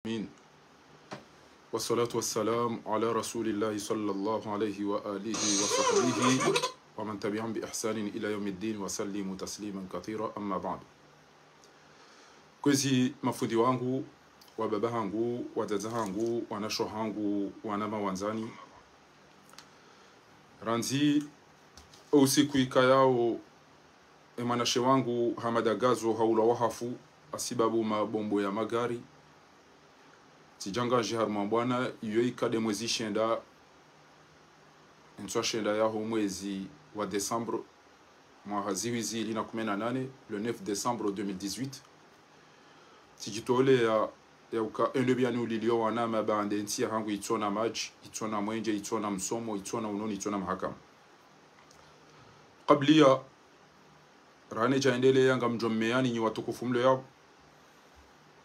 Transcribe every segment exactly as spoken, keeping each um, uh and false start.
العالمين. والصلاة والسلام على رسول الله صلى الله عليه وآله وصحبه ومن تبعهم بإحسان إلى يوم الدين وسلم تسليما كثيرا، أما بعد. Kwezi mafundi wangu, wababa hangu, wadzadze hangu, wanasho hangu, wanama wandzani. Randzi o usiku ikayao, e mwanashe wangu Hamada Gazo haulwa wahafu, hasibabu mabombo ya magari. Tsidjanga ndji harumwa bwana, iyo ika nde mwezi shenda, entswa shenda yaho mwezi wa décembre, mwaha zihwi zili na kume na nane, le neuf décembre deux mille dix-huit. Tsidjitolea ya uka ende pvia niulilio wanama baanda entsi yahangu itsona madji, itsona mwenje, itsona msomo, itsona unoni, itsona mahakama. Kabla ya rahana nidjaendelea, ngamdjo mmeani nyi watukufu mlo yapvo,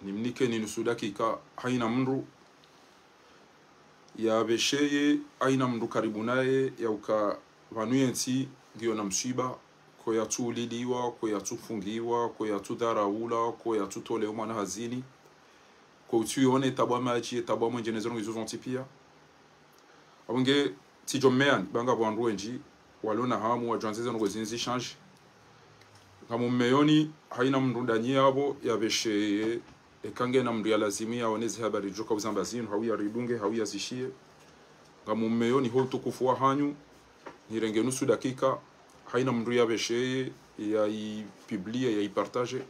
nimnikeni nusu dakika, haina mndru yapvesheye, haina mndru karibu naye, ya uka pvanu yentsi ngiyo na mswiba, ko yatsuuliliwa, ko yatsufungiwa, ko yatsudharaula, ko yatsutolewa mwana hazini, ko utsione tabu ya madji, tabu ya mwenje ne zendrongoo izo zontsi pia. Apvo nge tsidjo mmeani, ba ngapvo wandru wendji walo na hamu wadjuandze zendrongoo zinu zishandje. Ngamummeoni, haina mndru ndanyi yapvo yapvesheye, eka ngena mndru ya lazimu yaone zi habari ridjoka uzamba zinu, hau yaridunge, hau yazishiye. Ngamummeoni ho utukufu wahanyu, nirenge nusu dakika, haina mndru yapvesheye, yaipublie, yaipartage.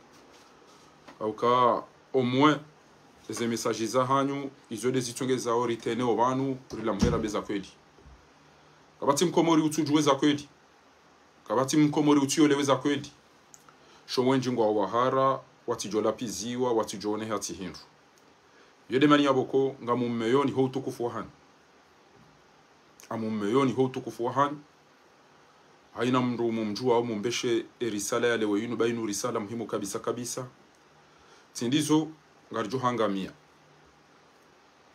Au ka, au moins, eze message zahanyu, izo nde zitsongeza o ritene o pvanu, rilamhera be za kweli. Kapvatsi mkomori utsudjuwe za kweli. Kapvatsi mkomori utsiyolewe za kweli. Sho wendji ngwao wahara, watsidjo lapviziwa, watsidjo oneha tsi hindru. Yo nde maana yapvo ko ngamummeoni ho utukufu wahanyu. Ngamummeoni ho utukufu wahanyu. Haina mndru mumdjuwa au mumbeshe e risala ya leo yinu, ba yinu risala muhimu kabisa kabisa. Tsi ndizo, ngaridjo hangamia.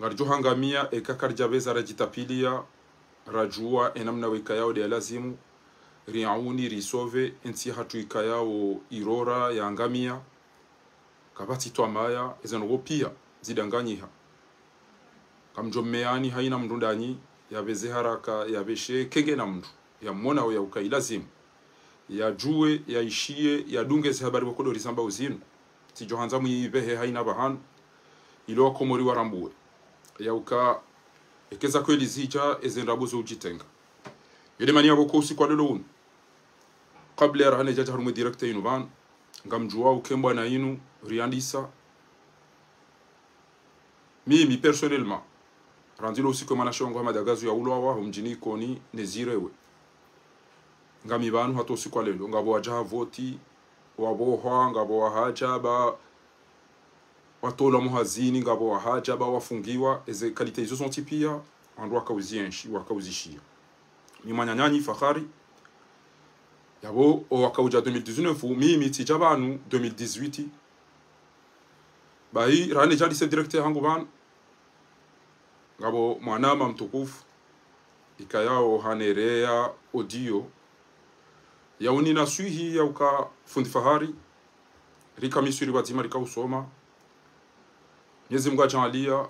Ngaridjo hangamia, eka karidjapveza radjitapvilia, radjuwa enamna wo ikayao nde ya lazimu, riauni, risove entsi yahatru ikayao irora, yaangamia. Kapvatsi twamaya, ezendrongoo pia zidanganyiha. Ngamdjo mmeani, haina mndru ndanyi yapveze haraka, yapveshe, eka ngena mndru yamwonao ya uka ilazimu yadjuwe, yaishiye, yadunge zi habari pvoko ndo rizambao zinu. Tsidjo handza mwipvehe haina pvahanu, ilo wakomori warambuwe ya uka eka za kweli zidja, eze ndrabo zo udjitenga. Yo nde maana yapvo ko usiku wa leo unu, kabla ya rahana nidjadja harumwa e direct yinu pvanu, ngamdjuwa uka e mbwana yinu riandisa. Mimi, personnellement, randzi lo usiku e mwanashe wangu Hamada Gazo yaulwa waho mdjini Ikoni ne zirewe, ngami pvanu hata usiku wa leo, ngapvo wadja ha voti, wapvohwa, ngapvo wahadja ba watolwa mhazini, ngapvo wahadja ba wafungiwa, eze kalite izo zontsi pia, wandru wakauzienshi, wakauzishiya. Mi mwananyanyi Fakhari, yapvo o wakaudja deux mille dix-neuf, mimi tsidja pvanu deux mille dix-huit. Bahi, rahana nidjandise direct yahangu pvanu, ngapvo mwanama mtukufu ikayao hanereya audio, yauni naswihi ya uka fundi Fakhari, rika Misri pvadzima rika usoma. Mwenyezi Mungu hadjaaliya,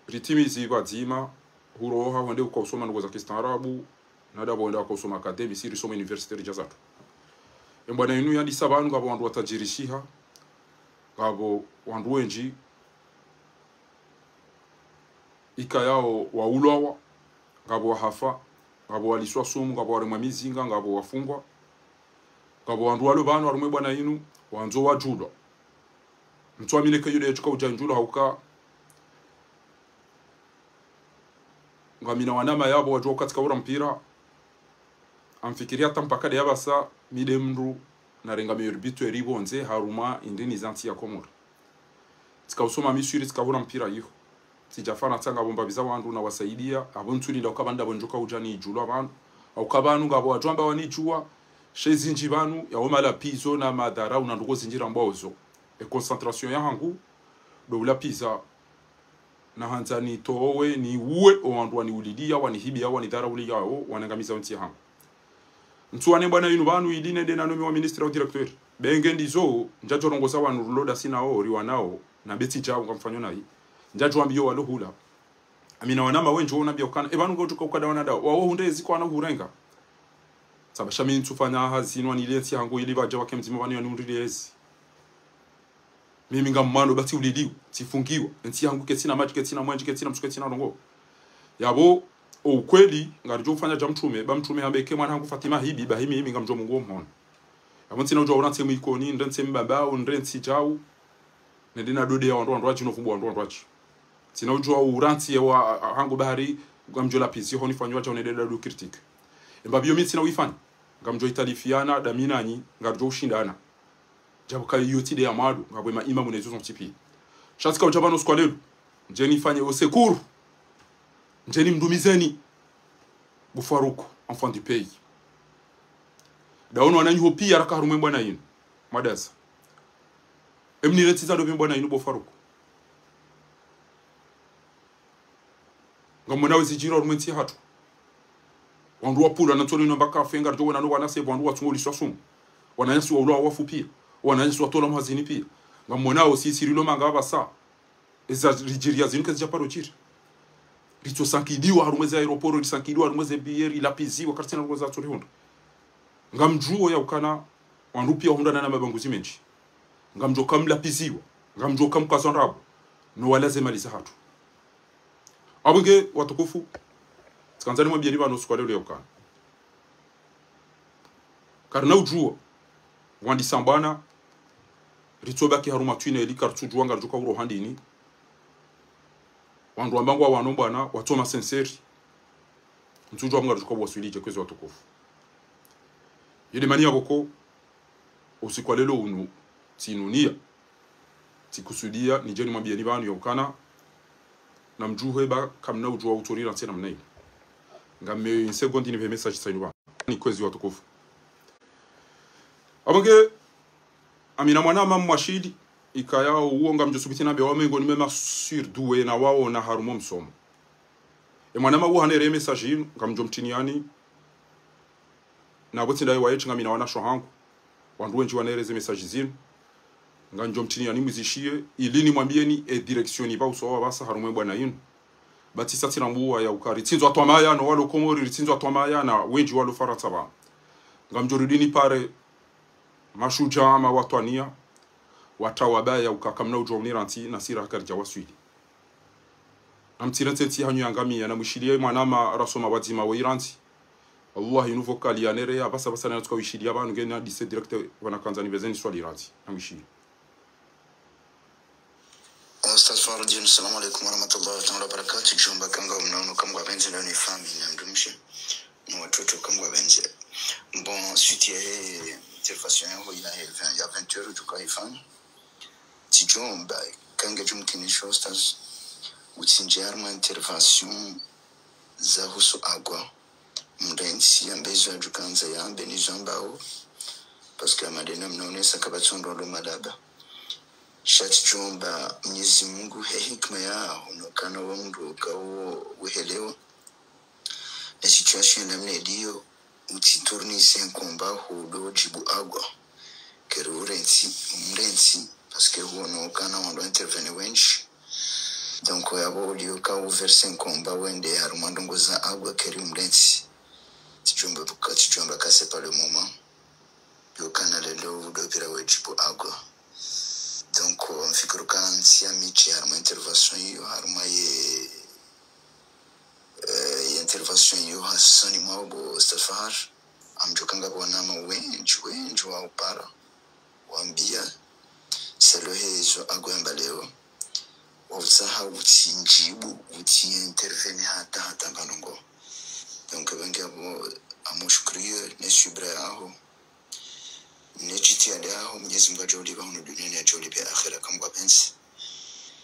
ritimizi pvadzima, huroha hwende uka usoma ndrongoo za kistaarabu, na ndapvo wende uka usoma académie, si risoma université ridja zatru. E mbwana yinu yandisa pvanu ngapvo wandru watadjirishiha, ngapvo wandru wendji ikayao waulwawa, ngapvo wahafa, ngapvo waliswa sumu, ngapvo waremwa mizinga, ngapvo wafungwa, ngapvo wandru walo pvanu harumwa e bwana yinu wandzo wadjulwa. Mtsuamini ke yude yetsuka udja ndjulwa hauka ngamina wanama yapvo wadjuwa uka tsika ura mpira. Ngamfikiri hata mpaka nde yapvasa mi nde mndru narenga meilleur buteur pvondze harumwa indrini za ntsi ya Komori. Tsika usoma Misri, tsika ura mpira iho. Tsidja fana tsanga pvo mbapvi za wandru nawasaidia, apvo ntsulinda uka pvanu ndapvo ndjoka udja nidjulwa pvanu. Hauka pvanu ngapvo wadjo amba wanidjuwa, she zindji pvanu, yao malapvizo na madharau na ndrongoo zindji rambwao zo. E concentration yahangu, ndo ulapviza, nahandza nitowe, niuwe, o wandru waniulilia, wanihibiya, wanidharauliya, o wanangamiza o ntsi yahangu. Ntsuwane mbwana yinu pvanu ili nende nanomiwa ministre au directeur. Be nge ndizo, ndjadjo rongoza wanu ruloda sinao, riwanao, Na beti djau ngamfanyo nayi. Ndjadjo wambiyo walo hula. Amina wanama wendji wona biya ukana. Eba nungo tuka ukada wana dawo. Wawo hundre ezi kwa wana hurenga. Tsaba sha mi ntsufanya hazi inu wanile ntsi hangu ili badja wake mdzima wani yanundrile ezi. Mimi ngam mwana ba tsi uliliwa, tsifungiwa. Ntsi hangu ketsina madji, ketsina mwendje, ketsina mtsu, ketsina ndrongo. Yabo, o ukweli, ngaridjo ufanya dja mtrume, ba mtrume hambe ke mwana hangu Fatima hibi, ba himi, himi ngamdjo mungu omhono. Yabo ntsina udjua urantsi mwikoni, nrentsi mbaba, nrentsi djau, nende na dode ya wandru, wandru wadji, no vumbu wandru, wandru wadji. Ntsina udjua urantsi ya wa, a, hangu bahari, ngamdjo lapisi, honi fanyiwa djau nende dadu critique. Emba biyo mi ntsina uifanya, ngamdjo italifiana, dami nanyi, ngaridjo ushindana. Djabu ka iyo tsi de ya mwadu, ngapvo ema imamu ne zuzo ntsi piya. Sha tsika udja pvanu siku wa lelo, ndjeni fanye au secours. Ndjeni mdumizeni. Bo Faruku, enfant du pays. Daono wananyi ho piya raka harumwa embwana inu. Madaza. Emnirentsi za ndo pvi embwana inu bo Faruku. Ngamwonao ezi djiri harumwa entsi hatru. Wandru wapvulwa na ntsoni no mbaka fenga ridjo wena no wana sebu wandru watsungwa uliswa sumu. Wananyasi waulwa wafu piya. Wananyasi watolwa mhazini piya. Ngamwonao sisi rilo manga apvasa. Eza ridjiriya zinu kazidja paro djiri. Ritso sankidiwa harumwa eze aéroport, risankidiwa harumwa eze billet, rilapiziwa, karitsina ndrongo za tsuri hundra. Ngamdjuo ya ukana, wandru piya wahundrana na mabanguzi mendji. Ngamdjo kamlapiziwa, ngamdjo kamkazwa ndrabo, no wala ze mali za hatru. Apvo nge watukufu, tsikandza nimwambiyeni pvanu siku wa lelo ya ukana. Karina udjua, wandisa mbwana, ritso baki harumwa twineli, karitsudjua ngaridjo ka uroha ndini. Wandru wamba ngwa wano mbwana, watsoma sincère. Ntsudjua ngaridjo ka waswili dje kwezi watukufu. Yede mani ya pvoko, usiku wa lelo unu, tsinuniya. Tsikusudiya, nidje nimwambiyeni pvanu ya ukana, namdjuhe ba kamna udjua utorira ntsena mnayi. Ngame une seconde nipve message tsayinu pvanu. Ni kwezi watukufu. Apvo nge, amina mwanama mwashili, ikaya uwo ngamdjo subiti nambe wao mengoni mwa ema surdoués na wao na harumwa msomo. E mwanama uwo hanere message inu, ngamdjo mtriniyani, na pvo tsi ndaye waye tsi ngamina wanasho hangu. Wandru wendji wanere ze message zinu. Ngamdjo mtriniyani mwizishiye, ili nimwambiyeni e direction ipva uso wa pvasa harumwa embwana inu. Ba tsisa tsirambuwa ya uka ritsindzwa twamaya no walo Komori, ritsindzwa twamaya na wendji walo Farantsa pva. Ngamdjo rudi nipare mashudjaa mawatwaniya, watawa baya uka kamna udjua unirantsi na sira karidja waswili. Namtsirentsi ntsi hanyu yangamiya, namwishiliye mwanama rasoma wadzima wo irantsi. Wallahi, inu vocal yanere, apvasa apvasa na natsuka wishiliya pvanu ngena dise direct pvana kandza nipveze niswali irantsi. Namwishiliye. Ustaz Fakhruddin, assalamu alaikum warahmatullahi taala wabarakatuh. Djomba kanga mnaono kamgwa benze leo ni fami na mdrumshe. Na watoto kamgwa benze. Bon, suite ya he intervention yaho ya, ya vingt heures djuka ifanya. Tsidjomba, kanga djumkinisho, Ustaz, utsindje harumwa intervention za husu agwa. Mrentsi yambe izo yadjukandza yambe nizo ambao, parce que amadena mnaonesa kapvatsi ondro lo madaba. Sha tsidjomba Mnyezi Mungu he hikima yaho, no ukana wa mndru uka wo wehelewa. Ne situation namna iliyo, utsi tourner nkomba hudo djibu agwa. Keri urentsi, mrentsi, parce que huono ukana wandru intervenir wendji. Donc, yapvo uliyo ka uverse nkomba wende harumwa ndrongo za agwa keri mrentsi. Tsidjomba buka, tsidjomba ka c'est pas le moment. Yo kana lelo udo pvira we djibu agwa. Donc, mfikiri ka ntsi ya midji harumwa intervention iyo, harumwa ye, eh, ye intervention iyo hasani mwa bo Ustaz Fahar. Amdjo kanga bo wanama wendji, wendji wa upara. Wambiya, selo hezo agwa yamba leo. Wa utsaha utsi ndjibu, utsi intervenir hata, hata mba ndrongo. Donc, bangi abo, amushukuriye, ne subira yaho. Ne djitihadi yaho, Mnyezi Mungu adjo ulipva hunu duniani, adjo ulipva akhera kamgwa benze.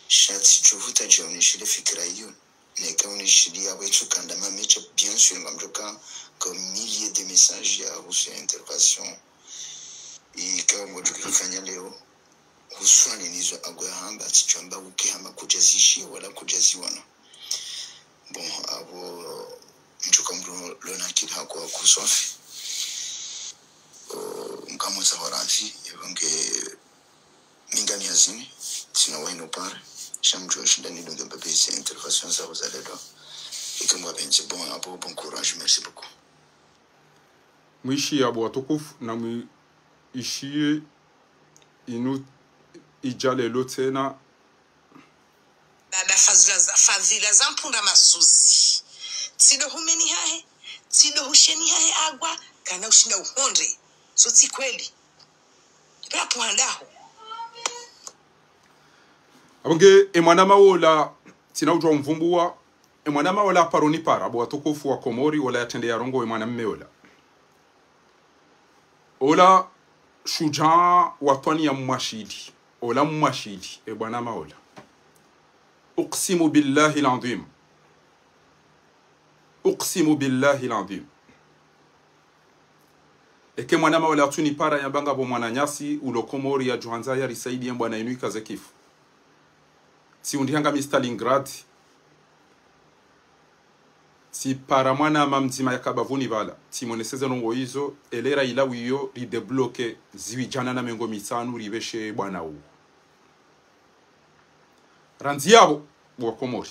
Sha tsidjo huta dja unishile fikira iyo. Neka unishiliya wetsu kanda mamecha, bien sûr, ngamdjoka ka milliers de messages ya husu ya intervention. Ika ngodjoka ifanya leo, huswani nizo agwa hamba, tsidjomba uke hama kudjazishiya wala kudjaziwana. Bon, apvo ndjoka mndru lona akili hako hako swafi. O, ngamotsaho ramvi, yapvo nge Ningani hazini, tsina wayi no para, sha mdjo shinda nidunge mbapvi ze intervention zaho za leo. Ika mwapvendze, bon, apvo, bon courage, merci beaucoup. Mwishiye apvo watukufu, na mwishiye inu idja leo tsena. Baba Fadhila za, Fadhila za mpunda masuzi. Tsido humeni hahe, tsido husheni hahe agwa, kana ushinda uhondre. So tsi kweli. Pela puhandaho. Apvo nge, e mwanama wola, tsina udjuwa umvumbuwa, e mwanama wola paro nipara, apvo watukufu wa Komori, wola yatrende yarongowe e mwanamme wola. Wola shujaa wa twani ya Mwashili, wola Mwashili, e bwana mawola. أقسم بالله العظيم. أقسم بالله العظيم. Eka e mwanama wola yatsunipara yamba ngapvo mwananyasi ulo Komori yadjohandza yarisaidiye e bwana inu ikaze kifu. Tsi undi hanga mi Stalingrad. Tsipara mwanama mdzima yaka bapvuni pvala. Tsimwonese ze ndrongoo izo, elera ila wiyo ridébloqué ziwi djana na mengo mitsanu ripveshe bwana uwo. Randzi yapvo, wa Komori.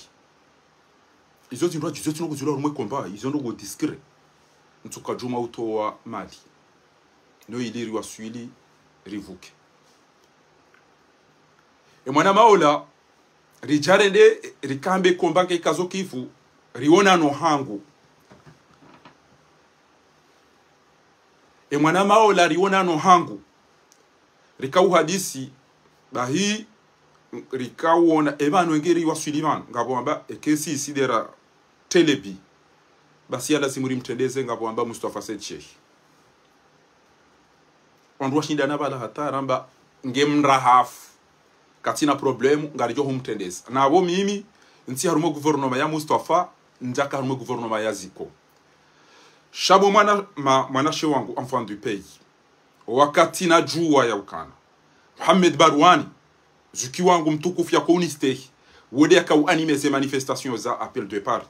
Izo zindru adjizo tsi ndrongoo zilo harumwa e combat, izo ndrongoo discret. Ntsuka djuma utowa mali. No ili riwaswili, ripvuke. E mwanama wola, ridjarende, rikambe combat ke ikazo kifu, riwonano hangu. E mwanama wola riwonano hangu. Rikauhadisi, bahi, rikauona, e pvanu engeri waswili pvanu, ngapvo wamba, eke si isidera telebi. Basi ya lazimu rimtrendeze, ngapvo wamba Mustafa Said Sheikh. Wandru washindana pvala hata ramba nge mrahafu. Katsina problème, ngaridjo humtrendeza. Na apvo mimi, ntsi harumwa gouvernement ya Mustafa, ndjaka harumwa gouvernement ya Ziko. Sha pvo mwana, ma, mwanashe wangu, enfant du pays. Wakati nadjuwa ya ukana Mohamed Barouani, zuki wangu mtukufu yako unistehi, wo nde yakao animé ze manifestation za appel de Paris.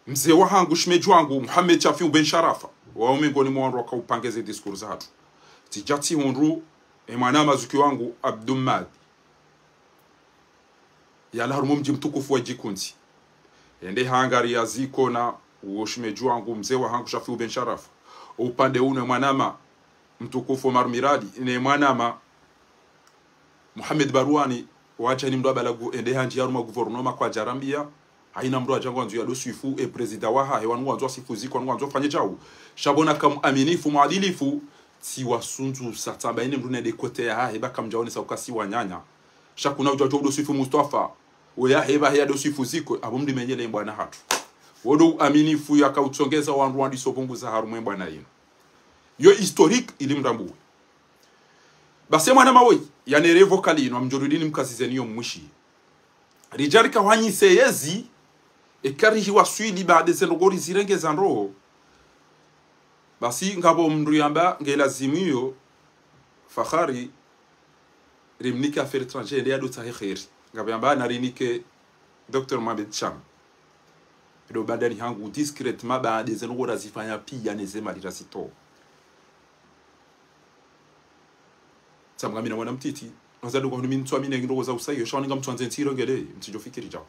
Mze wahangu, shemedji wangu, Mohamed Shafiu Ben Sharafa, wawo mengoni mwa wandru wakao upange ze discours zahatru. Tsidja tsihundru, e mwanama zuki wangu, Abdou Mmadi. Yalawa harumwa mdji mtukufu wa Djikundzi. Yende hangari ya Ziko na uwo shemedji wangu, mze wahangu Shafiu Ben Sharafa. Upande unu e mwanama mtukufu Omar Miradi, ne mwanama Mohamed Barouani, wadja ni mndru wa balagu, yende handji harumwa gouvernement kwadjarambiya. Haina mndru adja ngwandzo yado swifu, e président wahahe, wanu ngwandzo wasifu Ziko, wanu ngwandzo wafanye djau. Sha pvo naka muaminifu, mwadilifu, tsiwasundzusa, tsamba ine mndru nende côté yahahe, ba kamdjaonesa uka si wananya. Sha kuna udja udjo udo swifu Mustafa, we yahe pvahe yado swifu Ziko, apvo mndru menyele mbwana hatru. Wo ndo uaminifu yakao utsongeza wandru wandiso pvunguza harumwa e mbwana inu. Yo historique ili mrambuwe. Basi e mwanama woyi, yanere vocal inu, amdjo rudi nimkazizeni yo mwishiye. Ridja rikawanyise yezi, eka rihiwaswili baada ze ndrongoo rizirenge za ndroho. Basi ngapvo mndru yamba nge lazimu iyo, Fakhari, rimnike affaires étrangères, nde yado tsahe kheri. Ngapvo yamba narinike Docteur Mohamed Cham. Ndo bandani hangu discrètement baada ze ndrongoo razifanya piya ne ze mali razitowa. Tsamngamina mwana mtiti. Wazadu kwa hunu mi ntsuamini ndrongoo za usahihi, sha wanu ngamtsuandze ntsirongelee, mtsidjo fikiri djao.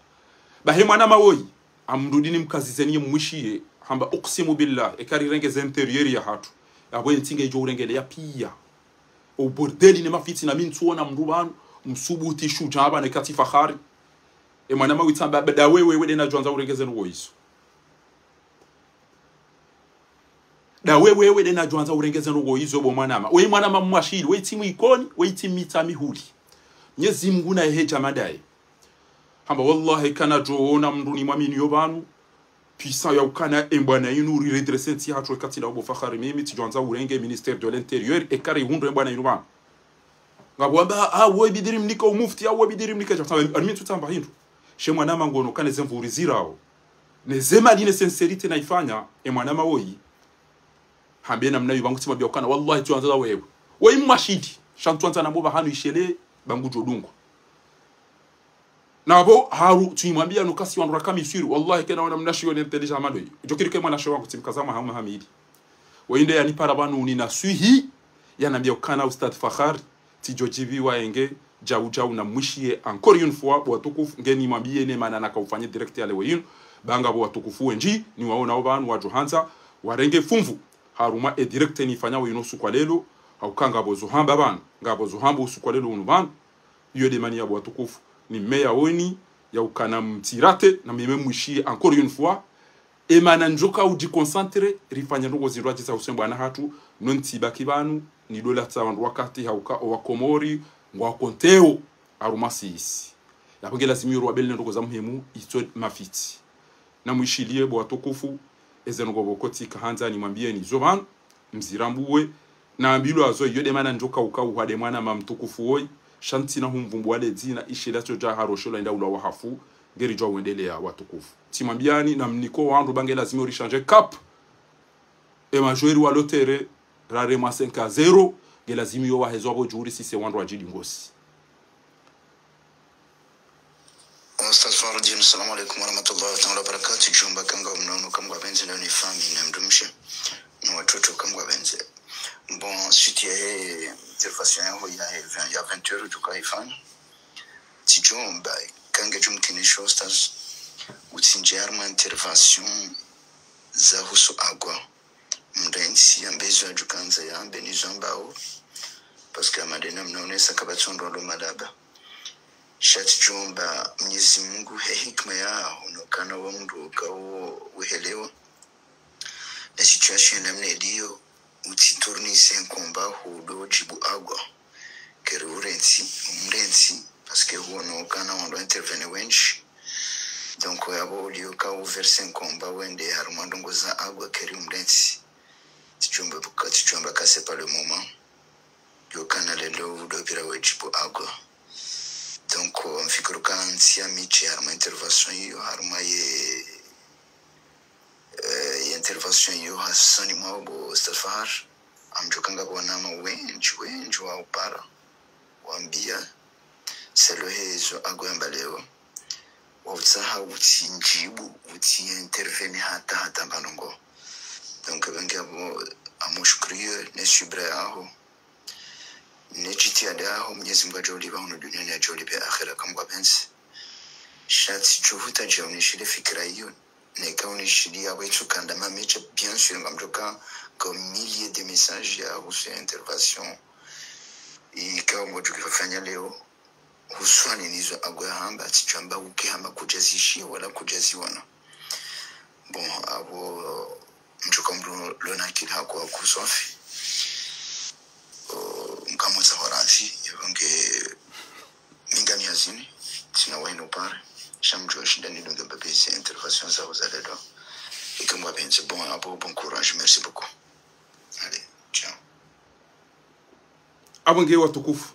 Bahi e mwanama woyi, amrudi nimkazizeni ye mwishiye, hamba أقسم بالله, eka rirenge ze intérieur yahatru. Apvo ye ntsi ngedjo urengeleya piya. O bordel ne mafitina mi ntsuona mndru pvanu, msubuti shujaa pvanu eka tsi Fakhari. E mwanama woyi tsamba, ba ndawe wewe nde nadjoandza urenge ze ndrongoo izo. Ndawe wewe nde nadjoandza urenge ze ndrongoo izo bo mwanama. Weyi mwanama Mwashili, weyi tsi Mwikoni, weyi tsi Mitsamihuli. Mnyezi Mngu naye hedja madaye. Hamba wallahi kana djoona mndru nimwaminiyo pvanu, puissant ya ukana e mbwana inu uri redresser ntsi yahatru eka tsi ndawe bo Fakhari mimi, tsidjoandza urenge ministère de l'intérieur, eka rihundru e mbwana inu pvanu. Ngapvo wamba, ah, woyi bidi rimnike umufti, ah, woyi bidi rimnike dja. Tsamba, ani mi ntsutsamba hindru. She mwanama ngono kana ze nvuu rizirao. Ne ze mali ne sincérité nayifanya, e mwanama woyi. Hambe namna yo pvangu tsimwambiya ukana, wallahi, tsiandza za wewe. Woyi Mwashili, sha ntsuandza nambo pvahanu ishele, pvangu djodungwa. Na apvo, haru, tsimwambiya no kasi wandru raka miswiri, wallahi, kena wana mnashiyo ne intelligent hama ndoyi. Djokiri ke mwanashe wangu tsimkaza maha maha mili. Woyi nde yanipara pvanu uninaswihi, yanambiya ukana Ustadh Fakhari, Tsidjo djiviwa enge, djau djau na mwishiye encore une fois, bo watukufu, ngeni mwambiye ne mana naka ufanye direct ya leo yinu, ba ngapvo watukufu wendji, niwaonao pvanu wadjo handza, warenge fumvu, harumwa e direct nifanyao yinu usiku wa leo, hauka ngapvo zo hamba pvanu, ngapvo zo hamba usiku wa leo unu pvanu, iyo de mani ya bo watukufu, ni meya weni, ya ukana mtsirate, na mimi mwishiye encore une fois, e mana ndjoka udjiconcentré, rifanya ndrongo zindru adjisa usembwa na hatru, no ntsi baki pvanu, ni dola tsa wandru wakati hauka owa Komori, ngwa konteo, harumwa sisi. Yapvo nge lazimu yoro wabeli ne ndrongo za muhimu, itso mafitsi. Na mwishiliye bo watukufu, eze ndrongo pvoko tsika handza nimwambiyeni zo pvanu, mzirambuwe, na ambilwa zo iyo de mana ndjoka uka uhade mwana ma mtukufu woyi, sha ntsina humvumbuwa le dzina, ishila tso dja haroshelwa inda ulawa hafu, ngeri djwa wendeleya watukufu. Tsimwambiyani na mniko wandru ba nge lazimu ori changer cap. E majweri wa lotere, rare mwa cinq à zéro, nge lazimu yo wahezwa pvo djuri sise wandru wadjidi ngosi. Ustaz Fakhruddin, assalamu alaikum warahmatullahi taala wabarakatuh. Djumba kanga mnono kamgwa benzi leo ni fami na mdrumshe na watoto kamgwa benzi. Bon, suite ya he intervention ya ho ya he ya vingt heures tuka ifanya. Tsidjomba kange djumkinisho, Ustaz, utsindje harumwa intervention za husu agwa. Mrentsi yambe izo adjukandza yambe nizo ambao, parce que amadena mnaonesa kabatsondwa lo malaba. Sha tsidjomba Mwenyezi Mungu he hikima yaho, no ukana wa mndru uka wo uhelewa. Na situation namna iliyo, utsi tourner nkomba hudo djibu agwa. Keri urentsi, umrentsi, parce que huono ukana wandru intervenir wendji. Donc, yapvo uliyo ka uverse nkomba wende harumwa ndrongo za agwa keri umrentsi. Tsidjomba buka, tsidjomba ka c'est pas le moment. Yo kana lelo udo pvira wedjibu agwa. Donc, mfikiri ka ntsi ya mitsi harumwa intervention iyo, harumwa ye, eh, ye intervention iyo hasani mwa bo Stafar, amdjo kanga bo wanama wendji, wendji wa upara, wambiya, selo hezo agwa yamba leo, wa utsaha utsi ndjibu, utsi intervenir hata, hata mbanongo. Donc, bengi abo, amushukuriyo, ne subira yaho, ne djitihadi yaho, Mwenyezi Mungu adjo ulipva hunu duniani, adjo ulipva akhera kamgwa benzi. Sha tsidjo huta dja unishile fikira iyo, neka unishili yapvo itsu kanda mamecha, bien sûr, ngamdjoka ka milliers de messages ya husu ya intervention. Ika ngodjo kifanya leo, huswani nizo agwa hamba, tsidjwamba uke hama kudjazishiya wala kudjaziwana. Bon, apvo mdjoka mndru lona akili hako haku swafi. O, ngamotsa horanzi, yapvo nge minga miyazini, tsina wayinu pare, sha mdjo shinda nidunge mbapvi ze intervention zaho za lelo. Ike mwa benzi, bon, apvo bon courage, merci beaucoup. Allez, ciao. Apvo nge watukufu.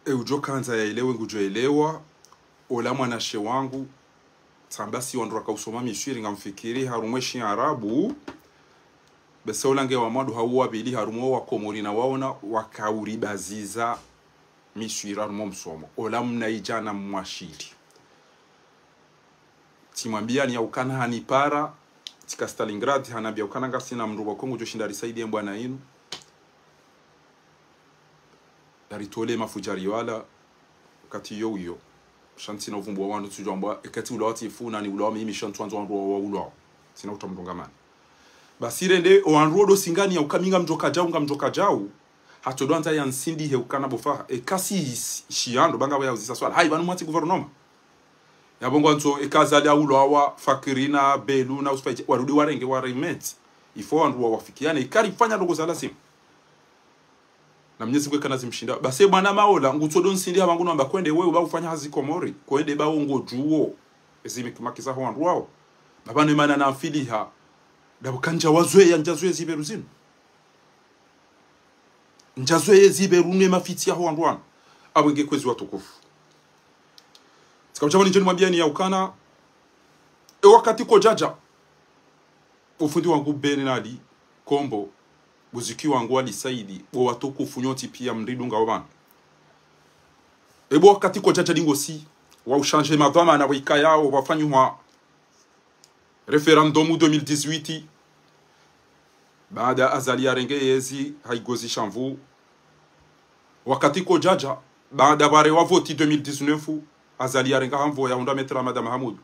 E udjo kandza ya elewe ngudjo elewa, ola mwanashe wangu, tsamba si wandru waka usoma Miswiri ngamfikiri harumwa e shiarabu, bese ola nge wa mwando hau wa pvili harumwa wa Komori na waona waka uribaziza Miswiri harumwa msomo. Ola mna idjana mwashili. Tsimwambiyani ya ukana hanipara, tsika Stalingrad, hanambiya ukana ngasina mndru wa Kongo djo shinda risaidiye mbwana inu. Yaritole mafudjari wala, wakati iyo iyo. Sha ntsina uvumbuwa wandru tsudjwambwa, ekati ulawa tsifu, nani ulawa mimi sha ntsu wandzo wandru wa, wa ulawa. Tsina uta mndru ngamani. Basi rende, o wandru wodo singani ya uka mi ngamdjoka djau, ngamdjoka djau. Hatsodo andza ya nsindihe ukana bofa, e kasi is-, shiyando, ba ngapvo ya uzisa swala. Hayi, pvanu mwatsi gouvernement. Yapvo ngwandzo, e Kazali ya ulawa, Fakiri na Belu na Uspaidje, warudi warenge, waremetsi. Ifo wandru wa wafikiyane, ikari fanya ndrongo za lazimu. Na Mwenyezi Mungu ekana zimshinda. Basi bwana maola, ngutsodo nsindiha pvangu namba kwende wewe ba ufanya hazi Komori. Kwende ba wongo djuwo. Ezi mikimaki za ho wandru wao. Baba ne mana na afiliha. Dabo kandja wazwe ya ndja zwe ziberu zinu. Ndja zwe ye ziberu ne mafitsi ya ho wandru wanu. Apvo nge kwezi watukufu. Tsika mshamoni ndjeni mwambiyani ya ukana. E wakati kodjadja. Ufundi wangu Bernard Kombo, buziki wangu Ali Saidi, bo watukufu nyontsi piya mridunga opvanu. Ebo wakati kodjadja dingosi, wa ushanje madhwamana wa ikayao, wafanyihwa référendum deux mille dix-huit, Baada Azali yarenge yezi, ha igozi sha nvu. Wakati kodjadja, baada pvwarewa voti deux mille dix-neuf, Azali yarenga ha nvu yahundra Maître Ahmada Mahamudu.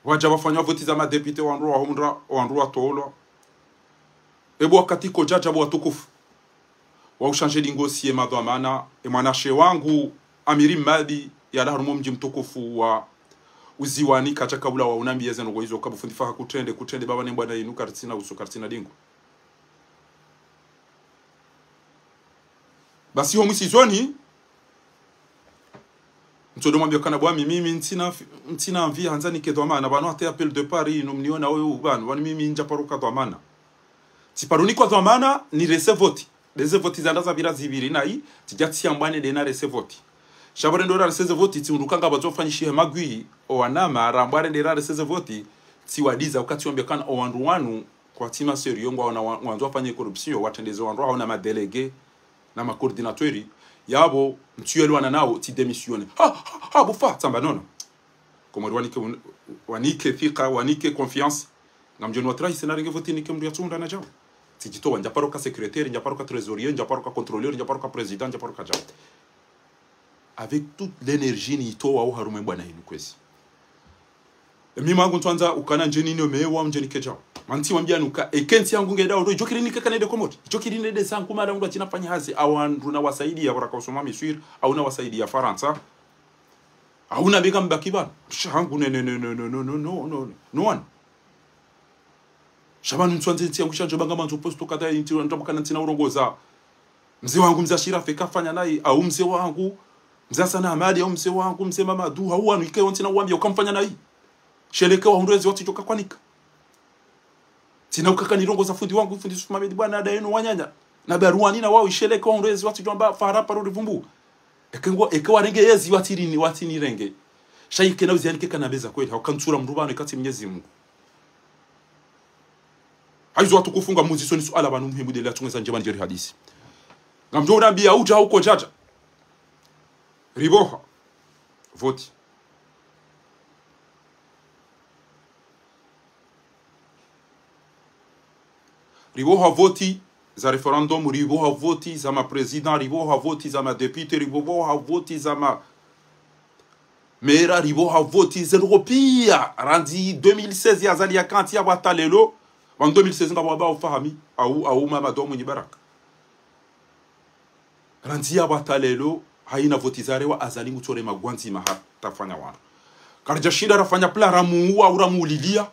Wadja wafanya voti za madéputé, wandru wahundra, wandru watolwa. Ebo wakati kodjadja bo watukufu. Wa ushanje lingosi ye madhwamana, e mwanashe wangu, Amiri Mmadi, yalawa harumwa mdji mtukufu wa Uziwani, kadja kabula wa unambiye ze ndrongoo izo, kabu fundi faha kutrende, kutrende baba ne mbwana inu, karitsina uso, karitsina dingo. Basi ho mwisizoni, ntsodo mwambia kana bwa mimi, mimi ntsina, ntsina envie handza nike dhwamana, pvanu hata appel de Paris, inu mniona oyo pvanu, pvanu mimi ndja paro ka dhwamana. Tsi paro nikwa dhwamana, ni rese voti. Rese voti zanda zapvira zipviri nayi, tsidja tsiambwa nende na rese voti. Sha pvo rendo ra rese ze voti, tsi undru kanga pvazo fanyishihe magwi, o wanama, rambwa rende ra rese ze voti, tsi wadiza, uka tsi wambia kana o wandru wanu, kwatsi ma sérieux ngwaona wa-, ngwandzo wafanye corruption, watrendeze wandru wahawo na ma délégués, na ma coordinateurs, yapvo, ntsu yelwana nawo, tsi démissionner. Ha, ha, ha, bufa, tsamba nono. Komori wanike, wanike thika, wanike confiance. Ngamdjo ni watrahise narenge voti nike mndru yatsunda na djao. Tsidjitowa, ndja paro ka secrétaire, ndja paro ka trésorier, ndja paro ka contrôleur, ndja paro ka président, ndja paro ka djao. Avec toute l'énergie nitowa oharumwa e mbwana inu kwezi. Emi mwangu ntswandza ukana ndje nini omewa ndje nike djao. Mantsi wambia nuka, eke ntsi yangu ngedao ndo, idjo kiri nike kana nde Komori. Idjo kiri nende zangu mara undru atsina fanya hazi, awu wandru na wasaidia, pvo raka usoma Miswiri, awu na wasaidia Farantsa. Awu na beka mbaki pvanu. Sha hangu ne, ne, ne, no one. Sha pvanu ntswandze ntsi yangu sha ndjo banga mandzo posto kata ntsi, ntsambukana ntsina urongoza. Mze wangu mze Ashirafi kafanya nayi, awu mze wangu, mze Hassan Ahmadi, awu mze wangu, mze Mamadu, awu wanu ike wontsi na uwambia ukamfanya nayi. Sheleke wahundru ezi watsidjo kakwanika. Tsina ukaka nirongoza fundi wangu, fundi Yusuf Mohamed bwana ada yenu wananya. Na baruani na wawo isheleke wahundru ezi watsidjo amba fara paro rivumbu. Eke ngo, eke warenge ezi watsirini, watsinirenge. Sha ike na uziani keka na beza kweli, hauka ntsura mndru pvanu ikatsi Mnyezi Mungu. Hayizo watukufu ngamuzisoni suala pvanu muhimu dele atsungeza ndje pvanu ndjeri hadisi. Ngamdjo unambia udja huko djadja. Ripvoha. Voti. Ripvoha voti za référendum, ripvoha voti za ma président, ripvoha voti za ma député, ripvoha voti za ma maire, ripvoha voti ze ndrongoo pia, randzi deux mille seize ya Azali yakantsi yapvo hata lelo, pvanu deux mille seize ngapvo waba ufahami, awu, awu Mamadu Mwinyi Baraka. Randzi yapvo hata lelo, hayina voti zarewa Azali ngutsore magwandzi maha tafanya wanu. Karidjashinda rafanya pula ramuwa, uramulilia.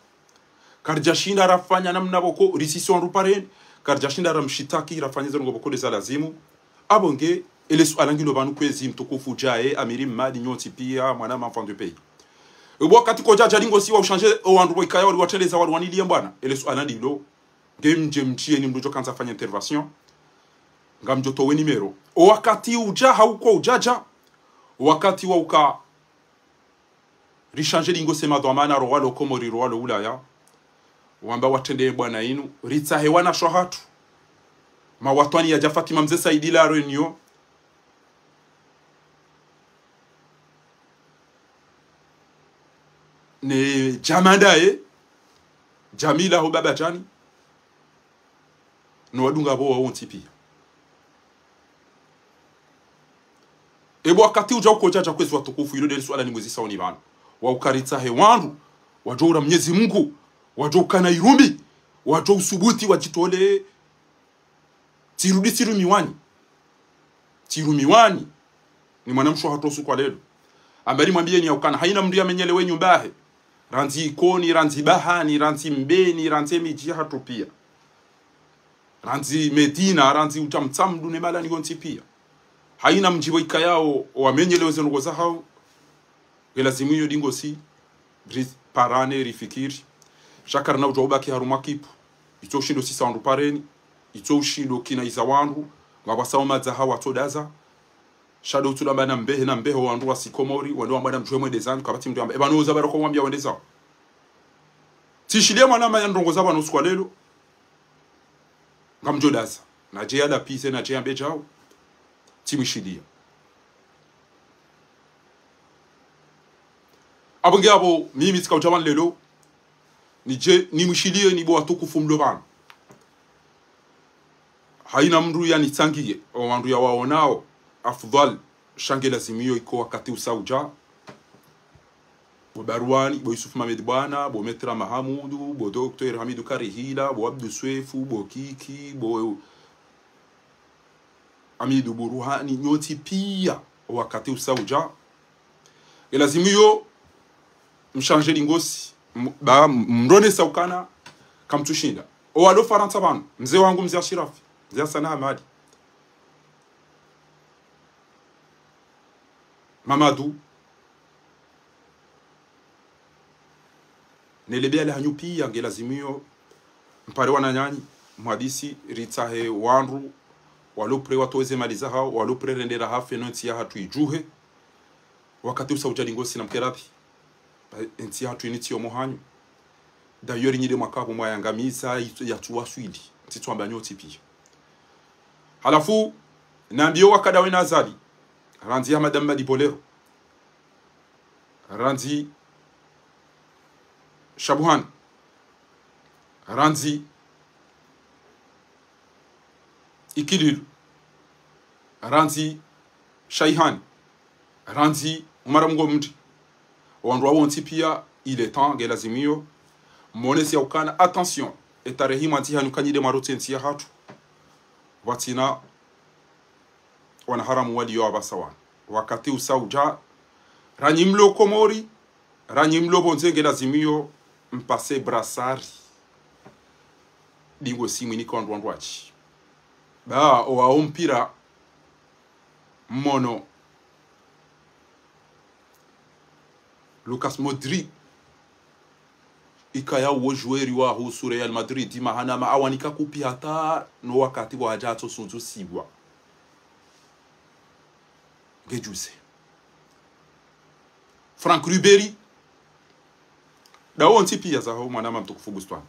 Karidjashinda rafanya namna pvoko, risisi wandru pareni. Karidjashinda ramshitaki, rafanya ze ndrongoo pvoko de za lazimu. Apvo nge, ele suala ngilo pvanu kwezi mtukufu djaye, Amiri Mmadi nyontsi pia, mwana ma enfant de pays. Ebo wakati kodjadja lingosi wa ushanje, o wandru pvo ikaya wali watrendeza wali waniliye mbwana. Ele suala ndilo. Nge mdje mdjiye ni mndru djo kandza fanya intervention. Ngamdjo towe numéro. O wakati udja hauko udjadja. O wakati wa uka rishanje lingosi e madhwamana ro walo Komori ro walo Ulaya. Wamba watrende mbwana inu. Ritsahe wanashe wahatru. Mawatwani yadja Fatima Mze Saidi La Réunion. Ne Jamanda ye, Jamila ho Baba Djani, no wadunga pvo wawontsi pia. Ebo wakati udja uko djadja kwezi watukufu, ilo deli suala nimuzisao ni pvanu. Wa uka ritsahe wandru, wadjo ura Mnyezi Mungu, wadjo ukana irumbi, wadjo usubuti, wadjitole, Tsirudi tsirumiwani. Tsirumiwani. Ni mwanamshe wahatru usiku wa lelo. Amba nimwambieni ya ukana, hayina mndru yamenyelewe nyumba yahe. Randzi Ikoni, randzi Bahani, randzi Mbeni, randzi emidji yahatru pia. Randzi Medina, randzi Utsamtsamdu ne mahalani yontsi pia. Hayina mdji pvo ikayao, wamenyelewe ze ndrongoo zahao. Nge lazimu iyo dingosi, riparane, rifikiri. Sha karina udjo ubaki harumwa kipu. Itso ushindo sisa wandru pareni. Itso ushindo kina iza wandru. Ngapvwasao madzaha watso daza. Sha do utsu damba na mbehe na mbehe wandru wasi Komori. Wandru wamba na mdjuwe mwende zanyu. Kapvatsi mndru yamba. Eba no uza baroko wambia wende zao. Tsishiliye mwana maya ndrongoo za pvanu usiku wa lelo. Ngamdjo daza. Nadje yadapvize, nadje yambe djao. Tsimwishiliya. Apvo nge apvo, mimi tsika udja pvanu lelo. Nidje, nimwishiliye ni bo watukufu mlo pvanu. Haina mndru yanitsangiye, owandru yawaonao afdhwal, sha nge lazimu iyo iko wakati usa udja. Bo Barwani, bo Yusuf Mohamed Bwana, bo Maître Mahamudu, bo Docteur Hamidu Karihila, bo Abdu Swefu, bo Kiki, bo Hamidu Buruhani, nyontsi pia, owakati usa udja. Nge lazimu iyo mshandje lingosi, m-, ba, m-, mronesa ukana, kamtsushinda. Owalo Farantsa pvanu, mze wangu, mze Ashirafi, mze Hassan Hamadi, Mamadou, ne lebea le hanyu pia, nge lazimu iyo mpare wananyanyu, mhadisi, ritsahe wandru walo prêt watowe ze mali zahao, walo prêt rende rahafe no ntsi yahatru idjuhe. Wakati usa udja lingosi na mkeradhi. Ba, entsi yahatru ini ntsi yo mwahanyu. D'ailleurs, nyi nde mwakapvo mwayangamiza, yatsu-, yatsuwaswili. Ntsitswamba nyontsi pia. Halafu, nambiyo wakada wena Azali, randzi Hamada Mmadi Bolero, randzi Shabuhani, randzi Ikililu, randzi Shaihani, randzi Umara Mngo Mndi. Owandru wawo wontsi pia, il est temps, nge lazimu iyo monese ya ukana, attention, etarehi mwandzi hanyu ka nyi nde mwarotsi entsi yahatru. Pvatsina wanaharamu waliyo apvasa wanu. Wakati usa udja, ranyi mlo Komori, ranyi mlo pvondze, nge lazimu iyo mpase brassard. Lingosi mwinike wandru wandru watsi. Ba, owao mpira, mmono Lucas Modric, ikaya uwo joueur wahusu Real Madrid, mahana ma awanika kupi hata no wakati wa hadja atso sundzu sibwa. Nge djuze. Franck Ribéry, dawo ntsi pia zaho mwanama mtukufu Bustwan.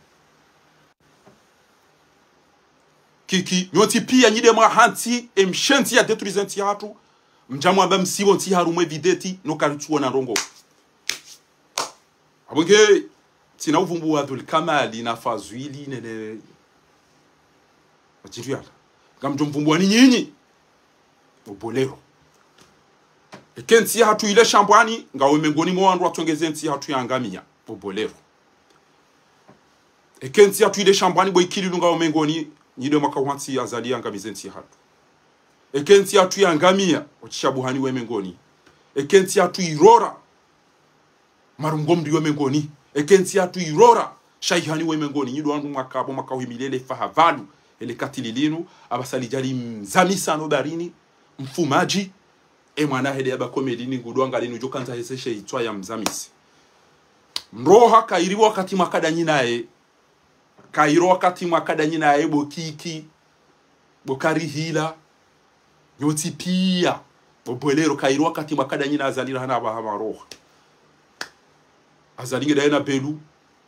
Kiki, nyontsi pia nyi nde mwahantsi, emshenzi ya détruire entsi yahatru, mdja mwamba msibo ntsi harumwa evideti, no karitsuona ndrongo. Apvo nge, tsina uvumbu wa Abdul Kamali na Fazwili nene. Atsindu yala. Ngamdjo mvumbu wani nyinyi. Obolero. Eke ntsi yahatru ile shambwani, ngawe mengoni mwa wandru watsongeze ntsi yahatru yangamia. Obolero. Eke ntsi yahatru ile shambwani bo Ikililu ngawe mengoni, nyi nde mwaka wantsi Azali yangamize ntsi yahatru. Eke ntsi yahatru yangamia, otsi Shabuhani we mengoni. Eke ntsi yahatru irora, Marungo Mri we mengoni. Eke ntsi yahatru irora, Shaihani we mengoni. Nyi ndo wandru mwakapvo, mwakauhimilele faha pvalu, ele katili linu, apvasa lidjali mzamisa no barini, mfumadji, e mwana hede yaba komelini, ngudwa ngalinu, djo kandza hese she itswa ya mzamise. Mroha kairi wakati mwakada nyi naye, kairo wakati mwakada nyi naye bo Kiki, bo Karihila, nyontsi pia, bo Bolero, kairo wakati mwakada nyi na Azali rahana apvaha maroha. Azali nge daye na Belu,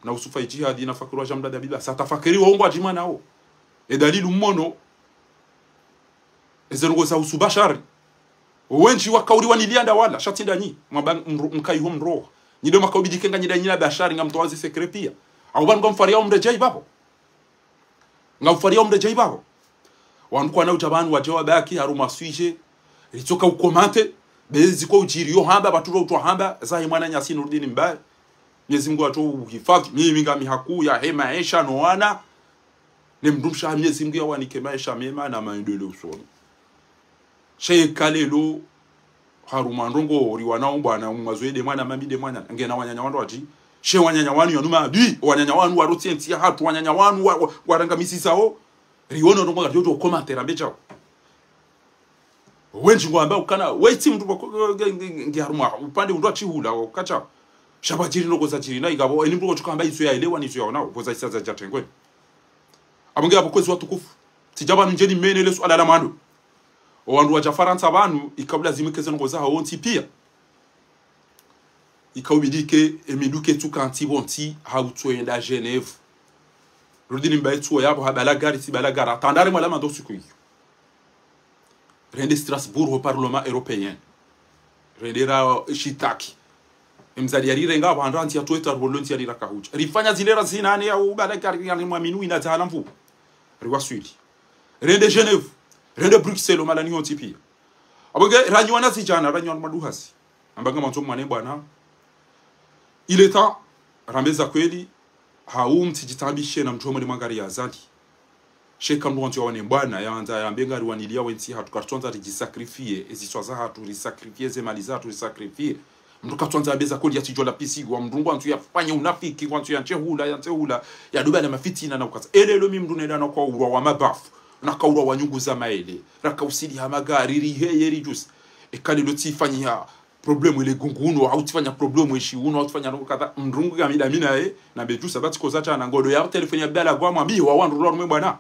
na Usufa Ijihadi, na Fakiri wa Jamda Dabila, sa tafakiri wongo adjima nao. E dalilu mmono, eze ndrongo za usu Bashari. Wendji wakauri wanilianda wala, sha tsi ndanyi, mwaba mro-, mkaiho mroha. Nyi nde mwakaubidike nga nyi ndanyi na Bashari, ngamtowa ze secret pia. Au pvanu ngamfariao mredjei pvapvo. Ngamfariao mredjei pvapvo. Wandru kwana udja pvanu wadje wabaki, harumwa sujet. Ritsoka ukomante, bezi ko udjiri yo hamba, pvatsu ro utwa hamba, zahe mwananyasi Nurdini Mbaye. Mnyezi Mngu atso uhifadhi, mimi ngami haku yahe maesha no wana. Ne mdrumshe wahe Mnyezi Mngu yawanike maesha mema na maendeleo usoni. She eka lelo, harumwa ndrongo ori wana umbwana, umwazo ede mwana, mami de mwana, ngena wananya wandru watsi. She wananya wanu yanu maadui, wananya wanu warotsi entsi yahatru, wananya wanu wa, wa, warangamisi zao. Riono ndrongo ngadjo djo komantere mbe djao. Wendji ngwamba ukana, weitsi mndru wako, nge, nge, nge harumwa, upande undru wa tsihula, wakacha. Sha pvadjiri ndrongo zadjiri, na ikapvo, eni mndru wotsuka hamba izo yaelewa, nizo yaonao, pvo za isa zadja tengweni. Apvo nge apvo kwezi watukufu. Tsidja pvanu ndjeni mene le suala la mwando. Owandru wadja Farantsa pvanu, ikabula zimwike ze ndrongo zahawo ntsi pia. Ikaubidike, emindru ketsuka ntsi pvo ntsi, hautsoenda Genève. Rudi nimba etsuo yapvo, habalagari, tsibalagara, tandare mwala mando siku iyo. Rende Strasbourg, au Parlement européen. Rende ra shitaki. Emzali yarirenga, apvo handra ntsi yatsueta, rolo ntsi yariraka hudja. Rifanya zilera zinane ya ubalagari, yani mwaminu ina zahala mvu. Riwaswili. Rende Genève, rende Bruxelles, omahalani hontsi pia. Apvo nge, ranyi wanazidjana, ranyi wanu maduhasi. Amba ngamwandzo mwane bwana. Il est temps, rambe za kweli, hau mtsidjitaabishe na mdru mwe mwangari ya Azali. Sha eka mdru wandzo yawane bwana, yawandza yambe ngariwanilia wentsi hatru, karitsondza ridjisakrifie, eziswa zahatru, risakrifie, zemali zahatru, risakrifie. Mdru katsondza yambe za kweli yatsidjo lapisiwa, mdru ngwandzo yafanye unafiki, ngwandzo yantse hula, yantse hula, yadubala mafitina na ukasa. Elelo mi mdru nenda na kwa urwa wa mabafu, na kaurwa wa nyungu za maele, rakausili ha magari, riheye, ridjusi. Eka lelo tsifanyiha problème ele gunguno, hau tsifanya problème eshi uno, hau tsifanya nongo kadha, mdru ngu kamida mina ye, na bedjusa batsi koza tsana, ngodo ya telefoni ya bala gwa mwambi, wa wandru lwa rumwe bwana.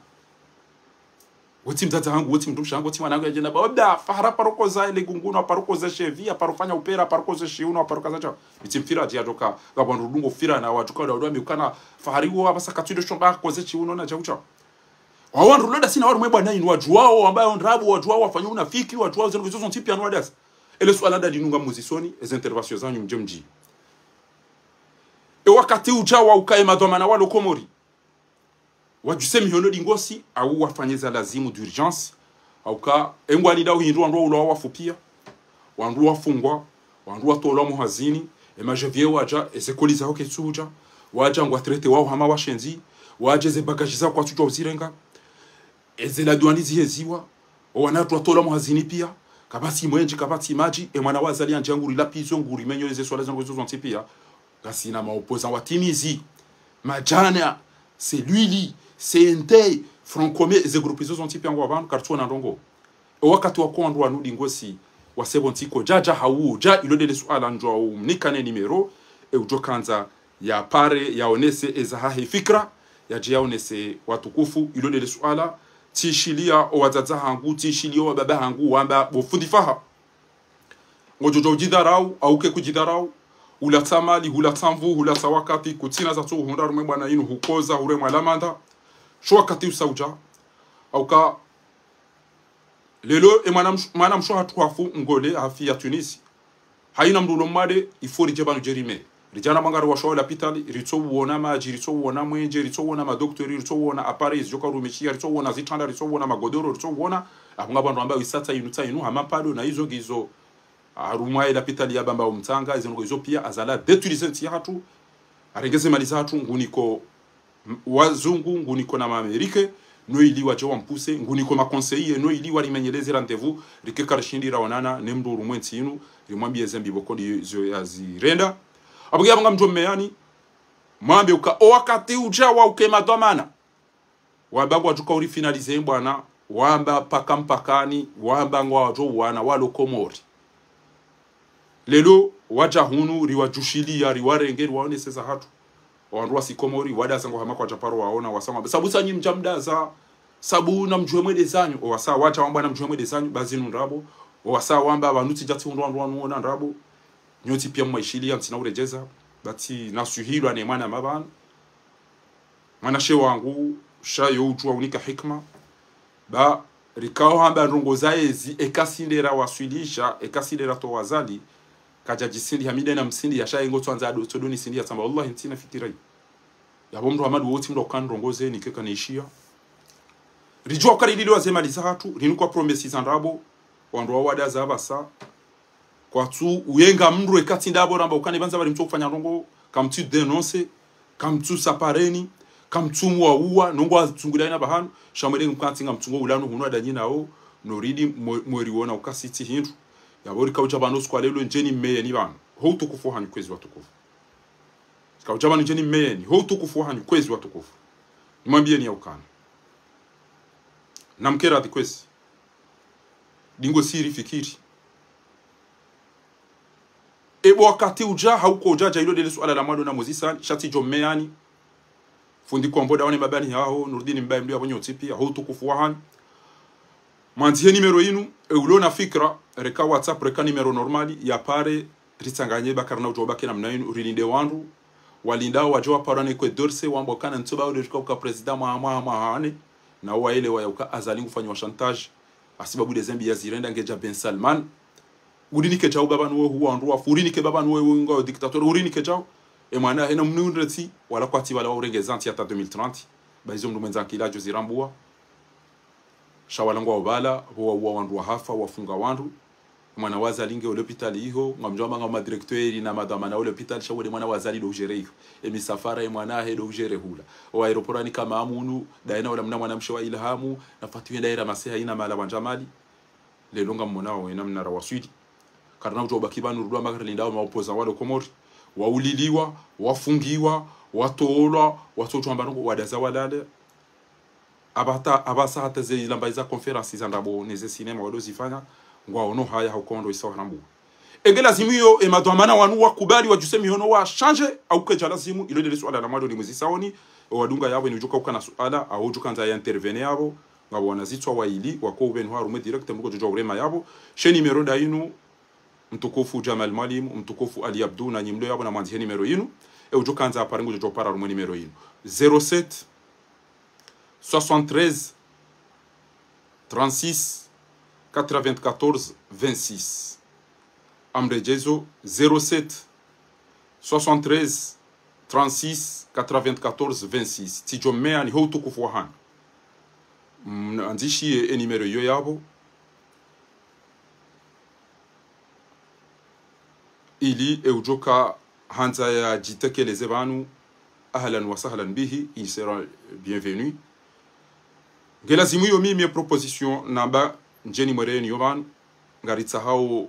Wetsi mdzadze hangu, wetsi mdrumshe hangu, wetsi mwana hangu yadjenda ba, oda, fahara paro koza ele gunguno, paro koza shevi, paro fanya upera, paro koza shiuno, paro kaza tsao. Mitsi mfira dji yadjoka, ngapvo wandru dungo fira na wadjuka, wadwa miukana, fahari wo, apvasa katsu ndo shomba, koze shiuno na tsao tsao. Wa wandru loda sina wari mwe bwana inu, wadjuwao, wamba yo ndrabo, wadjuwao, wafanya unafiki, wadjuwao, zinu izo zontsi pia nu wadasi. Ele suala nda linunga muzisoni, eze intervention zanyu mdje mdji. E wakati udja wa ukaye madhwamana walo Komori. Wadjuse mihono dingosi, au wafanye za lazimu d'urgence. Au ka, engwani dau hindru wandru waulwa wafu pia. Wandru wafungwa, wandru watolwa muhazini, e majevier wadja, eze koli zaho ketsudja, wadja ngwa traité wao hama washenzi, wadje ze bagages zao kwatsudjwa uzirenga, eze la douane ziheziwa, o wana watru watolwa muhazini pia, kapvatsi mwenje, kapvatsi madji, e mwana wa Azali yandja nguri lapvizo, nguri menyo eze swala zango izo zontsi pia. Ngasina ma opposants watimizi, madjana, Selwili, C N T, Front Commun, eze groupe izo zontsi pia ngwa pvanu, karitsuona ndrongo. E wakati wa ko wandru wanu dingosi, wase pvo ntsi ko djadja hau dja, ilo ndele suala ndjo au mnikane numéro, e udjo kandza ya pare, yaonese eza hahe fikra, yadje yaonese watukufu, ilo ndele suala, tsishilia o wadzadze hangu, tsishilia o wababa hangu, wamba bo fundi Faha. Ngodjo djo udjidharau, au ke kudjidharau, hulatsa mali, hulatsa nvu, hulatsa wakati, kutsina za tsu hundra rumwe bwana inu, hukoza, hure mwa lamanda. Sho wakati usa udja, au ka lelo, e mwana msh-, mwana msho hatru hafu, ngole, hafi ya Tunisie. Haina mdru ulo mwade, il faut ridje pvanu dje rime. Ridjana mwangari washo wa lapitali, ritsouona madji, ritsouona mwenje, ritsouona madoktori, ritsouona appareils, zidjoka urumishia, ritsouona zitranda, ritsouona magodoro, ritsouona. Apvo ngapvo wandru wamba wisatsa inu tsa inu, hama mpado, na izo ngizo. Harumwa e lapitali ya Bambao Mtsanga, izo ndrongo izo pia, Azali adétruise ntsi yahatru, arenge ze mali zahatru, nguniko m-, wazungu, nguniko na ma Américains, no ili wadje wampuse, nguniko ma conseillers, no ili warimenyeleze rendez-vous, rike karishindi raonana, ne mdru urumwe ntsi inu, rimwambie ze mbi pvoko ndizo yazirenda. Apvo nge apvo ngamdjo mmeyani, mwambe uka, o wakati udja wa uke madhwamana. Wamba ngwadjuka uri finaliser bwana, wamba paka mpakani, wamba ngwadjo wana walo Komori. Lelo, wadja hunu, riwadjushilia, riwarenge, riwaonese za hatru. Wandru wasi Komori, wadaza ngo hama kwadja paro waona, wasa wamba, sabu sanyi mdja mdaza, sabu na mdjuwe mwende zanyu, o wasa wadja wamba na mdjuwe mwende zanyu, ba zinu ndrabo, o wasa wamba, pvanu tsidja tsi hundru wandru wanu ona ndrabo, nyontsi pia mwaishilia, ntsina uredjeza, ba tsi nasuhilwa ne mwana mapvanu. Mwanashe wangu, sha yo udjuwa unika hikma. Ba, rikao hamba ndrongo za ezi, eka si nde rawaswilisha, eka si nde ratowa Azali, kadja djisindi hamide na msindi, ya sha yengo tswandza ado, tsodo nisindi ya tsamba, wallahi, ntsina fikira yi. Yapvo mdru Hamadu wotsi mdru uka ndrongo ze nike kanishiya. Ridjuwa uka rililiwa ze mali za hatru, rinikwa promesses za ndrabo, wandru wa wadaza apvasa, kwatsu uyenga mdru eka tsi ndrabo ramba ukane pvandza pvali mtsu kufanya ndrongo, kamtsu dénoncer, kamtsu sapareni, kamtsu muwa uwa, nongo azungula ina pvahanu, sha mwele mkantsi ngamtsu ngo ulanu hunu adanyi nao, no ridi mwe-, mweri wona uka si tsi hindru. Yapvo rika udja pvanu siku wa lelo ndjeni mmeyeni pvanu. Ho utukufu hanyu kwezi watukufu. Rika udja pvanu ndjeni mmeyeni. Ho utukufu hanyu kwezi watukufu. Nimwambiyeni ya ukana. Namkera ati kwezi. Dingo siri fikiri. Ebo wakati udja, hauko udja, dja ilo ndele suala la mwando na muzisani, sha tsi djo mmeyani. Fundi Kombo dawane mabani yaho, Nurdini Mbaye mdru ya pvo nyontsi pia, ho utukufu wa hanyu. Mwandzihe numéro inu, e ulo na fikra, reka WhatsApp, reka numéro normal, ya pare, ritsanganye ba karina udjo baki namna inu, rilinde wandru, walindao wadjo waparwa ne kwe dorse, wambo kana ntsoba ule rika uka président mwa, mwa, mwa hane, na uwaelewa ya uka Azali ngufanyiwa chantage, hasibabu nde ze mbi yazirenda ngedja Ben Salman. Urinike djau baba nuwe huwa wandru wafu, urinike baba nuwe huwa ngawe dictateur, urinike djau. E mwana hena mnu undretsi, wala kwatsi wala wa urenge zantsi hata deux mille trente. Ba izo mdru mwendza akili adjo zirambuwa. Sha wala ngwao pvala, pvo wauwa wandru wahafa, wafunga wandru. Mwana wa Azali nge o l'hôpital iho, ngamdjo amba ngao madirecteur na madhwamana o l'hôpital, sha wele mwana wa Azali ndo ugérer iho. E misafara e mwana ahe ndo ugérer hula. O aéroport ni kama amunu, daye na wala mna mwanamshe wa Ilhamu, na Fatu yenda ira maseha ina mala wandja mali. Lelo ngammonao ena mnara wa Swidi. Karina udjo ubaki pvanu rudwa amba karilindao ma opposants walo Komori. Wauliliwa, wafungiwa, watolwa, watsotwa mbarongo, wadaza walale. Apvasa, apvasa hata ze lamba za conférence za ndrabo ne ze cinéma wado zifanya, ngwaono haya haukondo isa wanambu. Enge lazimu iyo, e madhwamana wanu wakubali wadjuse mihono wa change, au kedja lazimu, ilo ndele suala la mwado ni mwizisaoni, o wadunga yapvo ni udjoka ukana suala, au udjoka ndza ya intervenir yapvo, ngapvo wanazitswa waili, wako upvenu harumwe direct, mbuko djodjo urema yapvo, she numéro nda inu, mtukufu Jamal Mwalimu, mtukufu Ali Abdou, na nyi mlo yapvo na mwandzihe numéro inu, e udjoka ndza apare ngudjodjo para harumwe numéro inu. Zéro sept, soixante-treize, trente-six, quatre-vingt-quatorze, vingt-six. Amredjezo, zéro sept, soixante-treize, trente-six, quatre-vingt-quatorze, vingt-six. Tsidjo mea ni ho utukufu wa hanyu. Mm, andzishiye e numéro iyo yapvo. Ili e udjoka handza yadjitekeleze pvanu, ahlan wa sahlan bihi, il sera bienvenu. Nge lazimu iyo mimi e proposition namba ndjeni mwereni yo pvanu, ngaritsahao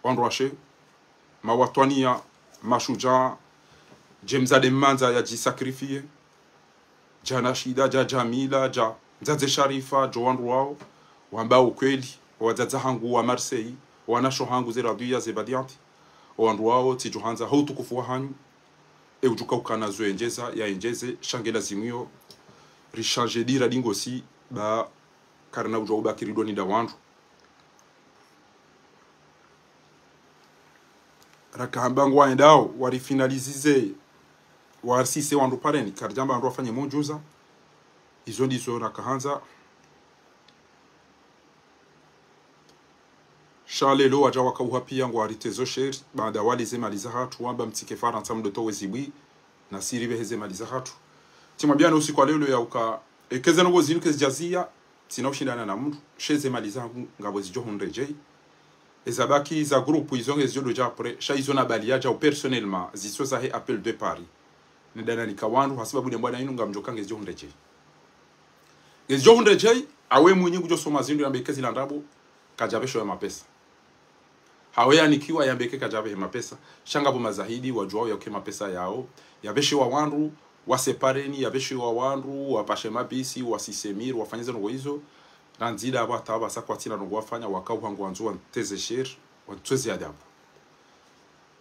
wandru washe, mawatwaniya, mashudjaa, dje mdzadze mmandza yadjisacrifier, dja Nashida, dja Jamila, dja mdzadze Sharifa, djo wandru wao, wamba ukweli, wadzadze hangu wa Marseille, wanasho hangu ze radhiya ze badianti, wandru wao, tsidjo handza, ho utukufu wa hanyu, e udjuka ukana zo endjeza, ya endjeze, sha nge lazimu iyo, ri change dira dingosi, ba, karina udjua ubaki ridoni nda wandru. Rakahamba ngwaendao, warifinalizize, warsise wandru pareni, karidjamba wandru wafanye mujuza, izo ndizo rakahandza. Sha lelo wadja wakauha pia ngwaritezo sheri, baanda wale ze mali za hatru, wamba mtsike Farantsa mdoto wezibwi, na siri behe ze mali za hatru. Tsimwambiana usiku wa lelo ya uka, eke ze ndrongo zinu kezidjaziya, tsina ushindana na mndru, she ze mali zangu ngapvo zidjo hundredjei. Eza baki za groupe izo nge zidjo dodja après, sha izo na bali yadja u personnellement, ziso zahe appel de Paris. Nidana nika wandru, hasibabu ne mbwana inu ngamdjoka nge zidjo hundredjei. Nge zidjo hundredjei, awe mwinyi ngudjo soma zindru yambe eke zila ndrabo, kadjapvesho ya mapesa. Hawe yanikiwa yambe eke kadjapvehe mapesa, sha ngapvo mazahidi, wadjuao yauke mapesa yao, yapveshewa wandru, wasepareni, yapveshewa wandru, wapashe mabisi, wasise miri, wafanye ze ndrongo izo, na ndzila apvo hata apvasa kwatsina ndrongo wafanya, wakauha ngwandzo wanteze sheri, wantweze adabu.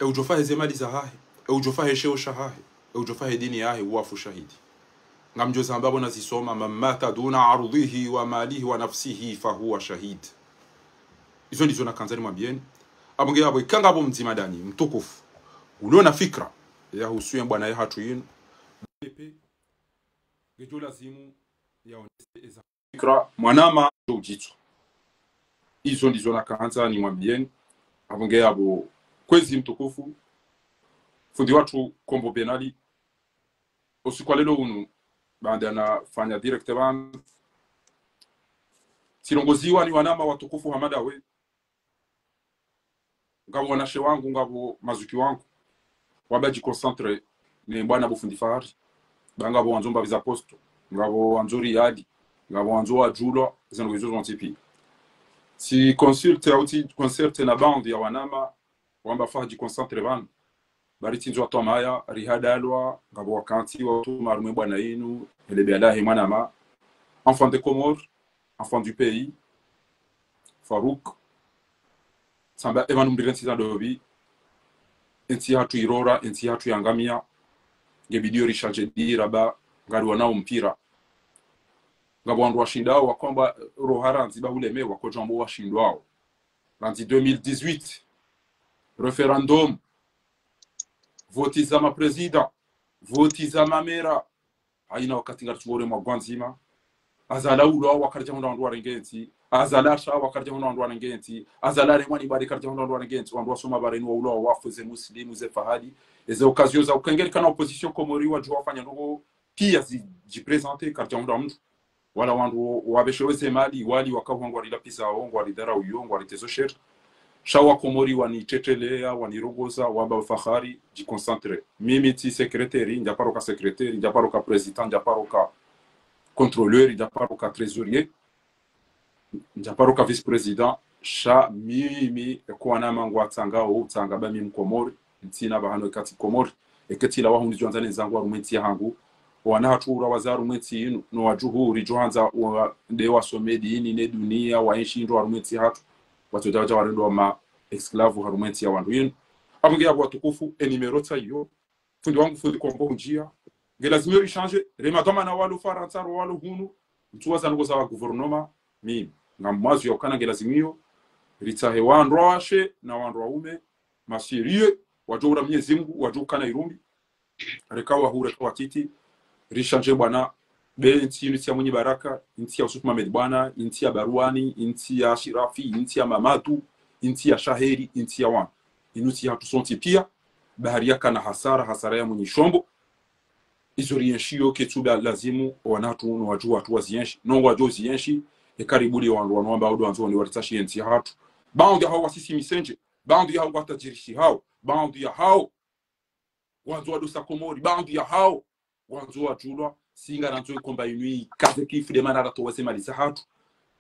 E udjofa he ze mali za hahe, e udjofa he sheo sha hahe, e udjofa he dini yahe, uwafu shahidi. Ngamdjo zamba pvo nazisoma, من مات دون عرضه وماله ونفسه فهو شهيد. Izo ndizo nakandza nimwambieni. Apvo nge apvo, ika ngapvo mdzima ndani, mtukufu, ulio na fikra, ya husu ye mbwana ya hatru yinu. Pepe, ngedjo lazimu, ya onese eza fikra, mwanama, udjitso. Izo ndizo nakandza nimwambieni. Apvo nge apvo, kwezi mtukufu, fundi watru Kombo Benali, usiku wa lelo unu, baanda nafanya direct pvanu, tsilongoziwa ni wanama watukufu hama ndawe, ngapvo wanashe wangu, ngapvo mazuki wangu, wamba djiconcentre ne mbwana bo fundi Fahari, ba ngapvo wandzo mbapvi za posto, ngapvo wandzo Riyadi, ngapvo wandzo wadjulwa, ze ndrongo izo zontsi pia. Tsiconsulte au tsiconcerte na baandhi ya wanama, wamba faa djiconcentre pvanu. Bari tsindzo twamaya, rihadalwa, ngapvo wakantsi, watuma harumwe mbwana inu, hele be alahe mwanama. Enfant de Comores, enfant du pays, Farouk. Tsamba, epvanu mdire ntsi za ndopvi, entsi hatru irora, entsi hatru yangamia, nge bidi yo rishadje dira ba, ngari wanao mpira. Ngapvo wandru washindao, wakomba roha randzi ba uleme, wakodjwambo washindwao. Randzi deux mille dix-huit, référendum, voti za ma président, voti za ma maire, haina wakati ngari tsungore mwa gwandzima. Azali ulwa wakaridja hundra wandru warenge ntsi. Azali asha wakaridja hundra wandru warenge ntsi. Azali aremwa ni bari karidja hundra wandru warenge ntsi. Wandru wasoma bareni wa ulwa wafu ze muslimu ze Fahadi. Eze occasion za ukengeri kana opposition Komori wadjuwa wafanya ndrongo pia zidjiprésenter karidja hundra mndru. Wala wandru wapvesheweze mali, wali waka hwa ngwarilapviza wo, ngwaridharau yo, ngwaritezo sher. Sha wakomori wanitetelea, wanirongoza, wamba Fahari, djiconcentre. Mimi tsi secrétaire, ndjaparo ka secrétaire, ndjaparo ka président, ndjaparo ka contrôleur, ndjaparo ka trésorier, ndjaparo ka vice-président. Sha mimi, eka wana mangu watsanga, wo utsanga ba mi Mkomori, ntsina pvahanu eka tsi Komori. Eka tsi la wahundri djwandzani zangu harumwa entsi yahangu. Wana hatru ura waza harumwa entsi inu, no wadjuhu ridjo handza wa, nde wasome dini ne dunia, waenshi ndo harumwa entsi hatru. Watsodja wadja warendwa ma esclave harumwa entsi ya wandru inu. Apvo nge yapvo watukufu, e numéro tsa iyo. Fundi wangu, fundi Kombo undjia. Nge lazimu yo rishanje, re madhwamana walo Farantsa, ro walo hunu, mtsuwa zanongo za wa gouvernement, mimi. Ngamwazo ya ukana nge lazimu yo, ritsahe wandru washe na wandru waume, ma sérieux, wadjo ura Mnyezi Mungu, wadjo ukana irumbi, reka wahuu, reka watiti, rishanje bwana, be ntsi inu ntsi ya Mwinyi Baraka, ntsi ya Yusuf Mohamed bwana, ntsi ya Baruani, ntsi ya Shirafi, ntsi ya Mamadu, ntsi ya Shaheri, ntsi ya wana. Inu ntsi yahatru sontsi pia, bahari yakana hasara, hasara ya mwenye shombo. Izo rienshi yo ketsu ba lazimu, owana hatru, no wadjuhu watru wazienshi, no ngwadjo zienshi, e karibu li wandru wanu wamba udo wandzo wani waritsashi entsi yahatru. Baandhu yahao wasisi misenje, baandhu yahao ngwatadjirishi hao, baandhu yahao wandzo wadosa Komori, baandhu yahao wandzo wadjulwa, si ngarandzo ikomba inu ikaze kifu de mana ratoweze mali zahatru,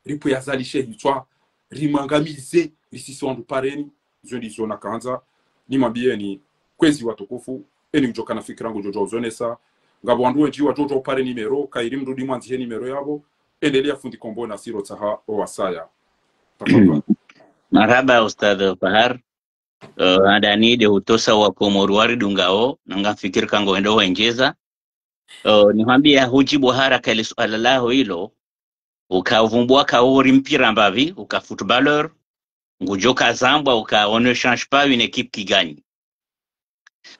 ripve yazalishe hitswa, rimwangamize, risisi wandru pareni, zo ndizo nakandza nimwambiyeni, kwezi watukufu, eni udjo kana fikira ngudjo djuwa uzonesa, ngapvo wandru wendji wadjo djuwa upare numéro, kayiri mdru di mwandzihe numéro yapvo, endelea fundi Kombo nasi rotsaha owasaya. Tafadhali. Marahaba, Ustadh Fahar. Eh, handani de hutosa wakomori waridungao, na ngamfikiri ka ngohenda wendjeza. Eh, nihwambiye hudjibu haraka le suala laho ilo, uka uvumbua ka uri mpira mbapvi, uka footballeur, ngudjo kazambwa, uka on ne change pas une équipe qui gagne.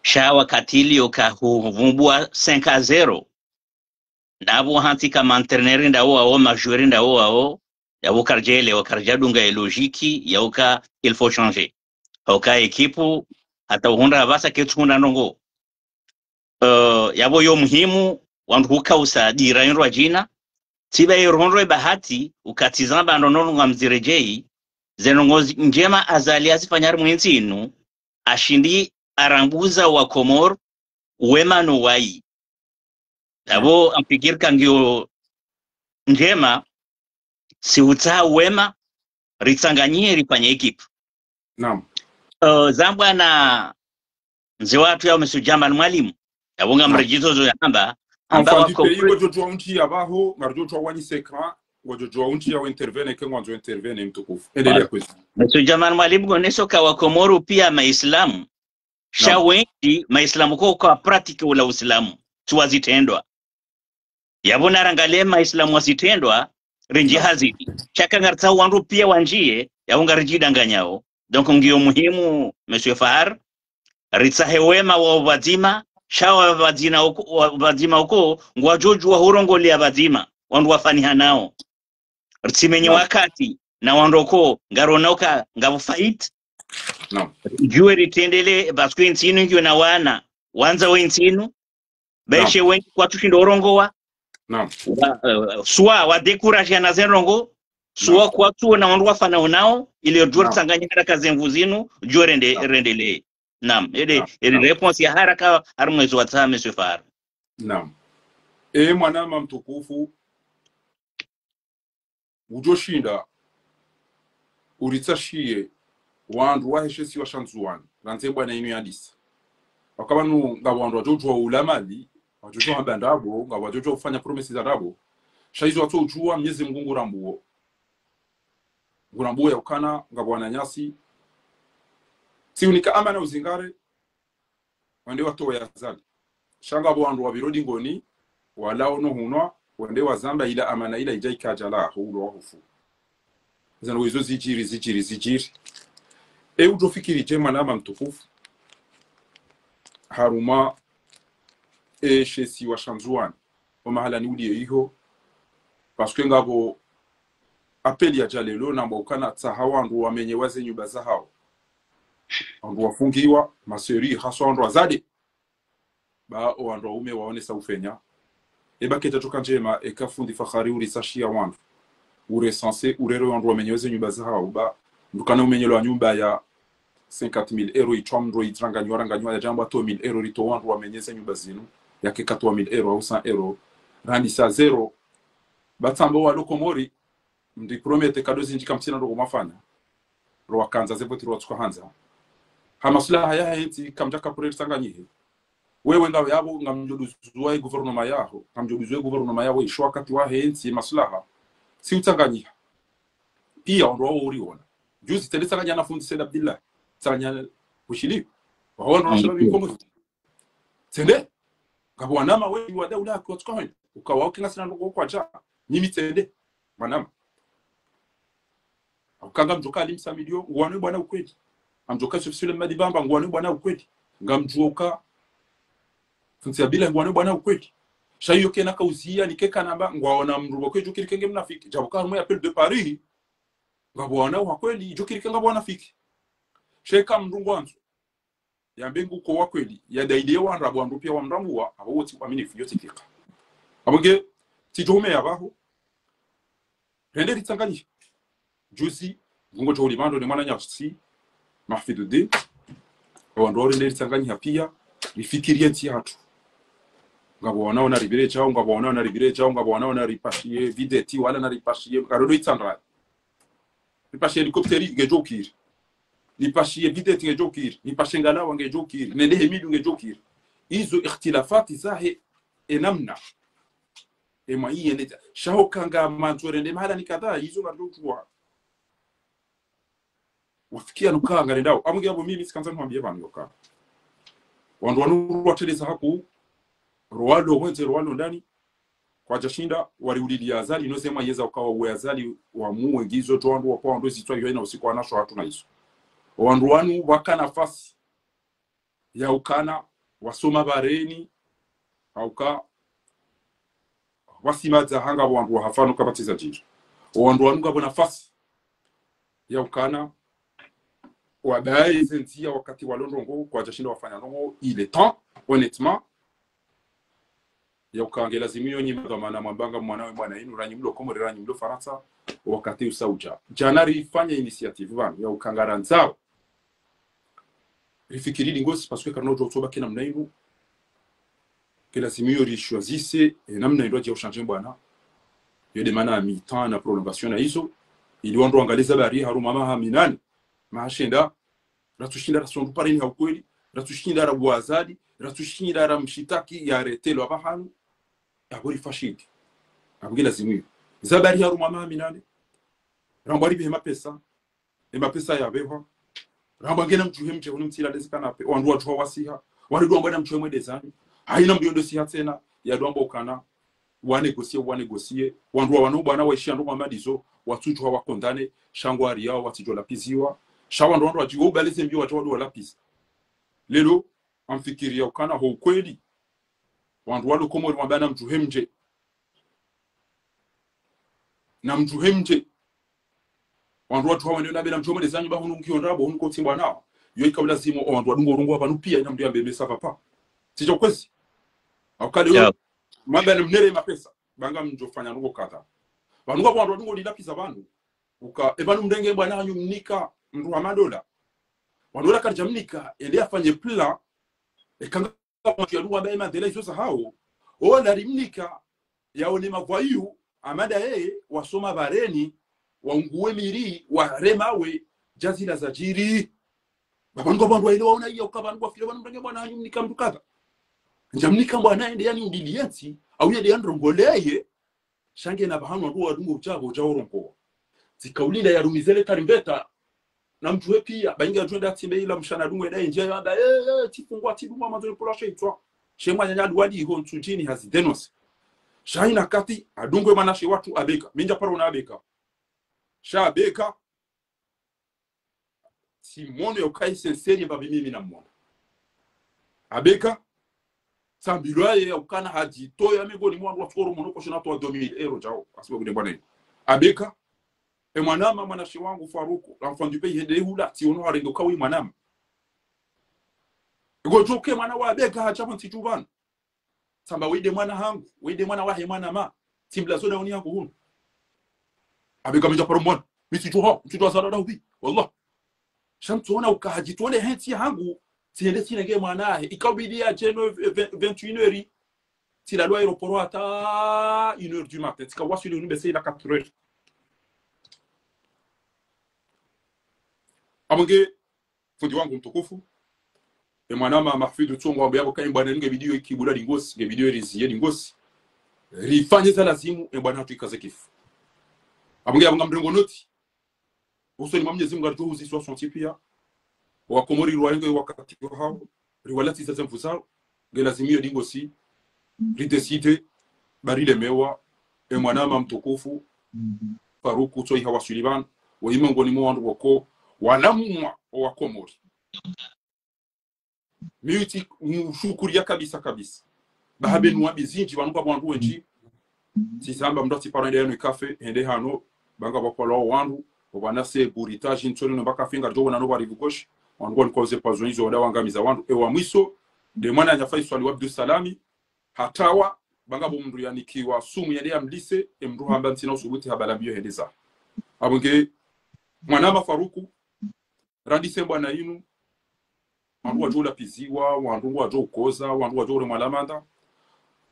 Sha wakati li uka huvumbua cinq à zéro, napvo hantsi ka ma entraîneur ndawo wawo, ma joueur ndawo wawo, yapvo karidjaelewa, karidjadunga e logique ya uka il faut changer. Uka équipe, hata uhundra apvasa ketsu hundra ndrongo. Eh, yapvo yo muhimu, wandru hukausa dira yindrwadjina, tsi ba irondro e bahati, uka tsi zamba ndrongo ngamziredjeyi, ze ndrongo zi-, ndjema Azali azifanya harimwa entsi inu, ashindi arambuza wakomori, wema no wayi. Yapvo ngamfikiri ka ngiyo ndjema, si utsaha wema, ritsanganye rifanye équipe. Naam. Eh, zambwa na mze watru ya Monsieur Jamal Mwalimu. Yapvo ngamredjezo zo yahamba, amba enfin, wa du pays, compre- wadjo djuwa untsi ya pvaho, ngaridjo djuwa wanyi secret, wadjo djuwa untsi ya intervenir, ke ngwandzo intervenir mtukufu. Endelea kwezi. Monsieur Jamal Mwalimu, ngoneso ka wakomori pia maislamu. Sha wendji, maislamu ko kwa pratique ula usilamu, tsi wa zitrendwa. Yapvo narangalie maislamu wa zitrendwa, rindji hazidi. Sha ka ngaritsaho wandru pia wandjiye, yapvo ngaridjidanganyao. Donc, ngiyo muhimu, Monsieur Fahar, ritsahe wema wa pvadzima, sha wa pvadzima uko, wa pvadzima uko, ngwadjo djuwa hurongoleya pvadzima, wandru wafanihanao. Ritsimenye wakati, na wandru ko, ngaronao ka, ngapvo faida. Djuwe ritrendelee, parce que entsi inu ngiyo na wana, wandza we ntsi inu, beshe wendji kwatsu shinda urongowa. Wa, eh, swa wa décourager na ze ndrongo, swa kwatsu ona wandru wafanao nao, ile djuwe ritsanganye haraka ze nvu zinu, djuwe rende-, rendelee. Naam, ele, ele réponse ya haraka, harimwa ezo watsaha, Monsieur Fahar. Naam. E mwanama mtukufu, udjo shinda uritsashiye wandru wahe she isiwa sha Ndzuwani, randzi bwana inu yandisa. Waka pvanu ngapvo wandru wadjo djuwa ula mali, wadjo djuwa hamba ndrabo, ngapvo wadjo djuwa ufanya promesses za ndrabo. Sha izo watso udjuwa Mnyezi Mungu ngurambuo. Ngurambuo ya ukana, ngapvo wananyasi. Tsi unika amana uzingare, wende watowe Azali. Sha ngapvo wandru wapviro dingoni, walao no hunwa, wende wazamba ila amana ila idja ikadja la, houlo wahufu. Zana wezo zidjiri, zidjiri, zidjiri. E udjo fikiri dje mwanama mtukufu, harumwa e she isiwa sha Ndzuwani, o mahala ni uliye iho, parce que ngapvo appel ya dja leo, namba ukana tsaha wandru wamenye waze nyumba zahao. Wandru wafungiwa, ma sérieux, haswa wandru wazade. Ba o wandru waume waonesa ufenya. Eba kayidjatsoka ndjema, eka fundi Fakhari urisashiya wandru. Urecenser, urero wandru wamenyewe ze nyumba zahao, ba, mndru kana umenyelwa nyumba ya cinquante mille euros, itswa mndru itsanganywa, ranganywa, yadjambwa trois mille euros, ritowa wandru wamenye ze nyumba zinu, yake quatre mille euros, au cent euros, randisa zéro. Ba tsambo walo Komori, mndri promettre kado zindji kamtsina ndo kumafanya. Rowakandza ze voti rowatsuka handza. Ha maslaha yahe ntsi kamdjaka pureri tsanganyihe. Wewe nga yapvo ngamdjoduzuwa ye gouvernement yaho, ngamdjoduzuwa ye gouvernement yaho, isho wakati wahe ntsi maslaha. Si utsanganyiha. Piya wandru wawo uriona. Juzi tsende tsanganya na fundi Said Abdillah. Tsanganya ushili. Wawo wandru wa shababi Komori. Tsende. Ngapvo wanama we wa daula kwatsuka hwenda. Ukawa ukinga sina ndo kwadja. Mimi tsende. Wanama. Hauka ngamdjoka Ali Msamilio, ngwandzo bwana ukweli. Ngamdjoka Yusuf Sule Madibamba, ngwandzo bwana ukweli. Ngamdjoka Fundi Abila, ngwandzo bwana ukweli. Sha iyo kena kauziya, nike kanamba, ngwaona mndru wa kweli djukiri ke nge mnafiki. Djabu ka harumwa ye appel de Paris, ngapvo wana wa kweli, djukiri ke ngapvo wanafiki. Sha eka mndru ngwandzo yambe nguko wa kweli, yadayi nde wandru, apvo wandru piya wamrambua, apvo wotsi uaminifu, yotsi thika. Apvo nge, tsidjo ume yapvaho, rende ritsanganyihe. Juzi, ngungo djo ulimando ne mwananyasi, Mahfiduddin, wandru rende ritsanganyiha piya, rifikiriye ntsi yahatru. Ngapvo wana wana ripvire djao, ngapvo wana wana ripvire djao, ngapvo wana wana ripashiye, videti, wala na ripashiye, ngarodo itsandraye. Ripashe hélicoptère ngedjo ukiri. Ripashe vedette ngedjo ukiri. Ripashe ngalawa ngedjo ukiri. Nende hemidu ngedjo ukiri. Izo ikhtilafati zahe enamna. Ema iye neta. Sha hauka ngamandzo rende mahala ni kadha, izo ngaridjo utsuwa. Wafikiya nuka ngarendao. Amu nge apvo mimi tsikandza nuhambiye pvanu yoka. Wandru wanu rwateleza haku. Rwalo hwendze rwalo ndani. Kwadjashinda wariuliliya Azali, ino ze mwa yeza ukawa uwe Azali wamuwe ngizo djo wandru wakwa wandru zitswa iyo ina usiku wanasho hatru na izo. Wandru wanu waka nafasi ya ukana wasoma bareni, hauka wasimadza hanga wandru wahafa no kapvatsi zadjiri. Wandru wanu ngapvo nafasi ya ukana wabaye ze ndziya wakati walo ndrongoo, kwadjashinda wafanya ndrongoo, il est temps, honnêtement, ya uka nge lazimu iyo nyi madhwamana mwambanga mwana we mwana inu, ranyi mlo Komori, ranyi mlo Farantsa, wakati usa udja. Djana rifanya initiative pvanu, ya uka ngarandzao. Rifikiri ndingozi, parce que karina udjo utsoba ke namna inu. Ke lazimu iyo richoisisse, e namna inu adja ushanje bwana. Iyo nde mana mi-temps na prolongation na izo. Ili wandru wangaliza bari harumwa maha minane. Maha shenda, ratsushinda rasondru pareni ha ukweli, ratsushinda rabuwa Azali, ratsushinda ramshitaki ya retelo apvahanu, apvo rifashidi. Apvo nge lazimu iyo. Za bari harumwa maha minane, rambwa ripvehe mapesa, e mapesa yapvehwa, rambwa ngena mdjuhe mdje hunu mtsila lezi kanape, wandru wadjuha wasiha, wari dwambwa na mdjuhe mwende zanyu, haina mdru yondo siha tsena, ya dwambwa ukana, wanégocier, wanégocier. Wandru wa wanu bwana waishiya ndrongoo hama ndizo, watsudjuha wakondane, sha ngwari yao watsidjo lapiziwa. Sha wandru wandru wadji wo ubalize mbio wadjo wadu walapiza. Lelo, amfikiri ya ukana ho ukweli. Wandru walo Komori wamba na mdjuhe mdje. Na mdjuhe mdje. Wandru wadjuha wende na bela mdjuhe mwende zanyu ba hunu mkiyo ndrabo, hunu kotsi mbwana. Yo ika ulazimu, o wandru wadungo urungo wa pvanu piya, ina mdru yambe mesa pvapva. Tsidja ukwezi. Hauka leo, ya, mwamba na mnere mapesa. Ba ngamdjo fanya ndrongoo kadha. Pvanu ngapvo wandru wadungo lilapiza pvanu. Uka, e pvanu mrenge bwana hanyu mnika, mndru wa madola. Wandru wala karidja mnika, ende yafanye plan, e kanga mndru yadungo ambaye madela izo zahao. Ola rimnika, yaone mavwayu, amada yeye, wasoma bareni, waunguwe miri, waremawe, djazila zadjiri. Ba pvanu ngapvo wandru waelewa ona iya uka pvanu ngwafile pvanu mrenge bwana hanyu mnika mndru kadha. Ndja mnika bwana ende yani udili yentsi, au yende yandrongoleye, sha nge na pvahanu wandru wadungo udja pvo udja urongowa. Tsika ulinda yarumize le tarimbeta, na mdjuhe piya, ba inga djuwe nda tsimbe ila mshana dungo enda indjiya yanda, eh, eh, tsifungwa tsidungwa mandzo ni pula she itswa. She mwananya aluwadi iho ntsudjini hazi dénoncer. Sha ina kati, adungwe mwanashe watru Abeka. Mi ndja paro na Abeka. Sha Abeka, tsimono ya uka yi sincère mbapvi mimi namona. Abeka, tsambilwa ye ya ukana hadjitoya mengoni mwa wandru wa foro mono koshona towa deux mille euros djao, asiba kude bwana inu. Abeka, e mwanama, mwanashe wangu Faruku, l'enfant du pays, hende hula, tsiono harendo kawi mwanama. Ego djoke mwana wa Abeka hadja pvo ntsi dju pvanu. Tsamba wende mwana hangu, wende mwana wahe mwanama. Tsimlazo dauni hangu hunu. Abe kamidja paro mwana. Mi tsidjuha, mi tsidjuha zala dahu bi. Wallah. Sha mtsuona uka hadji, tsuone hentsi hangu. Tsihende tsinenge mwana ahe. Ikabidi yadje no ve-, ve-, vingt et une heures. Tsilalo aéroport hata une heure du matin. Tsika waswili hunu bese ila quatre heures. Amwenge, fundi wangu mtukufu. E mwanama Mahfidu Tsongo ambe yako kayi mbwana nge bidiyo ikibula dingosi, nge bidiyo riziye dingosi. Rifanye za lazimu, e mbwana hatru ikaze kifu. Amwenge, amwenge mrengo noti. Usoni mwa Mwenyezi Mungu ngaridjo uziswa sontsi pia. Wakomori riwarenge wakati wahao, riwalatsiza ze nvu zao, nge lazimu iyo dingosi, ridécide, bari lemewa, e mwanama mtukufu, Faruku Tsoiha wa Sullivan, wa imengoni mwa wandru woko, walamumwa o Wakomori. Mi utsi mshukuriya kabisa kabisa. Baha benu wa bizindji, pvanu ka wandru wendji. Tsizamba mndru atsipara hende yanu ikafe, hende hano, banga bapalwa wandru, obana se buritaji ntsoni no bakafe ngaridjo wona no barivu goshi, wandru wani kwauze pazoni zo wada wangamiza wandru, e wa mwiso, nde mwana nya Faiswali wa Abdussalami, hatawa, banga bo mndru yanikiwa sumu yende yamlise, e mndru hamba ntsina usubuti habala mbiyo hende za. Amwenge, mwanama Faruku, randise mbwana inu, wandru wadjo ulapiziwa, wandru ngwadjo ukoza, wandru wadjo uremwa lamanda.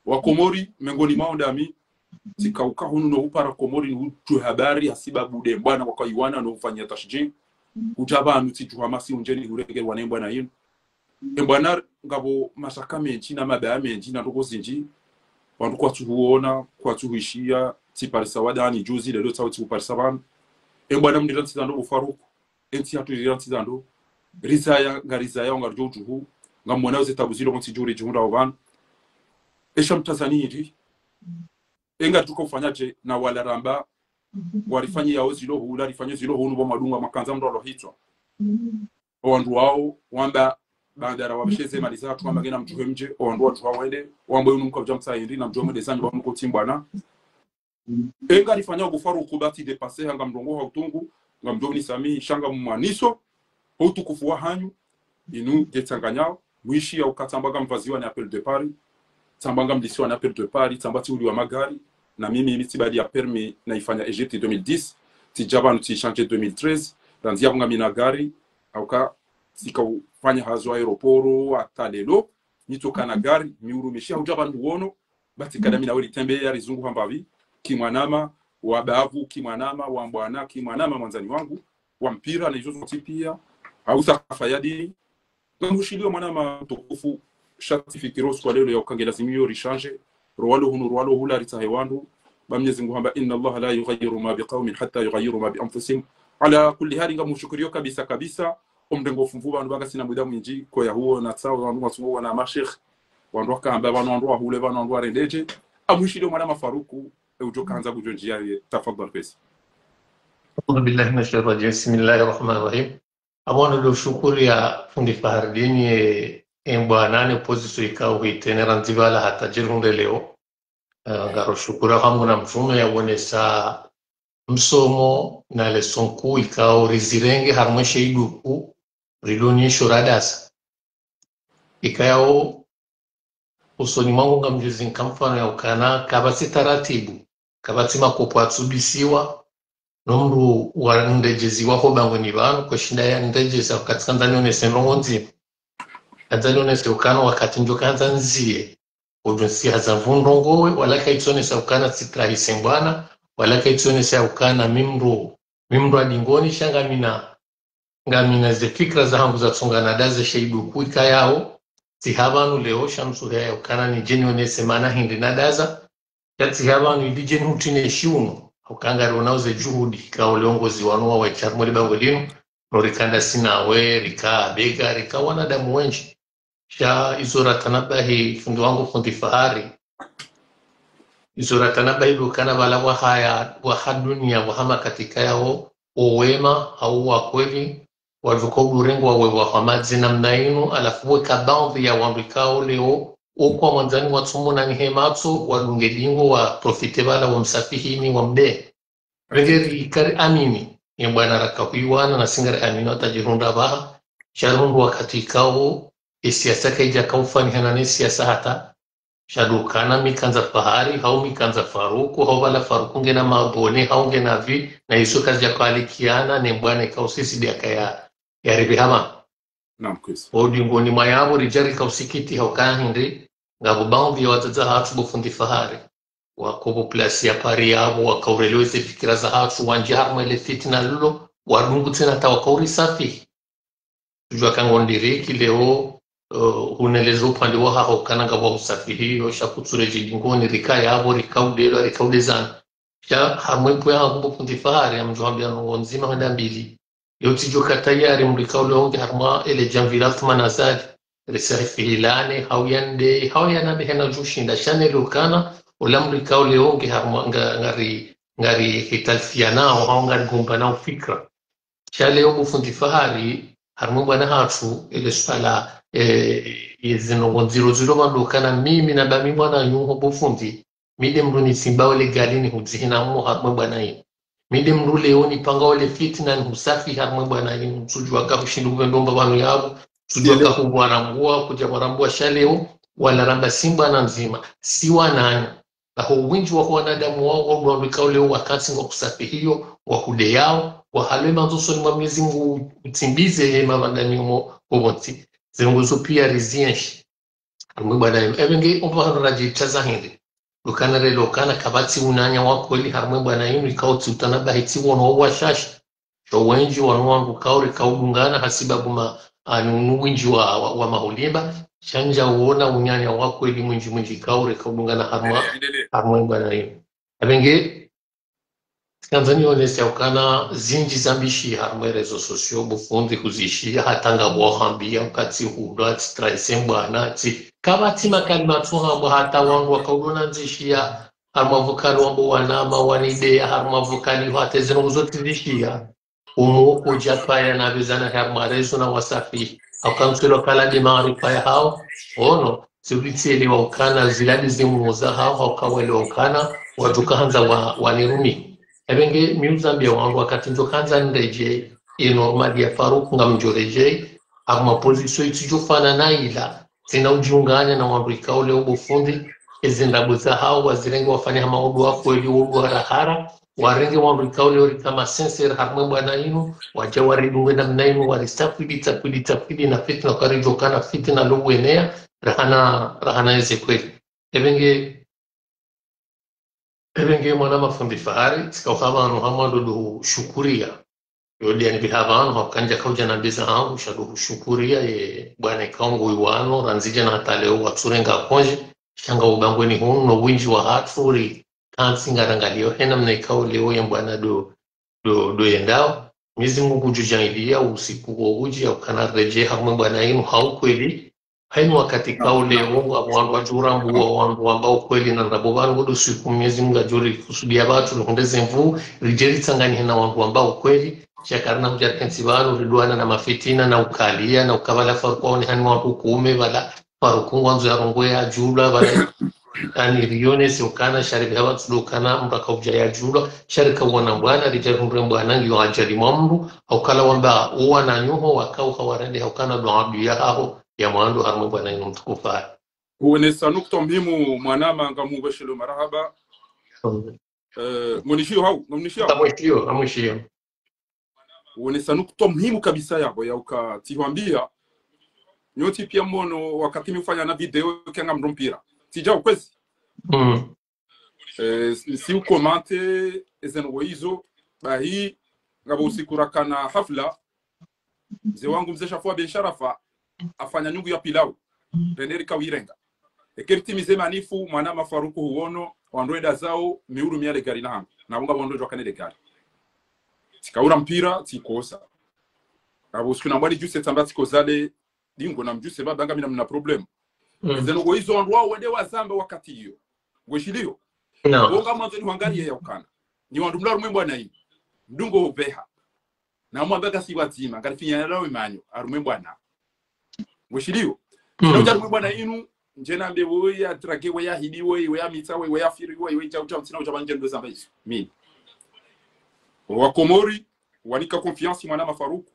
Wakomori, mengoni mwawo ndami, tsika uka hunu no upara Komori ni udjuwe habari, hasibabu nde mbwana wakayiwana no ufanya tashji. Udja pvanu tsidjuha masi undjeni hurengerwa ne mbwana inu. E mbwana ngapvo mashaka mendji na mabaya mendji na ndroko zindji, wandru kwatsuhuona, kwatsuhuishiya, tsiparisa wada ni juzi, lelo tsawo tsikuparisa pvanu. E mbwana mnira ntsiza ndo bo Faruku. Entsi hatru irira ntsiza ndo, rizaya, ngarizaya, ngaridjo udjuhu, ngamwona uze tabu zilo kontsi djuri djihundra opvanu. Esha mtazani hindri, enga tuka ufanya dje na wala ramba, warifanye yao zilo hula, rifanye zilo hunu, bo madunga makandza mndru alo hitswa. O wandru wao, wamba, bandara wabisheze mali za hatru, wamba ngena mdjuhe mdje, o wandru watru wawende, wamba yunu mka udja mtsa hindri, na mdjuhe mwende zanyu, ba mko tsimbwana. Enga rifanya bo Faruku bati dépasser ha ngamrongoha utungu, ngamdjo nisamihi, sha ngamumwaniso, ho utukufu wa hanyu, inu nge tsanganyao, mwishi ya uka tsamba ngamvaziwa ni appel de Paris, tsamba ngamlisiwa ni appel de Paris, tsamba tsihuliwa magari, na mimi, mi tsibadi ya permis na ifanya Egypte deux mille dix, tsidja pvanu tsi changer deux mille treize, randzi yapvo ngamina gari, auka tsika ufanya hazi aéroport, hata lelo, nitsoka na gari, mi urumishiha udja pvanu wono, bati kada mi na we ritembeya rizunguha mbapvi, ki mwanama wa bavu, ki mwanama wa mbwana, ki mwanama mwandzani wangu, wa mpira na izo zontsi pia, hau sakafa ya dini. Ngamhushiliyo mwanama mtukufu, sha tsifikiri usiku wa lelo ya uka nge lazimu iyo rishange, rowalo hunu, rowalo hula, ritsahe wandru, ba Mwenyezi Mungu hamba, إن الله لا يغير ما بقوم حتى يغيروا ما بأنفسهم. Ala kulli hali ngamhushukuriyo kabisa kabisa, omrengo fuvu pvanu baka sina muda mwindji, koya huo na tsawo, wandru wasungo wana mashekh, wandru wakamba pvanu, wandru wahule pvanu, wandru warendedje. Amwishiliyo mwanama Faruku, e udjo kandza kudjo ndjiya ye, tafadhal pesa. أعوذ بالله من الشيطان الرجيم. بسم الله الرحمن الرحيم. Apvo ndo shukuru ya fundi Fahardini, e, e mbwana ne position ikao huitenera ndzipvala hata djirihundre leo. Eh, ngaro shukura hamu na mtrume ya wonesa msomo na leçon kuu ikao rizirenge harumwa she iduku riloni sho radasa. Ikayao usoni mwangu ngamdjuzi nka mfano ya ukana kapvatsi taratibu, kapvatsi makopo atsubisiwa, no mndru wa ndedjeziwa ho bangweni pvanu, kweshinda ya ndedjeza wakati kandza nionese ndrongo ndzima. Kandza nionese ukana wakati ndjo kandza ndziye, udjo ntsiha za mvu ndrongowe, wala kaitsonesa ukana tsitrahise mbwana, wala kaitsonesa ukana mi mndru, mi mndru wa dingoni, sha ngamina, ngamina ze fikira zahangu zatsungana daza she iduku ikayao, tsiha pvanu leo, sha msuhe ya ukana nidje nionese mana hindri na daza, sha tsiha pvanu ili dje nihutine shiuno, uka ngarionao ze juhudi, ikao leongozi wanu wa wetsha harumwa le bangwe linu, no rika ndasi nawe, rika bega, rika wanadamu wendji. Sha izo ratanabahi, fundi wangu, fundi Fahari. Izo ratanabahi ndo ukana pvala wahaya, waha dunia, waha makati ikayao, owema, hau wa kweli, wadjo uka udurengwa wewa hwa madzi namna inu, halafu weka baadhwi ya wandru ikao leo, okwa mwandzani watsumona ni he matso, wadunge dingo, waprofite pvala, wamsafihini, wamdeye. Renge rikari amini, ye mbwana raka huiwana, nasi ngari amini watadjirihundra pvaha, sha rihundru wakati ikao, e siasa kaidja ka ufanihana ne siasa hata, Sha ndo ukana mi kandza Fahari, hau mi kandza Faruku, hau pvala Faruku ngena mabone, hau ngena vi, na izo kazidja kwalikiana, ne mbwana ikao sisi nde yakaya, yaripviha pvanu. Naam, kwezi. Wo ndo ngoni mwa yapvo ridja rika usikitiha ukana hindri, ngapvo baadhwi ya wadzadze wahatru bo fundi Fahari. Wako pvo plasi ya pvwari yapvo, waka urelewa ze fikira zahatru, wandjia harumwa le fitina lilo, wadungu tsena hata waka urisafihi. Tsudjua ka ngo ndiriki leo, eh, huneleza upvande wahaho ukana ngapvo usafihi iyo, sha kutsuredjei ndingoni, rika yapvo, rika udelwa, rika udezana. Sha harumwa epvo yahangu bo fundi Fahari, ngamdjo hwambia ndrongoo ndzima hwenda mbili. Yo tsidjo ka tayari mdru ikao leo nge harumwa ele djamvi la Athumani Azali, risafihilane, hau yande, hau yanambe hena djushinda. Sha nele ukana, ola mdru ikao leo nge harumwa nga, ngari, ngari hitalifianao, hau ngari gombanao fikira. Sha leo bo fundi Fahari, harumwa mbwana hatru, ele swala, eh, yeze ndrongoo ndziro zilo pvanu ndo ukana mimi na ba mi mwananyaho bo fundi, mi nde mdru nitsimbao le gali nihudzihe na mo harumwa mbwana inu. Mi nde mdru leo nipangao le fitina nihusafihi harumwa mbwana inu. Tsudjua ka hushindi hupvendza omba pvanu yapvo. Tsudjua ka hupvwara mbwa, kudja pvwara mbwa sha leo, wala ramba si mbwana ndzima, si wananya. Baho windji wa wanadamu wao, wao ndo wandru ikao leo wakantsi ngwa kusafihiyo, wa hudeyao, wa halwe mandzo usoni mwa Mwenyezi Mungu utsimbize ye mapvandani omo, omo ntsi. Ze ndrongoo zo pia rizienshi. Harumwa mbwana inu. Epvenge omba hanu radji tsaza hindri. Ndo ukana rele ukana kapvatsi unanya wa kweli harumwa mbwana inu, ikao tsi utanabahi tsi wono wa shasha. Sho wendji wanu wandru ikao rika udungana hasibabu ma, anu, nu windji wa, wa, wa mahulimba. Sha ntsudja wona unanya wa kweli mwindji mwindji ikao rika udungana harumwa, harumwa mbwana inu. Epvenge, tsikandza nionese ukana zindji zambishiha harumwa réseaux sociaux, bo fundi huzishiya, hata ngapvo wahambia, ukatsi hudwa, tsi trahise mbwana, tsi, kapvatsi makalima tsuhambwa hata wandru waka udona ndzishiya, harumwa vocal wambo wanama, wanideya, harumwa vocal iho hata ze ndrongoo zo tsizishiya. Umu kudja pvaya na pvizana harumwa réseau na wasafihi. Hauka ntswelo kala nde maarifa yahao, ono, tsi ulitsi elewa ukana zila nde ze muza hao, hauka welewa ukana, wadjuka handza wa, wanirumi. Epvenge mi uzambia wandru wakati ndjo kandza niredjei, ye normal ya Faruku ngamdjo redjei, harumwa position itsidjo fanana na ila, tsena udjiunganya na wandru ikao leo bo fundi, eze ndrabo zahao wazirenge wafanye hama ondo wa kweli, ondo wa rahara, warenge wandru ikao leo rika ma sincère harumwa mbwana inu, wadja waridunge namna inu, warisafwidi, tsafwidi, tsafwidi, na fitina, ukaridjo ukana fitina lo wenea, rahana, rahana eze kweli. Epvenge, epvenge mwanama fundi Fahari, tsika uha pvanu ha mwando ndo hushukuriya. Yo nde yanipviha pvanu, hauka ntsudja ka udja na mbeza hangu, sha ndo hushukuriya ye mbwana ikao ngu iwano, randzi djana hata leo watsurenga konje, sha nga ubangweni hunu, no windji wahatru ri, kantsi ngarangaliyo hena mna ikao leo ye mbwana ndo, ndo, ndo yendao. Mwenyezi Mungu ngudjo djaaliya usiku wo udji ya ukana redjei harumwa mbwana inu ha ukweli. Hayini wakati ikao leo, wandru wadjo urambua, wandru wamba ukweli na ndrabo pvanu, wo ndo usiku Mwenyezi Mungu adjo rikusudiya pvatsu, rihundre ze nvuu, ridje ritsanganyihe na wandru wamba ukweli, sha karina hudja rikentsi pvanu, riduwana na mafitina, na ukaliya, na uka pvala Faruku waone hani wandru kume, pvala Faruku ngwandzo yarongowe ya djulwa, pvala, ani rionese ukana, sha ripviha pvatsu ndo ukana, mdru aka udja ya djulwa, sha rika uwana mbwana, ridja rihundre mbwana, ngiyo adjali mwa mdru, hauka la wamba, uwananyaho, waka uha warende, haukana ndo adui yahaho, ya mwando harumwa mbwana inu mtukufu. Uonesa nukta muhimu mwanama, ngamhupveshelo marahaba. Eh, ngonishiyo hau, ngonishiyo hau. Ngamwishiyo, ngamwishiyo. Uonesa nukta muhimu kabisa yapvo ya uka tsihwambia. Nyontsi pia mono wakati mi ufanya na video kanga mdru mpira. Tsidja ukwezi. Mm. Eh, si, si ukomante eze ndrongoo izo, bahi, ngapvo usiku rakana hafla, mze wangu mze Shafua ben Sharafa, afanya nyungu ya pilau, rende rika uirenga. Eka ritimize manifu, mwanama Faruku huono, wandru wenda zao, mi urumia le gari lahangu. Na wonga wandru djo wakane le gari. Tsika ura mpira, tsikosa. Ngapvo usiku nambwa nidjuse tsamba tsikosa le, dingo namdjuse baba ngami na mna problème. Mm. Eze ndrongoo izo wandru wao wende wazamba wakati iyo. Ngweshiliyo. No. Wonga mwandzo nihwangaliye ya ukana. Ni wandru mla harumwa mbwana inu. Mdru ngo upveha. Na mwamba ngasi wadzima, ngarifinyana lawe manyo, harumwa mbwana. Ngweshiliyo. Mm. Tsina udja harumwa mbwana inu, ndje nambe wewe ya trake, wewe ya hidi, wewe, wewe ya mitsa, wewe, wewe ya firi, wewe, wewe ya udja, udja, tsina udja pvanu ndje ndo zamba izo. Mi. Wakomori, wanika confiance mwanama Faruku.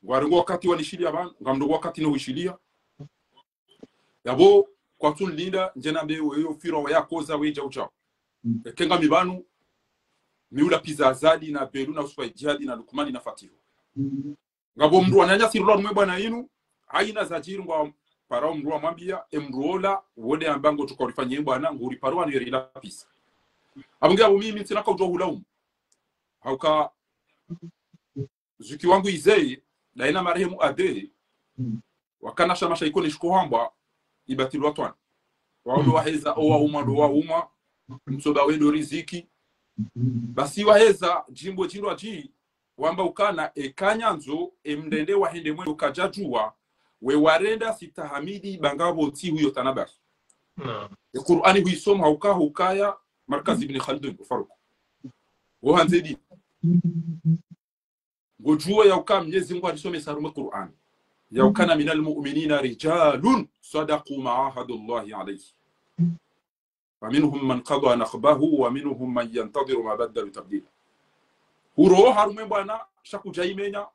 Ngwarengo wakati wanishiliya pvanu, ngamdungo wakati no wishiliya. Yapvo, kwatsu nilinda, ndjena mbe wewe ufirwa wewe akoza wewe djau djau. Eka ngami pvanu, mi ula piza Azali na Belu na Usufa Djihadi na Lukumani na Fatihu. Ngapvo mndru wananya sirulwa harumwa e bwana inu, haina zadjiri ngwa parao mndru wamwambia, e mndru ola, wo nde amba ngodjo ka urifanye bwana, nguri parao wanu yeri la pisa. Apvo nge apvo mimi ntsina kaudjo hulaumu. Hauka, zuki wangu izeye, daina marehemu Ade, wakana shama sha Ikoni shiko hambwa, Ibatwil Watwan. Wao ndo waheza, o waumwa ndo waumwa, mtsoba wendo riziki. Basi waheza, djimbo djindru adji, wamba ukana, e kanyandzo, e mrende wahende mwendo kadjadjuwa, we warenda sitahamidi banga pvo tsi huyo tanabahi. E Kur'ani huisoma hauka hukaya, Markaz Ibn Khaldun, Faruk. Wo handze di. Ngodjuwa yauka Mnyezi Mungu arisomesa harumwa Kur'ani. Yaukana minal mu'minina rijalun sadaqu ma ahadullahi alayhi. Faminhum man qada nahbahu wa minhum man yantadhiru ma baddalu tabdila. Huro harumwa e bwana, sha kudja imenya,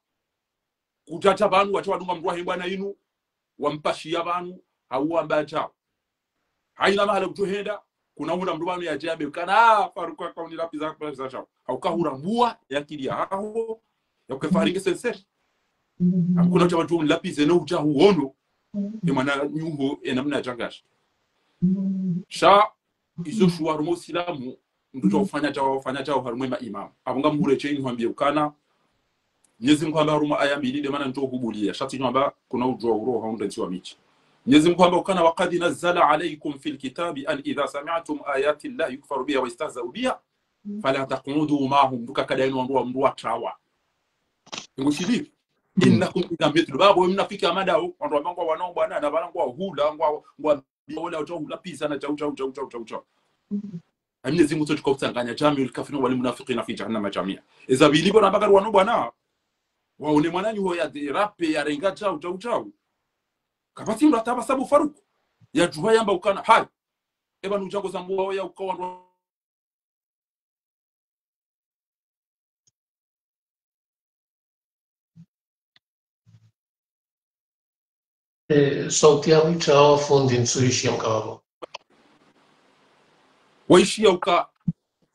kudjadja pvanu, wadja wadunga mndru wahe bwana inu, wampashiya pvanu, hau wamba djau. Haina mahala kudjo henda, kuna huna mndru pvanu yadje yambe ukana, ah, Faruku akaunila piza, piza djau. Hauka hura mbuwa, yakili yaho, yauke Fahari nge sincère. Hakuna udja wadjo unila piza, eno udja huono, e mwananyaho, e namna djangashi. Sha, izo shuwa harumwa Usilamu, mndru djau ufanya djau, ufanya djau harumwa e maimamu. Apvo ngamhuredjeyi nihwambie ukana, Mnyezi Mungu hamba harumwa aya mbili nde mana ntso hubulia. Sha tsi hamba kuna udjuwa uroha undre ntsiwa mitsi. Mnyezi Mungu hamba ukana, وقد نزل عليكم في الكتاب أن إذا سمعتم آيات الله يكفر بها ويستهزأ بها فلا تقعدوا معهم. Nduka kada inu wandru wa mndru watrawa. Ngushili. إنكم إذا مثلهم. Babo, we mnafiki amada o, wandru wamba ngwa wanao bwana, na pvala ngwa hula, ngwa, ngwa ola, udja hula piza na djau, djau, djau. Amine zimu tso djuka utsanganya, جامع الكافرين والمنافقين في جهنم جميعا. Eza pvili pvo namba kari wano bwana, waone mwananyaho ya déraper, yarenga djau, djau, djau. Kapvatsi mndru atapva sabu Faruku. Yadjuha yamba ukana, hayi. E pvanu udja ngo zambuwa yauka wandru Eh, sauti yaho itsaha fundi ntsuishiya ukapvo. Waishiya uka,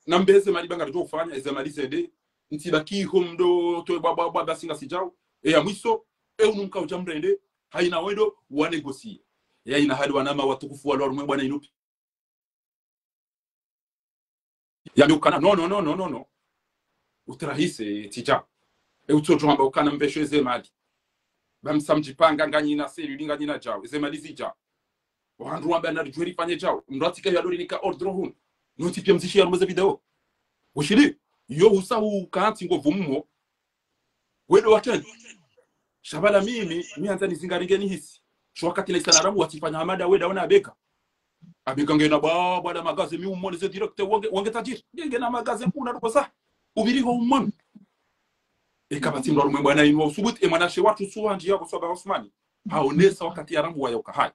nambe eze mali banga ridjo ufanya, eze mali zende, ntsi baki ho mdo, toe bwa, bwa, bwa, basi ngasi djau, e ya mwiso, e unu mka udja mrende, haina wendo, wa négocier. E haina hali wanama watukufu walo harumwa e bwana inu pi. Yambe ukana, no, no, no, no, no, no. Utrahise, tsi djau. E utsodjo hamba ukana mpvesho eze mali. Ba msa mdjipanga nganyina cellule, nganyina djau. Eze mali zidja. Wandru wamba naridjuwe rifanye djau. Mndru atsike yadori nika ordre hunu. Notsi pia mzishiya harumwa ze video. Ushili, yo husa hukantsi ngo pvumumo. Wendo watrende. Sha pvala mimi, mi handza nizingaringe nihisi. Sho wakati na isana ramu watsifanya hamada wenda wana abeka. Abeka ngena bwa, bwa da magaze mi umone ze direct wange, wange tajiri. Nge, ngena magaze kuna rukosa. Upviri ho umone. Eka pvatsi mndru harumwa e bwana inu wa usubuti, e mwanamshe watru suwa ndji yako swaba Osmani. Haonesa wakati ya ramu wayauka hayi.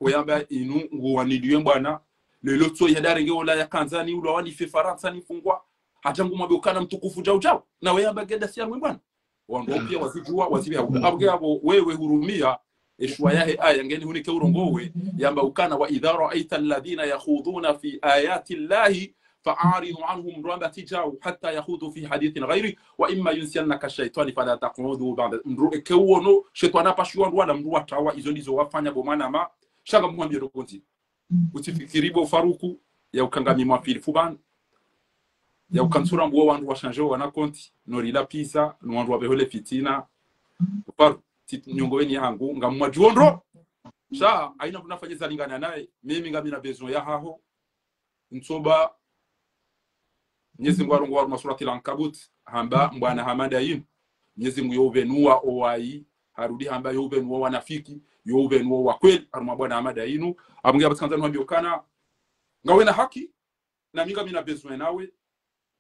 Weyamba inu nguwaniliwe bwana. Lelo tso yadarenge ola ya kandzani, ula wanife Farantsa nifungwa. Hadja ngumwambe ukana mtukufu djau djau. Na weyamba ngenda si harumwa e bwana. Wandru wao pia wazidjuwa, wazipve hauka. Apvo nge apvo wewe hurumia, eshuwa yahe aya, ngeni hunike urongowe, yamba ukana, وإذا رأيت الذين يخوضون في آيات الله فأعرض عنهم, mndru amba tsi djau, حتى يخوضوا في حديث غيره وإما ينسينك الشيطان فلا تقعد بعد. Mndru eke uono, shetwani apashiwa mndru wala mndru watrawa, izo ndizo wafanya bo mwanama, sha ngamhwambie ndrongoo ndzima. Utsifikiri bo Faruku, yauka ngami mwafili fubani. Yauka ntsu ramba wandru wa changer wana compte, no rila piza, no wandru wapvehole fitina. Faruku, tsi nyongo weni hangu, ngamwadjuwo ndro. Sha, haina mndru nafanye zalingana naye, mimi ngamina besoin yahaho. Ntsoba, Mnyezi Mungu harongowa harumwa Suratil Ankabut, hamba mbwana hamada inu. Mnyezi Mungu yo upvenuwa owayi, harudi hamba yo upvenuwa wanafiki, yo upvenuwa wa kweli, harumwa mbwana hamada inu. Apvo nge apvatsi kandza nihwambie ukana, ngawena haki, na mi ngamina besoin nawe,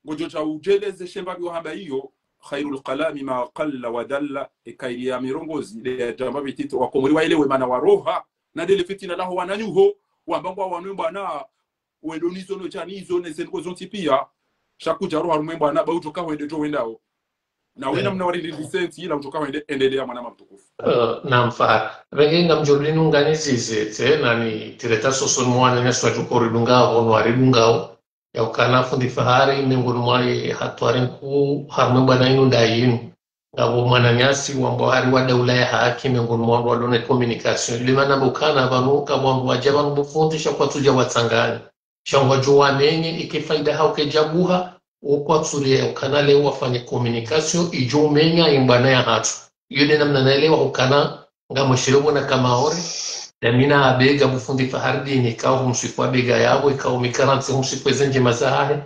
ngodjo dja udjeleze she mbapvi wahamba iyo, خير الكلام ما قل ودل, eka ili ya mirongozi, nde ya djamba pvi titi, wakomori waelewe mana waroha, na ndele fitina laho wananyaho, wamba ngwa wanwe mbwana, wendo nizo no dja nizo, neze ndrongoo zontsi pia, sha kudja roha harumwa e bwana, ba udjo ka wende djo wendao. Na wena mna waridi license yila utoka wende endelea mwanama mtukufu. Eh, namfara. Pvenge ngamdjo rinunganizize tsena ni tireta soso mwana nyaswa djukori dungao no waridungao. Ya ukana fundi Fahari mengoni mwa ye hatwari nkuu harumwa bwana inu nda inu. Ngapvo mwananyasi wambwa hari wa daula ya haki mengoni mwa wandru walona communication. Limana bukana pvanu ka wandru wadja pvanu bo fundi sha kwatsudja watsanganya. Sha ngwadjo wamenye ike faida hau kedjabuha, wo kwatsuria ukana leo wafanye communication, idjo umenya ye mbwana ya hatru. Iyo nde namna naelewa ukana ngamweshelewo na ka Maore, damina abega bo fundi Fahardini, ikao humswifu abega yapvo, ikao mi karantsi humswifu eze ndjema zahahe,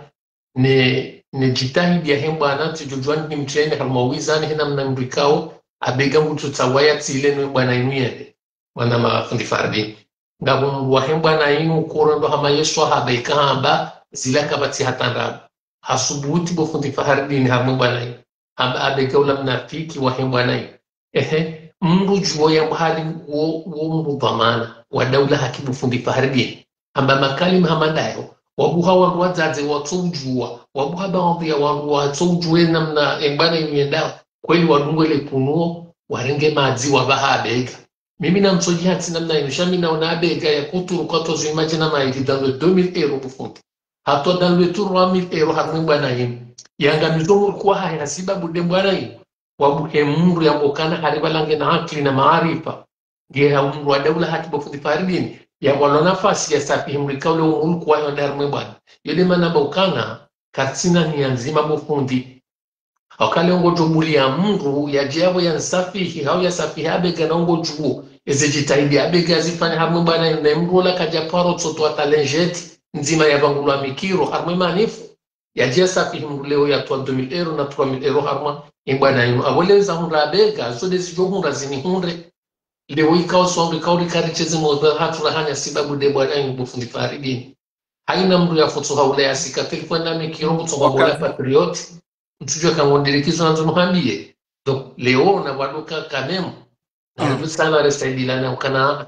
ne, ne djitihadi yahe mbwana, tsidjodjuwa ni mtrende, harumwa wizani he namna mndru ikao, abega ngutsu tsawaya tsile nwe mbwana inu yende. Mwanama fundi Fahardini. Ngapvo mndru wahe mbwana inu, kuro ndo hama ye swahaba ikahamba, zila kapvatsi hata ndrabo. Hasubuti bo fundi Fahardini harumwa mbwana inu. Hamba abega ula mnafiki wahe mbwana inu. Ehe, mndru djuwo yambwa hari wo, wo mndru dhwamana, wa daula haki bo fundi Fahardini. Hamba makalima hama ndayo, wabuha wandru wadzadze watsoudjuwa, wabuha baadhwi ya wandru watsoudjuwa ye namna ye mbwana inu yendao. Kweli wadungwe le kunuo, warenge madzi wapvaha abega. Mimi namtsodji hatsi namna inu, sha mi naona abega ya kuturu kwatwa zwi madjana mayili dans le deux mille euros bo fundi. Hatwa dans le trois mille euros harumwa mbwana inu. Yangamizo murkuwa hahe hasibabu nde mbwana inu. Wabuhe mndru yambwa ukana hari pvala ngena akili na maarifa. Nge ha mndru wa daula haki bo fundi Fahardini. Yambwa lo nafasi ya safihi mndru ikao ule umurkuwa yo nda harumwa mbwana. Yo nde mana ba ukana, katsina niya ndzima bo fundi. Hauka leo ngodjo buliya mndru yadje yapvo yansafihi, hau yasafihi abega na ngodjuwo. Eze djitihadi abega yazifanya harumwa mbwana inu, ne mndru ola kadja paro tsotowa hata lenjeti ndzima yapvangulwa mikiro harumwa manif. Yadje yasafihi mndru leo yatowa deux mille euros na trois mille euros harumwa ye mbwana inu. Apvo leo zahundra abega, zo nde zidjo hundra zinihundre. Leo ikao swambi ikao rikari tsheze moza hatru rahanya sibabu nde mbwana inu bo fundi Fahardini. Haina mndru yafutsu haula yasika telefoni na mikiro mutso ngwa bola patriote. Ntsudjuwa ka ngondelekizo nandzo nuhambiye. Donc, leo na waduka quand même. Na ndu sana resaidilana ukana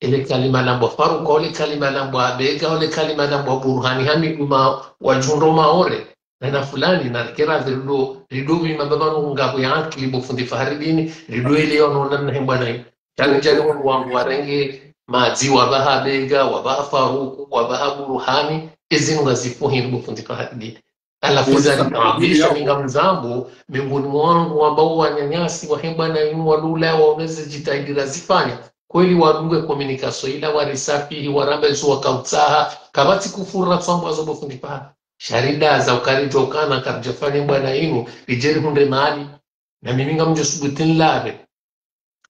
ele kalima lambwa Faruku, ole kalima lambwa abega, ole kalima lambwa Burhani, hami uma wadjundro Maore. Na na fulani, na rikera rido, rido pvima baba nunga kuya akili bo fundi Fahardini, rido ele yo nona na he mbwana inu. Tani djali wangu wangu warenge madzi wapvaha abega, wapvaha Faruku, wapvaha Burhani, ezinu ngazifuhini bo fundi Fahardini. Halafu zali taabisha mi ngamzambo, mengoni mwa wandru wambao wananyasi wahe mbwana inu walula waoneze djitihadi razifanya. Kweli wadungwe communication ila warisafihi, waramba izo wakautsaha, kapvatsi kufuru ratsambwa zo bo fundi Fahari. Sha ridaza ukaridjo ukana karidjafanya mbwana inu, ridje rihundre mali. Na mimi ngamdjo subuti nilapve.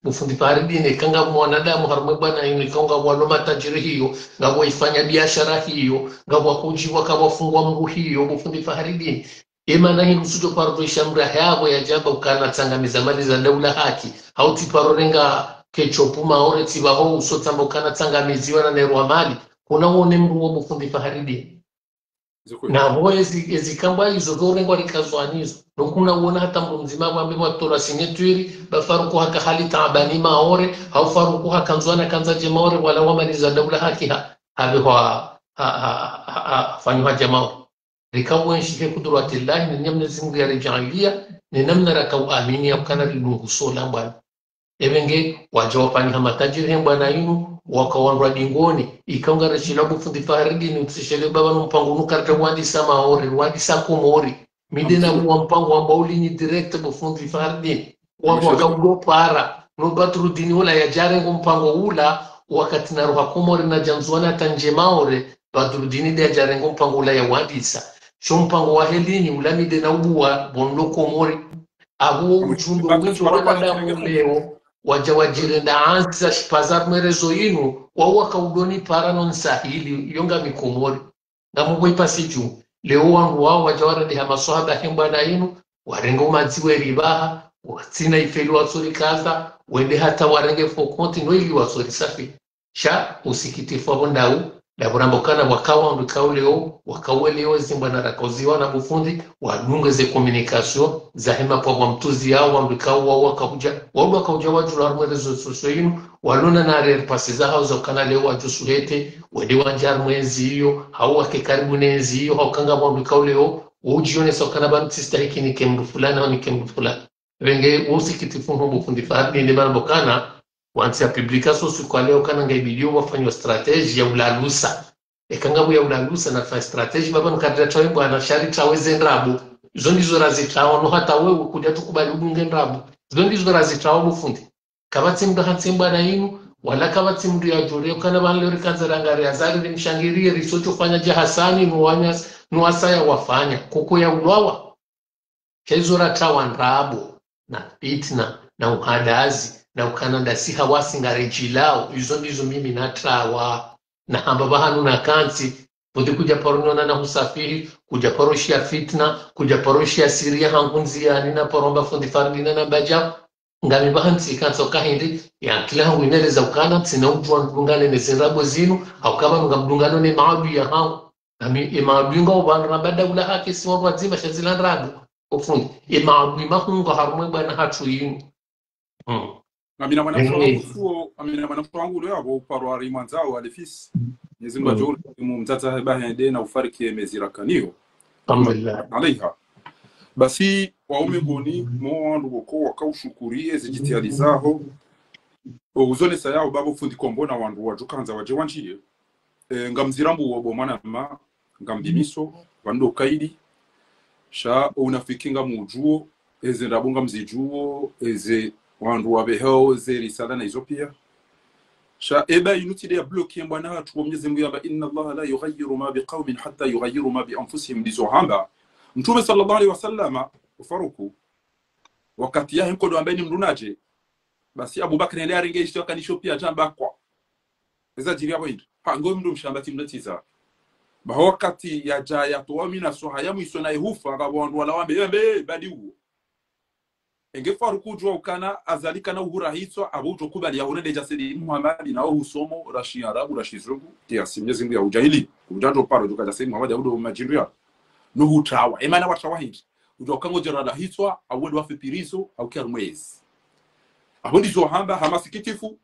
Bo fundi Fahardini, eka ngapvo mwanadamu harumwa mbwana inu, ikao ngapvo walo matajiri hiyo, ngapvo waifanya biashara hiyo, ngapvo wakudjiwa kawafungwa mndru hiyo, bo fundi Fahardini. Ye mana hindru sudjo paro toisha mndru yahe yapvo yadje amba ukana tsangamiza mali za daula haki. Hau tsi paro renga ketchup Maore tsi pvaho uso tsamba ukana tsangamiziwa na nerwa mali. Kuna wone mndru wo bo fundi Fahardini. Na pvo ezi, ezi kamba izo, zo rengwa rikazwa nizo. No kuna wona hata mndru mdzima wambe watolwa signature, ba Faruku haka hali taabani Maore, hau Faruku haka ndzwana kandza dje Maore, wala wa mali za daula haki ha, hapvehwa, ha, ha, ha, ha, fanywa dje Maore. Rika wenshi he kuduratillahi, ne namna Mwenyezi Mungu yaridjaaliya, ne namna raka uamini ya ukana ridungu sola mbwana. Epvenge, wadja wafanya ha matajiri he mbwana inu, waka wandrwa dingoni, ikao ngarishila bo fundi Fahardini, utsishele baba no mpango unu karidja wandisa Maore, wandisa Komori. Mi nde na uwa mpango wamba ulinyi direct bo fundi Fahardini. Wandru waka udo para, no Badrudini ula yadja rengo mpango ula, wakati naroha Komori nadja Ndzuwani hata ndje Maore, Badrudini nde yadja rengo mpango ula yawandisa. Sho mpango wahe linyi ula mi nde na uwa, bo ndo Komori. Apvo udjumbe wendji wa wanadamu leo, wadja wadjirenda hantsi za shipaza harumwa rezo inu, wao waka udo nipara no nisahili, iyo ngami Komori. Ngamupvo ipasi dju, leo wandru wao wadja warendeha maswahaba he mbwana inu, warenge umadzi weripvaha, watsina ifeli watsorikaza, wende hata warenge faux compte, no ili watsorisafi. Sha, usikitifu wapvo ndau, Ndapvo ramba ukana waka wandru ikao leo, waka welewa ezi mbwana raka uziona bo fundi, wadunge ze communication, za hema pvwa mtruzi yao, wandru ikao wao waka udja, wao waka udja wadjula harumwa réseaux sociaux inu, walona na arrière-pensée zahao za ukana leo wadjo suhete, wende wandje harumwa entsi iyo, hau wake karibu ne ntsi iyo, hau kanga wandru ikao leo, wo udjionesa ukana pvanu tsistahiki nike mndru fulani, hau nike mndru fulani. Pvenge wo usikitifu no bo fundi Fahari, nde mana ramba ukana, wantsi ya publication siku ya leo ukana ngaibidio wafanywa stratégie ya ulalusa. Eka ngapvo ya ulalusa na fanya stratégie, baba nkadira tawe mbwana sha ritsawe ze ndrabo. Izo ndizo razitrawa, no hata wewe kudja tsukubali udunge ndrabo. Izo ndizo razitrawa bo fundi. Kapvatsi mndru hantsi mbwana inu, wala kapvatsi mndru yadjo ri ukana pvanu leo rikandza rangari ya zari rimshangiriye, ritso tsofanya dja Hasani, no wanya, no wasaya wafanya. Koko ya ulwawa. Sha izo ratrawa ndrabo, na fitna, na uhadazi, na ukana ndasi hawasi ngaredjilao, izo ndizo mimi natrawa. Na hamba pvahanu na kantsi, fundi kudja paro niona na husafihi, kudja paro shiya fitna, kudja paro shiya siri ya hangu ndziyani na paro mba fundi Fahari na namba dja, ngami pvahantsi kantsi uka hindri, ya kila hangu ineleza ukana, tsina udjuwa ndungane ne zi ndrabo zinu, hau kaba nunga mdungano ne maadui ya hangu. Ami, e maadui ngao pvanu ramba daula hake si wandru wadzima sha zila ndrabo. Bo fundi. E maadui mahuu ngao harumwa e mbwana hatru inu. Mm. Amina mwana mfo wangu suo, amina mwana mfo wangu leo apvo uparo ari mwandzao alifisi. Mwenyezi Mungu adjo urihimu mdzadze hahe ba hende na ufariki ye mezi rakaniyo. Alhamdulillah. Alaiha. Basi, waume ngoni, mo wandru woko waka ushukuriye ze jitihadi zaho. Uzonesa yao babo fundi Kombo na wandru wadjo kandza wadje wandjiye. E, ngamzirambuo bo mwanama, ngambimiso, pvanu ndo kaidi. Sha unafiki ngamudjuo, eze ndrabo ngamzidjuo, eze wandru wapvehao, ze risala na izo pia. Sha eba inu tsi nde ya bloqué mbwana hatru wa Mwenyezi Mungu yamba, إن الله لا يغير ما بقوم حتى يغيروا ما بأنفسهم, ndizo hamba. Mtrume swallallahu alayhi wa sallama, ufaruku, wakati yahe nkodo amba ini mndru nadje, basi Abu Bakr nde arenge isho akanisho pia djamba kwa. Eza djiri apvo hindri. Ha, ngo mndru mshamba tsi mndru tsiza. Baho wakati yadja yatowa mina swaha ya mwiso na ihufa, ngapvo wandru wala wambe, yambe, badi uwo. Enge Faruku udjuwa ukana, azali kana uhura hitswa, apvo udjo kubali ya hurende dja Sayyid Muhammad, na uhusomo, rashi Arabu, rashi Zungu, kiasi Mwenyezi Mungu ya udjahili, udjadjo paro djuka dja Sayyid Muhammad, ya udo madjindu ya. No hutrawa, emana watrawa hindri. Udjuwa uka ngodjo rala hitswa, au wende wafe pirizo, au kia rumwezi. Apvo ndizo hamba, ha masikitifu,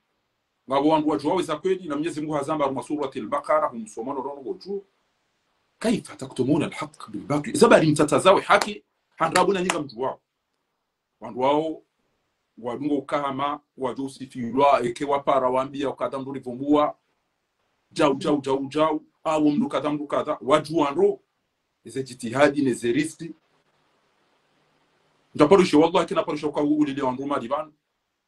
ngapvo wandru wadjuwa weza kweli, na Mwenyezi Mungu hazamba harumwa Suratil Baqara, humsoma no rono ngodjuo. كيف تكتمون الحق بالباطل. Eza bari mtsatsazawe haki, ha ndrabo na nyi ngamdjuwao. Wandru wao, wadungo ukahama, wadjo usifilwa, eke wapara wambia, ukata mndru ripvumbuwa, djau, djau, djau, djau, awo mndru kata mndru kata, wadjuwa ndro, eze jitihadi, neze riski. Ndja parushe, wallahi, kena parushe uka ulile wandru mali pvanu,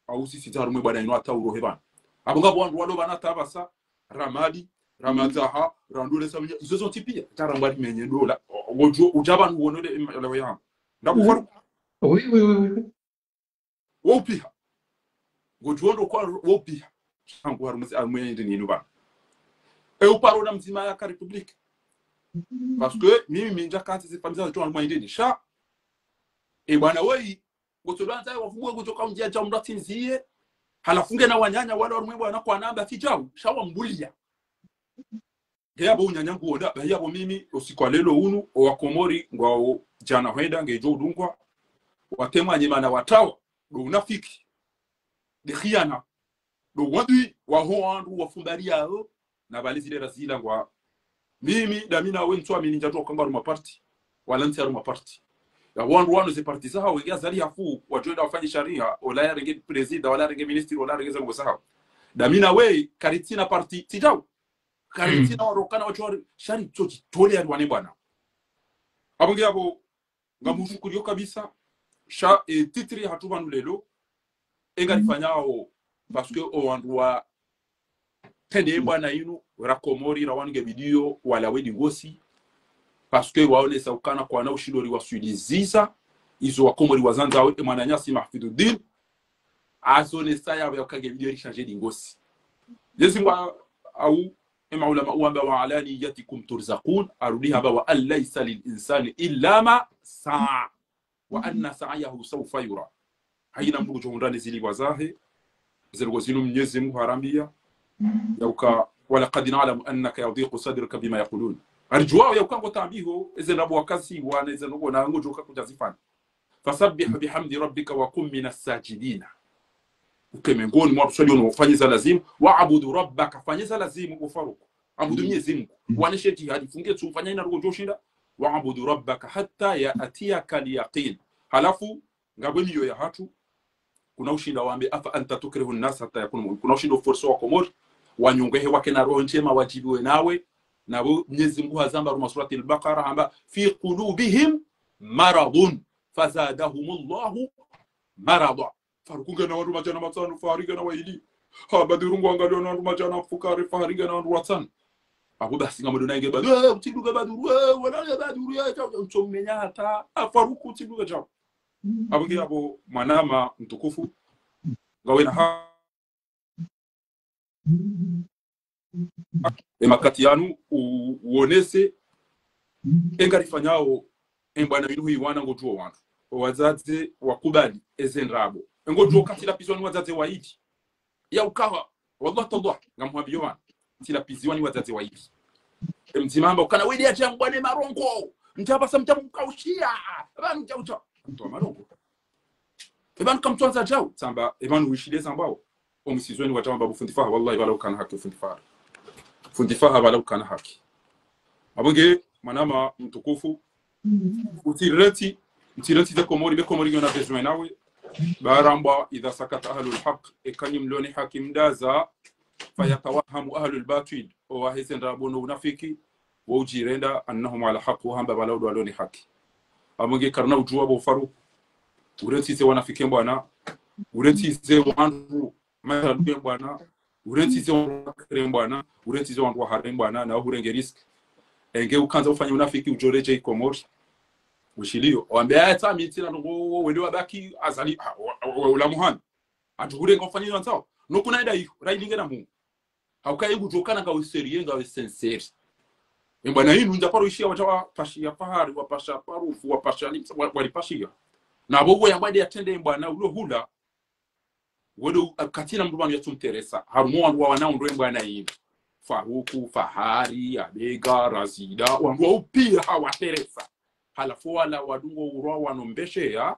au sisi za harumwa e mbwana inu hata urohe pvanu. Apvo ngapvo wandru walo pvanu hata pvasa, ramali, ramadzaha, randule saminya, izo zontsi pia, tara mbwari menye ndola, o, o, udjo, udja pvanu uonole, em, lewe ya. Ndakufaru. Oui, oui, oui, oui. Wo upiha. Ngodjo ndo kwa wo upiha. Shangu harumwa, harumwa ende ninu pvanu. E uparo na mdzima ya ka République. Parce que mimi, mi ndja kantsi ze famille za tsu harumwa ende ni sha. E bwana woyi, ngotso lwandza wafumbwe ngotso kaundia dja mndru atsindziye. Halafu nge na wananya wala harumwa e mbwana kwanamba tsi djau, sha wambulia. Nge yapvo unyanyangu wonda, bahi yapvo mimi, usiku wa lelo unu, owa Komori, ngwao djana hwenda, ngedjo udungwa, watemwa nyemana watrawa, ndo unafiki, nde khiyana, ndo wandru, waho wandru, wafumbari yao, na pvale zile razila ngwa. Mimi, ndami nawe ntswamini ndjadjo uka ngaruma parti, wala ntsi haruma parti. Ya wandru wanu ze parti zahawo, nge Azali hafu, wadjo wenda wafanye sharia, ola yarenge président, wala yarenge ministre, wala yarenge zango zahawo. Ndami nawe, karitsina parti, tsi djau. Karitsina wandru kana wadjo wari, sha ritso djitole yari wane bwana. Apvo nge apvo, ngamushukuriyo kabisa, sha, e, titre hatru pvanu lelo, enga rifanyao, parce que o wandru wa tende e bwana inu, ra Komori, ra wange video, wala wedi ngosi, parce que waonesa ukana kwana ushindo riwaswiliziza, izo wa Komori wazandzao, e mwananyasi Mahfiduddin, azonesa yapvo ya uka nge video rishange dingosi. Yezi ngwa au, e maulama uwamba وعلى نياتكم ترزقون, arudi hamba وأن ليس للإنسان إلا ما سعى وأن سعيه سوف يرى. Hayina mndru kudjo hundra ne zilipvwa zahe, zilipvwa zinu Mwenyezi Mungu harambia, ya uka ولقد نعلم أنك يضيق صدرك بما يقولون. Aridjuwa ya uka ngotambiho, eze ndrabo wakasiwa, na eze ndrongo na ngodjoka kudjazifanya. فسبح بحمد ربك وكن من الساجدين. Uke mengoni mwa uswali ono, fanya za lazimu, واعبد ربك, fanya za lazimu, o Faruku. Abudu Mnyezi Mungu. Waneshe jihadi, funge tsu, fanya ina ndrongo djoshinda. واعبد ربك حتى يأتيك اليقين. Halafu, ngapvo miyo yahatru, kuna ushinda wambe, أفأنت تكره الناس حتى يكونوا مؤمنين. Kuna ushinda uforce wa Komori, wanyongehe wake na roho ndjema wadjibiwe nawe, napvo Mnyezi Mungu hazamba harumwa Suratil Baqara, hamba, في قلوبهم مرض فزادهم الله مرضا. Faruku ngena wandru madjana matsanu, Fahari ngena wayili. Ha, Baduru ngwangaliwa na wandru madjana mfukare, Fahari ngena wandru watsanu. Apvo basi ngamdjo na inge Baduru, eh, utsidunge Baduru, eh, wala ya Baduru, eh, djau, djau, utsomenya hata, ah, Faruku utsidunge djau. Apvo nge apvo mwanama mtukufu, ngawena ha-, e makati yanu u-, uonese, engarifanyao, e mbwana inu huiwana ngodjuo wandru. O wadzadze wakubali, eze ndrabo. Engodjuo katsi lapviziwa ni wadzadze wayili. Ya ukawa, wallah tallah, ngamhwambiyo wana. Tsi lapviziwa ni wadzadze wayili. E mdzima hamba ukana wayili yadja mbwane marongo. Mdjapvasa mdja mkaushiya. Pvanu djau djau. Mtowa marongo. Epvanu kamtswandza djau. Tsamba, epvanu wishile zambao. Omusizweni wadjamba bo fundi Faha, wallahi pvala ukana haki fundi Faha. Fundi Faha pvala ukana haki. Apvo nge, mwanama mtukufu. Utsirenti, utsirenti ze Komori, be Komori yona besoin nawe. Barambwa, إذا سكت أهل الحق, eka nyi mlo ne haki mdaza, فيتوهم أهل الباطل, o waheze ndrabo no unafiki, wo udjirenda, أنهم على حق, wahamba pvala udo walo ne haki. Apvo nge karina udjuwa bo Faruku. Urentsi ze wanafiki mbwana, urentsi ze wandru, majalu ye mbwana, urentsi ze wandru wakere mbwana, urentsi ze wandru wahare mbwana, na uhurenge risque. Enge ukandza ufanye unafiki udjoredjei Komori. Ushiliyo, wambe, "Aya, tsa mi tsina ndrongo, wende wabaki Azali, ah, wa, wa, wa, ula muhani." Atuhurenga ufanye wandzao. No kuna eda iho, railinge na Mungu. Hauka ye ngudjokana ngawe sérieux, ngawe sincère. E mbwana inu, ndja paro ishiya wadja wapashiya Fahari, wapasha Faruku, wapasha Alimsa, wa, walipashiya. Na apvo we yambwa de yatrende e mbwana ulo hula, wendo, katsina mndru pvanu yatsumteresa. Harumwa wandru wawana undro e mbwana inu. Faruku, Fahari, Abega, Razida, wandru wao piya hawateresa. Halafu wala wadungo urwa wano mbesheya.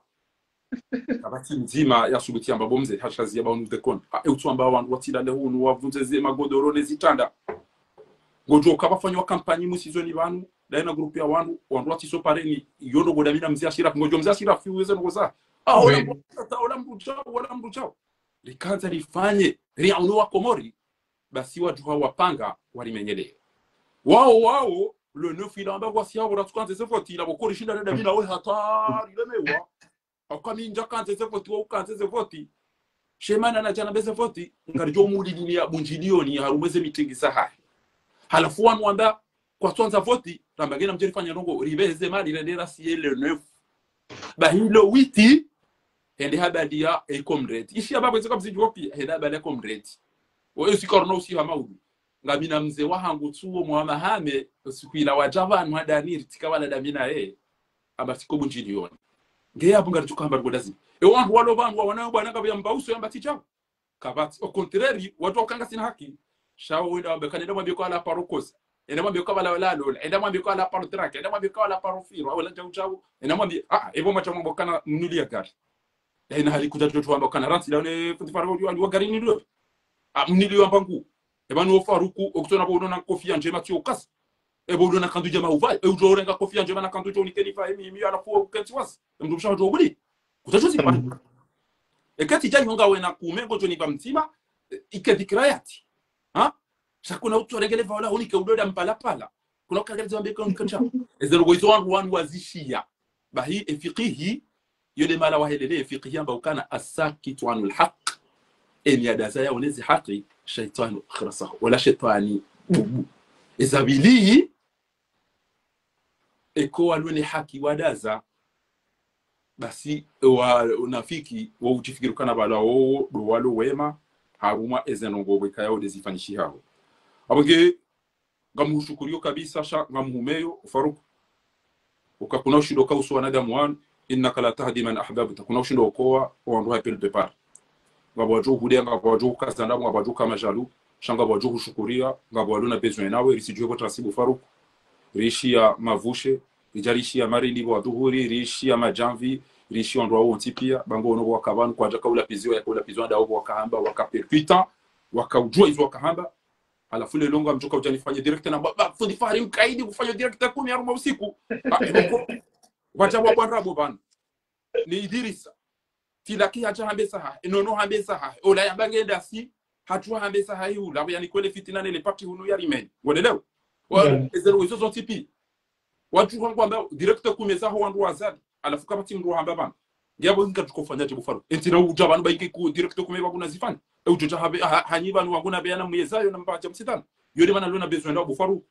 Kapvatsi mdzima yasubuti yamba bo mze, hasha ziya ba unu dekoni. Ha, e utsu amba wandru watsilale hunu, wavundze ze magodoro ne zitranda. Ngodjo kapvafanywa kampanyi musizweni pvanu, daye na groupe ya wandru, wandru watsiso pareni, iyo ndrongo dami na mze Ashirafi, ngodjo mze Ashirafi, uweze ndrongo za. Ah, ola mndru djau, ola mndru djau. Likandza lifanye, riaunu wa Komori, basi wadjuha wapanga, walimenyele. Wao, wao, le neuf ila amba kwasi yao, ratsukandze ze voti, ila bo kori shinda dada mina we hatari, lemewa. Hauka mi ndjakandze ze voti, wao ukandze ze voti. Shemana na djana be ze voti, ngaridjo mulilini ya bundjilioni, harumwa ze meeting zahahe. Halafu wanu wanda, kwatswandza voti, ramba ngena mdjerifanya ndrongo, ribeze mali, rendera siye le neuf. Bahi le huit, hende habaliya e comrade. Ishi ya babo zika mzidji wopi, hende habaliya comrade. O e usiku wa rona usiha maudu. Ngamina mze wahangu tsuwo mwa mahame, usiku ila wadja pvanu hadani, ritsika pvala damina e. Amba tsiko bundjilioni. Nge yapvo ngaritsuka hamba rikodazi. E wandru walo pvanu, wawana yo mbwana ngapvo yamba uso yamba tsi djau. Kapvatsi. Au contraire, wandru wakanga sina haki. Sha wo wenda wambe kana, enda mwambe kwa la paro kosa. Enda mwambe kwa la, la lola. Enda mwambe kwa la paro traka. Enda mwambe kwa la paro firo. Wala djau djau. Enda mwambe, ah, epvo macha mwambe kana mnuli ya gari. Daina hali kudja djo wamba kana rantsi, la ne fundi Faruku wa, wa gari ni ndo. Ah, mnuli wamba ngu. Epvanu o Faruku, okutsona bo uno na kofiya ndjema tsi okasi. Epvo uno na kandu ndjema uvaye. E udjo urenga kofiya ndjema na kandu djo nikeni fa emi, emi, halafu uketsi wasi. E mndru msha djo ubuli. Kutadjo zipara. E keti dja ihonga wena kume, ngodjo nipa mdzima, e, ike dhikira yati. Ha? Sha kuna utsorengele pvala, hunike udoda mpala pala. Kuna ukagereza wambe kwa mkanja. Eze ndrongo izo wandru wanu wazishiya. Bahi e fikihi, yo de mala wahelele e fikihi amba ukana الساكت عن الحق. Eni yadaza yaoneze haki, شيطان أخرسه. Wala shetwani bubu. Eza pvili, eka walo ne haki wadaza, basi, wa, unafiki, wa udjifikiri ukana pvala wo, ndo walo wema, harumwa eze ndrongo bweka yao de zifanyishihao. Apvo nge, ngamushukuriyo kabisa, sha, ngamuhumeyo, o Faruku. Uka kuna ushindo kausu wanadamu wanu, إنك لا تهدي من أحببت. Kuna ushindo ukowa, o wandru ha pelu depart. Ngapvo wadjo hude, ngapvo wadjo kazandamu, ngapvo wadjo kama jalu. Sha ngapvo wadjo hushukuria, ngapvo walona besoin nawe, risidjuwe pvo tasi bo Faruku. Riishiya mavushe, ridja riishiya marindi pvo adhuhuri, riishiya madjamvi, riishiya wandru wawo wontsi piya, ba ngo ono pvo waka pvanu, kwadjaka ulapiziwa, yaka ulapiziwa ndawo pvo wakahamba, waka percutant, wakaudjuwa izo wakahamba. Halafu leo ngamdjoka udja nifanye direct na ba, ba, fundi Fahari mkaidi kufanya direct ya kumi harumwa usiku. Ah, e bo ko, wadja wabwara bo pvanu. Ni Idirisa. Tilaki hadja hambe saha, e Nono hambe saha, ola yamba ngenda si, hadja hambe saha, hula, yani kwele fitina nele parti hunu ya rimeni. Ngonelewa? Wa, yeah. Ezero izo zontsi piya. Wadjuha ngwamba direct kumeza ho wandru wa Azali. Halafu kapvatsi mndru wahamba pvanu. Ngiyapvo ngadjoko fanya dje bo Faruku. Entsi na udja pvanu ba inge ku direct kumeza pvakuna zifanya. E udjo dja habe, ha, hanyi pvanu wanguna pveyana mwezayo na mpaka dja msitana. Yo nde mana lona besoin na bo Faruku.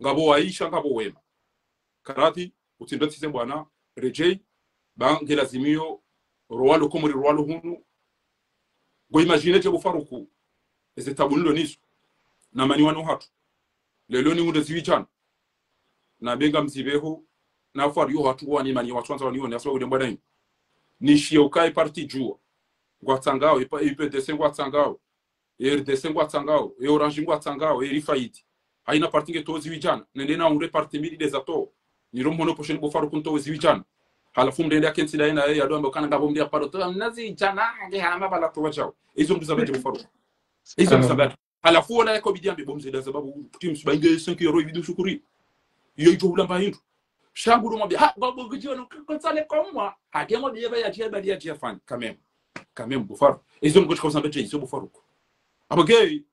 Ngapvo waisha, ngapvo wema. Karati, utsindo tsize mbwana, Redjei, ba nge lazimiyo, rowalo Komori rowalo hunu. Ngo imagine dje bo Faruku, eze tabu nilo nizo, na mani wanu hatru. Leo nihundre ziwidjana. Na benga mzibeho, na fwari yo hatru wani mani watswandza wani wani aswa ude mbwana inu. Nishiye ukaye parti djuwa. Ngwatsangao, ipa, I P D C ngwatsangao. E R D C ngwatsangao, e Orange ngwatsangao, e Rifaidi. Hayina parti nge tozi wijana, nende na unde parti mbili de za to. Niro mhono posheni bo Faruku nto wezi wijana. Halafu mndru ende akentsi daye na yeye yado amba kana ngapvo mndru ya paro to, mna zi wijana, nge hama bala to wajao. Izo mndru za badje bo Faruku. Izo mndru za badje. Halafu wola yako bidi ambe bo mze da sababu kuti msuba inge cinq euros ibidi ushukuri. Iyo idjo hula mba hindru. Sha ngu do mwambia, ha, bo, bo, kudjiwa no, k-, kotsale komwa. Hake mwambia ba ya djia, ba ya djia fani. Quand même. Quand même, bo Faruku. Izo ngu tshika usamba dje, izo bo Faruku. Abo gei,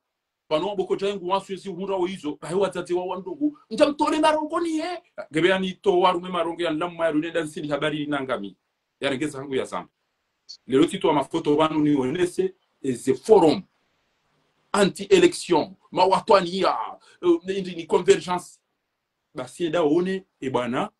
pvanu wabo ko djayi ngu wasu ezi hundra wo izo, bahi wadzadze wa wandungu. Ndja mtole marongo ni ye. Gebe yani to warume marongo ya nlamu ya runenda nsili habari ni nangami. Yarengeza hangu ya zamba. Lelo tsitowa mafoto pvanu nionese, eze forum anti-élection, mawatwaniya, eh, ni, ni convergence. Basi enda one, e bwana,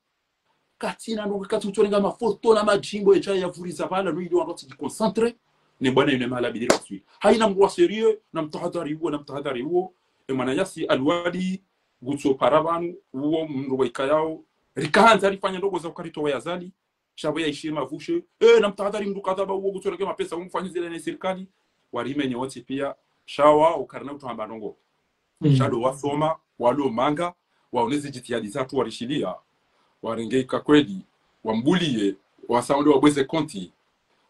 katsina ndrongo, katsi utsolenga mafoto na madjimbo edja yavuriza pvala, no ili wandru watsi déconcentrer, ne bwana yune mahala bidi raswi. Hayina mndru wa sérieux, na mtahadhari uwo, na mtahadhari uwo, e mwana yasi alwadi, ngutso para pvanu, uwo mndru wa ikayao, rikahandza rifanya ndrongo za ukarito wa yazali, sha pvo yaishiye mavushe, eh, na mtahadhari mndru kadha ba uwo kutsoreke mapesa umfanyizile ne sirikali. Warimenye wontsi piya, sha wao karina utru hamba ndrongo. Mm. Sha ndo wasoma, walo manga, waone ze jitihadi zatru warishiliya, warenge ika kweli, wambuliye, wasaonde wabweze konti,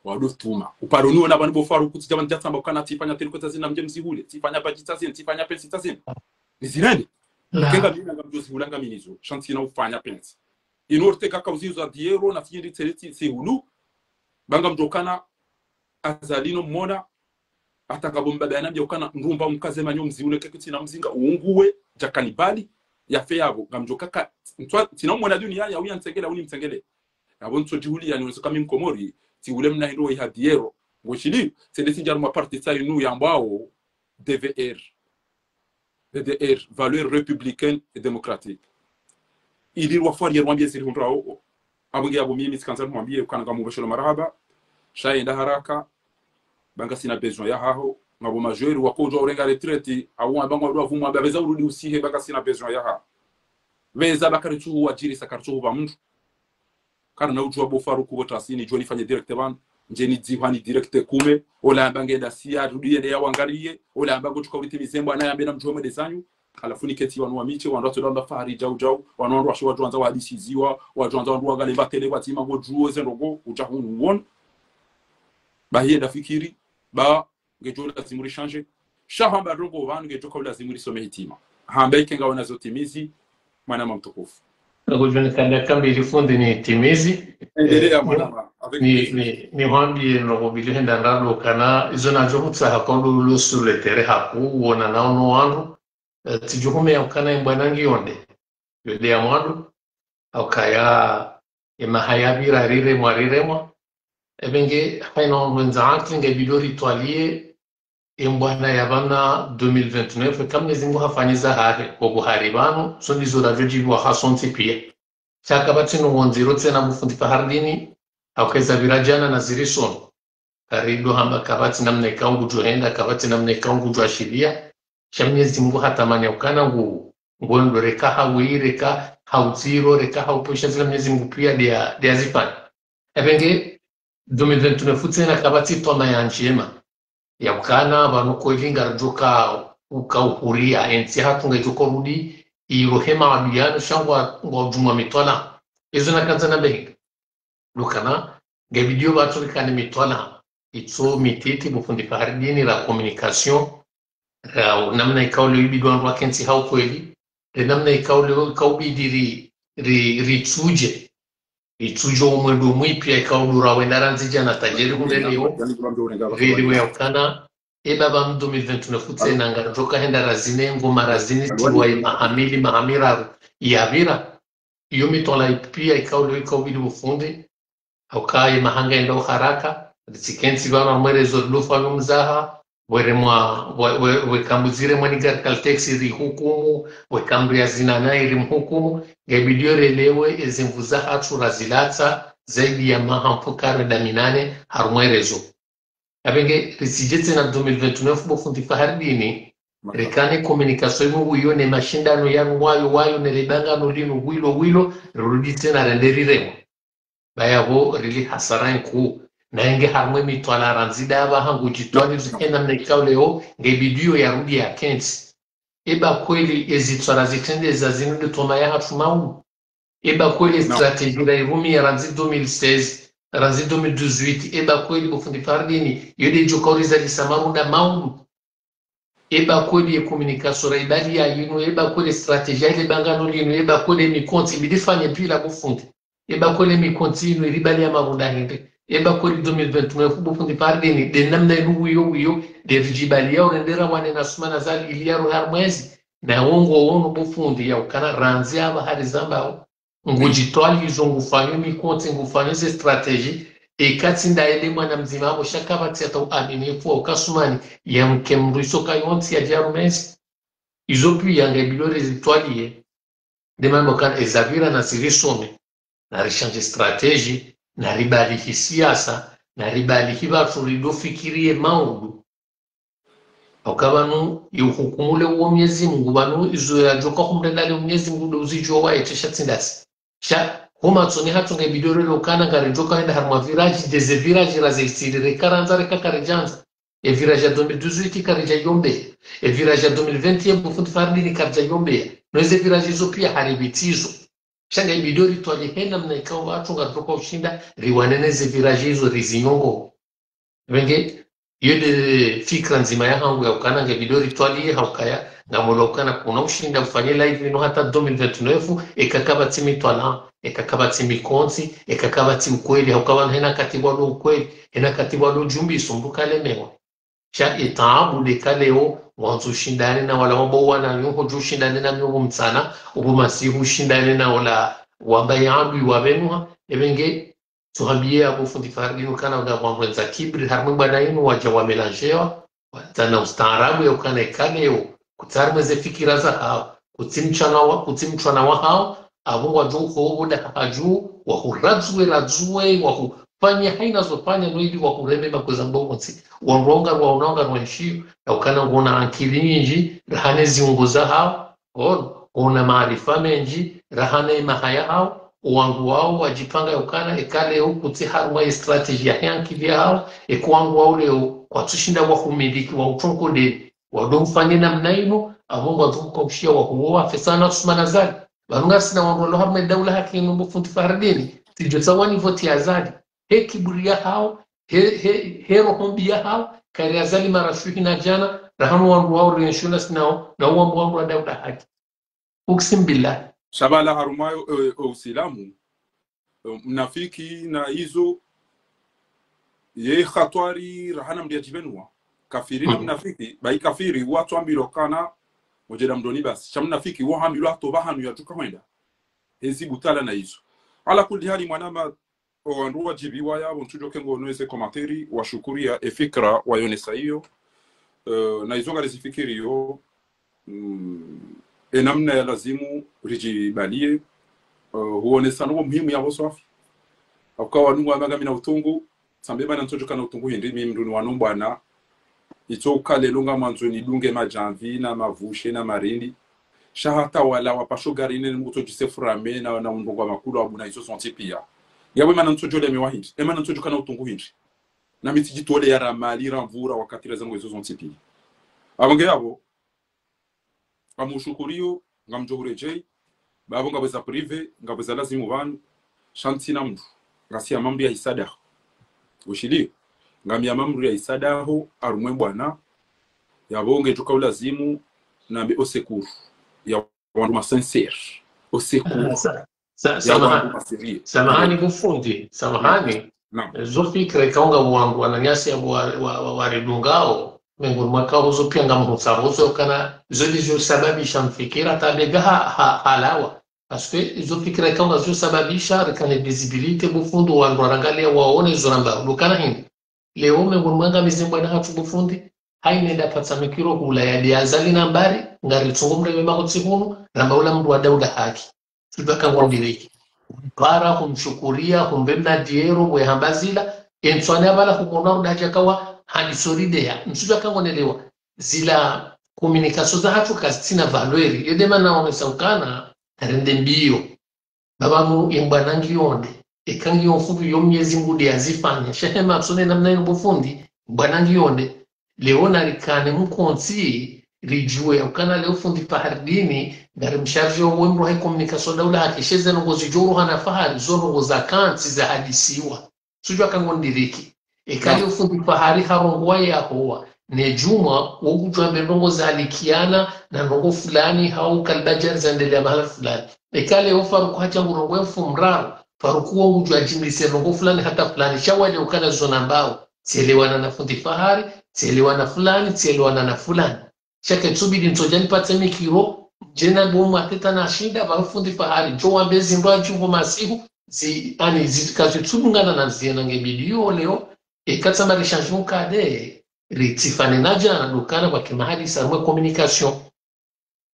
wado tuma. Uparo niwona pvanu bo Faruku tsidja pvanu djatsamba ukana tsifanya teli kotsa zina mdje mzihule, tsifanya bajita zina, tsifanya pensi tsa zina. Nizirende. La. Kenga mina ngamdjo zihula ngami nizo, sha ntsina ufanya pensi. Inu orteka kauzizo za diero na fiyindi tsele tsi, tsi hulu. Ba ngamdjo kana Azali no mona. Ata ngapvo mbaba yanambia ukana ndrumba mkaze manyo mzi ule keke tsina mzinga uunguwe, dja kanibali, yafe yapvo. Ngamdjo kaka, ntswa, tsina umwona duniya, ya uya ntsengele, uni mtsengele. Yapvo ntso djihuli yani wezo kami mkomori, tsi ule mna hindru wa iha diero. Ngoshili, tsende tsi ndjaru ma parti tsa inu yambwao D V R. V D R, valeurs républicaines et démocratiques. Ili rwafwari ya rwambie ziri hundrao, apvo nge apvo mimi tsikandza nimwambie ukana ngamubasholo marahaba, sha yenda haraka, ba ngasina besoin yahaho, ngapvo majori wakodjwa urenga retraite, au amba ngwadwa vumwa, ba pveza urudi usihe, ba ngasina besoin yahaho. Pveza ba karitsuhu wadjirisa karitsuhu pva mndru. Karina udjuwa bo Faruku bo Tasini, djuwa nifanye direct pvanu. Ndje nidzihwa ni direct kume. Ola yamba ngenda siya, rudi yende ya wangariye. Ola yamba ngotsuka uriti mizembo, ana yambe na mdjuwa mwende zanyu. Halafu niketsi wanu wa miche, wandru watsoda wamba Fahari djau djau. Wanu wandru washe wadjuandza wahadisiziwa, wadjuandza wandru wangale mba tele, watsima ngodjuwo ze ndrongo, udja hunu won. Ba hiye ndafikiri, ba ngedjo lazimu rishange. Sha hamba ndrongo pvanu ngedjo ka ulazimu risome hitima. Hamba ike ngaona zo timizi, mwanama mtukufu. Ngudjo nikanda kambi ili fundi ni timizi. Endelea, eh, mwanama, avec ni, plaisir. Ni, ni hwambi ndrongo mbili henda ndrado kana, izo nadjo hutsaha kondo ulo sur le terrain haku, wona na ono wandru. Eh, tsidjuhume ya ukana imbwana ngiyonde. Yonde ya mwando, au kaya, ema haya pvira riremwa, riremwa. Ebe nge, hayina wandru wendza akili nge bidi ritwaliye, imbwana ya pvana deux mille vingt-neuf, ka Mnyezi Mngu hafanyiza hahe, obu hari pvanu, so ndizo radjo djibiwa hasontsi piya. Sha kapvatsi no wondziro tsena bo fundi Fahardini, au keza pvira djana na ziri sono. Karido hamba kapvatsi namna ikao ngudjo henda, kapvatsi namna ikao ngudjo ashiliya. Sha Mnyezi Mngu hatamani ukana ngu, ngwendo reka hawiri, reka haudziro, reka haupvesha zila Mnyezi Mngu piya ndiya, ndiya zifanya. Ebe nge deux mille vingt-neuf tsena kapvatsi twamaya ndjema. Ya ukana, pvanu kweli ngaridjo ka, uka uhuria, entsi yahatru ngayidjo uka urudi irohe maadui yanu sha ngwa, ngwa udjumwa mitwalaa. Ezo nakandza nambe hindri. Lukana, nge bidi yo pvatsu rikane mitwalaa itso mititi, bo fundi Fahridini, ra communication, ra namna ikao leo ibidi wandru wakentsi ha ukweli, le namna ikao leo ikao bidi ri, ri, ritsudje. Ritsudje omwendo mwipiya ikao ndo rawenda randzi djana tadjeri hunde leo. Veli we ukana, eba ba mu deux mille vingt-neuf tsena ngaridjo uka hwenda razine ngoma razine tiwa ye maha mili, maha miraru yapvira. Iyo mitwalaa ipiya ikao leo ikao bidi bo fundi. Hauka ye maha ngayendao haraka, ritsikentsi pvanu harumwa réseau ridofanya mzaha, were mwa, we, we, we kambudzire mwa ni gari kalteksi rihukumu, we kambu ya zina nayi rimhukumu, nge bidi yo relewe eze nvu zahatru razilatsa zaidi ya maha mfukare na minane harumwa réseau. Apvenge ritsidje tsena deux mille vingt-neuf bo fundi Fahridini, rikane communication inu wiyo ne mashindano yanu wayo wayo ne lebangano linu wilo wilo, rirudi tsena rende riremwa. Ba yapvo rili hasara nkuu. Na inge harumwa emitwalaa randzi daba hangu djitwali zike namna ikao leo, nge bidi yo yarudi yakentsi. Eba kweli ezitswara zitrendeza zinu nde toma yahatru maudu. Eba kweli stratégie rairumiya randzi deux mille seize, randzi deux mille dix-huit, eba kweli bo fundi Fahridini, yo nde idjo uka urizalisa marunda maudu. Eba kweli ye communication raibaliya yinu, eba kweli stratégie ya lebangano linu, eba kweli mikontsi ibidi ifanye pvila bo fundi. Eba kweli mikontsi yinu iribaliya marunda hindri. Eba kweli deux mille vingt-neuf bo fundi Fahridini, nde namna inu wiyo wiyo, nde ridjibaliya urende rawane na Assoumani Azali ili yarohe harumwa ezi. Na wongo wono bo fundi ya ukana randzi apvaha rizambao. Ngudjitwalizo, ngufanyo mikontsi, ngufanyo ze stratégie, eka tsi ndaye nde mwana mdzima apvo sha kapvatsi hata uaminifu wa uka Assoumani yamke mdru iso ka yontsi yadje harumwa ezi. Izo piya nge bidi yo rizitwaliye. Nde mana bo ukana ezapvira nazirisome, na rishanje stratégie, na ribalihi siasa, na ribalihi pvatsu ridofikiriye maudu. Hauka pvanu, ye uhukumu le uwo Mwenyezi Mungu, pvanu izo yadjo uka humrenda le Mwenyezi Mungu nde uzidjuwa waye tsi sha tsi ndasi. Sha, ho matsoni hatru nge bidi yo relewe ukana ngaridjo uka hwenda harumwa virage, nde ze virage razisiri, reka randza, reka karidjandza. E virage ya deux mille dix-huit karidja yombeya. E virage ya deux mille vingt et un bo fundi Fahridini karidja yombeya. No eze virage izo piya haripvitizo. Sha nge bidi yo ritwalihe namna ikao pvatsu ngaridjo uka ushinda, riwane ne ze virage izo rizinyongo. Pvenge, iyo nde fikira ndzima yahangu ya ukana nge bidi yo ritwaliye ha ukaya, ngamwona ukana kuna ushinda ufanye live inu hata deux mille vingt-neuf, eka kapvatsi mitwalaa, eka kapvatsi mikontsi, eka kapvatsi ukweli, hauka pvanu hena kati pvwalo ukweli, hena kati pvwalo djumbiso, mdru kalemewa. Sha etaabu nde ka leo, ngwandzo ushindane na wala wamba wana nyuho, djo ushindane na nyuho mtsana, ubu masihu ushindane na wala wamba ya adui wa pvenuha, epvenge, tsuhambiye abo fundi Fahridini ukana wanda wandru wendza kibri, harumwa bwana inu wadja wamelanjewa, wandza na ustaarabu ya ukana eka leo, kutsi harumwa ze fikira zahao, kutsi mtsana wa, kutsi mtsana wahao, abo ngwadjo uhoho nda hahadju, wahuradzuwe radzuwe, wahufanye haina zofanya no ili wahureme makoza mbo wontsi. Wandru wao ngarwaonao ngarwaenshio, na ukana ngwona ankili nyindji, raha ne ziungo zahao, ngwona maarifa mendji, raha ne maha yahao, wandru wao wadjipanga ya ukana, eka leo kutsi harumwa ye stratégie yahe ankili yahao, eka wandru wao leo kwatsushinda wahumiliki, wahutronkodeni, wado ufanye namna inu, abo ngwadjo uka ushiya wahuwo wafe sana Assoumani Azali. Pvanu ngasina wandru walo harumwa edaula haki inu bo fundi Fahridini, tsidjo tsaha wani voti ya Azali. He kibri yahao, he, he, he roho mbi yahao, kari Azali mara shuhi na djana, raha no wandru wao rienshio nasi nao, na uwambo wandru wa daula haki. Uksimu billahi. Sha pvala harumwa yo, e, e, Usilamu, e, mnafiki na izo, ye hatwari raha na mdru yadjipvenuwa. Kafiri na mnafiki, bahi kafiri, watsu ambilwa ukana, mdjenda mdroni basi. Sha mnafiki, wahambilwa hata pvahanu yadjo uka hwenda. Hezi butala na izo. Ala kulli hali mwanama, o wandru wadjibiwa ya, bo ntsudjo uka ngono eze commentaire, washukuriya, e fikira, wayonesa iyo. E, na izo ngarizifikiriyo, mm, e namna ya lazimu ridjibaliye, e, huonesa no muhimu ya bo swafi. Hauka wanu wamba ngamina utungu, tsambe mana ntsodjo uka na utungu hindri mi mdru ni wanu bwana, itso uka leo ngamwandzo nidunge madjamvi na mavushe na marindi. Sha hata wala wapasho gari ne mdru utsodjise furame na, na undrongwa makulu abu na izo zontsi piya. Yapvo emana ntsodjo lemewa hindri, emana ntsodjo uka na utungu hindri. Na mi tsidjitole ya ramali, ramvura, wakati razango izo zontsi piya. Abo nge yapvo, Ngamhushukuriyo, ngamdjo huredjei, bapvo ngapvo za privé, ngapvo za lazimu pvanu, sha ntsina mndru, ngasi ya mamndru ya hisadaho. Ushiliyo, ngami ya mamndru ya hisadaho, harumwa e bwana, yapvo ngedjo ka ulazimu, nambe au secours, ya wandru ma sincère, au secours, Sa- sa- ya wandru samahani ma sérieux. Samahani bufundi, samahani. Naam. Zo fikira ikao nga wandru wananyasi ya wa- wa- wa- waridungao, mengoni mwakao zo pia ngamhutsaho zo kana zo ndizo sababisha mfikira tabega ha- ha- halawa. Parce que zo fikira ikao nga zo sababisha rikane visibilité bufundi, wandru warangalia waone zo ramba dukana hindri. Leo mengoni mwa ngamizi mbwana hatru bufundi, haina nda patsa mikiro hula ya dia Azali na mbari, ngaritsungo mreme makotsi hunu, ramba ula mndru wa Dauda haki. Tsuba kango ndiriki. Para humshukuria, humbe mna diero, bwe hamba zila, entswani abala humona udaja kawa, hadi solidea. Tsuba kango nelewa. Zila communication za hatru kazitsina valeur. Yo de mana wamesa ukana, rende mbio. Baba mu ye mbwana ngiyo nde. Eka ngiyo mfupi yo Mnyezi Mungu de yazifanya. Shehe Matsone namna inu bufundi, mbwana ngiyo nde. Leo narikane mkontsi, ridjuwe, ukana leo fundi Fahardini, ngari msharge owe mndru wahe communication Daula haki, she ze ndrongoo zidjo uruha na Fahari, zo ndrongoo za kantsi za hadisiwa. Tsudjua kango ndiriki. Eka leo fundi Fahari harongoa yahowa, ne Djumwa, wo kudjua mbe ndrongoo za alikiana, na ndrongoo fulani, hau kalibadjari zaendelea mahala fulani. Eka leo Faruku hadja ngurongoa mfumraru, Faruku wo kudjua ajimlise ndrongoo fulani hata fulani, sha wale ukana zo nambao, tsielewana na fundi Fahari, tsielewana fulani, tsielewana na fulani. Sha kaitsubidi ntsodja nipatse mikiro, ndjena bo mwateta na shinda, ba fundi Fahari, ndjo wambe zindru adjuvo masihu, zi, ani, zi, kazitsudungana na ziena nge bidiyo leo, eka tsamba rishange ukade, ritsifane na djana dukana kwa kimahadisa harumwa e communication.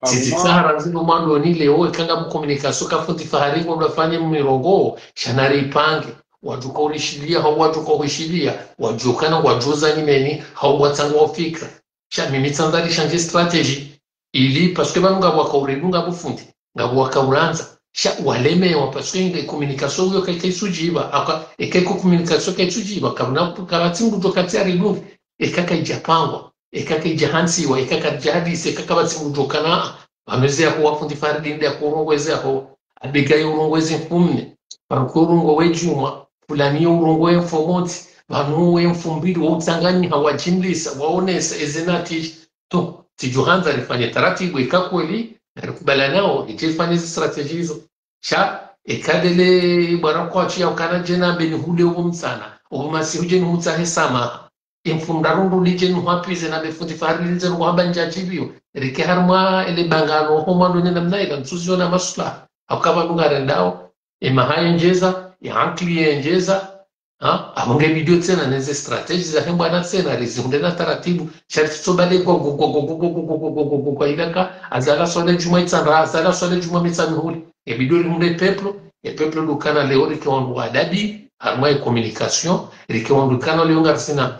Tsitsi tsahara ndzima mwandoni leo, eka nga mu communication ka fundi Fahari ngondro afanye mirongoo, sha naripange, wadjuka urishilia, hau wadjuka urishilia, wadjukana, wadjuza nyimeni, hau watsanga wa fikira. Sha mimi tsandza rishange stratégie. Ili, parce que pvanu ngapvo waka uridunga bufundi, ngapvo waka urandza. Sha walemewa, parce que nge communication uyo kai, kaitsudjiba, aka, eka iko communication kaitsudjiba, kapvuna, kapvatsi mndru djo katsi aridunge, eka kaidjapangwa, eka kaidjahantsiwa, eka kaidjahadisi, eka kapvatsi mndru djo kana, pvanu eze yaho wa fundi Fahardini de yako urongoa eze yaho, Abigayo urongoa eze mfumne, Faruku urongoa we Djumwa, fulani yo urongoa we mfumontsi, pvanu we mfumbili, wo utsanganyiha, wajimlisa, waonesa, eze natija. To, tsidjo handza rifanye taratibu, eka kweli, narikubalanao, ridje rifanye zi stratégie izo. Sha, eka dele, bwana kwatsu ya ukana ndjena mbe nihude ubu mtsana, ubu masihu ndje nihutsahe samaha. Emfumraru ndrudi ndje nihwapvize na be fundi Fahari ndze nuhwamba ndjadjibiyo. Rike harumwa ele bangano ho mwandoni namna ila ntsuziona masulaha. Hauka pvanu ngarendao, emaha yendjeza, ye ankili yendjeza, ha? Apvo nge bidiyo tsena neze stratégie zahe mbwana tsena, rizihundre na taratibu, sha ritsitsobale kwa, kwa, kwa ila ka, Azali aswali djumwa itsandra, Azali aswali djumwa mitsamihuli. Nge bidiyo rihundre peuple, e peuple dukana leo rike wandru wa adabu, harumwa e communication, rike wandru kana leo ngarisina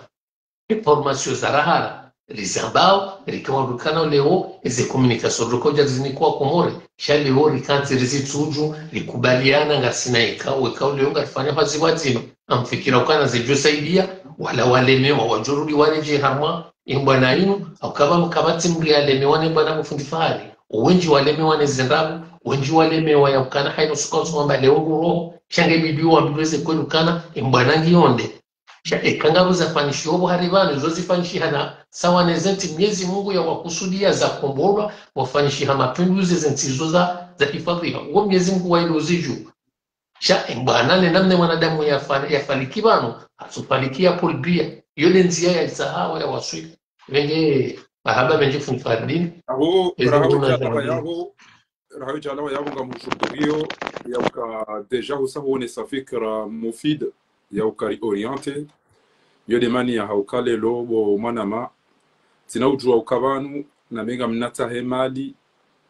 information za rahara, rizambao, rike wandru kana leo, eze communication riko dja rizinikwa Komori, sha leo rikantsi rizitsudju, rikubaliana ngasina eka, weka leo ngarifanya hazi wadzima, amfikira ukana zidjo saidia, wala walemewa, wadjorudi waredjei harumwa, embwana inu, hauka pvanu kapvatsi mndru yalemewa ne mbwana bo fundi Fahari, wendji walemewa ne zendrabo, wendji walemewa ya ukana haino suka usoma mba leo nguro, sha nge bidiyo wambilwe ze kweli ukana, embwana ngiyo nde, Sha eka ngapvo zafanyishiha opvo hari pvanu, izo zifanyishiha na sawa neze ntsi Mnyezi Mungu yawakusudia zakombolwa, wafanyishiha mapinduzi ze ntsi izo za, zahifadhwiha. Uwo Mnyezi Mungu wailo zidju. Sha embwana ne namna mwanadamu yafa-, yafaliki pvanu, hatsufaliki ya Paul Biya. Iyo nde ndzia yaitsahawo yawaswili. Pvenge, mahaba mendji fundi Fahardini. Apvo, raha wejalawa yapvo, raha wejalawa yapvo ngamshukuruo, ya uka déjà husa huonesa fikira mufid, ya uka ri orienté. Yo de mani ya hauka leo bo mwanama. Tsina udjua uka pvanu, nami ngamnatsahe mali,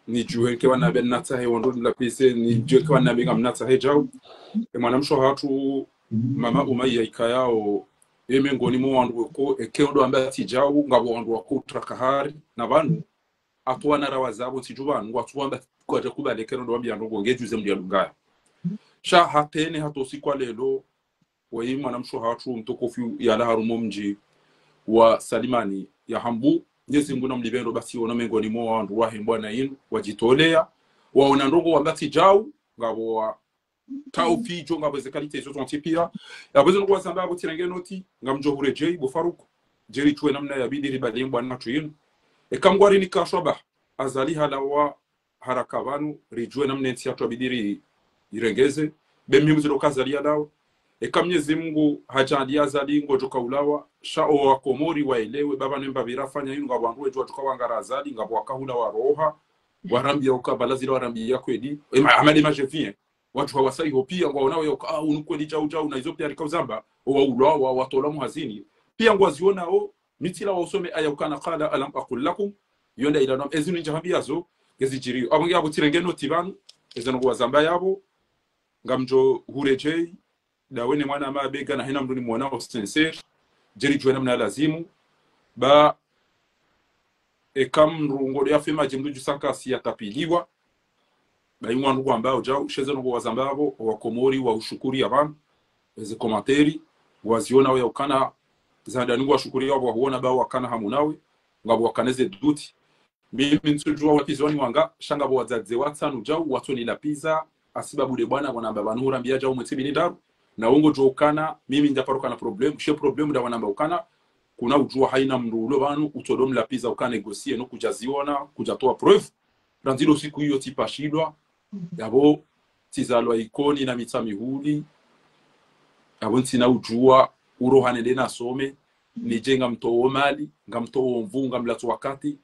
nidjuhe eka pvanu nami natsahe wandru nilapvise, nidjuhe eka pvanu nami ngamnatsahe djau. E mwanamshe hatru, mama Umaya ikayao, e mengoni mwa wandru weko, eke ndo amba tsi djau, ngapvo wandru wako utraka hari, na pvanu, atu wana rawa zapvo tsidju pvanu, ngwatsu wamba kwadja kubali eke ndo wambia ndrongoo ngedjuze mndru yalungaya. Sha hata ene hata usiku wa leo, wayi mwanamshe hatru mtukufu yalawa harumwa mdji wa Salimani ya Hambu, Mnyezi Mungu namlipve ndro basi, wona mengoni mwa wandru wahe mbwana inu, wadjitolea, waona ndrongo wamba tsi djau, ngapvo wa tau fidjo, ngapvo ze qualité izo zontsi pia. Yapvo zinu kwazamba yapvo tsirenge noti, ngamdjo huredjei, bo Faruku. Djeri tsuwe namna yabidi ribali mbwana tsu inu. Eka Mngu arinika shwaba, Azali halawa haraka pvanu, ridjuwe namna entsi yatru yabidi ri-, irengeze. Be muhimu zilo ka Azali yalawa. Eka Mnyezi Mungu hadjali Azali ngodjo kaulawa, sha o Wakomori waelewe, baba nemba birafanya inu, ngapvo wandru wedjo wadjo kawangara Azali, ngapvo wakahula waroha, warambia uka bala zila warambia kweli. Ema, amade maje vien. Wandru hawasaiho pia, ngwaonao yoka, ah, unu kweli djau djau, na izo pia rikauzamba, o waulawa, watolwa muhazini. Pia ngwazionao, mitsila wa usome aya ukana qala alam aqul lakum, yonda ila nam, ezinu ndjahambiazo, ngezidjiriyo. Apvo nge apvo tsirenge noti pvanu, ezinu kwazamba yapvo, ngamdjo huredjei, dawe ne mwana ma Abega na hena mndru nimwonao sincère, djeri djuwe namna lazimu, ba eka mndru ngodo yafe madji mndru djusa nkasi yatapiliwa, ba imwa ndru kwamba udjau, sheze ndrongo wazamba yapvo, o Wakomori wa ushukuri ya pvanu, eze commentaires, waziona we ukana, zanda ningu washukuri yapvo wahuona ba wakana hamu nawe, ngapvo wakana ze doute. Mimi ntsudjuwa wapvizwani wanga, sha ngapvo wadzadze watsanu djau, watsoni lapviza, hasibabu de bwana, wana mbaba nuhu rambia djau mwezi mbili ndraru, na wongo djo ukana, mimi ndja paro kana problème, she problème nda wana mba ukana, kuna udjuwa haina mndru ulo pvanu, utsodo mlapviza ukana négocier, no kudjaziona, kudjatowa preuve, randzi lo siku iyo tsipashilwa, yapvo tsizalwa Ikoni na Mitsamihuli, yapvo ntsina udjuwa, uroha nende nasome, nidje ngamtowo mali, ngamtowo nvuu, ngamlatso wakati,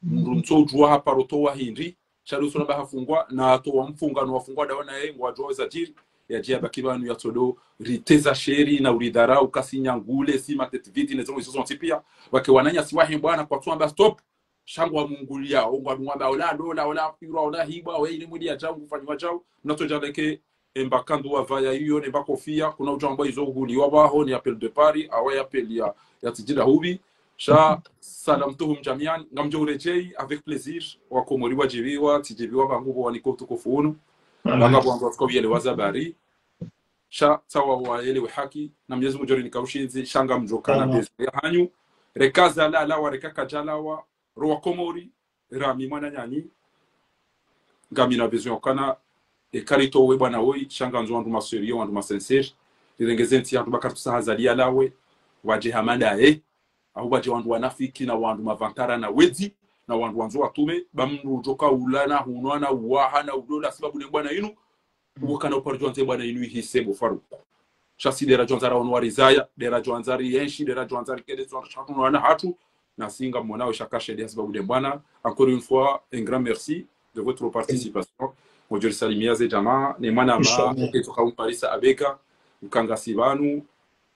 mndru ntso udjuwa haparo towa hindri, sha ndo usona ba hafungwa, na atowa mfunga, no wafungwa dawa naye, ngwadjuwa weza djiri, yadje yabaki pvanu yatsodo riteza sheri, na uridharau, kasi nyangule, si ma tête vide, ne zonu izo zontsi pia, wake wananyasi wahe mbwana kwatsu amba stop, sha ngwamungulia, o ngwadungwa ba ola dola, ola pirwa, ola hibwa, we ile mwili ya djau, ngufanyiwa djau, mnatso djaleke, emba kandu wavaya iyo, nemba kofia, kuna udjamba izo uhuliwa pvaho, ni appel de Paris, awa ye appel ya, ya tsidjira hubi, sha salamtuhum jamian, ngamdjo uredjei, avec plaisir, Wakomori wadjiviwa, tsidjiviwa pvangu pvo wanika utukufu unu, wanga pvo wandru watsuka uyelewa zabari, sha tsawa waelewe haki, na Mnyezi Mungu djori nika ushindzi, sha ngamdjo kana besoin ya hanyu, reka zalalawa, reka kadjalawa, ro Wakomori, rami mwananyanyi, ngamina besoin ukana, eka ritowe bwana woyi, sha ngandzo wandru ma sérieux, wandru ma sincère, rirengeze ntsi yatru ba kartsu sa Azali yalawe, wadje hamanda ye, ahu wadje wandru wanafiki na wandru mavantara na wedzi, na wandru wandzo watume, ba mndru udjo kaula na hunwa na uwaha na ulola, hasibabu ne bwana inu, uwo kana uparo djwandze bwana inu ihise bo Faruku. Sha si dera djwandza ra wanu warizaya, dera djwandza rienshi, dera djwandza rikele djwandza sha hunu wana hatru, na si ngamwonao sha kashedi hasibabu de bwana. Encore une fois, un grand merci de votre participation. Ngodjo risalimia ze djamaa, ne mwana ma, oke tsoka umparisa Abega, ukanga si pvanu,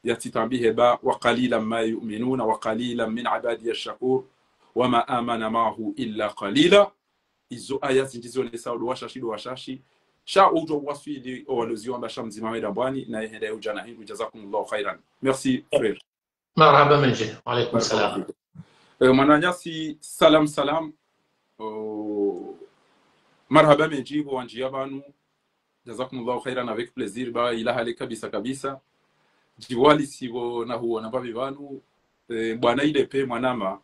yatsitambihe ba, وقليلا ما يؤمنون وقليلا من عبادي الشكور وما آمن معه إلا قليل. Izo aya zindji zionesao do washashi, do washashi. Sha udjo waswili o walozi wamba sha mdzima wenda mbwani, na yehenda ya udjana hindru, jazakumullahu khairan. Merci, frère. Marahaba mendji. Wa alaikum salam. Barakallahu fikum. Eh, mwananyasi, salam, salam. Oh, marahaba mendji, bo wandjia pvanu. Jazakumullahu khairan, avec plaisir, ba ila hale kabisa kabisa. Djiwali sibo na huona mbapvi pvanu, eh, bwana ile pe mwanama,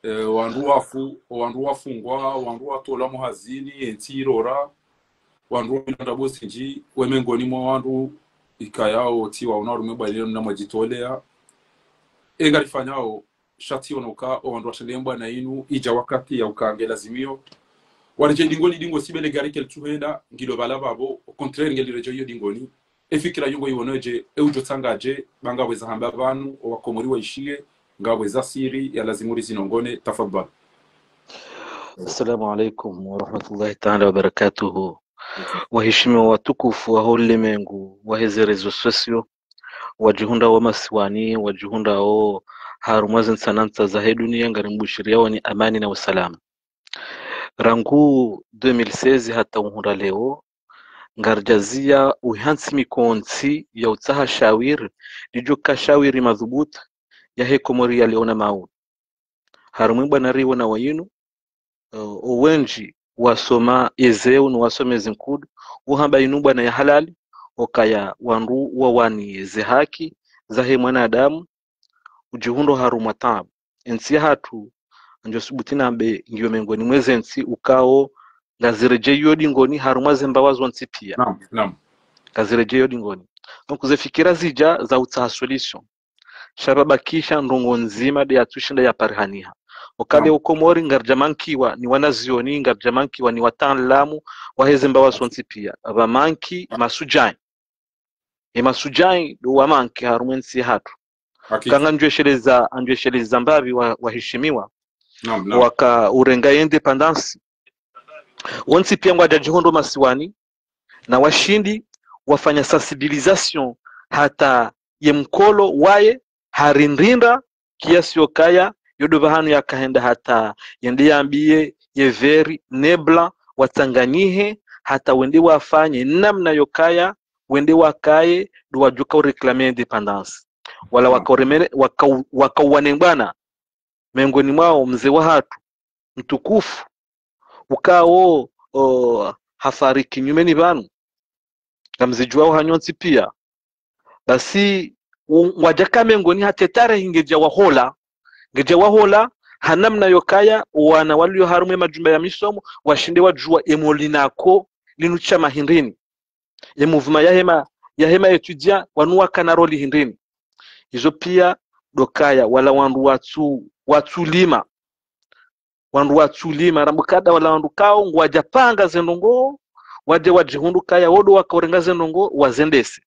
eh, wandru wafu-, wandru wafungwa, wandru watolwa muhazini, entsi irora, wandru wenda bo sindji, we mengoni mwa wandru ikayao tsi waona urume bwa ile mna mwadjitolea. Enga rifanyao, sha tsi onoka, o wandru washelea mbwana inu, idja wakati ya uka nge lazimio. Waredjei dingoni, dingo si bele gari keli tsuhenda, ngilo pvala pvapvo, au contraire ngeli redjei iyo dingoni. E fikira yongo iwono dje, e udjo tsanga dje, ba ngapvo eza hamba pvanu, o Wakomori waishiye, ngapvo eza siri, ya lazimu rizinongone, tafadhali. Assalamu alaikum wa rahmatullahi ta'ala wa barakatuhu. Waheshimiwa watukufu wa ho ulemengu, wa heze réseaux sociaux, wadjihundrao masiwani, wadjihundrao harumwa ze ntsa na ntsa zahe dunia, ngarimbushiriyaoni amani na usalama. Rangu deux mille seize hata uhundra leo, ngaridjazia uhantsi mikontsi ya utsaha shawiri, lidjo ka shawiri madhubuti yahe Komori ya leo na mau. Harumwa mbwana riwona wa inu, eh, owendji wasoma ezeu no wasoma ezinkudu, uhamba inu mbwana ya halali, okaya wandru wawani eze haki zahe mwanadamu, udjihundro harumwa taabu. Entsi yahatru Ngamdjo subuti nambe ngiyo mengoni mwa ze ntsi ukao ngaziredjeyo dingoni harumwa ze mbawa zontsi pia. Naam, naam. Ngaziredjeyo dingoni. Donc ze fikira zidja za utsaha solution. Sha pvabakisha ndrongoo ndzima nde yatsushinda yaparihaniha. Okale Naam. o Komori ngaridjamankiwa ni wanazioni, ngaridjamankiwa ni wataalamu wa heze mbawa zontsi pia. Pvamanki masudjai. E masudjai ndo wamanki harumwa entsi yahatru. Hakika. Kanga ndjwesheleza, andjwesheleza mbapvi wa, waheshimiwa. Naam, naam. Waka urenga indépendance. Wontsi pia ngwadjadjihundru masiwani, na washindi wafanya sensibilisation hata ye mkolo waye harindinda kiasi yokaya, yo ndo pvahanu yakahenda hata yende yambiye ye vert ne blanc watsanganyihe, hata wende wafanye namna yokaya, wende wakaye ndo wadjuka uréclamer indépendance. Wala Naam. waka uremele, waka, waka uwanengwana, mengoni mwawo mze wahatru mtukufu, ukao, o, hafariki nyumeni pvanu. Ngamzidjuwao hanyu ntsi pia. Basi, u-, ngwadjaka mengoni hata tarehi ngedja wahola, ngedja wahola, ha namna yokaya, wana walio harumwa e majumba ya misomo, washinde wadjuwa e moli nako, linu shama hindrini. E mouvement ya hema, ya hema étudiant, wanu wakana rôle hindrini. Izo pia ndo kaya, wala wandru watsu, watsulima. Wandru watsulima, rambo kada wala wandru kao, ngwadjapanga ze ndrongoo, wadje wadjihundru kaya, wo ndo waka urenga ze ndrongoo, wazendese.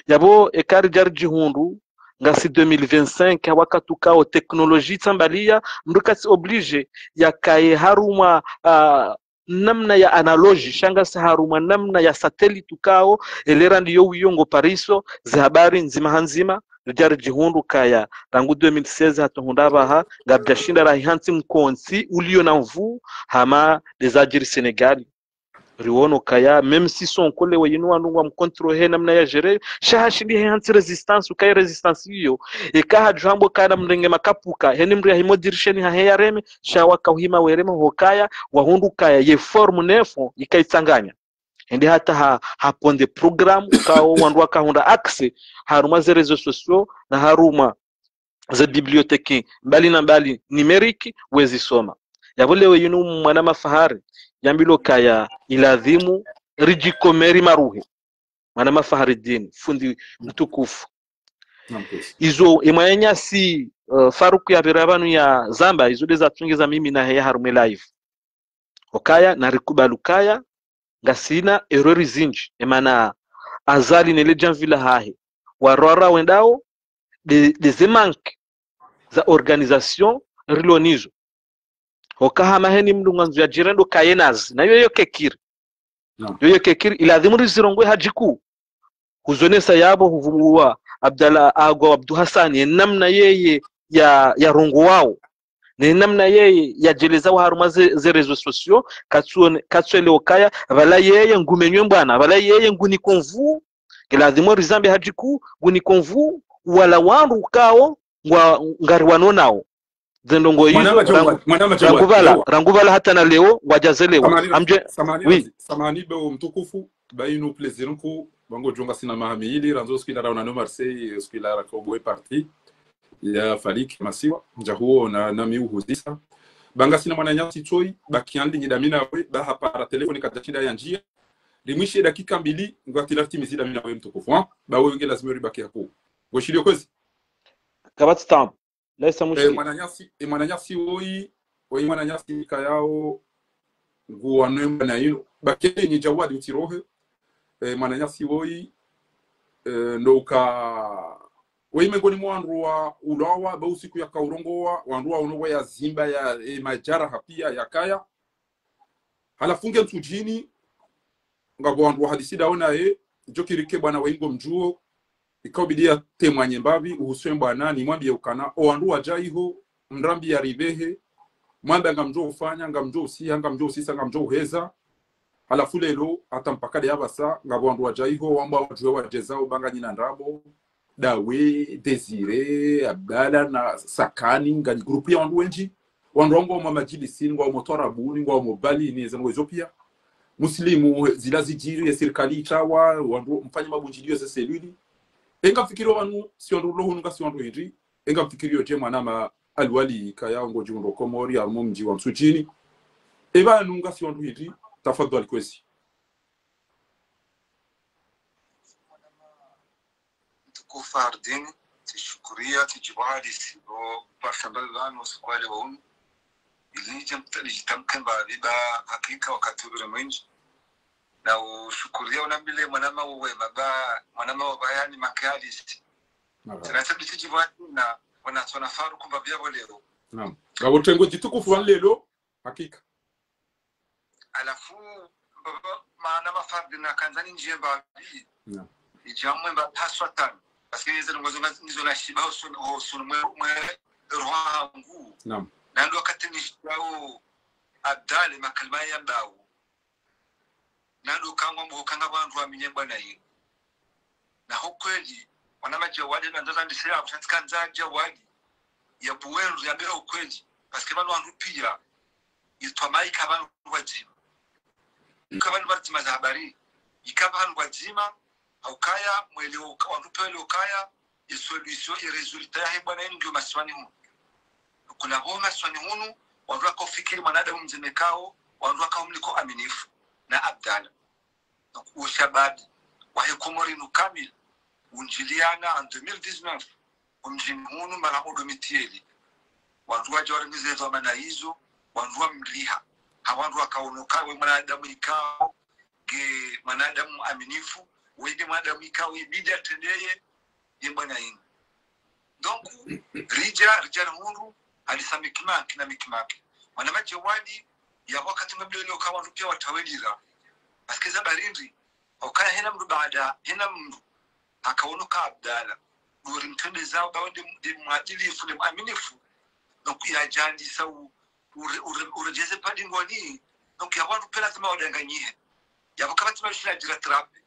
Yapvo, eka ridja ridjihundru, ngasi deux mille vingt-cinq, wakati ukao technologie itsambalia, mndru katsi obligé yakaye harumwa, ah, namna ya analogie, sha ngasi harumwa namna ya satellite ukao, e lera ndiyo wiyo ngo pariso, ze habari ndzima ha ndzima, ridja ridjihundru kaya, rangu deux mille seize hata hundra pvaha, ngapvadjashinda rahi hantsi mkontsi, ulio na nvuu, hama ndezadjiri Sénégal. Riwono kaya, même si Sonko leo yinu wandru ngwamkontrole he namna ya gérer, sha hashindi he hantsi résistance, ukaya résistance iyo, eka hadjuhambo kana mrenge makapuka, heni mri ya himo dirisheni hahe yareme, sha waka uhima wereme hokaya, wahundru kaya, ye forme nefo, ikaitsanganya. Hende hata ha, ha ponde programme, kao wandru wakahundra accès, harumwa ze réseaux sociaux, na harumwa ze bibliothèque mbali na mbali numérique, wezisoma. Yapvo leo yinu mwanama Fahari, yambilwa kaya iladhimu ridjikomeri maruhe. Mwanama Fahari Dini, fundi mtukufu. Naam, kwezi. Izo, e mwananyasi, eh, Faruku yapvira pvanu yazamba, izo ndeza tsungeza mimi na heya harumwa e live. Okaya, narikubali ukaya, ngasina erreur zindji, emana Azali ne le djamvi lahahe, warwara wendao, nde, nde ze manque za organisation rilo nizo. Hoka hama heni mndru ngwandzo yadjirendo kaye nazi, na yoyo kekiri. Naam. Yoyo kekiri, iladhimu rizirongowe hadjiku. Huzonesa yapvo huvumbuwa Abdallah Agwa Abdu Hassan, ye namna yeye ya, yarongowao. Ne namna yeye yadjelezao harumwa ze, ze réseaux sociaux, katsuone-, katsuelewa okaya, pvala yeye ngumenywe mbwana, pvala yeye ngunikao nvuu, ngiladhimu rizambe hadjiku, ngunikao nvuu, wala wandru kao, ngwa, ngariwanao nao. Ze ndrongoo izo, Mwanama Djongwa, rangu, mwanama Djongwa, rangu pvala, Djongwa. rangu pvala hata na leo, ngwadjazelewa. Samahani, Amdje, samahani, oui. Samahani be o mtukufu, ba inu plaisir nku, bango djonga sina maha mili, randzo siku ila raonana Marseille, siku ila raka oboe parti ya Falik Masiwa, ndjahuo na, na mi uhuzisa. Ba ngasina mwananyasi Tsoi, ba kianli nyi dami nawe, ba hapara telefoni kadjashinda yandjia. Rimwishiye dakika mbili, ngwatila ritimizi dami nawe mtukufu, ha? Ba wewe nge lazima uribaki haku. Ngoshilio kwezi? Kapvatsi taabu. Laisa Eh, mushkil. mwananyasi, eh, mwananyasi woyi, woyi mwananyasi kayao, nguwanwe mwana inu. Bakele nyi Djawadi utsirohe, eh, mwananyasi woyi, eh, ndo uka, woyi mengoni mwa wandru wa ulawa, ba usiku yaka urongowa, wandru wa unowa ya zimba ya, eh, majaraha pia yakaya. Halafu nge ntsudjini, ngapvo wandru wahadisi dao naye, djo kiri ke bwana waingo mdjuo, ikao bidi ya temwanye mbapvi, uhusu ye mbwana, nimwambiye ukana, o wandru wadja iho, mrambi ya ribehe, mwambe ngamdjo ufanya, ngamdjo usiha, ngamdjo usisa, ngamdjo uheza. Halafu lelo, hata mpaka de yapvasa, ngapvo wandru wadja iho, wamba wadjuwe wadjezao, ba nganyina ndrabo, Dawe, Désiré, Abdallah na Sakani, ngani groupe ya wandru wendji. Wandru ngwao mwa madjilisini, ngwao mwa twarabuni, ngwao mwa balini, ze ngwao izo pia. Muslimu, zila zidjiri, ye sirikali itsawa, wandru mfanye mabundjiliyo ze selili. Enga mfikiri wanu, si wandru lo hunu ngasi wandru hindri. Enga mfikiri yo dje mwanama Alwali, kaya ngodjihundro Komori, harumwa mdji wa Ntsudjini. Eba nunga si wandru hindri, tafadhwali kwezi. Mtukufu Ardini, tsishukuriya, tsidjibu hadisi, bo, pvasa mbali pvanu, usiku wa leo unu. Ili nidje mta-, nidjitamke mbapvi ba hakika wakati upvire mwindji. Na ushukuriya unambile mwanama uwe, maba, mwanama wa bayani make hadisi. Aha. Tsina tsabi tsidjibu hadisi na, wana tsona faru kumba pvia bo leo. Naam. Ngapvo tengwe djitukufu wa leo, hakika. Halafu, baba, mana mafardini nakandza nindjiye mbapvi. Naam. Nidjamwe mbapvi haswatan. Parce que nizo ndrongo zonga, nizo nashiba hosoni, hosoni mwe, mwe roho yangu. Naam. Na ndo wakati nishiyao Abdallah makalima yambao. Na ndo kangwa mbo kanga wandru waminye bwana yinu. Na ho kweli, wana madjawadi na ndaza ndise ya, kusantika ndza djawadi. Ya buwenru ya bera ukweli. Parce que pvanu wandru piya, itwa maika pvanu pvwadzima. Ika pvanu pvwadzima za habari. Ika pvanu pvwadzima, haukaya, mwele uka-, wandru piya wele ukaya, ye solution, ye résultat yahe bwana yinu ngiyo masiwani hunu. Kuna ho masiwani hunu, wandru waka ufikiri mwanadamu mdzima kao, wandru waka umliko aminifu. Na Abdallah. Donc, ushababi wahe Komori nu kamili, undjiliana en deux mille dix-neuf, omdjini hunu mara odo mitieli. Wandru wadja warimize dhwamana izo, wandru wamliha. Ha wandru wakaono ka we mwanadamu ikao, nge mwanadamu aminifu, we nge mwanadamu ikao, ibidi atrendeye, ye bwana yinu. Donc, ridja, ridja na hundru, halisa mikimaki na mikimaki. Mwana madjawadi, ya wakati mabilo leo ka wandru piya watawelira. Parce que za barindri, ukaya hena mndru baada, hena mndru, hakaono ka Abdallah. Dori mtrende zao, bawe nde, nde mwadilifu, nde mwaminifu. Donc, ya djandisa u, ure, ure, uredjeze pvadi ngoni. Donc, ya wandru piya lazima wadanganyihe. Ya wakati mabilo shila djira trape.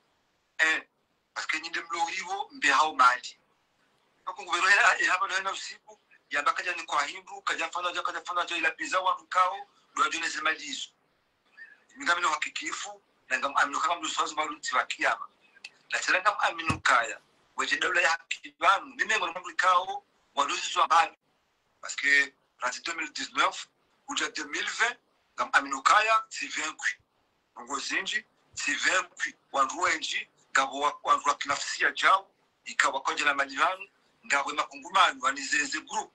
Eh, parce que nyi nde mlo ivo, mbe hao mali. Nako nguvero hena, eh, hapvo hena usiku, yamba kadja nikwa hindru, kadja fanya dja, kadja fanya dja, ila biza wandru kao, ndo wadjo neze mali izo. Ngamina uhakikifu, na ngam aminu kama mndru swazi malu nti wa kiyama. Na tsena ngam aminu kaya, wedje daula ya haki pvanu, ni mengo na wandru kao, wadozizwa mbali. Parce que, rati deux mille dix-neuf, udja deux mille vingt, ngam aminu kaya, tsi vaincu. Ndrongo zindji, tsi vaincu, wandru wendji, ngapvo wa-, wandru wa kinafsia djao, ika wakodja na mali pvanu, ngapvo makungumanu, wani zeze groupe.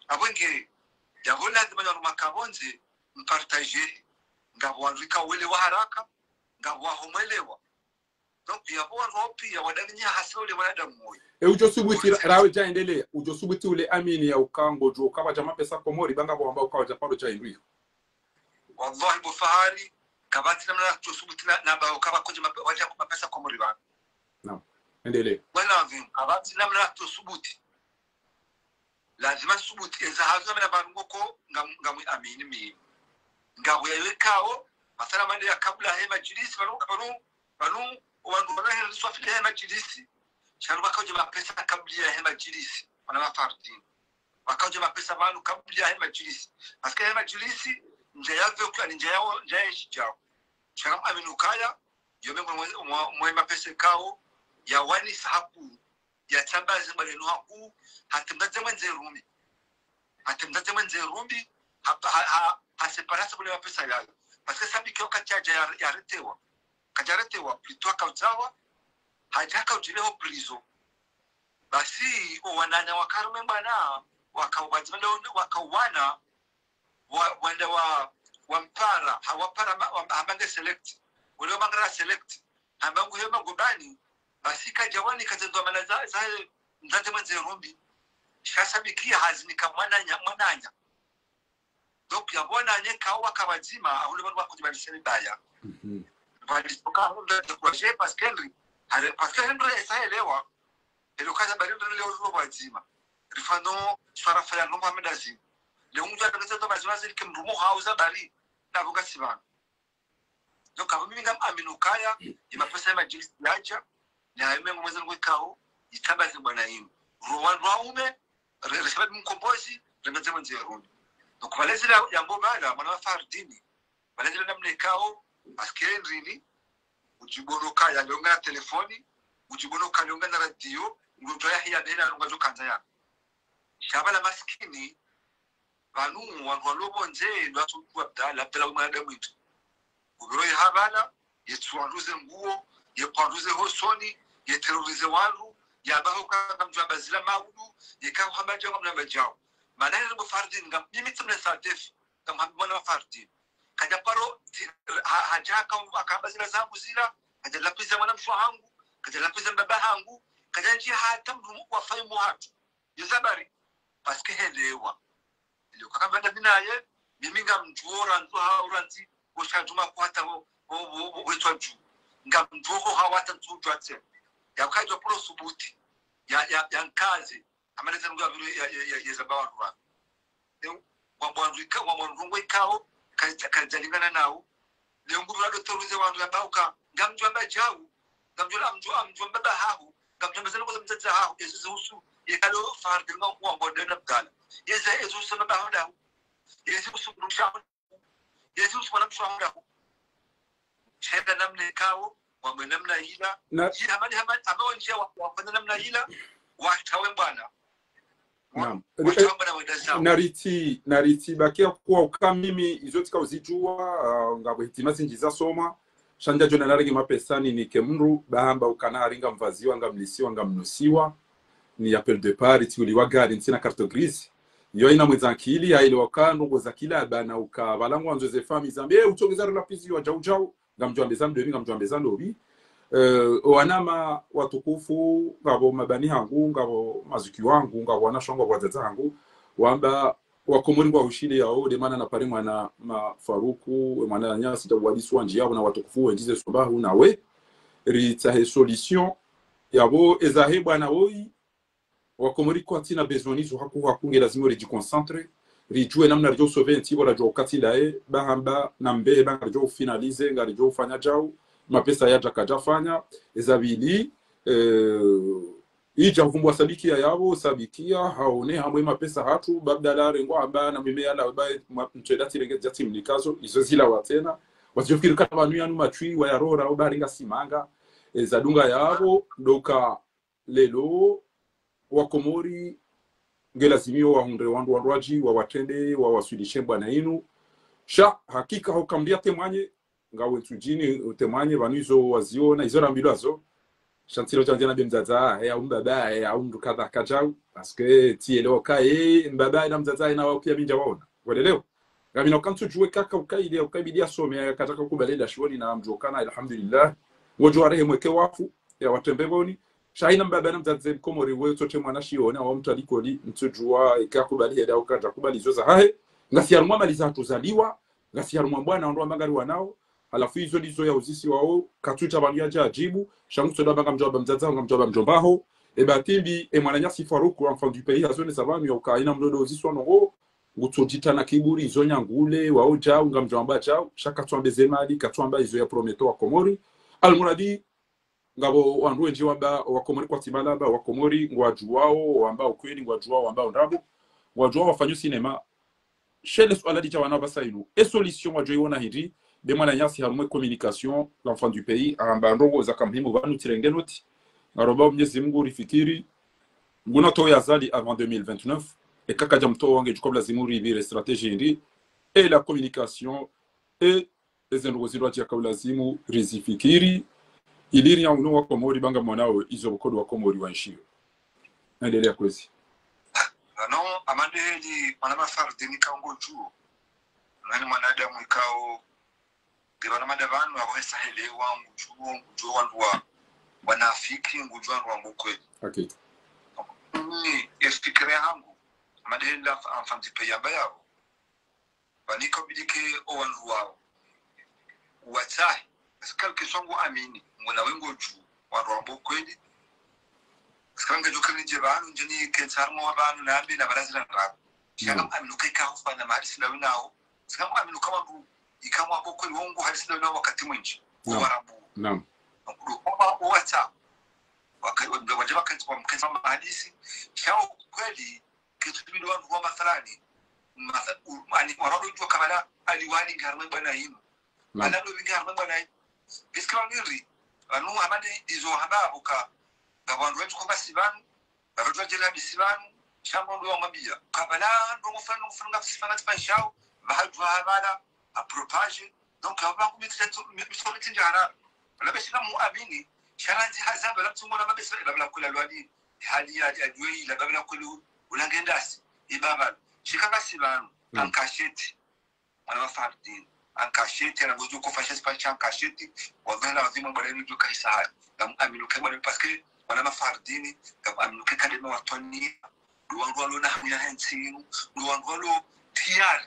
Apvo nge, yapvo lazima na ruma kapvondze, mpartager, ngapvo wandru ika welewa haraka, ngapvo waho mwelewa. Donc, yapvo wandru wao piya, wadanganya hasa ule mwanadamu moyo. E udjo subuti ra-, rawe dja endelea, udjo subuti ule amini ya uka ngodjo, uka wadja mapesa Komori, ba ngapvo wamba uka wadja paro dja hindru iyo. Wallahi, bo Fahari, kapvatsi namna tsusubuti na, na ba uka wakodja mape-, wadja mapesa Komori pvanu. Naam. Endelea. Wala vim, kapvatsi namna tsusubuti. Lazima subuti, eza hazo mina pvanu ngoko, ngam-, ngamwi amini mimi. Ngapvo yawekao, mathala mande ya kabla he madjilisi, pvanu, pvanu, pvanu, wandru wana he riswa fili he madjilisi. Sha wandru wakaudja mapesa kabla ya he madjilisi. Wana mafardini. Wakaudja mapesa pvanu kabla ya he madjilisi. Parce que he madjilisi, ndja ya vekula, ni ndja ya, ndja ya shidjao. Sha ngam aminu kaya, yo mengo mwe, mwe, mwe mapesa kao, ya wani sahabu. Ya tamba ze mbale no haku, hata mdzadze mwendze rumbi. Hata mdzadze mwendze rumbi, ha, ha, ha, ha séparer sa kule mapesa yayo. Parce que sambi kiyo kadja ya, ya retewa. Kadja retewa, plutôt hakaudzawa, hadja hakaudjile ho prison. Basi, o wananya wakarume bwana, waka, wadzima leo, waka wana, wa, wenda wa, wampara, ha, wapara ma, wa, hamba nge select. Wale wamangara select. Hamba ngu hema ngobani, basi kadja wani kadja ndo mana za, za, mdzadze mwendze rumbi. Sha sabikia hazi nika mwananya, mwananya. Donc, ya mwananya kawa kapvadzima, ahule wanu wakudjibaliseni baya. Mhm. Bali soka ahule décourager parce que Henry, hale, parce que Henry esa elewa, elo kaza bali ndo leo lo pvadzima. Rifano, swara faya no Mohamed Azim. Le ungu ya pekeza to mazima zili ke mrumo hauza bali, na buka sibana. Donc, apvo mimi ngam aminu kaya, ye mapesa ya madjilisi yadja, na ye mengo mwendze ngwe kao, itamba ze bwana yinu. Rwandwa ume, re, re sababu mkombozi, re mdzadze mwendze rumbi. Donc, pvalezila yambo bala, mwana wa Fardini, pvalezila namna ikao, parce que ndrini, udjibono kaya, longa na telefoni, udjibono kaya, longa na radio, ngudjo ya hiya bena, longa djo kandza ya. Sha pvala maskini, pvanu wandru walo pvondze, ndo watsudjuwa Abdala, Abdala we mwanadamu mndru. Upviro ye hapvala, ye tsuandruze nguo, ye kwandruze hosoni, ye terrorize wandru, ye amba huka ngamdjo amba zila maudu, ye ka hamba djau ngamdjo amba djau. Mana ye ngo Fardine, ngam, mimi tsimne sa defi, ngamhambi mwana wa Fardine. Kadja paro, ti, ha, hadja haka, haka amba zila zangu zila, kadja lapviza mwana mshe hangu, kadja lapviza mbaba hangu, kadja ndji hata mndru wa fayimu hatru. Ye zabari, parce que helewa. Ile ukaka mbanda mi naye, mimi ngamdjuo randzu ha urandzi, wo sha djuma kwata wo, wo, wo, wo, wetswa dju. Ngamdjuo ho hawata ntsu djwa tse. Ya kaidjo puro subuti. Ya, ya, ya nkaze. Amane zanu ngapviro ya, ya, ya, ya zamba wandru wa. Leo, wa mwandu ika, wa mwandu ngo ikao, kaidja, kaidja lingana nao. Leo nguru la docteur uze wandru ya bauka, ngamdjo amba djau, ngamdjo la mdjo, amdjo amba bahahu, ngamdjo amba zanu koza mdzadze hahu, ezo zihusu, ye kalo Fardine ngo, ngo dena Abdala. Yeza, ezo zihusu mbabahu dahu. Yezi husu mdru mshe hahu. Yezi husu mwana mshe hahu dahu. Shenda namna ikao, wamwe namna ila. Na- Yi hamani, hamani, ama wandjia wa, wafanya namna ila, watawe mbwana. Naam. Watawe mbwana wenda zao. Naritsi, naritsi bakia kuwa uka mimi, izo tsika uzidjuwa, ah, ngapvo hitima zindji za soma. Sha ndja djo na narenge mapesa ni nike mndru, bahamba ukana haringa mvaziwa, ngamlisiwa, ngamnusiwa. Ni appel de départ, ritsi uliwa gari, ntsina carte grise. Yo ina mwedza akili, ya ile waka, ndrongo za kila, bana uka, pvala ngwandzo ze fami zambe, eh, utsongeza rula pizi wa djau djau. Ngamdjo ambeza ndopvi, ngamdjo ambeza ndopvi. Eh, owanama watukufu, ngapvo mabani hangu, ngapvo mazuki wangu, ngapvo wanashe wangu, ngapvo wadzadze hangu, wamba wakomori ngwa hushile yao, de mana na pare mwana ma Faruku, mwananyasi, dja wadisi wandji yapvo na watukufu, wendjize sombahu nawe, ritsahe solution, yapvo ezahe bwana woyi, wakomori kwatsina besoin nizo haku, haku nge lazima ridjiconcentre, ridjuwe namna ridjo sauver ntsi, pvo radjuwa ukatsi ndaye, bahamba na mbehe ba ngaridjo finaliser, ngaridjo fanya djau, mapesa yadja kadja fanya, eza pvili, eh, idja huvumbwa sabikia yapvo, sabikia, haone hamwe mapesa hatru, ba Abdala rengwa hamba na mimi yala, ba, ma, mtsweda tsirenge djatsi mnikazo, izo zilawa tsena, wazifikiri kana pvanu yanu matswi, wayarora, oba ringa simanga, eza dunga yapvo, ndoka, lelo, wakomori, nge lazimiwo wahundre wandru wandrwadji, wawatrende, wawaswilishe mbwana inu. Sha, hakika, hukambia temwanye, ngawe ntsudjini, temwanye, pvanu izo waziona, izo rambilwa zo. Sha ntsilo tsandje na be mdzadze, he, au mbaba, he, au mndru kadha kadjau. Parce que, tsi yelewa ka, he, mbaba, na mdzadze, na wao pia mi ndja waona. Walelewa. Ngamina uka ntsudjuwe kaka ukaile, ukaibidi asome, ya katsaka kubali nda shioni na mdjo kana, alhamdulillah. Ngodjo warehemu eke wafu, ya watrembe pvoni. Sha hayina mbaba na mdzadze mkomori we tsote mwana shioni, awa mtru alikoli, ntsudjuwa, eka kubali heda, uka kadja kubali izo zahahe. Ngasi harumwa mali zahatru zaliwa, ngasi harumwa mbwana, wandru wamba ngariwanao. Halafu izo ndizo ya uzisiwao, katsuta pvanu yadja adjibu, sha ngutsoda amba ngamdjo amba mdzadze, ngamdjo amba mdjomba ho. Eba tsi mbi, e mwananyasi Faruku, enfant du pays, hazone sa pvanu ya uka hayina mndru ndo uziswa ndrongo, ngutsodjita na kiburi, izo nyangule, wao djau, ngamdjo amba djau, sha katsuamba ze mali, katsuamba izo ya promettre wakomori. Almuradi, ngapvo wandru wendji wamba, wakomori kwatsi malaba, wakomori ngwadjuwao, wamba ukweli, ngwadjuwao, wamba undrabo, ngwadjuwao wafanya sinema. She le suala lidja wana pvasa inu. E solution ngwadjo iwona hindri, be mwananyasi harumwa e communication, l'enfant du pays, hamba ndrongo zaka muhimu pvanu tsirenge noti. Ngaromba Mnyezi Mungu rifikiri, nguna towa Azali avant deux mille vingt-neuf, eka kadja mtowa nge djuka pvwa lazimu ripvire stratégie hindri, et la communication, et eze ndrongo zindrwadji yaka ulazimu rizifikiri, ili riya unu wakomori ba ngamwonao izo pvoko ndo wakomori waishiyo. Endelea kwezi. Pvanu, amande heli, mwana ma Fardine ka ngodjuo. Nani mwanadamu ikao, nge pvanu mada pvanu, aho hesa helewa, ngudjuo, ngudjuo wandru wa, wanafiki, ngudjuo wandru wa mbokweli. Hakika. Ni, ye fikira hangu, amande heli la, enfant du pays yamba yapvo. Pvanu ikao bidi ke o wandru wao. Watsahe. Parce que quel que soit ngo amini. Ngo na we ngodjuo. Wandru wa mbokweli. Parce que ngedjo kiri ndje pvanu, ndje ni kentsi harumwa wa pvanu, na ambi na barazi na rabu. Sha ngam aminu ka ika hufanya mahadisi na winao. Sha ngam aminu ka wandru, ika wa mbokweli, wo ngo hadisi na winao wakati mwindji. Naam. Warabu. Naam. Nkudu, owa, owa tsa. Waka, wadja wakati wa mkentsi wa mahadisi. Sha kweli, ketsubidi wandru wa mathalani, matha-, u-, ani, wandru wadjua kabala, ali wali ngarumwe bwana inu. Naam. Ala ndo binga harumwe bwana inu. Puisque wandru ri, pvanu amande izo hamba apvo ka, ngapvo wandru wadjua kwamba si pvanu, ngapvo wadjua djela bi si pvanu, Sha mbo ndo wamwambia. Kabla ndrongoo fulani, ndrongoo fulani, ngasi fanya tsi pvanu shawo, mahadjwa habala, a propage. Donc, aba ku mitseto, mi-, mitseto mitsinji hara. Wala be shina muamini, sha randzi hazamba, la mtsungo na mabesa, ibaba la kula lwali, hali ya, ya dwe, la baba la kula, ulangendasi, ibaba. Shika ngasi pvanu, en cachette. Mwana ma Fardini. En cachette, ana ngojo ko fasha sipasha en cachette. Wallahi l'azim, bwana ni joka isa hali. Ngam aminu ke bwana, parce que mwana ma Fardini, ngam aminu ke kade ma watwani. Ndo wandru walo na hamu ya he ntsi inu. Ndo wandru walo tayari.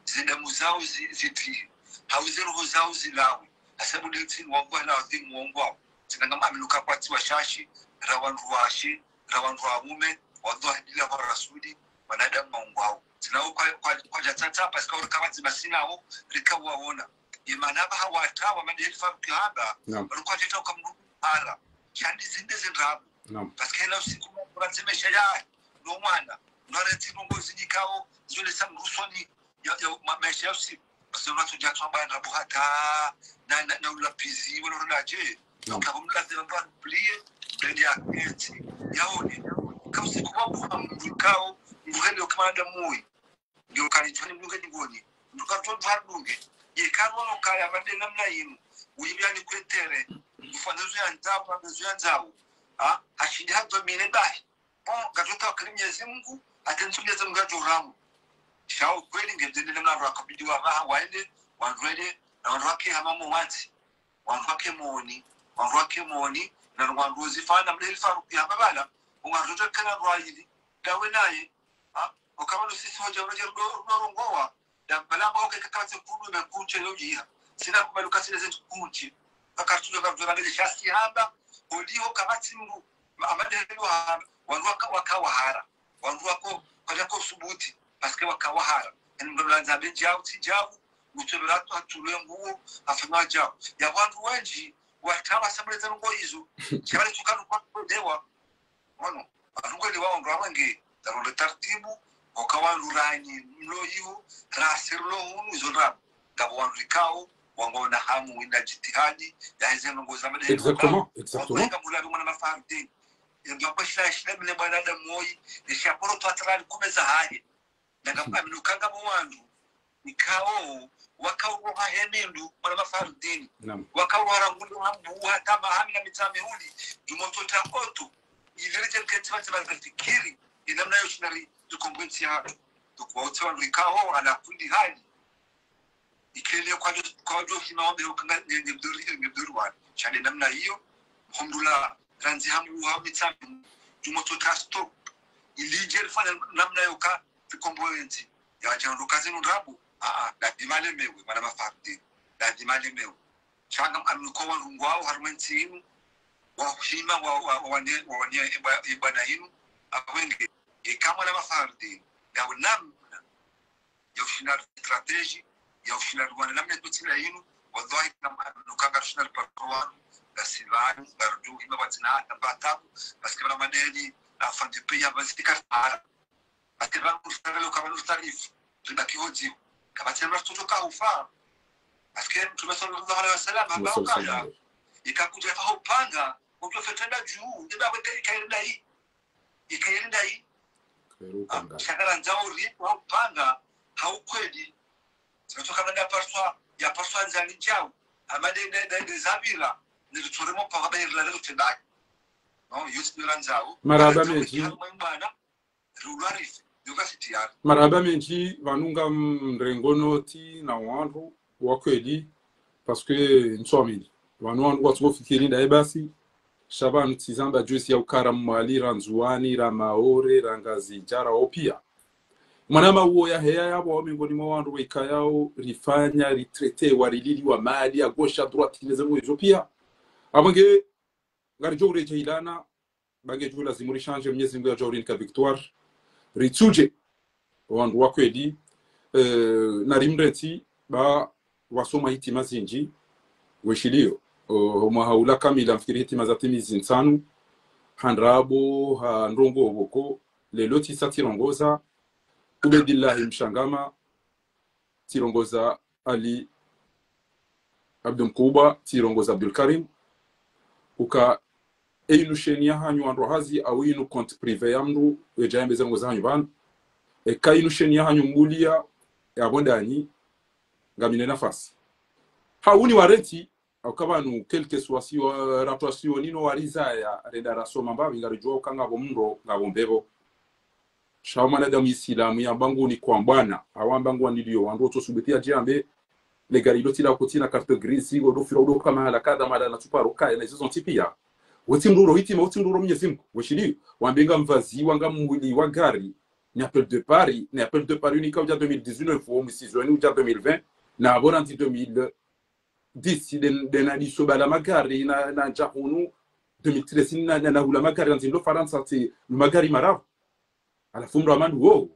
Ze damu zawo zi-, zitsi. Hau ze roho zawo zilawe. Hasabu nde ntsi inu, wallahi l'azim, wangwawo. Tsina ngam aminu ka kwatsi washashi, ra wandru washe, ra wandru waume, wallahi billahi wa rasuli, wanadamu wangwawo. Tsina wo kwa, kwa, kwadja tsatsa, parce que wori kama tsi masina wo, rika waona. Ye mana ba hawata, wa madeli fa kihaba, Naam. wori kwadja tsa uka mdru hara. Sha ndi zinde zindrabo. Naam. Parce que la usiku, mdru anze mesha ya, no mwana. Ndo areti ndrongoo zindji kawo, zole sa mdru usoni, ya, ya, ma-, maesha ya usiku. Parce que wandru watsudja tsamba ndrabo hata, na, na, na ulapizi, wala ulaje. Naam. Donc, abo mdru lazima mdru apliye, mbeli ya keti, yaone. Ka usiku wa buha mdru kawo, mdru hende ukama adamu woyi. Ndio kali tshoni mdru ke nyingoni. Mdru ka tso mdru harudunge. Ye ka rono kaya made namna inu. Uyibi ani kwetere. Ufanya zo ya ndzao, ufanya zo ya ndzao. Ha? Hashindi hato mine bahi. Bon, ngatso tawakkali Mwenyezi Mungu, hata ntsu Mwenyezi Mungu ngudjo rahamu. Sha wo kweli nge mdende namna wandru wakabidi wa raha, waende, wandru wende, na wandru wake hama mo wandzi. Wandru wake moni, wandru wake moni, na wandru zifana mdeli Faruku ya mabala, wandru zote kana rwaili, dawe naye, ha? Ukama no sisi hoja, unaje rudo, rudo rongowa, da bala mba oke kakatse kunu me kunche yo jiha. Sina kubaluka sina zetu kunche. Bakatsu yo kabzora ngeze shasi hamba, oliho kabatsi mbu, ma-, amade helu hamba, wandru waka, waka wahara, wandru wako, kwadjako subuti, parce que waka wahara. Eni mdru landza be djau, tsi djau, mutobela tu hatulwe nguo, afanya djau. Ya wandru wendji, watawa samule za ndrongoo izo, shabale tukanu kwa kudewa, Wanu, wanu kweli wao ndo wamwenge, taronde tartibu, oka wandru ranyi mlo iyo, rasi rilo hunu izo ndrabo. Ngapvo wandru ikao, wangona hamu, wina jitihadi, ya heze ndrongoo za madeni. Exactement, exactement. Wangona mula mwana ma Fardini. Yendo kwa shila, shila mle mwanadamu woyi, nisha poro tu atarali kumeza hahe. Nanga aminu kanga mwa wandru, ikao, waka uroha he mindu, mwana ma Fardini. Naam. Waka uroha rangu ndo hambu, hata mahami na mitsa mihuli, jumoto ta oto, ilele jen keti wa tsema fikiri, inamna yo shinari, tukombwe ntsi yahatru. Tukuwa utsi wandru ikao, ala kulli hali. Ikele kwadjo, kwadjo hima wambe ukanga nge, nge mdori, nge mdori wani. Sha nde namna iyo, mhomdula, randzi hambu, ha mitsa mihuli, jumoto ta stop. Ilije lifanya namna yoka, tukombwe ntsi. Ya djandru kazi nu ndrabo. Ah, ah, lazima lemewe, mwana ma Fardini. Lazima lemewe. Sha ngam aminu kwa wandru ngwao harumwa entsi inu. Wa hima, wa, wa, wa wane, wa wane, ibwa-, ibwana inu. Awenge, eka mwana ma Fardini. Ya unamna. Ya ushinda stratégie. Ya ushinda wana namna kutila inu. Wallahi, ngam aminu kanga ushinda parto wanu. Ngasi pvanu, ngarudjo, hima watsina, namba tabu. Parce que mwana madeni, la fin du pays, ya bazi kafara. Parce que pvanu mstari lo kama mstari, tunda kihodziwo. Kama tsema mstari ka ufa. Parce que Mtume sallallahu alaihi wasallam, hamba ukaya, ikakudja fa upanga, udjo fetrenda dju, ndiba kwete ikairinda yi. Ikairinda yi. Shakara ndzao ri, wa upanga, ha ukweli. Sima toka manda paswa, ya paswa ndzani djau. Ama de, de, de, de zabila, ni tuturemo pa haba irila leo tendai. Non, yutsi ndzao. Marahaba mendji. Marahaba mendji, pvanu ngamrengo noti na wandru wa kweli, parce que ntswamini. Pvanu wandru watsuko fikiri ndaye basi, sha pvanu tsi zamba djuzi ya ukara Mwali, ra Ndzuwani, ra Maore, ra Ngazidja, ra wo pia. Mwana ma uwo ya heya yapvo wa mengoni mwa wandru weka yao, rifanya, ritraité, warilili wa mali, à gauche, à droite, neze mwe izo pia. Apvo nge, ngaridjo uredjeyi lana, ba ngedjo lazimu rishanje Mwenyezi Mungu yadjo urinika victoire. Ritsudje. Wandru wa kweli, eh, na rimreti, ba wasoma hitima zindji, weshiliyo. O, ho mwaha ula kamili, ngamfikiri hitima za timizi ntsanu, ha ndrabo, ha ndrongoo pvoko, leo tsisa tsirongoza, Ubedillahi Mshangama, tsirongoza Ali Abdul Mkubwa, tsirongoza Abdul Karim, uka e inu sheni yahanyu wandru hazi, au inu compte privé ya mndru, wedja yambe ze ndrongo zahanyu pvanu. Eka inu sheni yahanyu mbuliya, yapvo ndani, ngamina nafasi. Hau ni warenti, hauka pvanu, quelque soit si wa, ratru wasi wo nino warizaya, renda rasoma mbapvi, ngaridjuwa uka ngapvo mndro, ngapvo mbepvo. Sha mwanadamu Isilamu yamba ngu ni kwa mbwana, hau amba ngu wa niliyo, wandru wotso subuti yadje yambe, le gari ilo tsi la koti na carte grise, ngo do fira udo ka mahala kadha, mahala na tsupa roka, na izo zontsi piya. Wotsi mndru ro hitima, wotsi mndru ro Mnyezi Mngu, weshiliyo, wambe ngamvaziwa, ngamwuliwa gari, ni appel de Paris, ni appel de Paris, unika udja deux mille dix-neuf, wo mwisizoni udja deux mille vingt, na apvo randzi deux mille dix, nde, nde nadiso bala magari, na, nadja hunu, deux mille treize, na, na, nahula magari, randzi ndo Farantsa, tsi, magari mararu. Halafu mndru Ahamadu wo,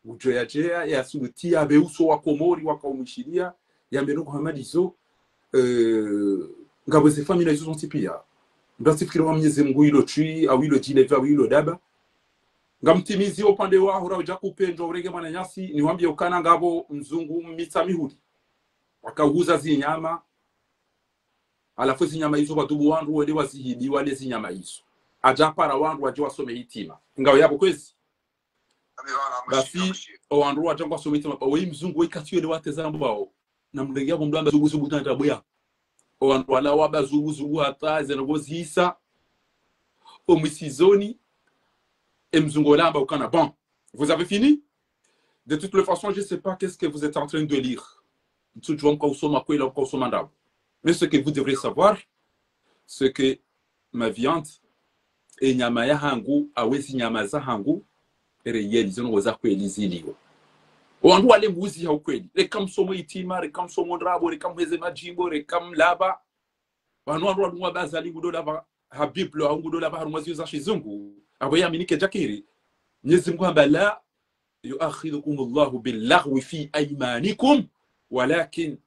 udjo yadje ya, yasubuti yapve uso wa Komori, waka umwishiliya, yambe ndrongo hama ndizo, eh, ngapvo ze famille na izo zontsi piya. Mndru asifikiri wa Mnyezi Mngu ilo twi, au ilo djileve, au ilo daba. Ngamtimizi upvande waho, ra udja kupvendwa urenge mwananyasi, niwambiye ukana ngapvo mzungu mmitsa mihuli. Waka uhuza zinyama, halafu zinyama izo pvadhubu wandru wende wazihibi wale zinyama izo. Hadja hapara wandru wadje wasome hitima. Ngawo yapvo kwezi. Basi, o wandru wadja ngwasome hitima, pvawo yi mzungu weka tsi wende wateza mbwawo. Na mrenge yapvo mndru amba zubu zubu tanda bweya. O wandru wala wamba zubu zubu hata ze ndrongo zisa. O mwisizoni, e mzungu ola amba ukana, bon, vous avez fini? De toutes les façons, je sais pas qu'est-ce que vous êtes en train de lire. Ntsudjuwa mka usoma kweli, mka usoma ndrabo. Mais ce que vous devrez savoir, c'est que ma viande, e nyama yahangu, au ezi nyama zahangu, réel, izo ndrongo za kweli ziliwo. Wandru wale mbuzi ha ukweli. Reka msomo hitima, reka msomo ndrabo, reka muheze madjimbo, reka mlapva. Pvanu wandru wadunga bazali ngudo lapva ha Bible, au ngudo lapva harumwa ziyo za shizungu. Apvo yamini kedjakiri. Mnyezi Mngu hamba, لا يؤاخذكم الله باللغو في أيمانكم ولكن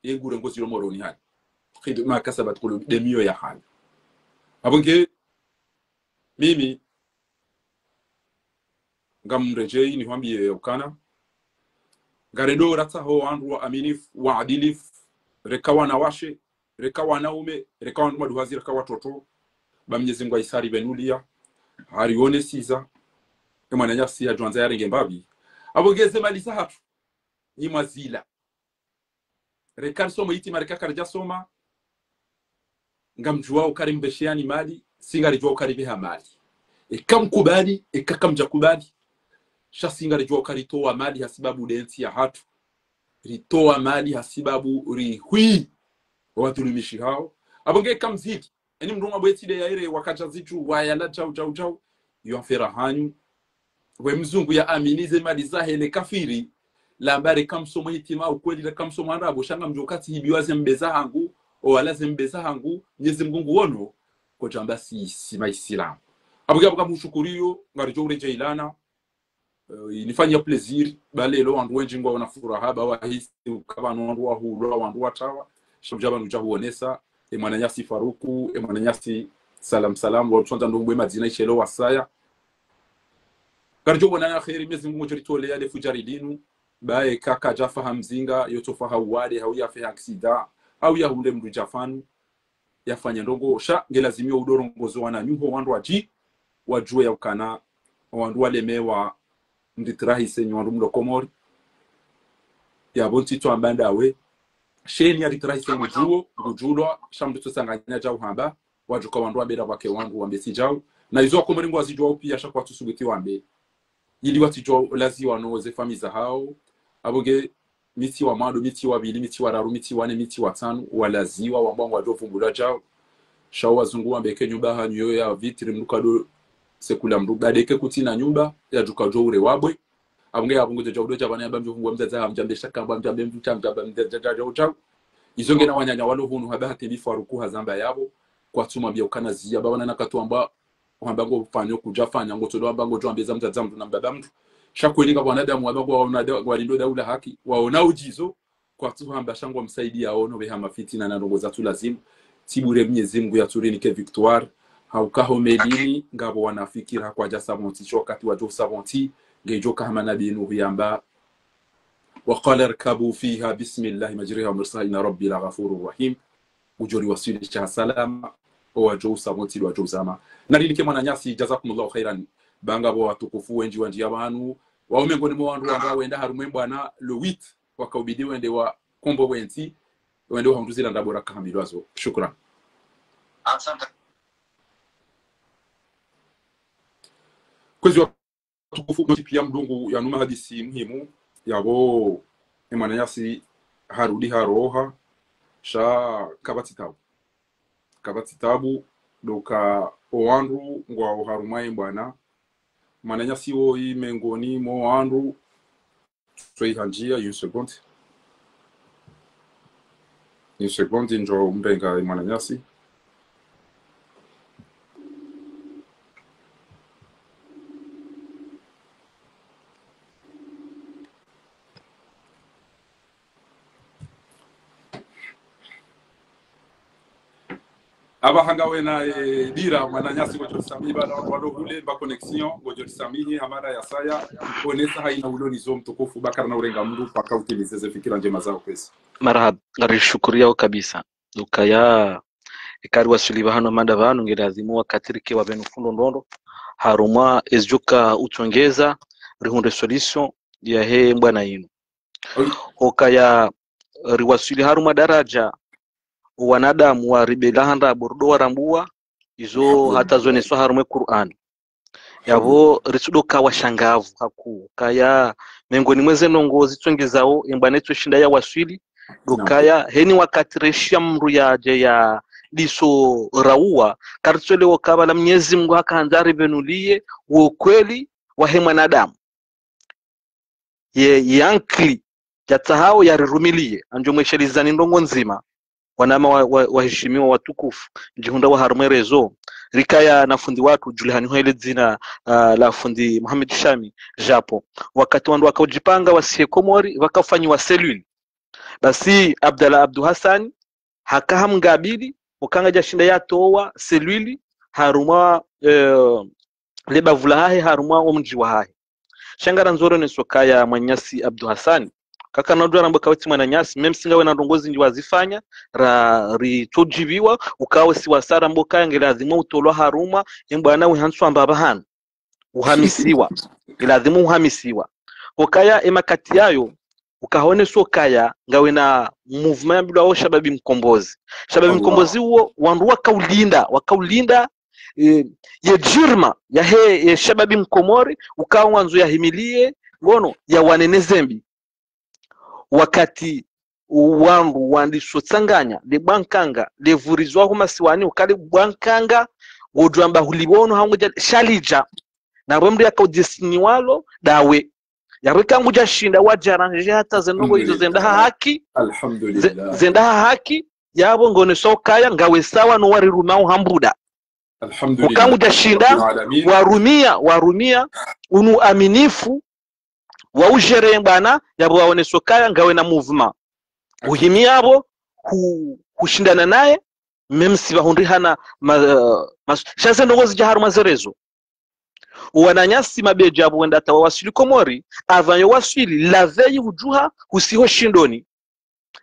ye ngure ngozi lo moroni hanyu. Khid-, ما كسبت قلوب, nde miyo yahanyu. Apvo nge, mimi, ngamredjeyi nihwambiye ukana, ngarendo ratsaho wandru waaminifu, waadilifu, reka wanawashe, reka wanaume, reka wandru maduhazi, reka watoto, ba Mnyezi Mngu ayisa haripvenuliya, harionesiza, e mwananyasi yadjwandza yarenge mbapvi. Apvo nge ze mali zahatru, nyi mwazila. Reka risomo hitima, reka karidjasoma. Ngamdjuwa ukari mbesheyani mali, si ngaridjuwa ukari pveha mali. Eka mkubali, eka kamdjakubali. Sha si ngaridjuwa ukari ritowa mali hasibabu nde ntsi yahatru. Ritowa mali hasibabu rihwi wadhulumishihao. Apvo nge eka mzidi. Eni mndru ngapvo etsi nde yaire wakadja zidju, wayala djau, djau, djau. Yo affaire hanyu. We mzungu yaamini ze mali zahe le kafiri. Lamba reka msomo hitima ukweli, reka msomo ndrabo, sha ngamdjo katsi hibiwa ze mbe zahangu, o wala ze mbe zahangu, Mnyezi Mngu nguwono, kodjamba si, si ma Isilamu. Apvo nge apvo ngamhushukuriyo, ngaridjo uredjeyi lana. Eh, inifanyiya plaisir, ba lelo wandru wendji ngwaona furaha, ba wahisi uka pvanu wandru wahulwa, wandru watrawa, sha udja pvanu udja huonesa, e mwananyasi Faruku, e mwananyasi Salam Salam, watsondza ndo mbwe madzina ishelo wasaya. Ngaridjo wonana kheri, Mnyezi Mngu ngudjo ritoleya le fudjari linu, ba eka kadja faha mzinga, yotsofaha uwade, hau yafe ha accident, hau yahundre mndru djafanu, yafanya ndrongo, sha nge lazimiyo udo rongozo wananyaho wandru wadji, wadjuwe ya ukana, wandru walemewa, mritrahise nyi wandru mlo Komori. Yapvo ntsi tso amba ndawe. Sheni yaritrahise ngudjuwo, ngudjulwa, sha mndru tso tsanganya djau hamba, wadjuka wandru wambe ndapvo wake wandru wambe tsi djau. Na izo Wakomori ngwazidjuwao piya sha kwatsu subuti wambe. Ili watsidjuwa laziwa no ze famiyi zahao. Apvo nge mitsi wa mwando, mitsi wa pvili, mitsi wa raru, mitsi wa nne, mitsi wa tsanu, walaziwa, wambwa ngwadjo vumbulwa djau. Sha o wazungu wamba eka nyumba hanyu yo ya vitri mndru kado sekula mndru, ba ndeke kutsina nyumba, yadjuka djo ure wabwe. Apvo nge yapvo ngodjo djau do djapvana yamba mdjo vumbulwa mdzadze ha mdjambe shaka, mba mdjambe mdru, mdjambe mdru, djau, djau, djau. Izo nge na wananya walo hunu haba hati mbifu Faruku hazamba yapvo, kwatsu mwambiya ukana ziya, ba wana nakatwamba, wamba ngofanyo kudjafanya, ngotsodo wamba ngodjo wambeza mdzadze mndru na mbaba mndru. Sha kweli nga wanadamu wamba ngwa, wanada-, ngwalindo daula haki, waona udjizo, kwatsu hamba sha ngwa msaidiya ono pveha mafitina na ndrongo zatsu lazimu. Tsi bure Mnyezi Mngu yatsurinike victoire, hauka ho melini, ngapvo wanafikira kwadja savonti, sho wakati wadjo savonti, ngedjo ka hama Nabi Nuhu yamba, وقال اركبوا فيها بسم الله مجريها ومرساها إن ربي لغفور رحيم. udjo riwaswilisha ha salama, owadjo usa pvontsi ndo wadjo uzama. Narilike mwananyasi, jazakumullahu khairan. Ba ngapvo watukufu wendji wandjiya pvanu, wao mengoni mwa wandru wanga wenda harumwa e mbwana le huit, wakaubidi wende wakombowe ntsi, wende wahundru zila ndrabo rakahambilwa zo. Shukran. Asante. Kwezi watukufu, mdru piya mdungu yanu mahadisi muhimu, yapvo e mwananyasi harudi haroha, sha kapvatsi tabu. Kapvatsi tabu, ndo uka owandru ngwao harumwa e mbwana. Mwananyasi woyi mengoni mwa owandru, tsoyi handjiya, une seconde. Une seconde, ndjo mrenga e mwananyasi. Apvaha ngawena, eh, dira mwananyasi, ngodjo risamihi, ba na wandru walo hule, mba connexion, ngodjo risamihi, hamara ya saya, onesa hayina ulo nizo mtukufu, ba karina urenga mdru, paka utimize ze fikira ndjema zaho kwezi. Marahaba, ngarishukuriyawo kabisa. Ukaya, eka riwaswili pvahanu mada pvanu, nge lazimu wakati rike wa pvenu fundo ndrondro, harumwa ezidjoka utsongeza, rihundre solution yahe mbwana yinu. Oi. Ukaya, riwaswili harumwa daraja, wanadamu waribela handa bordo warambuwa, izo hata zoneswa harumwa e Qur'an. Yapvo ritsudoka washangavu hakuu, kaya mengoni mwa ze ndrongoo zitsongezao, e mbwana itso shinda yawaswili, ndo ukaya, heni wakati reshiya mdru yadje ya diso rauwa, karitsolewa uka pvala Mnyezi Mungu hakahandza aripvenuliye wo ukweli wahe mwanadamu. Ye, ye ankili yatsahao yarirumiliye, andjo mweshelezani ndrongoo ndzima. Wananya wa, wa, waheshimiwa watukufu, ndjihundrao harumwa e réseau, rikaya na fundi watru, udjulihaniwa hele dzina, ah, la fundi Mohamed Shami, Japon. Wakati wandru wakaudjipanga wasihe Komori, pvakaufanyiwa cellule. Basi Abdallah Abdou Hassane, haka hamgabili, uka ngadjashinda yatowa cellule harumwa, eh, le bavu lahahe harumwa omdji wahahe. Sha ngarandzo roneso kaya mwananyasi Abdou Hassane, kakana udjo ramba uka wetsi mwananyasi, même si ngawena ndrongoo zindji wazifanya, ra, ritsodjiviwa, uka wesi wasa ramba ukaya nge lazimu utolwa harumwa, e mbwana wihantswa mbapvi hanu. Uhamisiwa. Nge lazimu uhamisiwa. Ukaya e makati yayo, uka honeso kaya, ngawena mouvement yambilwao Shababi Mkombozi. Shababi Mkombozi uwo, wandru wakaulinda, wakaulinda, eh, ye djirma yahe, ye Shababi Mkomori, uka wandzo yahimiliye, ngono, yawane ne zembi. Wakati wandru wandiso tsanganya, le bwankanga, le vurizwa ho masiwani, uka le bwankanga, ngodjo amba hulibwono, hangu dja, sha lidja. Na pvo mdru yakaudjisini walo, ndawe. Yapvo eka ngudjashinda wadjarandje hata ze ndrongoo izo zende ha haki. Alhamdulillah. Ze, zende ha haki, yapvo ngoneso ukaya ngawe sawa no warirumao ha mbuda. Alhamdulillah. Eka ngudjashinda, Rabbil alamin. Warumia, warumia, unu aminifu, wa ugérer mbwana, yapvo waoneso kaya ngawena mouvement. Uhimi yapvo, hu, hushindana naye, même si pvahundrihana ma, ma, sha ze ndrongoo zidja harumwa ze réseau. Wananyasi mabedja apvo wenda hata wawaswili Komori, avant yo waswili, la veille hudjuha, husiho shindoni.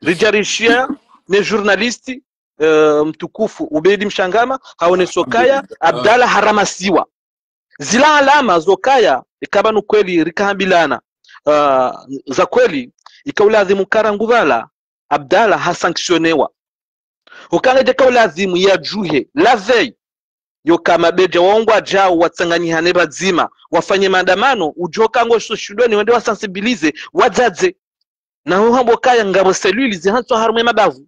Ridja rishiya ne journaliste, eh, mtukufu Ubeidi Mshangama, haoneso kaya, Abdallah haramasiwa. Zila alama zo kaya, ikaba nu kweli rikahambilana, ah, za kweli, ika ulazimu kara ngupvala, Abdallah hasanctionnewa. Uka ngedje ka ulazimu yadjuhe, la veille, yoka mabedja wao ngwadjao watsanganyihane pvadzima, wafanye maandamano, udjoka ngoso shindoni wende wasensibiliser, wadzadze. Na ho hamba ukaya ngapvo cellule zihantswa harumwa e mabavu.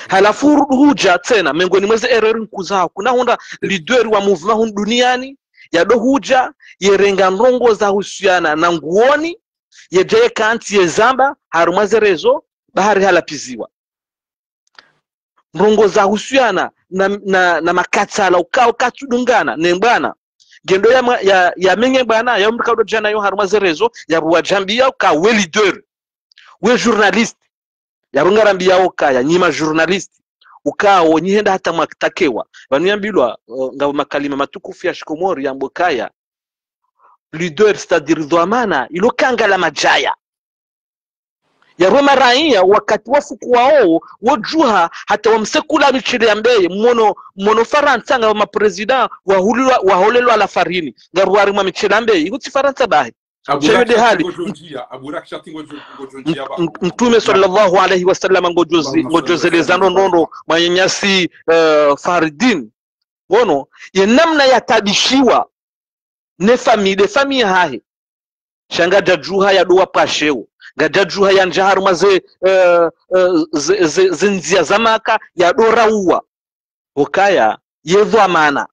Halafu urudi hudja tsena, mengoni mwa ze erreur nkuu zaho, kuna hundra leader wa mouvement hunu duniani, yado hudja, yerenga ndrongoo za husuyana na nguoni, yedje yekantsi yezamba, harumwa ze réseau, bahari halapiziwa. Ndrongoo za husuyana na, na, na makatsala ukao katsudungana ne mbwana. Ngendo ya mwa, ya, ya menye mbwana, ya umrika udo djana yo harumwa ze réseau, yapvo wadjambia uka we leader, we journaliste. Yapvo ngarambia ukaya, nyi ma journaliste, ukao nyi henda hata mwatakewa. Pvanu yambilwa, eh, ngapvo makalima matukufu ya shikomori yamba ukaya, leader, c'est-à-dire dhwamana, ilo kanga la madjaya. Yapvo maraiya wakati wafukuwao, wodjuha hata wamsekula mitshele ya mbeye, mwono, mwono Farantsa ngapvo ma président wahulilwa, waholelwa la farine, ngapvo warimwa mitshele ya mbeye, ikutsi Farantsa bahi. Sha yo nde hali. Mtume swallallahu alayhi wa sallam ngodjozi, ngodjozeleza mwananyasi, eh, Fahridin. Wono, ye namna yatabishiwa, ne famiyi, nde famiyi yahahe. Sha ngadjadjuha yado wapvashewo. Ngadjadjuha yandja harumwa ze, eh, eh, ze, ze, ze ndziya za Maka, yado rauwa. Hukaya, ye dhwamana.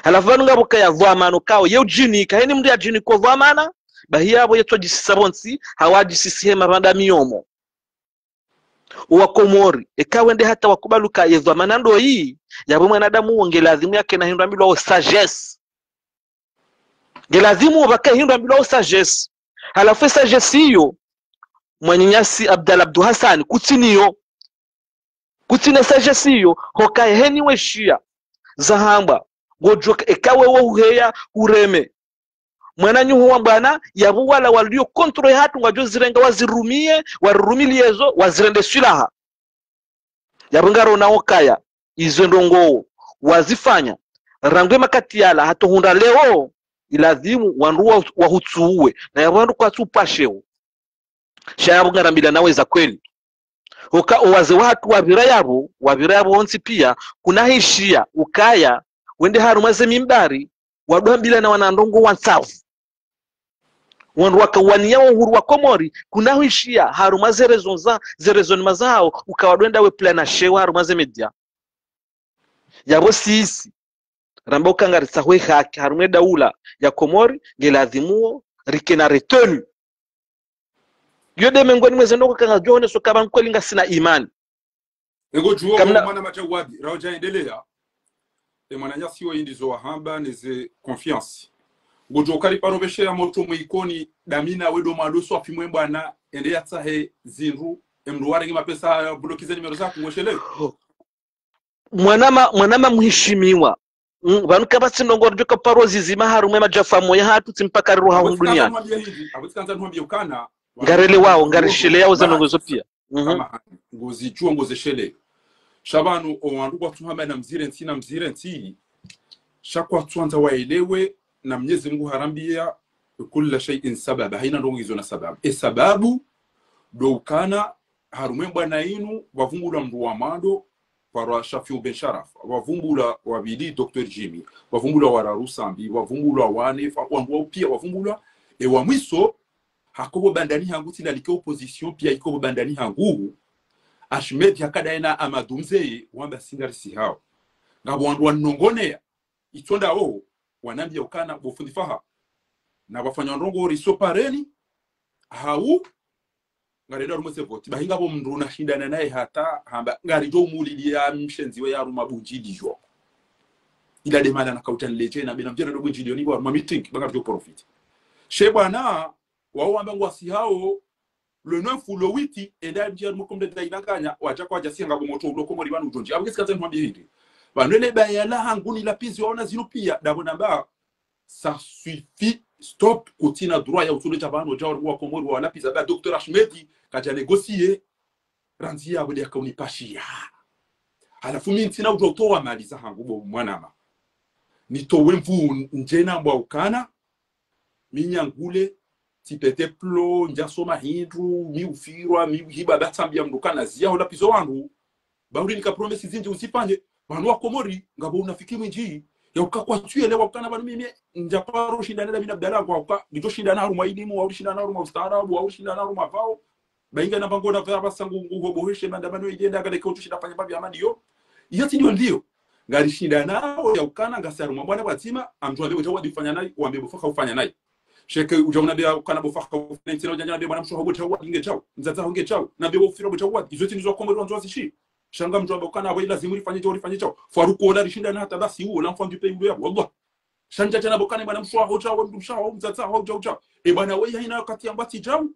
Halafu pvanu ngapvo kaya dhwamana ukao, ye udjinika, heni mndru yadjinika wo dhwamana, bahi yapvo yetso djisisa pvontsi, hawadjisisi hema pvanda miyomo. Owakomori, eka wende hata wakubali uka ye dhwamana ndo yi, yapvo mwanadamu wo nge lazimu yakena hindru ambilwao sagesse. Nge lazimu wo pvake hindru ambilwao sagesse. Halafu e sagesse iyo, mwananyasi Abdallah Abdou Hassane, kutsina iyo. Kutsina sagesse iyo, hukaya heni weshiya zahambwa, ngodjo eka wewe uheya, ureme. Mwananyaho wa bwana, yapvo wala walio contre yahatru ngwadjo zirenga wazirumiye, warirumiliye zo, wazirende swilaha. Yapvo ngaronao ukaya, izo ndrongoo wazifanya, rangu ye makati yala hata hundra leo, ilazimu wandru wa, wahutsuwe, na yapvo wandru kwatsu upvashewo. Sha yapvo ngarambilana weza kweli. Huka owaze wahatru wapvira yapvo, wapvira yapvo wontsi piya, kuna hishiya, ukaya, wende harumwa ze mimbari, wado ambilana wana ndrongoo wa ntsavu. Wandru wakawaniya wo uhuru wa Komori, kuna hishiya, harumwa ze raisons za, ze raisonnement zawo, uka wado enda we plana shewa harumwa ze média. Yapvo sisi, ramba uka ngaritsaho e haki harumwa e daula ya Komori, nge lazimu wo rikena retenue. Yo nde mengoni mwa ze ndrongoo ka ngadjo oneso uka pvanu kweli ngasina imani. Engo djuwo kamna mwana madjawadi, raudja endelea. E mwananyasi wo indizo wahamba neze confiance. Ngodjo kari paro pveshe ya motro mwe Ikoni, damina wedo mwado swafi mwe bwana, ende yatsahe zindru, e mndru warenge mapesa, blokize numéro zaku, ngwesheleyo. Mwanama, mwanama muhishimiwa. Mm, pvanu kapvatsi ndrongoo ridjo ka paro zizima harumwa e madjafa moya hatru tsi mpaka riroha hunu duniani. Ngarelewao, ngarisheleyawo ze ndrongoo zo piya. Mhm. Kama hani, ngozidjuwa ngozesheleyo. Sha pvanu, owandru kwatsu hamba na mzire ntsi, na mzire ntsi. Sha kwatsu andza waelewe, na Mnyezi Mungu harambiya, kulla shay'in sababa, hayina ndrongoo ngizo na sababu. E sababu, ndo ukana, harumwa e bwana inu, pvwavumbulwa mndru wa mwando, pvwarwa Shafiu Ben Sharaf, pvwavumbulwa wa pvili Docteur Jimmy, pvwavumbulwa wa raru Sambi, pvwavumbulwa wa ne, pvwa, wandru wao piya pvwavumbulwa, e wa mwiso, haka pvo bandani hangu tsilalike opposition piya iko pvo bandani hangu, Ahmed hakadaye na Amadou Mzeye, wamba si ngarisi hawo. Ngapvo wandru wanongoneya, itsonda wo, wanambiya ukana, bo fundi Faha. Na pvwafanywa ndrongoo riso pareni, hau, ngarendo harumwa ze voti. Bahi ngapvo mndru nashindana naye hata, hamba, ngaridjo umulilia mshenzi we harumwa bundjiliyo. Ila nde mana nakaudja nileje na bena mdjana ndo bundjiliyo ni harumwa meeting, ba ngaridjo profiter. She bwana, wao wamba ngwasi hawo, le neuf ou le huit, enda mdji harumwa kombe nda inanganya, wadja kwadja siya ngapvo motro ulo Komori pvanu udjo ndji. Apvo ngesikandza nimwambiye hindri. Pvanu ele bayala hangu ni lapizi waona zinu piya, ndapvo namba, ça suffit, stop, kutsina droit ya utsuleja pvanu, dja wa Komori wa lapiza ba Docteur Ahmed, kadja négocier, randzi yapvo nde yakaunipashiya. Halafu mi ntsina udjo utowa mali zahangu bo mwanama. Nitowe mvu ndjena mbwa ukana, mi nyangule, tsipete plo, ndjasoma hindru, mi ufirwa, mi uhiba ba tsambiya mndru kana ziya ho lapizo wandru. Ba uri nika promesse zindji usifanye, pvanu wa Komori, ngapvo unafiki mwindji. Ya uka kwatsu yelewa ukana pvanu mimi, ndja paro shindana na Bin Abdallah kwa uka, ngidjo shindana harumwa ilimu, wau shindana harumwa ustaarabu, wau shindana harumwa pvao. Ba inga na mbango na pvaya pvasa ngu, ngu hobo heshe, manda pvanu yende, aka leke utsu shinda fanya pvapvi amani yo. Iyo tsi ndiyo ndiyo. Ngari shindana wo ya ukana, ngasi harumwa bwana pvwadzima, amdjo wambe bo Jawadi ufanya nayi, wambe bo Faha ufanya nayi. Sheke udja unambiya ukana bo Faha ufanya nayi, tsena udja unambiya mwana mshe waho bo Jawadi nge djau, mdzadze waho nge djau, nambiya bo ufirwa bo Jawadi, izo tsi ndizo wa Komori wandzo wazishi. Sha ngamdjo wambe ukana, apvo ilazimu rifanye djau, rifanye djau. Faruku ola rishindana hata basi uwo, la mfwa mdjupe ulo ya, wallah. Sha ndjadja na bo ukana, mwana mshe waho djau, mndru mshe waho, mdzadze waho djau djau. E bwana we hayina wakati yamba tsi djau.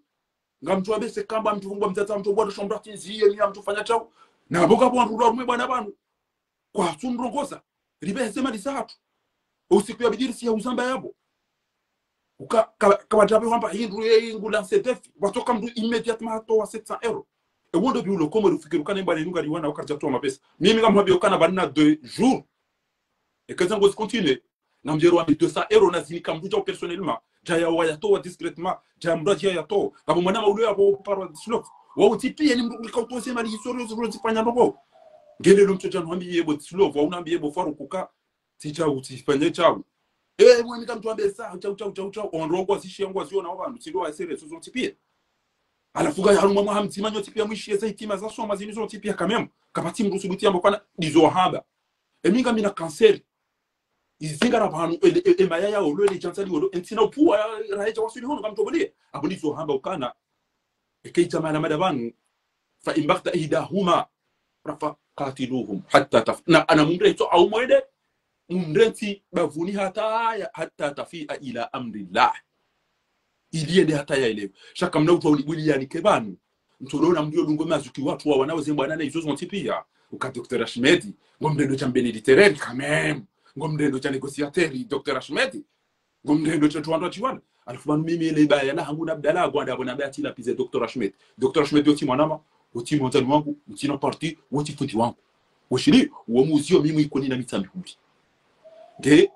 Ngamdjo wambe se kamba mndru vumbwa mdzadze, mndru bwado shomba tinzi, ye ni mndru fanya djau. Na bo ngapvo wandru harumwa e bwana pvanu. Kwatsu ndrongoza. Ripve heze mali zahatru. Usiku ya bidiri si ya uzamba yapvo. Uka, ka, ka wadjabe wamba hindru ye ngula C D F, watsoka mndru immédiatement hatowa sept cents euros. E wondo bi ulo Komori ufikiri ukana mbwana inu ngaliwana wakati hatowa mapesa. Mimi ngamhwambiyo ukana pvanu na deux jours. Eka zango zi continuer, ngamdjero wambi deux cents euros nazinika mndru djau personnellement, djaya wayatowa discrètement, djaya mndru djaya yatowa. Ngapvo mwanama ulo yapvo parwa Dislof. Wao tsi piya ni mndru kulika utowa ze mali histori zilo zifanya ndoko. Ngendelo mtsodja nuhambiye bo Dislof, wao unambiye bo Faruku ka, tsi djau, tsifanye djau. Eh, mwana nika mndru wambe sa, djau, djau, djau, djau. Ondrongo zishiya ngwaziona wapvanu, tsi ndo wa S R S zontsi piya. Halafu ka harumwa mwaha mdzima nyontsi piya mwishiye za hitima zasoma zinu zontsi piya quand même. Kapvatsi mndru subuti yamba ukana, ndizo wahamba. Emi ngamina cancer. Izinga ra pvanu, ele, e, e mayaya olo, ele djandza li olo, entsina upvuwa, raheja wasuli hono, ngamtoboliye. Apvo ndizo hamba ukana, eke idjamala mada pvanu, فإن بغت إحداهما فقاتلوهم حتى تف-، na, ana mumrentsi, au mwende, mumrentsi bavuni hata ya, حتى تفيء إلى أمر الله. Ili yende hata yaelewe. Sha kamna utwa ulibuli yanike pvanu. Mtolona mlio dungo mazuki watru wa wana weze mbwana na izo zontsi piya. Uka Docteur Ahmed, ngomrendo dja mbeni litereri quand même. Ngomrendo dja négociateur, Docteur Ahmed. Ngomrendo dja tuwandru wa tiwana. Halafu pvanu mimi ele ibaya lahangu na Abdallah, ngwanda pvo na baya tsi la pize Docteur Ahmed. Docteur Ahmed yotsi mwanama, wotsi mwandzani wangu, wotsi na parti, wotsi fundi wangu. Woshili, uwo muziyo mimi ikoni na mitsambi huli. Nge,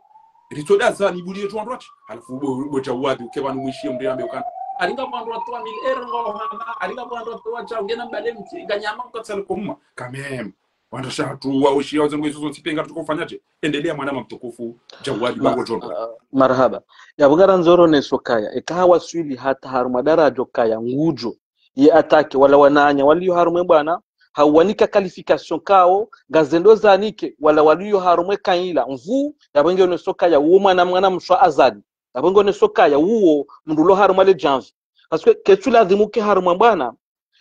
ritsoda za nibuli yetu wandru watsi. Halafu bo, bo Djawadi, uke pvanu mwishiye mndru yambe ukana. Alinga wandru watowa mille euros ngo hama, alinga wandru watowa djau, ngena mbale mtsi, nganyama ukatsali komwa. Quand même. Wandru sha hatu wa ushiya uzengo izo zontsi piya ngatsuko ufanyaje. Endelea mwanama mtukufu, Djawadi, ah, bongo djondro. Ah, marahaba. Yapvo ngarandzo ronese ukaya, eka hawaswili hata harumwa daradja ukaya, ngudjo ye attaquer wala wananya waliyo harumwa e mbwana, hawanika qualification kao, ngazendo zanike wala waliyo harumwa e kaila, mvu, yapvo nge onese ukaya, uwo mwana mwana mswa Azali. Yapvo nge onese ukaya, uwo mndru ulo harumwa le djamvi. Parce que ketsu lazimu ke harumwa mbwana,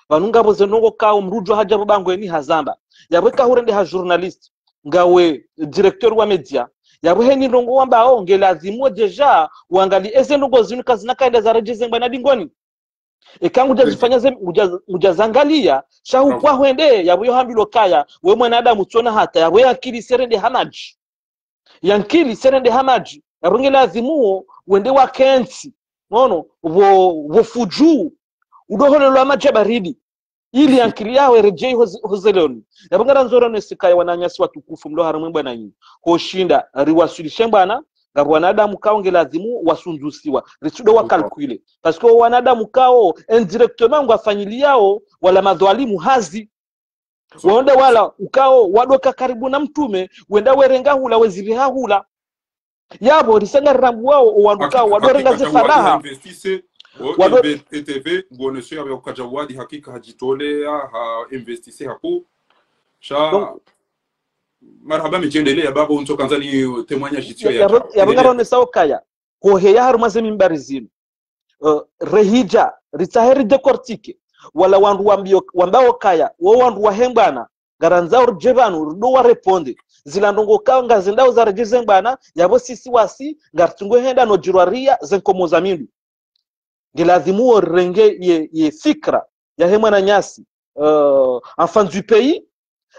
pvanu ngapvo zendrongo kao mndru djo hadja pvo bangweni hazamba. Yapvo eka hurendeha journaliste, ngawe directeur wa média, yapvo heni ndrongo wambao, nge lazimu déjà, wangali eze ndrongo zinu kazina kaenda zaredjeze mbwana dingoni. Eka ngudja zifanya ze, ngudja, ngudja zangaliya, sha hukwa hwende, yapvo yo hambilwa ukaya, we mwanadamu tsona hata, yapvo ye ankili serende hamadji. Ye ankili serende hamadji, yapvo nge lazimu wo, wende wakentsi. Ngono, pvo, pvo fudju, udoholelwa madji ya baridi. Ili ye ankili yaho eredjeyi hoze-, hozeloni. Yapvo ngarandzo ronese ukaya wananyasi watukufu mlo harumwa e mbwana yinu. Hoshinda, riwaswilishe mbwana, ngapvo wanadamu kao nge lazimu wasundzusiwa. Ritsudo wa calculer. Parce que wo wanadamu kao, indirectement ngwafanyiliyao, wala madhwalimu hazi. Wonde wala, ukao, wadoka karibu na mtrume, wenda werenga hula, wezipveha hula. Yapvo, risanga rirambuwao, owandru kao, wadorenga ze faraha. Investise, o, wado- M B T T V, ngonesho ya uka Djawadi hakika hadjitolea, ha investise haku. Sha, donc, marahaba midjendelea, babo, ntsoka ndzani témoignage tsiyo ya, yapvo ngaronesa ukaya. Hoheya harumwa ze mimbari zinu. Eh, rehidja, ritsahe ridécortiquer. Wala wandru wambiyo, wambao ukaya, wo wandru wahe mbwana, ngarandzao ridje pvanu, rido wa répondre. Zila ndrongo kao ngazendao zaredjeze mbwana, yapvo sisi wasi, ngaritsungo henda no djirwariya, ze nkomo za mindru. Nge lazimu wo rirenge ye, ye fikra, yahe mwananyasi, eh, enfant du pays,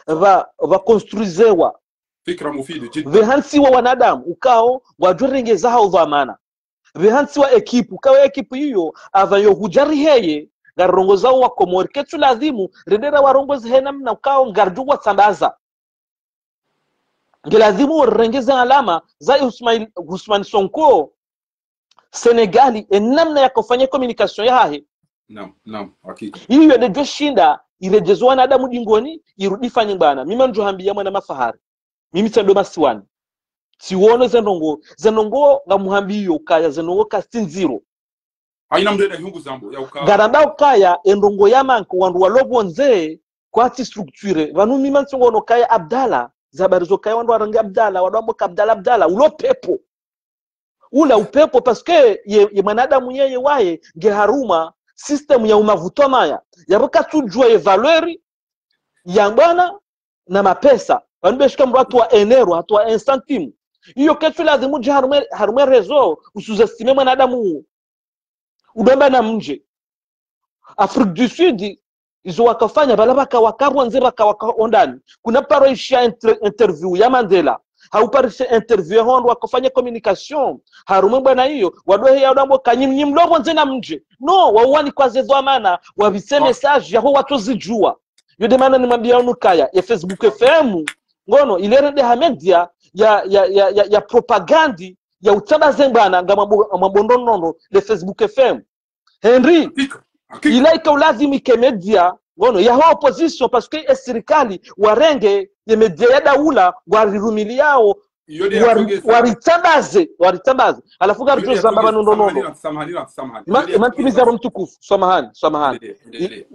pva, pva construisewa. Fikra mufid jiddan. Pvehantsiwa wanadamu, ukao, ngwadjo rengeza hao dhwamana. Pvehantsiwa ekipu, ukao ekipu iyo, apvayo hudja riheye, ngarirongozao wa Komori, ketsu lazimu, rendera warongozi he namna, ukao, ngaridjo watsambaza. Nge lazimu wo rirengeze alama, za Ousmane, Ousmane Sonko, Senegali, e namna yakofanya communication yahahe. Naam, naam, hakika. Iyo ndedjo shinda, iredjeze wanadamu dingoni, irudi ifanye mbwana. Mimi ndjo hambiya mwana mafahari. Mimi tsendo masiwani. Tsiwono ze ndrongo, ze ndrongo ngamuhambiyo ukaya, ze ndrongo kazitsi ndziro. Haina mndru ena ihungu zambo, ya uka- Ngaramba ukaya, e ndrongo ya manko, wandru walo pvondze, kwatsi structuré. Pvanu mimi ntsongono ukaya Abdallah, ze habari zo ukaya wandru warenge Abdallah, wandru wamboka Abdallah, Abdallah, ulo pepvo. Ula upepvo, parce que ye, ye mwanadamu yeye waye, nge harumwa, système ya umavuto maya. Yapvo katsudjuwa ye valeur ya mbwana na mapesa. Pvanu be shika mndru hatowa un euro, hatowa un centime. Iyo ketsu lazimu dje harumwa, harumwa réseau, usuzestime mwanadamu uwo. Udomba na mdje. Afrique du Sud, izo wakafanya, pvala pvaka, waka pvondze, pvaka, waka ondani. Kuna paro ishiya inter-, interview ya Mandela. hau parise interview ya hondro wakofanya communication, harumwe bwana iyo, wadohe ya udambo kanyi mnyi mlopvo nze na mdje. No, wauwani kwaze dhwamana, wavise message, yaho watsozidjuwa. Yo de mana nimwambia unu kaya, ye Facebook F M, ngono, ile rende ha media ya, ya, ya, ya, ya propagande, ya utsambaze mbwana, nga mwambo, mwambo ndrongoo, le Facebook F M. Henry, ila ika ulazimu ike media, ngono, yaho opposition, parce que ye sirikali, warenge, ye media ya daula, warirumiliyao, wari-, waritsambaze, waritsambaze. Halafu ngaridjo zamba pvanu ndrongoo. Ma-, mantimizi yapvo mtukufu, samahani, samahani.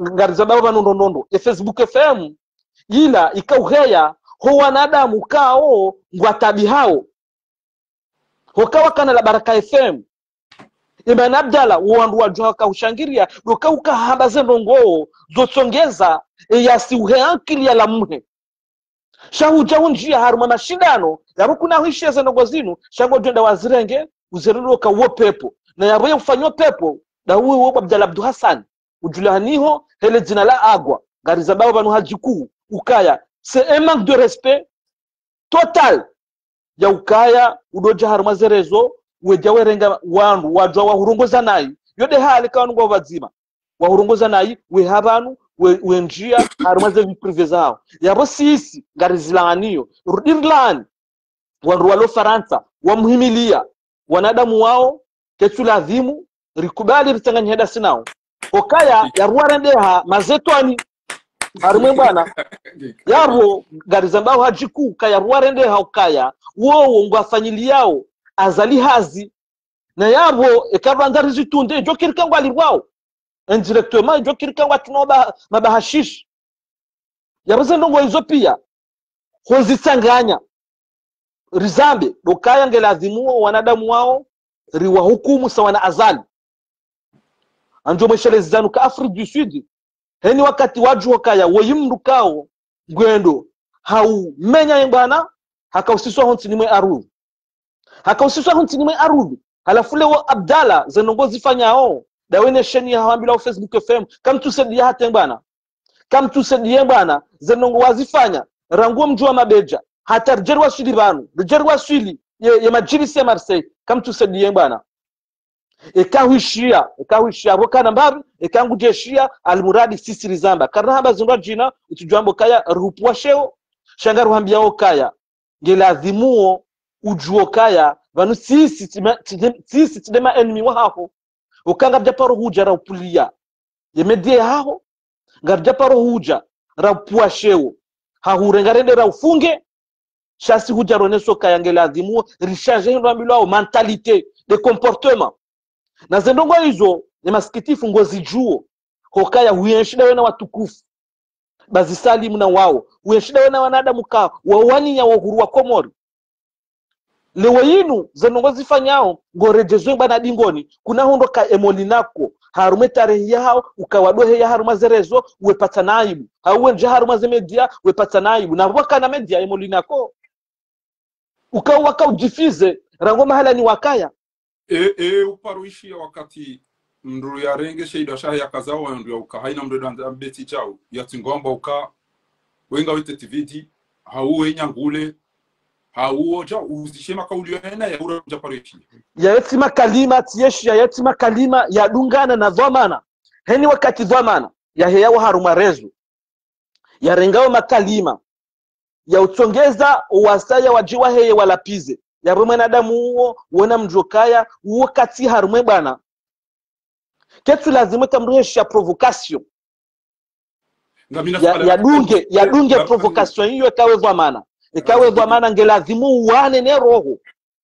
Ngarizamba pvanu ndrongoo. Ye Facebook F M, ila ikauheya, ho wanadamu kao, ngwatabihao. Hoka wakana la Baraka F M. Imana Abdallah, wo wandru wadjuha waka ushangiriya, doka ukahamba ze ndrongoo, zotsongeza, e yasi uhe ankili ya la muhe. Sha hudja hundjiya harumwa mashindano, yapvo kuna huishiya ze ndrongoo zinu, sha ngodjo enda wazirenge, uzirenge uka wo pepvo. Na yapvo ye ufanyo pepvo, da uwe wo Abdallah Abdou Hassan, udjulihaniho, hele dzina la agwa, ngarizambao pvanu hadjikuu, ukaya, c'est un manque de respect total, ya ukaya, udodja harumwa ze réseaux, wedja werenga wandru, wadjuwa wahurongoza nayi. Yo de hali ka wanu ngwao pvadzima. Wahurongoza nayi, weha pvanu, we, wendjiya, harumwa ze vie privée zaho. Yapvo sisi, ngarizilaaniyo. Rudi rilaani. Wandru walo Farantsa, wamuhimiliya. Wanadamu wao, ketsu lazimu, rikubali ritsanganye dasi nao. Okaya, yaruwarendeha, mazetwani. Harumwe mbwana. Yapvo, ngarizambao hadjikuu, kaya yaruwarendeha okaya, wowo ngwafanyiliyao, Azali hazi. Na yapvo, eka pvandza rizitunde, idjo kiri ka ngwalirwao. Indirectement, idjo kiri ka ngwatunao ba-, mabahashishi. Yapvo ze ndrongoo izo piya, hozitsanganya. Rizambe, dokaya nge lazimu wo wanadamu wao, riwahukumu sawa na Azali. Andjo mweshelezi zanu ka Afrique du Sud. Heni wakati wadjuho kaya, woyi mndru kao, ngwendo, haumenya ye mbwana, hakausiswa ho ntsini mwe arudhu. Hakausiswa ho ntsini mwe arudhu. Halafu leo Abdallah, ze ndrongoo zifanyao, dawe ne sheni ya hawambilwa Facebook F M, kamtsusaidiya hata ye mbwana. Kamtsusaidiye mbwana, ze ndrongoo wazifanya, rangu wo mdji wa Mabedja, hata ridjeri waswili pvanu, ridjeri waswili, ye, ye madjilisi ya Marseille, kamtsusaidiye mbwana. Eka huishiya, eka huishiya, pvo kana mbapvi, eka ngudjeshiya, almuradi sisi rizamba. Karina hamba zindru djina, utsudjuwa mbo kaya, rihupvuwa sheo, sha ngaruhambiyao kaya. Nge lazimu wo, udjuwo kaya, pvanu sisi tsi ma-, tsi-, sisi tsi de ma ennemi wahaho. Oka ngaridja paro hudja raupvuliya. Ye media yahaho, ngaridja paro hudja, raupvuwa sheo. Hahurenga rende raufunge, sha si hudja roneso kaya nge lazimu, richange hindru ambilwao mentalité de comportement. Na ze ndrongoo izo, ne masikitifu ngozidjuwo, hokaya huyenshi dawe na watukufu. Bazi Salim na wao, huyenshi dawe na wanadamu ka, wawaniya wo uhuru wa Komori. Leo yinu, ze ndrongoo zifanyao, ngoredjezwe mbwana dingoni, kuna hondro ka emoli nako, harumwe tarehi yahao, ukawadohe ya harumwa ze réseaux, wepatsa na aibu. Hau wendje harumwa ze media, wepatsa na aibu. Na pvwakana media emoli nako. Uka, waka udiffiser, rangu mahala ni wakaya. E, e, uparo ishiya wakati mndru yarenge shahida shahe yakazao wandru ya uka, haina mndru ndo andza mbeti djau, yatsingomba uka, wenga wete T V D, hau wenyangule, hau wodja, uzishe makauli ya ena ya ura udja paro ishiya. Yayetsi makalima, tsiyeshiya, yayetsi makalima, yadungana na dhwamana. Heni wakati dhwamana, yaheya wa harumwa réseaux. Yarengao makalima, ya utsongeza uwasaya wadji waheye walapvize. Yapvo mwanadamu uwo, wona mdjokaya, uwo katsi harumwe mbwana. Ketsu lazimu tamruhesha provocation. Ngamina ya, suala yadunge, yadunge provocation iyo ikawe dhwamana. Ikawe dhwamana nge lazimu uwane ne roho.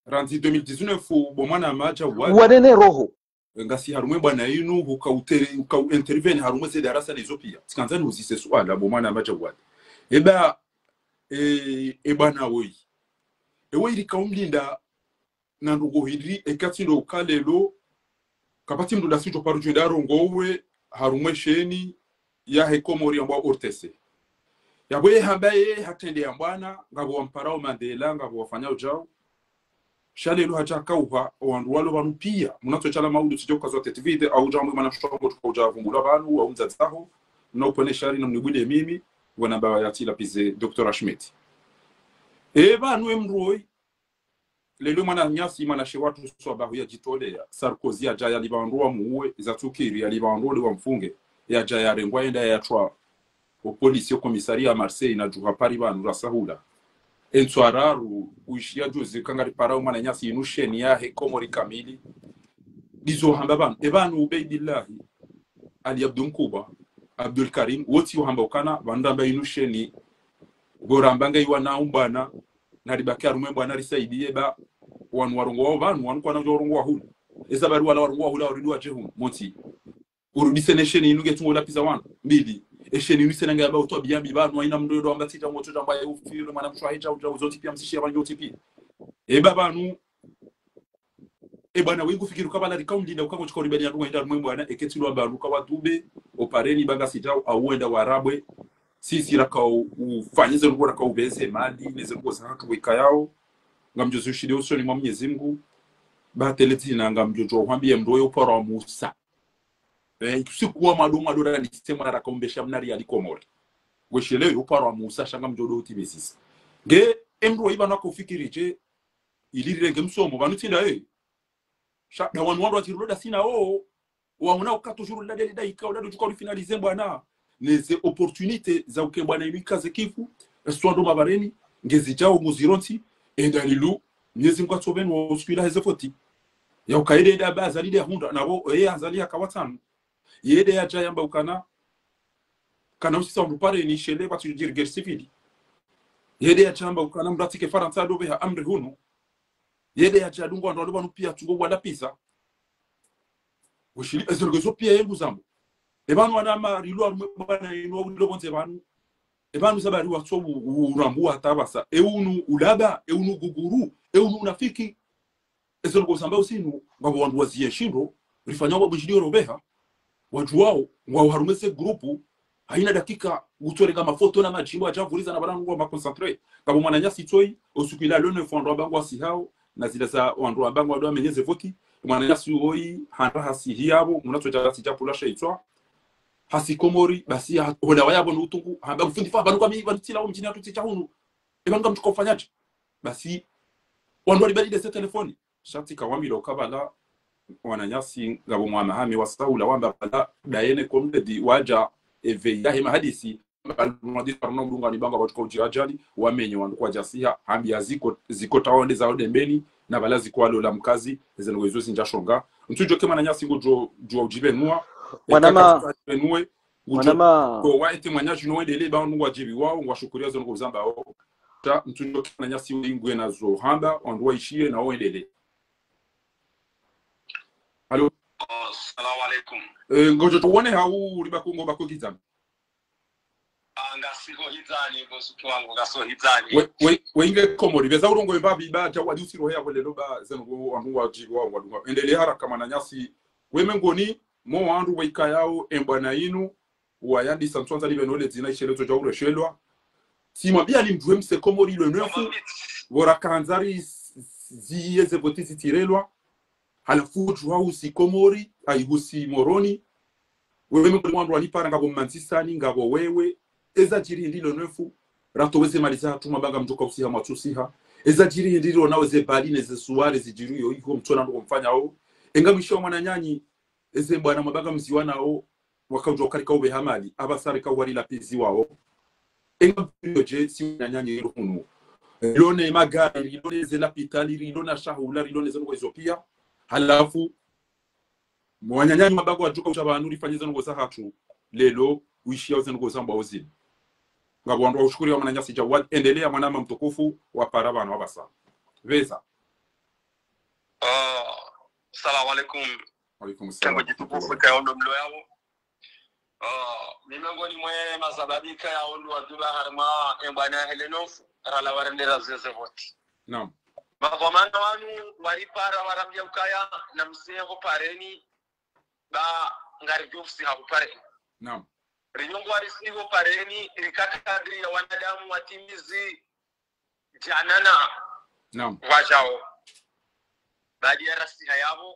Randzi deux mille dix-neuf, bo mwana madja uwane. Uwane ne roho. Ngasi harumwe mbwana inu, uka utere-, uka u intervenir harumwe ze darasa na izo piya. Tsikandza nihuzise suala, bo mwana madja uwane. Eba, e, e bwana woyi. Ewe ili kaumlinda na ndrongoo hindri, eka tsi ndo uka leo, kapvatsi mndru ndasi udjo paro djwenda rongowe, harumwe sheni, yahe Komori yambwao O R T C. Yapvo ye hamba ye hatrende ya mbwana, ngapvo wamparao Mandela, ngapvo wafanyao djau. Sha leo hadja kauha, owandru walo pvanu piya. Muna tso tsala maudu tsidjo kazwa T V D, au djau mwana mshongo tuka udja vumbula pvanu, au mdzadze waho, na upvone shari na mnibwile mimi, wana bawa yatsi lapvize Docteur Ahmed. Eba nu emdru oyi. Lelo mwananyasi, mwanamshe watru swabahu yadjitolea. Sarkozy yadja yalipva wandru wamuwe, za tsukiri yalipva wandru wale wamfunge. Yadja yarengwa yende yatrwa o polisi yo komisariya ya Marseille na djuha pari pvanu rasahula. Entswararu, uishiya juzi kangari para o mwananyasi inu sheni yahe Komori kamili. Ndizo hamba pvanu. Eba nu ubeidillahi. Ali Abdu Mkubwa, Abdul Karim, wotsi uhamba ukana, pvanu ramba inu sheni, pvo ramba nga iwa na umbwana, na ribaki harumwa mbwana risaidiye ba, wanu warongowa pvanu, wanu kwana uja warongowa hula. Eza bari wala warongowa hula, warudi wadje hunu, montsi. Urudise ne sheni inu nge tsungo lapviza wanu, mbili. E sheni inu isena nga yamba utwa biyambi pvanu, haina mndru yodo amba tsi dja ngo tso dja amba ye ufiri, mwanamshe wahe dja, udja uzo tsi piya msishiya pvanu, uzo tsi piya. Eba pvanu, E bwana, wengu fikiri ukaya pvala rika undinda ukaya kotsi ka uribali ya ndrungu enda rumwe bwana, eke tsi lwamba ruka wadube, opareni banga sita, au wenda warabwe, sisi raka u-, ufanye ze ndrungu raka ubeze mali, ne ze ndrungu za hatru weka yao, ngamdjo zushide usoni mwa Mwenyezi Mungu, ba tele tsina ngamdjo djo hwambiye mndru oyo upara wa Musa. Eh, ikusi kuwa mado mado ra ni sema raka umbesha mnari ya li Komori. Ngwesheleyo upara wa Musa, sha ngamdjo do utibezisa. Nge, emndru wa iba nako fikiri dje, ili rirenge msomo, pvanu tsinda, eh. Sha, da wanu wandru watsirulo da sina o, wamuna ukato juru da deli da ika, da dujuka uli finalize bwana. Ne ze opportunité za uke bwana inu ika ze kifu, eswando mabareni, ngezi djao muzirontsi, enda lilu, Mwenyezi Mungu atsovenu wa usiku ila heze foti. Ya uka yede da ba Azali de hundra, na bo, eye Azali ya kawatsanu. Yede yadja yamba ukana, kana usisa wandru pareni shele, watsu jiri guerre civile. Yede yadja yamba ukana, mndru atsike Farantsa adobe ha amri hunu. Yede yadja dungo wandru walo pvanu piya tsungo wala pisa. Ushili, ezo ndrongoo zo piya yengu zambo. E pvanu wanama rilo harumwe bwana inu wa ulilo pvondze pvanu. E pvanu zabari watso u-, u-, urambu wa tabasa. E unu ulaba, e unu guguru, e unu unafiki. Ezo ndrongoo zamba usinu, ngapvo wandru waziye shindro, rifanya wa bujidi orobeha, wadjuwao, ngwao harumwe ze grupu, haina dakika, utsoreka mafoto na madjimbo, adja vuriza na bana ngwa maconcentré. Kabo mwananyasi tsoyi, osuku ila le neuf wandru wamba ngwasihao, na zila za wandru wamba ngwado wamenye ze voti, mwananyasi woyi, handa hasihi yabo, muna tso djala si djapula sha itswa, hasi Komori, basi ha-, hola waya bo no utungu, hamba kufundi fa, pvanu kwa mi, pvanu tsila wo mdjini hatru tsi dja hunu, e pvanu ngamdjuka ufanyaje. Basi, wandru walibali de ze telefoni. Sha tsi kawambilo kabala, wananyasi, ngapvo mwa mahame, wasahula, wamba bala, dayene komedi, wadja, eve, yahe mahadisi, bala, mwadi, saruna, mdunga, ni banga, watsuka udji ajali, wamenye, wandru kwadjasiha, hambi ya ziko, ziko tawonde za odembeni, na bala ziko walo la mkazi, eze ndrongoo izo zindja shonga. Ntsudjo ke mwananyasi ngo djo, djo udjibenua, e Mwanama, kaka udjibenue, udjo, mwanama. Ko wa ete mwanyaji no wendele, ba wandru ngwadjibiwao, ngwashukuriya zo ndrongoo zambao. Ta, ntsudjo ke mwananyasi wengwe na zo hamba, wandru waishiye na wendele. Alo? Oh, salamu alaikum. Eh, ngodjo tuone hau riba kungo bako kizami. Ah, ngasi ho hidzani, bo suki wangu, ngasi ho hidzani. We, we, we inge Komori, beza urongowe mbapvi ba, dja wadi usirohe ya holelo ba, zeno go, wangu wa djigo, wangu wa dunga. Endele haraka mwananyasi, we mengoni, mo wandru waikayao, e mbwana inu, wayandisa ntswandza libe nole dzina ishelezo dja ureshelwa. Tsi mwambiya ni mdjuwe mse Komori le neuf, bora kandzari z-, ziye ze voti zitirelwa. Halafu udjuwa husi Komori, ayi husi Moroni. Wewe mdru wandru wanipara ngapvo Mmanzisani, ngapvo wewe. Eza djiri hindri le neuf, ratoweze mali za hatru mabanga mdjoka usiha mwatsusiha. Eza djiri hindri ronao ze bali ne ze suware zidjiri yo, iho mtsona ndo mfanyao. Enga mwisho mwananyanyi, eze mbwana mabanga mziwanao, wakaudjuwa uka rika ubeha mali, apvasa rika uwari lapviziwao. Enga mdjuwe dje, si mwananyanyi ilo hunu. Rilo ne magari, rilo ne ze lapitali, rilo na shahula, rilo ne ze ndrongoo izo piya. Halafu, mwananyanyi mabanga wadjuka usha pvanu rifanye ze ndrongoo za hatru. Lelo, uishiya ze ndrongoo zambao zinu. Ngapvo wandru wa ushukuriya mwananyasi Jawad, endelea mwanama mtukufu, wapara pvanu apvasa. Beza. Ah, salamu alaikum. Wa alaikum salam. Tangu djitukufu ka yondo mlo yawo. Ah, mi mengoni mwe mazababika ya wandru waduba harumwa e mbwana ya le neuf, rala warendera zeze voti. Naam. Madhwamana wanu waripara warambiya ukaya na msihe ho pareni, ba ngaridjo fusiha ho pareni. Naam. Rinyongo warisiho pareni, rika kadiri ya wanadamu watimizi djanana. Naam. Wadjao. Baadi ya rasiha yapvo,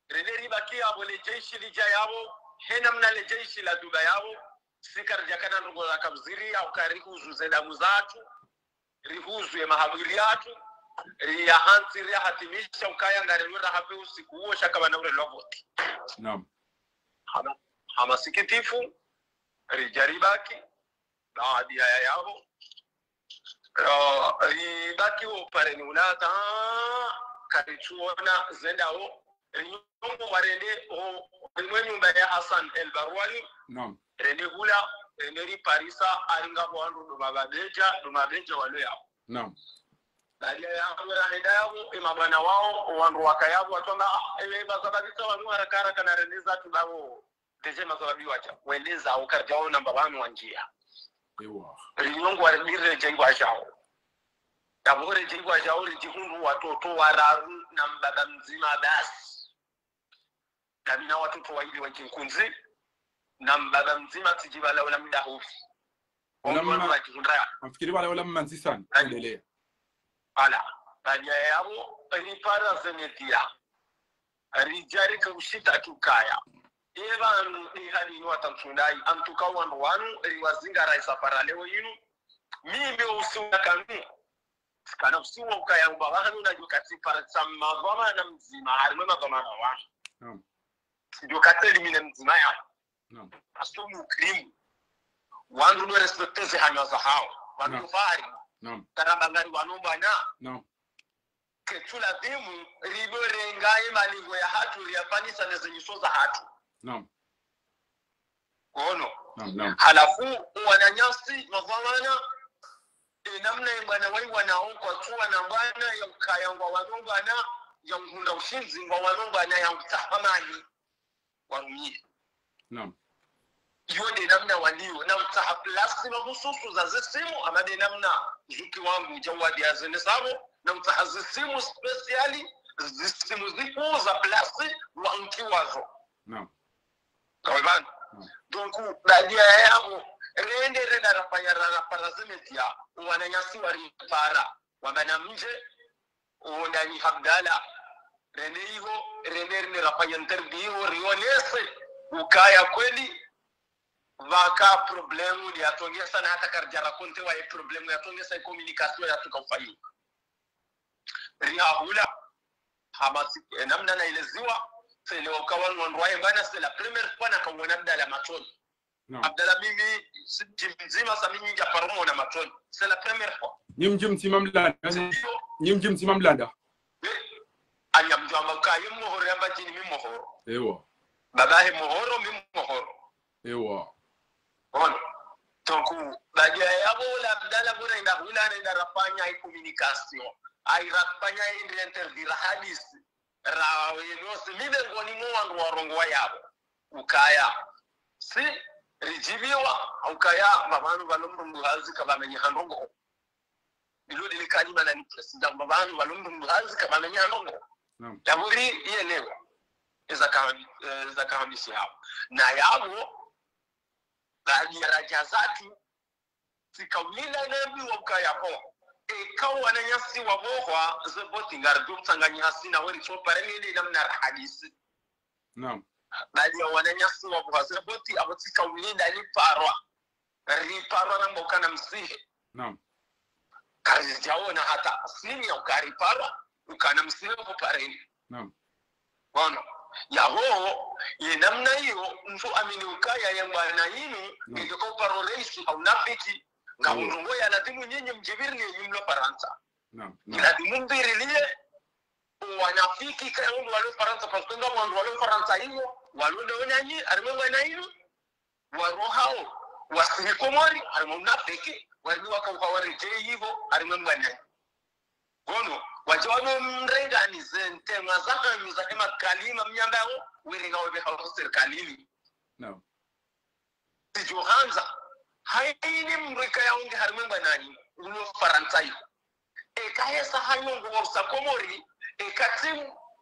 rende ribaki yapvo le jeshi lidja yapvo, hena mna le jeshi laduba yapvo, si karidjakana ndrongoo za kamziri ya ukari huzu ze damu zatru. rihuzu ye mahaburi yatru, riya hantsi, riyahatimisha ukaya ngarilo raha pvo usiku uwo, sha kapvana urelwa voti. Naam. Hama, hama sikitifu, ridja ribaki, baada ya yapvo, ah, ribaki wo pareni ula hata, karitsuona zendao, rinyongo warende, o, rimwe nyumba ya Hassan El Barwani, Naam. rende hula, rende riparisa, ari ngapvo wandru ndo mabedja, ndo mabedja walo yapvo. Naam. Baada ya yapvo, rahenda yapvo, emabwana wao, wandru waka yapvo, watwamba, ah, ewe mazababisa wanu haraka haraka na rendeza tu babo. Ndeze mazababi waja, wendeza, ukaridjaona mbaba wanu wandjia. Ewa. Rinyongo wariredjei wadjao. Yapvo redjei wadjao, ridjihundru watoto wararu na mbaba mdzima basi. Nami na watoto waili wa djinkunzi, na mbaba mdzima tsidji pvala ula mdahufi. Ula Wandru mma- wadjihundra ya. Amfikiri pvala ula mmandzisani. Nani? Endelea. Pvala. Baada ya yapvo, ripara ze media. Ridja rika ushita tukaya. Ye pvanu ni hali inu hata ntsundai, antsuka wandru wanu, riwazingara isafara leo inu. Mimi usiwa kanu. Kana usiwa ukaya uba wahanu na djuka tsipara tsa madhwamana mdzima, harimwe madhwamana wanu. Naam. Djuka tselimine mdzima ya. Naam. Asu mukrimu. Wandru no respecte ze hanywa zahao. Wandru Naam. fari. Naam. Karamba ngari wanu mbwana. Naam. Ketsu lazimu, ribo renga ye malingo yahatru, riyafanisa ne ze nyuso zahatru. Naam. Kono. Naam, naam. Halafu, wananyasi, madhwamana, e namna ye mbwana wayi wanao, kwatsu wana mbwana, ya ukaya ngwa wanu mbwana, ya uhundra ushindzi, ngwa wanu mbwana, ya utsaha mali. Warumie. Naam. Iyo nde namna waliyo, na utsaha plasi mahususu za zisimu, ama nde namna zuki wangu Jawadi ya zene sabo, na utsaha zisimu spesiali, zisimu zikuu za plasi wa nki wazo. Naam. Kawe pvanu. Naam. Donc, baada ya yapvo, rende renda rafanya ra-, rapara ze media, wananyasi waripara, wabana mdje, o ndani Abdala, rende iho, rende rende rafanya interview iho, rionese, ukaya kweli, pvaka problème, ni yatongesa na hata karidja raconte wa ye problème, yatongesa ye communication yatsuka ufanyika. Rihahula, hama si, e, namna naeleziwa, tselewa uka wanu wandru wahe mbwana, c'est la première fois nakawona Abdala matsoni. Naam. Abdala mimi, si, mdji mdzima sa mimi ndja paro mona matsoni. C'est la première fois. Nyi mdji mdzima mlanda. Nyi mdji mdzima mlanda. Eh, anya mdji amba kaye Mohoro yamba djini mi Mohoro. Ewa. Babahe Mohoro, mi Mohoro. Ewa. Bon. Donc, baada ya yapvo ula Abdala bora inda hula inda rafanya ye communication. Ayi rafanya ye interview ra hadisi. Ra wenosi, mi be ngoni mwa wandru warongowa yapvo. Ukaya. Si, ridjibiwa, ukaya, mbapvanu pvalo mdru mdru hazi kapvamenye ha ndrongo. Ilo ndile kalima nani président, mbapvanu pvalo mdru mdru hazi kapvamenye ha ndrongo. Naam. Yapvo ri, yelewa. Eza kahami-, eh, eza kahamisi hao. Na yapvo, baada ya radja zatru, tsika ulinda nambiwa ukaya ho. Eka wananyasi wabohwa, ze voti ngaridjo mtsanganyi hasina weri tso pare nende namna ra hadisi. Naam. Baada ya wananyasi wabohwa ze voti, apvo tsika ulinda riparwa. Riparwa ramba ukana msihe. Naam. Karidjaona hata sinya uka riparwa, ukana msihe ho pareni. Naam. Bon. Yaho, ye namna iyo, ntsu amini ukaya ye mbwana inu, Naam. ngedjo ka uparo reisi ha unafiki. Nga Naam. undrongo ya lazimu nyinyi mdjibiri ni nyinyi mlo Farantsa. Naam. Ni Naam. lazimu mbiri liye, wanafiki kaya wandru walo Farantsa, parce que nga wandru walo Farantsa iyo, walo ndo nanyi, harimwe mbwana inu, warohao, wasihi Komori, harimwe unafiki, wali waka uka waredjei ivo, harimwe mbwana inu. Kono, wadja wano mrengani ze ntemwa zahanyu za hema kalima mnyambao, werenga webe hao serikalini. Naam. Tsidjo handza, haini mdru ikaya unge harimwe mbwana inu, ulo Farantsa iyo. Eka hesa hanyongo wa usa Komori, eka tsi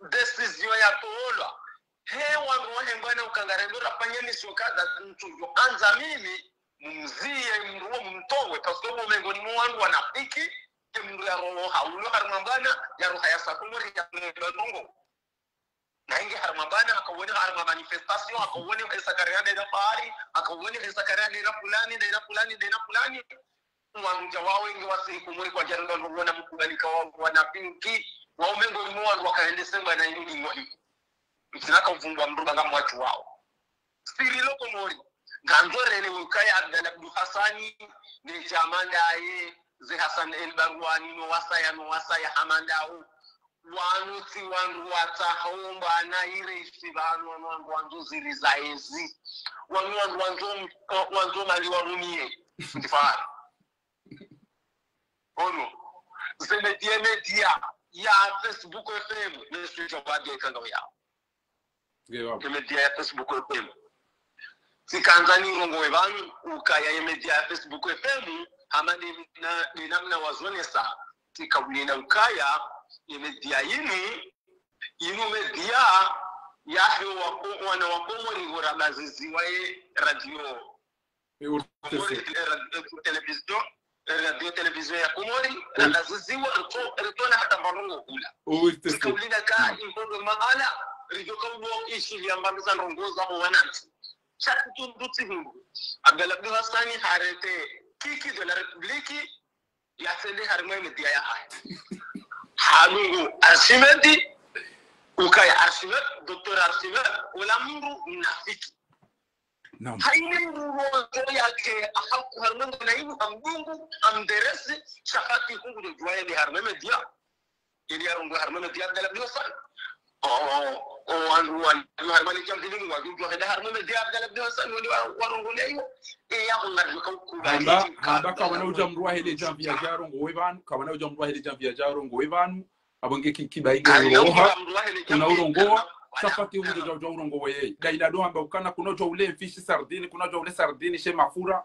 décision ya tolwa. He wandru wahe mbwana uka ngarendo rafanya mission kadha ntsudjo handza mimi, mumziye mdru wo mumtowe, parce que bo mengoni mwa wandru wanafiki, ke mdru yaroha, ulo harimwa mbwana, yaroha yasa Komori, ya mdru ndrongo. Na inge harimwa mbwana, akawone harimwa manifestation, akawone hesa kariya ndena Fahari, akawone hesa kariya ndena fulani, ndena fulani, ndena fulani. wandru dja wao wengi wasi Komori kwadjari wandru wona mkubali ka wao wanafiki, wao mengo ni wandru wakaendese bwana inu ni mwalimu. Mtsina ka mvumbu wa mdru ba ngamwadjuwao. Sirilo Komori. Ngandzo relewe ukaya Abdallah Abdou Hassani, ne djama ndaye, ze Hassan El Barwani, no wasaya, no wasaya hama ndawo. Wanu tsi wandru watsaha omba na ire isi pvanu, wanu wandru wandzo ziri za ezi. Wanu wandru wandzo, wandzo mali warumiye. Ndifahari. Ono. Ze media, media ya Facebook F M, ne suja wadi ya ikanga ya. Nge wabo. Ye media ya Facebook F M. Tsikandza nirongowe pvanu, ukaya ye media ya Facebook F M, hama ni na, ni namna wazonesa, tsika unena ukaya, ye media yinu, yinu media, yahe wako, wana wa Komori ngora baziziwa ye radio. E Komori, R T C. E radio, e télévision, e radio télévision ya Komori, o, rabaziziwa, rito, ritona hata mba ndrongo hula. O R T C. Tsika ulinda ka, naam, impondo mahala, ridjoka ulo ishi liambamiza ndrongo za mwanantsi. Sha kutundu tsihundu. Abdallah Abdou Hassani harete Kiki de la République, yatsende harimwa ye media yahahe. Halungu Archimède, ukaya Archimède, docteur Archimède, ola mdru mnafiki. Naam. Haine mdru roho yake ahaku harimwa na inu hamdungu, hamderesi, sha Fatihu ngudjo djuwa yende harimwa ye media. Ili yarongowe harimwa ye media Abdallah Abdou Hassani. O, o, o wandru, wandru harimwa le djamvi linu, wandru djuwa hende harimwa ye media Abdallah Abdou Hassani, wende wa, warongowe iyo. E ya kunga djuka ukubali. Hamba, hamba ka wana udja mdru wahe le djamvi yadja yarongowe pvanu, ka wana udja mdru wahe le djamvi yadja yarongowe pvanu. Abo nge ki, kiba inge uroha, kuna urongowa, sha Fatihu ngudjo djuwa urongowe yeye. Daila do hamba ukana kuna udjuwa ule mfishi sardine, kuna udjuwa ule sardine she mafura.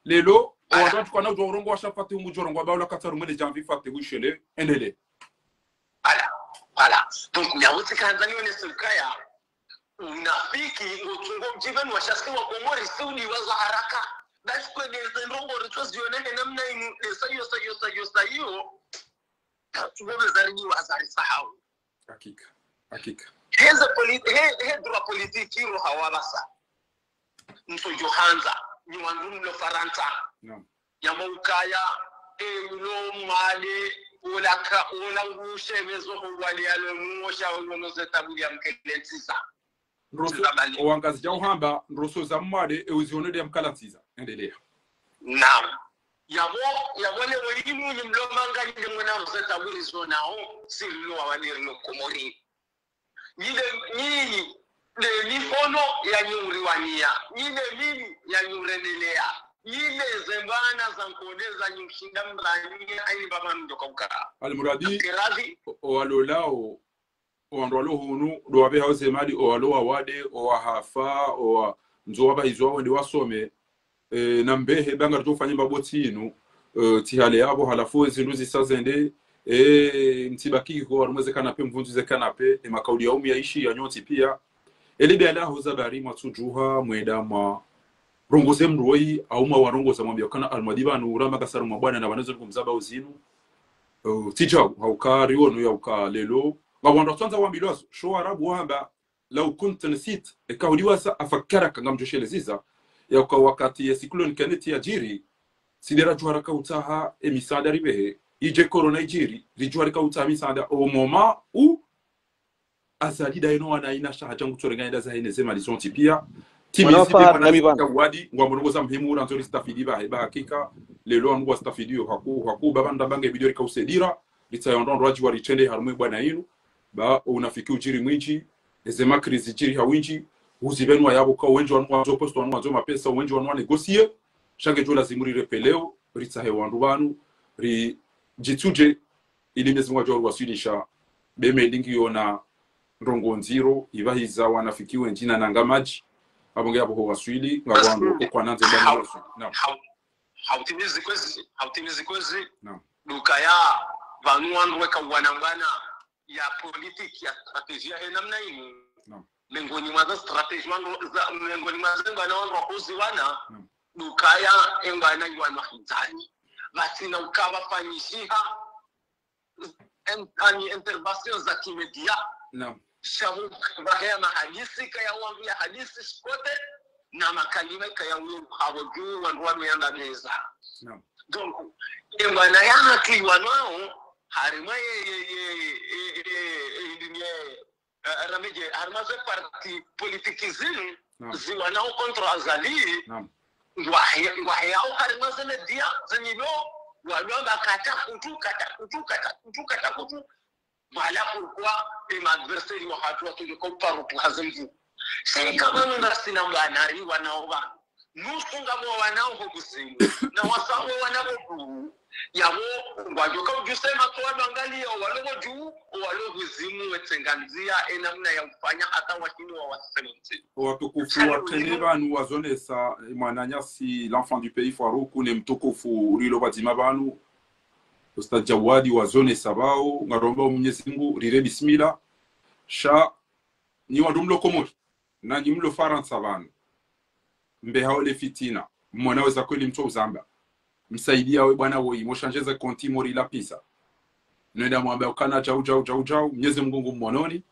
Lelo, o wandru watsu kana udjuwa urongowa, sha Fatihu ngudjo urongowa, ba ula katsaru mwele djamvi Fatihu ishele, endelee. Voilà, voilà. Donc, nyawo tsikandza nionese ukaya, unafiki, ngotsungo mdjipveni wa shasi wa Komori, si udiwaza haraka. Basi kwenye ze ndrongo ritsozione he namna inu, esa yo, sa yo, sa yo, sa yo. Tsubobe zari ni wazari sahau. Hakika, hakika. Heze poli-, he, he droit politique iro hawa basa. Ntsodjo handza, ni wandru mlo Farantsa. Naam. Yamba ukaya, e ulo mwade, ola ka, ola ngushe mezo ho wale yalo ngusha, ola no ze tabuli ya mkele ntsisa. Ndroso, owangazidja uhamba, ndroso za mwade, e uzione de ya mkala ntsiza. Endelea. Naam. Yabo, yabo leo inu ni mlo manga ni mwana mzeta wili zona o, sirilo wa wadiri no Komori. Nide, nini, de mihono ya nyuri wania. Nide nini ya nyurendelea. Nide zembana za nkode za nyushinda mrania, aini baba mdoka ukara. Almuradi, o, o walolao, o wandru walo hunu, do wapveha oze mali, o walo wawade, o wahafa, o wa, ndzo wapvahizwa wende wasome, e, na mbehe, ba ngaridjo ufanya mbapvo tsi inu, e, tsi hale yapvo, halafu ezindru zisa zende, e, mtsibaki ho, harumwa ze kanape, mvundzu ze kanape, e makauli ya umu ya ishi, ya nyontsi pia. Ele be ala ho zabari, mwatsudjuha, mwenda mwa, rongoze mdru woyi, au mwa warongoza mwambia ukana almadi pvanu, uramba kasaru mwa bwana na pvanu zo nikumzaba uzinu. E, tsidjau, hauka riono, yauka lelo. Ngapvo wandru watsandza wambilwa zo, sho Warabu wahamba, لو كنت نسيت, eka hudiwaza أفكرك ngamdjo sheleziza, yauka wakati ye cyclone Kenneth yadjiri, si de radjuha raka utsaha e misaada ripvehe, idje corona idjiri, ridjuha rika utsaha misaada, au moment où Azali daye no wana ina shaha djangu tsorenga enda zahe ne ze mali zontsi pia. Timizi be mwana Fahari, ngwamrongoza muhimu, urandzo ristafidi pvahe, ba hakika, lelo wandru wastafidiyo, haku, haku, ba pvandru mbange bidjo rika usedira, ritsahe wandru wandru wadji waritrende harumwa e bwana inu, ba, o unafiki udjiri mwindji, eze makri zidjiri ha windji, huzipvenwa yabo ka wendji wanu wandzo poste, wanu wandzo mapesa, wendji wanu wanégocier, sha ngedjo lazimu rirepeleo, ritsahe wandru pvanu, ridjitsudje, ili Mwenyezi Mungu adjo ruwaswilisha, be meli ngiyo na ndrongo ndziro, ipvahiza wanafiki wendji na nanga madji, apvo nge yapvo ho waswili, ngapvo wandru ko kwanandze bani waswili. Naam. Hau-, hautimizi kwezi, hautimizi kwezi. Naam. Dukaya, pvanu wandru weka wanambana ya politique, ya stratégie ya he namna inu. Naam. Mengoni mwa ze stratégie wandru, za, mengoni mwa ze mbana wandru wakoziwana, naam, dukaya e mbana iwanwa hidzani. Pvatsina uka pvafanyishiha, en-, ani intervention za kimedia. Naam. Sha pvo pvaheya mahadisi kaya wandru ya hadisi shikote, na makalima kaya wandru hapvo dju wandru wanu yanda beza. Naam. Donc, e mwana ya hatru iwanwao, harimwa ye, ye, ye, ye, ye, ye, ye, ye, eh, ramedje, harimwa ze parti politique zinu, Naam. ziwanao contre Azali, Naam. ngwahe-, ngwaheyao harimwa ze média, ze nilo, walwamba kata kutu, kata kutu, kata kutu, kata kutu. Voilà pourquoi e ma adversaire wa hatru watsodjo ka uparo tu hazemvu. Sha ika pvanu ngasina mwana iwanao pvanu. Nusu ngapvo wanao ho kuzimu. Na wasao wanao tu. Yapvo, ngwadjo ka udjuse matso walo angaliya, walo ho dju, walo kuzimu, wetsenga ndzia, e namna ya ufanya, hata washindwa wawasemenzi. Watukufu watrende pvanu wazonesa, mwananyasi, l'enfant du pays Farouk, ne mtukufu, urilo pvadzima pvanu. Ustadh Jawadi wazonesa pvao, ngaromba Mwenyezi Mungu, rire bismillah. Sha, nyi wandru mlo Komori, na nyi mlo Farantsa pvanu. Mbe hao le fitina. Mwana weza kweli mtso uzamba. Msaidia we bwana woyi, mo changer ze compte mo rilapvisa. Nwenda mwambe ukana djau, djau, djau, djau, Mwenyezi Mungu ngu mwononi.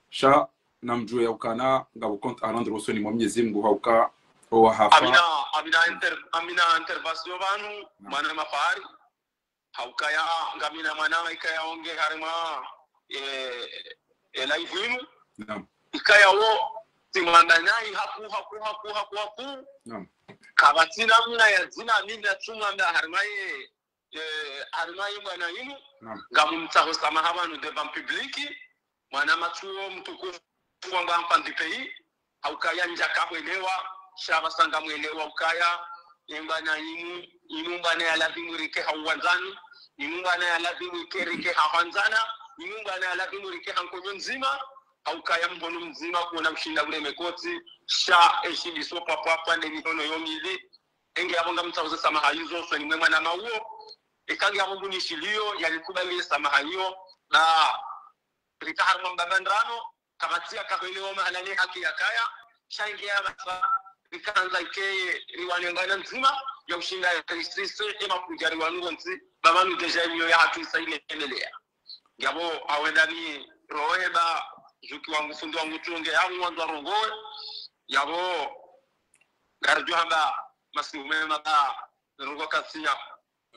Sha, na mdjuwe ya ukana, ngapvo compte à rendre usoni mwa Mwenyezi Mungu hauka, owahafa. Amina, amina inter-, amina intervention pvanu, mwana mafari. Haukaya, ngamina mwana ikaya onge harimwa, eh, eh, live inu. Naam. Ikaya wo, tsimwamba nayi haku, haku, haku, haku, haku. Naam. Kapvatsi namna ya dzina mina tsumwamba harimwa ye, eh, harimwa ye mwana inu. Naam. Ngamumtsaho samaha pvanu devant public. Mwana matsuo mtukufu wangwa enfant du pays. Haukaya ndjaka hwelewa, sha pvasa ngamwelewa ukaya, e mbwana inu, inu mbwana ya lazimu rike ha uwandzani, inu mbwana ya lazimu rike, rike ha hwandzana, inu mbwana ya lazimu rike ha nkonyo ndzima, haukaya mhono mdzima kuona ushinda ureme kotsi, sha eshindiso pvapvapva ne mihono yo mili, enge yapvo ngamtsaho ze samaha izo, usoni mwe mwana mauo, eka nge yapvo ngunishiliyo, yanikubali ye samaha iyo, na rika harimwa mbapvandrano, kapvatsi ya kahwelewa mahala ne haki yakaya, sha inge yapvasa, rika handza ikeye, riwane mbwana ndzima, ya ushinda ya risise, e makudjari wanu wontsi, pvapvanu déjà miyo ya hatru isa ile endelea. Yapvo, hawenda ni rohe ba, djuki wangu fundi wangu tsunge, yangu wandzwa rongowe, yapvo, ngaridjo hamba, masihu mema ba, rongo katsinya.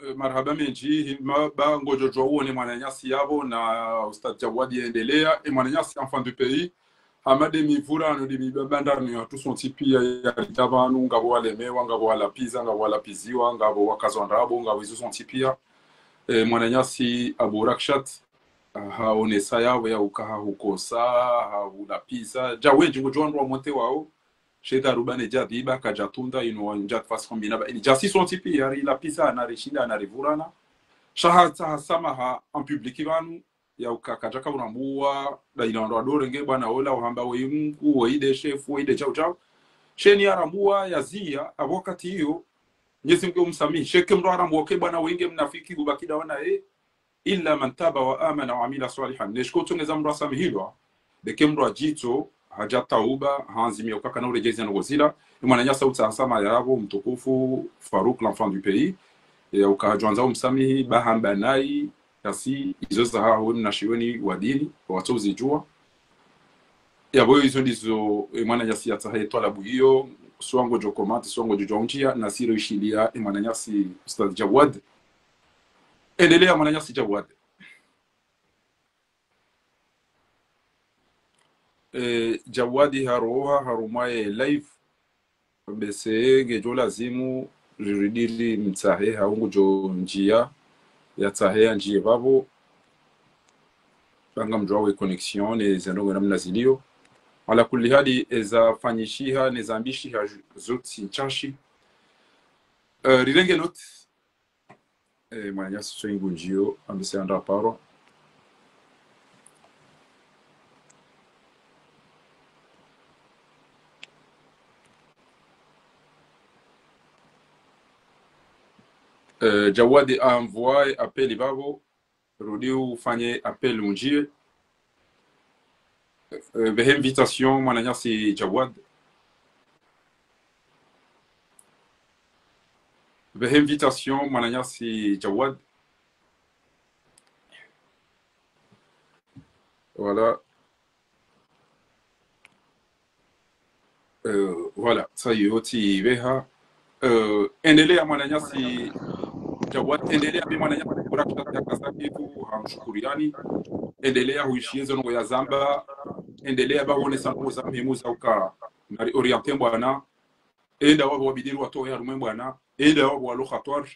Eh, marahaba mendji, hima ba ngodjo djuwa uone mwananyasi yapvo na Ustadh Jawadi endelea. E mwananyasi enfant du pays. Hama de mivurano de mibapvandrano ya hatru sontsi pia yaridja pvanu, ngapvo walemewa, ngapvo walapviza, ngapvo walapviziwa, ngapvo wakazwa ndrabo, ngapvo izo sontsi pia. E mwananyasi Abu Rakshat, ah, haonesa yapvo ya uka hahukosa, hahulapviza. Dja wendji ngodjo wandru wa monte wao. She dharuba ne djadhiba, kadjatunda, inu wandja tfasi kombina ba, ini djasi sontsi pia, rilapvizana, rishindana, rivurana. Sha hatsaha samaha en public pvanu, ya uka kadjaka urambuwa, da ina wandru wadorenge, bwana ola, uhamba we mkuu, we ide chef, we ide djau djau. She ni arambuwa, yaziya, apvo wakati iyo, Mwenyezi Mungu umsamihi. She ke mndru arambuwa ke bwana wenge mnafiki, kubaki da wana e, إلا من تاب وآمن وعمل صالحا. Neshiko tsongeza mndru asamihilwa, de ke mndru adjitso, hadja tauba, handzimiya ukaka na uredjeza ndrongo zila. E mwananyasi utsaha samaha yapvo, mtukufu Farouk, l'enfant du pays. Ya uka hadjwandza umsamihi, ba hamba nayi, yasi, izo zahaho, mnashioni wa dini, watso uzidjuwa. Yapvo izo ndizo, e mwananyasi yatsaha ye twalabu iyo, swa ngodjo comment, swa ngodjo djuwa undjia, nasi ro ishiliya, e mwananyasi Ustadh Jawad. Endelea mwananyasi Jawad. Eh, Jawadi haroha harumwa ye live. Bese ngedjo lazimu rirudi rimtsahe hau ngudjo ndjia yatsahe yandjie pvapvo. Pvanga mdjuwa we connexion ne zendrongo namna ziliyo. Ala kulli hali eza fanyishiha ne zambishiha zotsi ntsashi. Eh, rirenge note. Eh, mwananyasi tso ingu ndjio, ambese andra paro. Eh, Jawadi a envoyé appel pvapvo, rudi ufanye appel undjie. Eh, pvehe invitation, mwananyasi Jawad. Pvehe invitation, mwananyasi Jawad. Voilà. Euh, voilà, ça y est, oti pveha. Eh, endelea mwananyasi Jawad, endelea mi mwananyasi Burak Shakir Kazaki tu hamshukuriani. Endelea huishiye ze ndrongoo yazamba. Endelea ba huonesa ndrongoo za muhimu za uka nari orienter mbwana. Enda wapvo wabidi riwatowe harumwa mbwana. Enda wapvo walo khatwar.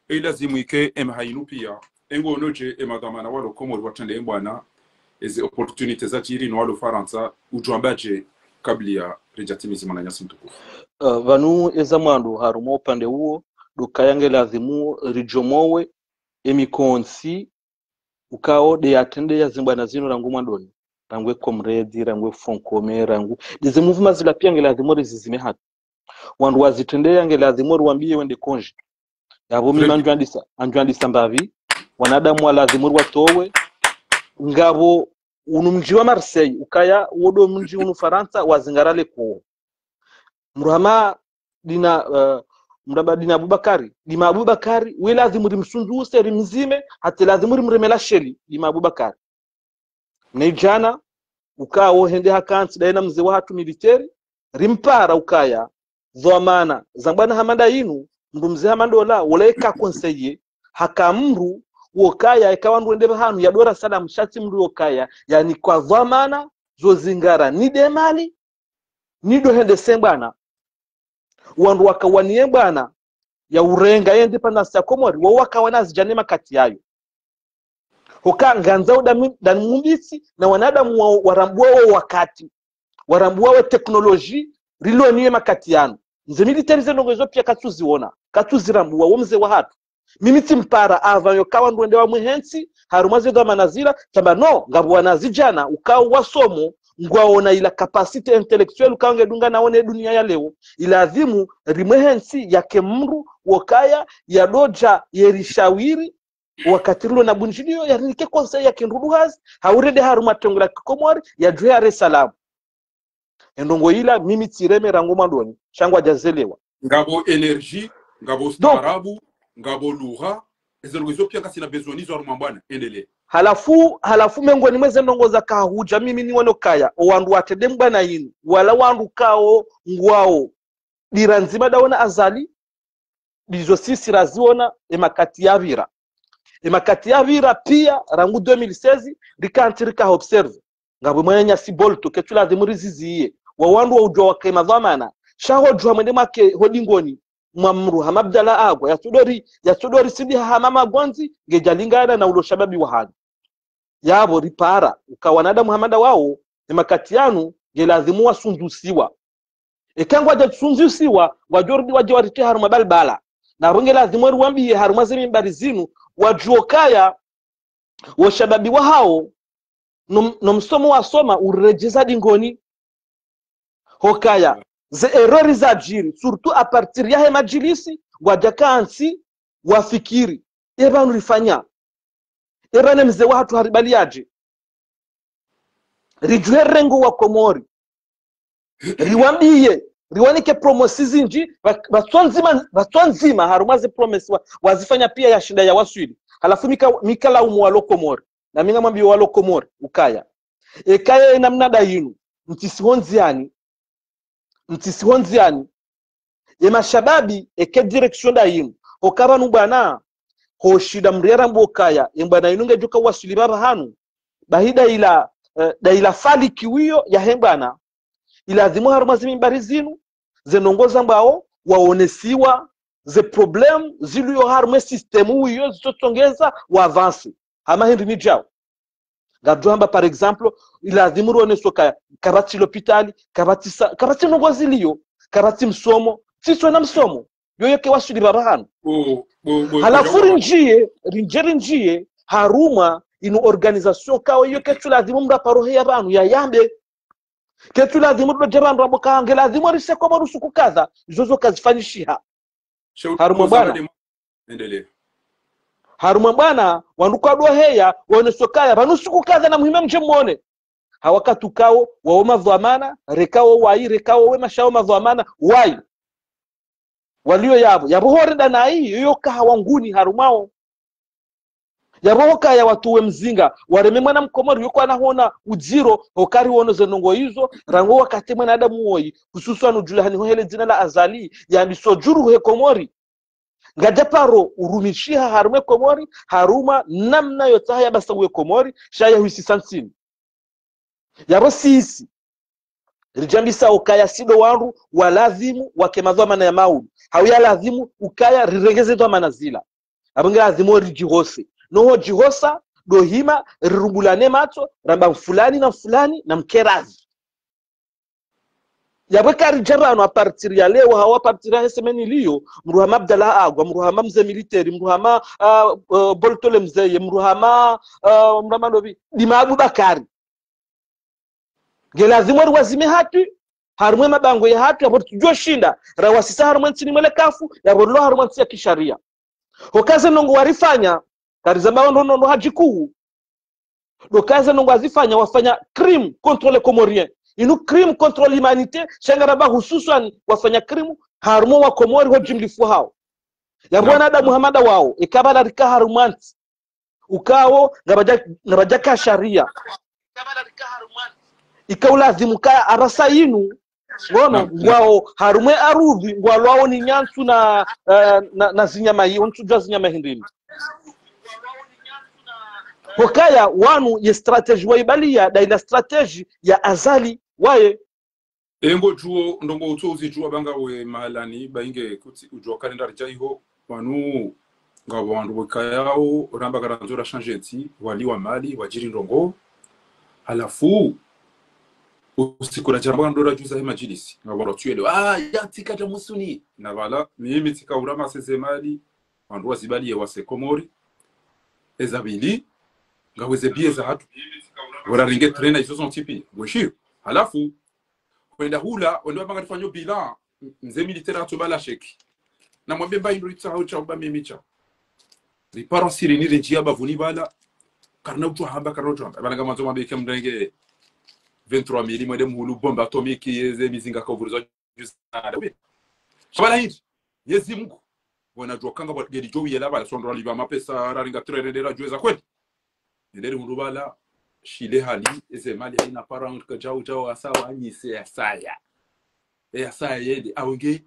Enda zimwike emaha inu pia. Engo onodje emadhwamana walo Komori watrende mbwana. Ezi opportunité zadjiri no walo Farantsa. Udjwamba dje kabla ya ridjatimizi mwananyasi mtukufu. Eh, pvanu eza mwando harumwa upande uwo, ndo ukaya nge lazimu ridjomowe emikontsi ukao nde yatrende ya zimbwana zinu rangu mwandoni, rangu e Comrade, rangu e Front Commun, rangu nde ze mouvement zila pia nge lazimu rizizime hatru. Wandru wazitrende ya nge lazimu riwambiye wende congé. Yapvo mimi andjwandisa, andjwandisa mbapvi, wanadamu wa lazimu riwatowe, ngapvo unu mdji wa Marseille, ukaya wo ndo mdji unu Farantsa, wazingara le Coran. Mdru hama Dina, eh, mdru hama Dina Abubakari. Dima Abubakari, we lazimu rimsundzuse, rimzime, hata lazimu rimreme la sheli, Dima Abubakari. Ne djana, ukao hende hakantsi ndaye na mze wahatru militaire, rimpara ukaya, dhwamana, za mbwana hama nda inu, mdru mze hama ndola, wola eka conseiller, haka mdru, wokaya, eka wandru wende pvahanu, ya Dar es Salaam, sha tsi mdru yokaya, yanikwa dhwamana, zo zingara, ni nde mali, ni ndo hendese mbwana. Wandru waka waniye mbwana ya urenga ye indépendance ya Komori, wao waka wana zidjana makati yayo. Hoka ngandza uda mi-, dani mumbitsi na wanadamu wa, warambua wo wakati. Warambua we technologie, rilo niye makati yanu. Nze militaire ze ndrongoo izo pia katsuziona, katsuzirambua, wo mze wahatru. Mimi tsimpara, avant yoka wandru wende wamwehentsi, harumwa ze dhwamana zila, tsamba no, ngapvo wana zidjana, ukao wasomo, ngwaona ila capacité intellectuelle, ukao ngedunga nawo ne dunia ya leo, ilazimu rimwehentsi yake mdru, wokaya, ya ndodja, yerishawiri, wakati rilo na bundjiliyo, yarinike conseil yake ndrudru hazi, haurende harumwa trongo la Kikomori, ya djuhe Dar es Salaam. Endrongoo ila, mimi tsireme rangu mwandoni, sha ngwadjazelewa. Ngapvo énergie, ngapvo ustaarabu, ngapvo lugha, eze ndrongoo izo pia ngasina besoin nizo harumwa mbwana, endelea. Halafu, halafu mengoni mwa ze ndrongoo zaka hudja mimi niwono kaya, o wandru watrende mbwana inu, wala wandru kao ngwao, dira ndzima ndaona Azali, ndizo sisi raziona, emakati yapvira. Emakati yapvira pia, rangu deux mille seize, rikantsi rika observe. Ngapvo mwananyasi Bolto, ketsu lazimu riziziye. Wa wandru wa udjua wake madhwamana. Sha ho djua mwende mwake ho dingoni mwa mdru hama Abdallah Agwa, yatsudori, yatsudori sidi hama magondzi, ngedjalingana na ulo shababi wahanyu. Yapvo ripara, uka wanadamu hama nda wao, emakati yanu, nge lazimu wasundzusiwa. Eka ngwadja tsundzisiwa, ngwadjo rudi wadje waritie harumwa balbala. Na pvo nge lazimu riwambiye harumwa ze mimbari zinu, wadjuo kaya, wo shababi wahao, no, no msomo wasoma, uredjeza dingoni. Hokaya, ze erreur zadjiri, surtout à partir yahe madjilisi, ngwadja kantsi, wafikiri. Ye pvanu rifanya. Ye pvanu mze wahatru haribaliadje. Ridjuhe rengo wa Komori. Riwambiye, riwanike promesses zindji, pva-, pvatso ndzima, pvatso ndzima, harumwa ze promesses wa, wazifanya pia yashinda yawaswili. Halafu mika, mika laumu walo Komori. Na mi ngamwambiyo walo Komori, ukaya. Eka ye namna nda yinu, mtsisi ho ndziani, mtsisi ho ndziani. Ye mashababi, eke direction nda yinu. Hoka pvanu bwana, ho shinda mdru yarambua ukaya, ye mbwana yinu ngedjoka waswili pvapvahanu. Bahi nda ila, eh, nda ila faliki wiyo yahe mbwana. Ilazimu harumwa ze mimbari zinu, ze ndrongoo zambwao, waonesiwa, ze problèmes zilio harumwa e système wiyo, zitsotsongeza, wa avancer. Hama hindri nidjao. Ngamdjo hamba, par exemple, ilazimu rioneso kaya, kapvatsi lopitali, kapvatsi sa-, kapvatsi ndrongoo zilio, kapvatsi msomo, tsitso na msomo. Yoyo ke waswili pvapvahanu. Bo, bo, bo, halafu bo, rindjiye, rindje rindjiye, harumwa inu organisation kao iyo ketsu lazimu mdru aparo heya pvanu, yayambe. Ketsu lazimu mdru dje pvanu rambo ka nge lazimu riseko mwa rusuku kadha, izo zo kazifanyishiha. Harumwa mbwana. Endelea. Harumwa mbwana, wandru kwadjo heya, waoneso kaya, pvanu suku kadha na muhime mdje mwone. Ha wakati ukao, wao madhwamana, rekao wayi, rekao we mashao madhwamana, wayi. Walio yapvo, yapvo horenda nayi, yoyo kaha wanguni harumwao. Yapvo hukaya watuwe mzinga, wareme mwana mkomori yoko anahona udziro, hukari wono ze ndrongoo izo, rangu wakati mwanadamu woyi, hususwani udjulihana ho hele dzina la Azali, yambiso djuru he Komori. Ngadja paro urumishiha harumwa e Komori, harumwa namna yotsaha yapvasa uwe Komori, sha ya hwisisa ntsini. Yapvo sisi, ridjambisa ukaya si ndo wandru wa lazimu wake madhwamana ya maulu. Hau ya lazimu ukaya rirenge ze dhwamana zila. Apvo nge lazimu ridjihose. No ho djihosa, ndo hima, rirumbulane matso, ramba mfulani na mfulani, na mkerazi. Yapvo eka ridja pvanu à partir ya leo, hau à partir ya he semaine iliyo, mdru hama Abdallah Agwa, mdru hama mze militaire, mdru hama, ah, eh, Boltole Mzeye, mdru hama, eh, mdru hama Nobi, Dima Abubakari. Nge lazimu riwazime hatru, harumwa e mabangwe yahatru, yapvo ridjo shinda, rawasisa harumwa e ntsini mwele kafu, yapvo rilo harumwa e ntsi ya kisharia. Hukaya ze ndrongoo warifanya, karizamba wandru nondo hadjikuu. Ndo ukaya ze ndrongoo wazifanya, wafanya crime contre les Comoriens. Inu crime contre l'humanité, sha ngaramba hususwani wafanya crime harumwa wa Komori ho jimlifu hawo. Yapvo wanadamu hama nda wawo, eka pvala rika harumwa ntsi. Ukao, ngapvadja, ngapvadja ka sharia. Ika ulazimu ka apvasa inu, ngono, ngwao, harumwa e arudhi, ngwalwao ni nyantsu na, eh, na, na zinyama yi, ontsu djwa zinyama hindrini. Hukaya, wanu ye stratégie waibaliya, nda ila stratégie ya Azali, waye. Engo djuo, ndrongoo utso uzidjuwa pvanga we mahalani, pvainge kutsi udjuwa kalendari dja iho, wanu, ngapvo wandru wekayao, ramba karandzo ra change ntsi, waliwa mali, wadjiri ndrongoo. Halafu, usiku radjamba ndo radjuza he madjilisi, ngapvo wandru watsuyelewa, ah, ya tsika dja musuni. Na pvala, mimi tsika urama seze mali, wandru wazibaliye wase Komori. Eza pvili, ngapvo ze biye zahatru. Wala renge trena izo zontsi piya. Mwishiyo. Halafu, kwenda hula, wende wapvanga rifanyo bilan, mze militaire atso pvala sheki. Na mwambe mba indru itsa hau tsa uba mimi tsa. Ripara siri ni rinjiya bapvuni pvala, karina utsu hamba, karina utsu hamba. Pvala ngamandzo mwambe ke mrenge vingt-trois mille, mwende muhulu bombe atomique, yeze mizinga kauvurizo. Sha pvala hindri, Mwenyezi Mungu. Pvona djuwa kanga pvwa geri djo wiyela pvala, sondro raliva mapesa, raringa trerendera djuweza kweli. Nenderi hundru pvala, shile hali, eze mali haina para, kadjau, djau, asawa, nyise, asaya. E asaya yende, awenge.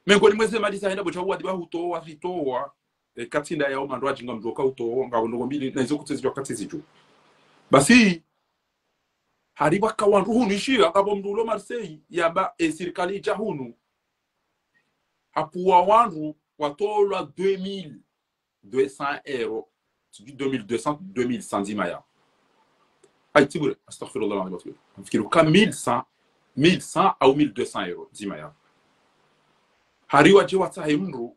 Mengoni mweze mali zahenda, bo djau, wadiba hutowa, hitowa. E katsinda ya umandro adjinga mdjoka hutowa, nga ndrongoo mbili, na izo kutsi zidjuwa katsi zidjuwa. Basi, hari pvwaka wandru hunu ishiya, ngapvo mndru ulo Marseille, yamba, e sirikali idja hunu. Hapvuwa wandru watolwa deux mille deux cents euros. Sijui deux mille deux cents, deux mille cent ndzima ya. Ayi, tsi bure, astaghfirullah, nafikiri ka mille cent, mille cent au mille deux cents euros ndzima ya. Hari wadje watsahe mndru,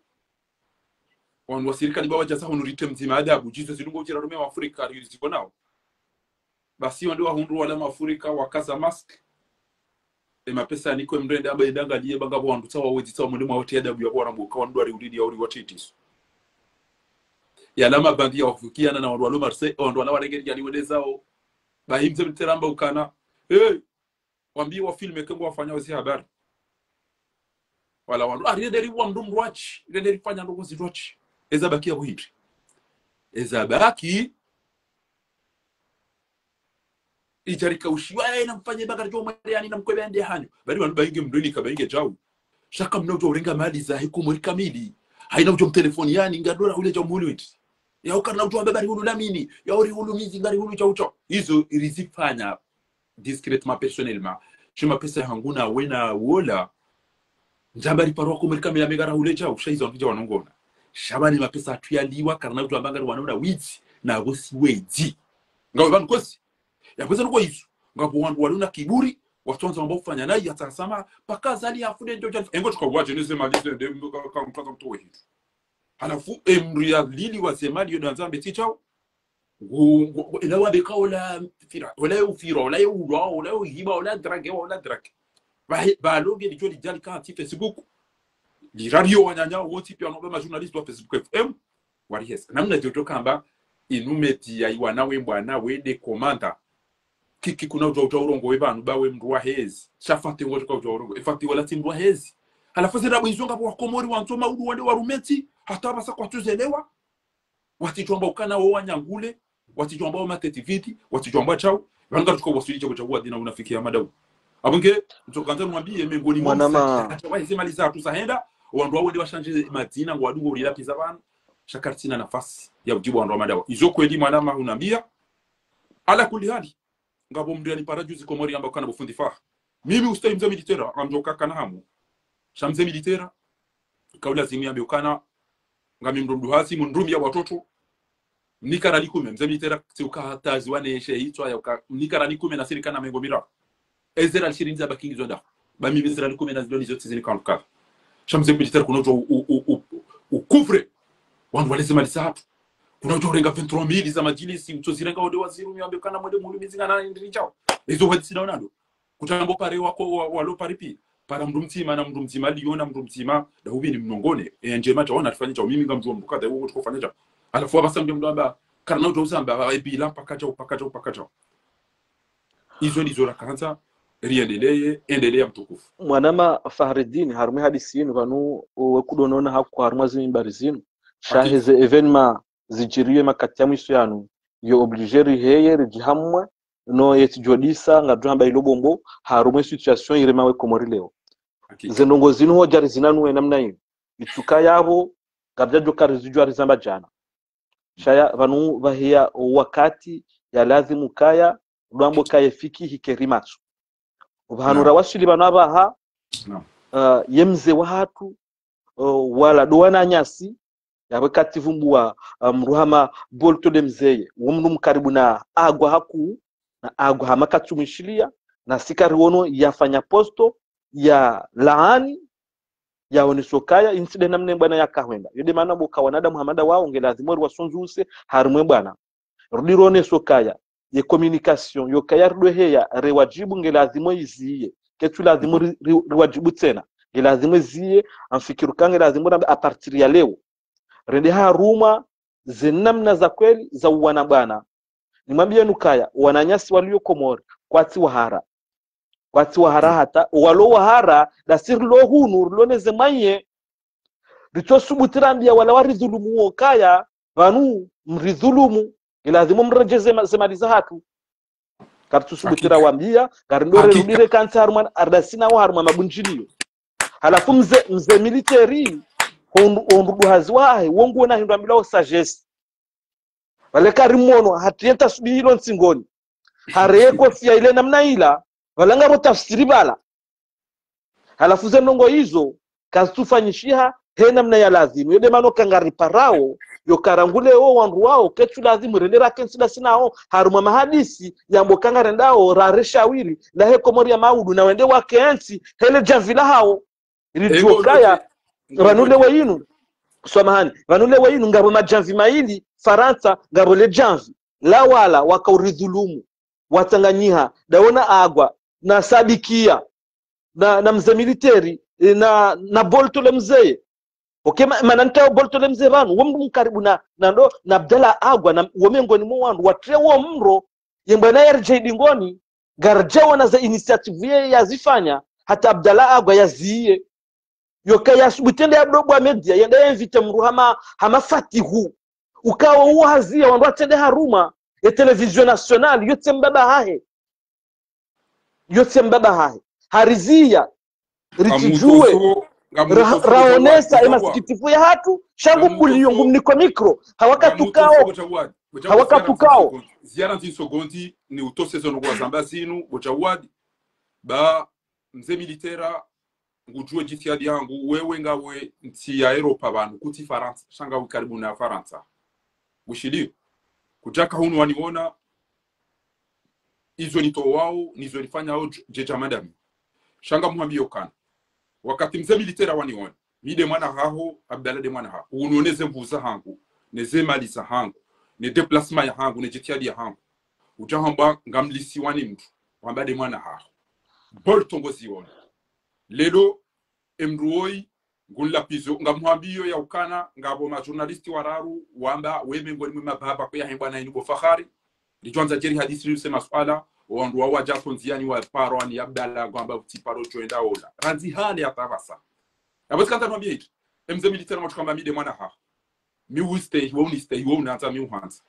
wandru wa sirikali ba wadjasa hunu rite mdzima adabu, djizo zilungo udjira rume wa Afrika, riziko nao. Basi wandru wahundru wala ma Afrika wakaza masque. E mapesa yanikwe mndru ende amba enda angaliye pvanga pvo wandru tsawa wedzi tsawa mwende mwa wote adabu ya pvo warambuka wandru wari ulili ya uri watitiso. Yala mabandi ya wafukiana na wandru walo Marseille, wandru wala warenge yali wende zao. Bahi mze militaire amba ukana. Hey! Wambi wa filme ke ngwafanya wazi habari. Wala wandru. Ah, rirenderi wa mndru mdrwadji. Rirenderi fanya ndrongoo zidrwadji. Eza baki ya buhindri. Eza baki. Idjarika ushiwa, eh, na mfanye bagari djo mwari yani na mkwebe ande hanyu. Bari wandru bainge mndru nika bainge djau. Sha kamna udjo urenga mali zahe Komori kamili. Haina udjo mtelefoni yani, ngadora hule djau muhulu iti. Ya ukarina udjo wamba bari hulu lamini. Ya uri hulu mizi ngari hulu djau djau. Izo irizifanya discrètement, personnellement. Sha mapesa yahangu na wena wola. Ndjamba riparwa Komori kamili ya megara hule djau, sha izo wandru dja wanongona. Sha pvani mapesa atru yaliwa, karina udjo wamba ngari wanona widzi, na pvo si wedzi. Ngawe pvanu kosi. Ya pvweza nuko izo. Ngapvo wandru walona kiburi, watsondza wamba ufanya nayi, yatsasama, paka Azali hafu nde ndjo djani. Engo tuka wadje neze mali ze nde mndru ka, ka, ka, ka mtowe hitu. Halafu, e mndru yalili wa ze mali yo danza mbeti chao. Ngu, ngu, ngu, ila wabeka ola fira, ola yo fira, ola yo ulwa, ola yo hiba, ola drage, ola drage. Ba, ba loge lidjo lidjali ka anti Facebook. Lirari yo wananya, wontsi piya no ba ma journaliste wa Facebook F M. Wari hesa. Namna djo djo kamba, inu media iwana we mbwana we nde komanda. Kiki kuna udjo udjo urongo we pvanu ba we mndru wa hezi. Sha Fati ngo djo udjo urongo. E Fati wala tsi mndru wa hezi. Halafu zera bwizo ngapvo wa Komori wandzo maudu wande wa rumeti. Hata pvasa kwatsuzelewa. Watsidjwamba ukana wo wanyangule, watsidjwamba wo matetiviti, watsidjwamba shau. Pvanu ngaritsukao waswili shau shau wadhina unafiki ya madau. Apvo nge, ntsokandza nimwambiye mengoni mwa Mwanama. msati, hata wahe ze mali zahatru zahenda, wandru wawo wende washandje madzina, ngwadungo urilapiza pvanu, sha karitsina nafasi ya udjibu wandru wa madawa. Izo kweli mwanama hunambiya, ala kulli hali, ngapvo mndru yanipara juzi Komori yamba ukana bo fundi Fah. Mimi ustahi mze militaire, ngamdjo kaka na hamu. Sha mze militaire, kaulazimu yambe ukana, ngami mndru mduhazi, mndru mia watoto, mnika riali kume, mze militaire, tsi uka hata ziwane she hitswa ya uka, mnika riali kume na sirikana mengo miraru. Eze riali shirini zabaki ngizo ndaho. Ba mimi ze riali kume na zilo nizo tsizini kanu kala. Sha mze militaire kuna udjo u, u, u, u, u couvre. Wandru wale ze mali zahatru. Kuna udjo urenga vingt-trois mille za madjilisi, utsozirenga wode waziri, mi wambe ukana mwende mulu mizinga na ndiri shau. Ezo hadisi na onando. Kutambo pare wako, wa, walo pare pi. Para mndru mdzima na mndru mdzima, liona mndru mdzima, da hubi ni mnongone. E ndjema shau, na rifanye shau, mimi ngamdjuwa mbuka, da huko tukofanya shau. Halafu wabasa mndru mndru amba, karina udjo uzamba, e bila, paka shau, paka shau, paka shau. Izo ndizo rakandza, riendeleye, endelea mtukufu. Mwanama Fahridine, harumwa hadisi yinu, pvanu, we kudonona haku harumwa zimimbari zinu. Sha Hakika. heze événement zidjiriye makati ya mwiso yanu, yo obligé riheye, ridjihamwe, no yetsidjodisa, ngadjo hamba ilo bombo, harumwa situation irema we Komori leo. Hakika. Ze ndrongo zinu hodja rizinanuwe namna yinu. Itsuka yapvo, ngapvadjo karizidjwa rizamba djana. Sha ya, pvanu pvahiya wakati ya lazimu kaya, lwambo kaye fiki hike rimatsu. Pvanu Naam. rawaswili pvanu apvaha, Naam. ah, ye mze wahatru, ah, wala ndo wananyasi, yapvo kati vumbuwa, ah, mndru hama Bolto le mzeye, wo mndru mkaribu na Agwa haku, na Agwa hama katsu mwishiliya, na si kariwono yafanya posto, ya laani, yaoneso kaya, insi nde namna bwana yakahwenda. Yo nde mana bo ka wanadamu hama nda wawo, nge lazimu riwasondzuse, harumwa bwana. Rudi roneso kaya, ye communication, yo kaya ridoheya, rewadjibu nge lazimu iziye. Ketsu lazimu ri, ri, riwadjibu tsena. Nge lazimu iziye, amfikiru ka nge lazimu rambe à partir ya leo. Rende harumwa, ze namna za kweli, za uwana bwana. Nimwambiye nukaya, wananyasi waliyo Komori, kwatsi wahara. Kwatsi wahara hata, walo wahara, da si rilo hunu, rilo neze manye. Ritsosubuti rambiya wala waridhulumu wo kaya, pvanu, mridhulumu, ilazimu mredjeze ma, ze mali zahatru. Karitsosubuti Hakika. rawambiya, ngarindo Hakika. rerudire kantsi harumwa, arda sina wo harumwa mabundjiliyo. Halafu mze, mze militaire, hondru, hondru duhazi wahe, wo nguona hindru ambilwao sagesse. Pvale karimwono, hatriye ntasubihi ilo ntsingoni. Hareye kofiya ile namna ila, pvala ngapvo tafsiri pvala. Halafu ze ndrongo izo, kazitsufanyishiha, he namna ya lazimu. Yo nde mana kangariparao, yo karangule wo wandru wawo, ketsu lazimu rende rakentsi da sina wo, harumwa mahadisi, yambo kangarendao, rare shawiri, lahe Komori ya maudu, na wende wakentsi, hele djamvi lahawo. Ili Ego djo kaya, ndote, pvanu le ndote. weyinu, swamahani, pvanu le weyinu, ngapvo madjamvi mayili, Farantsa, ngapvo le djamvi, la wala, wakauridhulumu, watsanganyiha, da wona Agwa, na Sabikia, na, na mze militaire, eh, na, na Bolto le mzeye. Ok, ma, mana nta Bolto le mzeye pvanu, wo mndru mkaribu na, na ndo, na Abdallah Agwa, na, wo mengoni mwa wandru, watre wo mro, ye mbwana ya R J D ngoni, ngaridjaona ze initiative ye yazifanya, hata Abdallah Agwa yaziye. Yo kaya subuti yende ya dobo wa média, yende ya invite mndru hama, hama Fatihu. Ukawo uwo haziya, wandru watsende harumwa, ye télévision nationale, yo tsi mbaba hahe. Yo tsi mbaba hahe. Hariziya, ritsidjuwe, Ngamutoso, ra, ngamutoso, raonesa, ye masikitifu yahatru, sha ngu buliyo, ngumniko micro, hawakatukao. Hawakatukao. Ziara nzi nsogonti, ni utose zo nongo wazamba zinu, bo Jawadi. Ba, mze militaire, ngudjuwe jitihadi yahangu, wewe ngawe ntsi ya Europa pvanu, kutsi Farantsa, sha ngawe karibu na Farantsa. Wishiliyo. Kudjaka hunu waniona, izo nitowao, nizo nifanyao dj, dje dja madami. Sha ngamuhambiyo kana. Wakati mze militaire waniona, mi nde mwana haho, Abdallah nde mwana haho. Unone ze nvu zahangu, ne ze mali zahangu, ne déplacement yahangu, ne jitihadi yahangu. Udja hamba ngamlisiwa ni mndru, wamba nde mwana haho. Bolto ngoziona. Lelo, emndru woyi, ngunlapizo, ngamuhambiyo ya ukana, ngapvo ma journaliste wararu, wamba, we mengoni mwe mababa, kwe ya hembwa na inu bo Fahari. Lidjwandza djeri hadisi liuse masuala, wandru wawo wadja so ndziyani wa paro ani Abdallah, ngwamba utsi paro djo enda ola. Randzi hale ya pvapvasa. Apvo tsikandza nwambiye itu, emze militaire mwatsu kamba mi nde mwana haho. mi ustehi, wo unistehi, wo unandza, mi uhandza.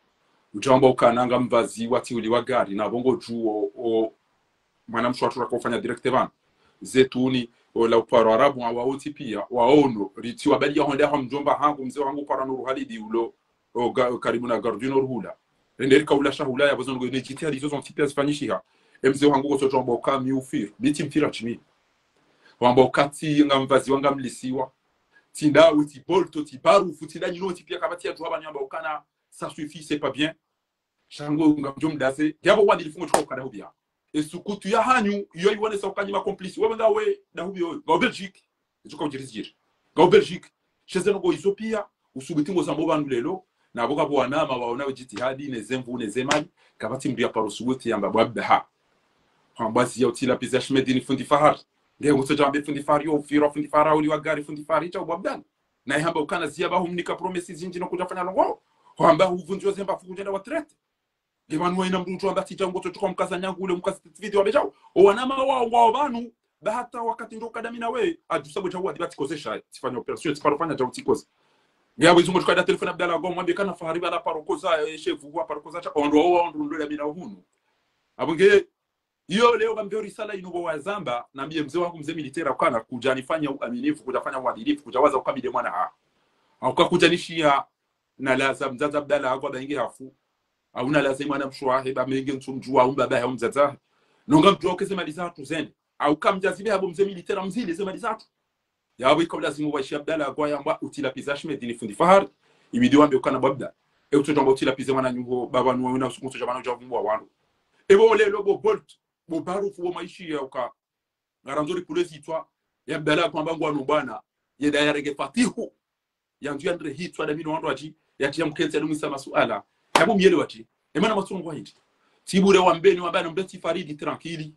Udjamba ukana ngamvaziwa tsi uli wa gari, na pvo ngodjuo, o, mwana mshe watru raka ufanya direct pvanu. Zetuni, o, la uparo Arabu, wa wontsi pia, waono, ritsi wabali ya honde ha mdjomba hangu, mze wangu kwa Nuru Halidi ulo, o, ga-, karibu na Gare du Nord hula. Rende rika ula shahula ya pvo zo ndrongoo, ne djitihadi zo zontsi pia zifanyishiha. E mze wangu kotso djamba uka mi ufir, mi tsi mfira tsi mi. Wamba uka tsi ngamvaziwa ngamlisiwa. Tsi ndawe, tsi Bolt, tsi Barufu, tsi nda nyino, tsi pia kapvatsi ya djuwa pvanu yamba ukana, ça suffit, c'est pas bien. Sha ngo ngamdjo mdaze, yapvo wandili fungo tsuka ukada hubia. E sukutu ya hanyu, iyo iwonesa uka nyi ma complices. Wewe ngawe da hubio, ngawe Belgique. Etsuka udjirizidjiri. Ngawe Belgique. She ze ndrongoo izo pia, usubuti ngozambo pvanu lelo, na pvo kapvo wanama waona we djitihadi, ne ze nvu, ne ze mali, kapvatsi mndru ya paro subuti yamba bwabda ha. Hamba ziya utsi lapviza Shimedini fundi Fahari. Nge ngutso djambe fundi Fahari, yo ufirwa fundi Fahari, uli wa gari fundi Fahari, itsa ubwabdani. Na ihamba ukana ziya ba humnika promesses zindji no kudja fanya ndrongoo. Hamba huvundziwa zemba fuku djenda wa traite. Nge pvanu waina mndru utsu amba tsi django tso tsuka mkaza nyangu ule mkaza activité wa bedjao. O wanama wao ngwao pvanu, ba hata wakati ndo kada mi na we, adjusa bo djao wadi ba tsikozesha, tsifanya opération, tsiparo fanya djao tsikoze. Nge apvo izo ngo tsuka da téléphone Abdallah Gom, mwambe kana Fahari pvala paro koza, e, chef wa paro koza tsa, ondro, ondro, ndo ya mi na uhunu. Apvo nge, iyo leo kambe risala inu bo wazamba, nambiye mze wangu mze militaire ukana, kudja nifanya uaminifu, kudja fanya uadilifu, kudja waza uka mi nde mwana ha. Auka kudja nishiya, na laza mdzadze Abdallah Gom ba inge hafu. Au na laza mwana mshe wahe, ba menge ntsu mdjuwa, au mbaba ya mdzadze. No ngamdjuwa uka ze mali zatru zende. Auka mdjazibe hapvo mze militaire mzile ze mali zatru. Yapvo ika ulazimu waishiya Abdallah Gom yamba utsi lapviza Shimedini fundi Fahari. Ibidi wambe ukana bwabda. E utso djamba utsi lapvize mwana nyuho, baba nuwa wina usuku ntsu djamana udja vumbwa wandru. Epvo lelo bo Bolt, bo Barufu, bo maishiya uka. Ngarandzo ripvule zitswa, ya Abdallah Gom amba ngwanu bwana, ye da yarenge fatihu. Yandzo yandre hitswa da mi no wandru watsi, yatsi ya mkentsi ya dumisa masuala. Yapvo mi yele watsi, emana matsungu wa hindri. Tsi bure wambeni, wambani, mbe tsi Faridi, tranquille.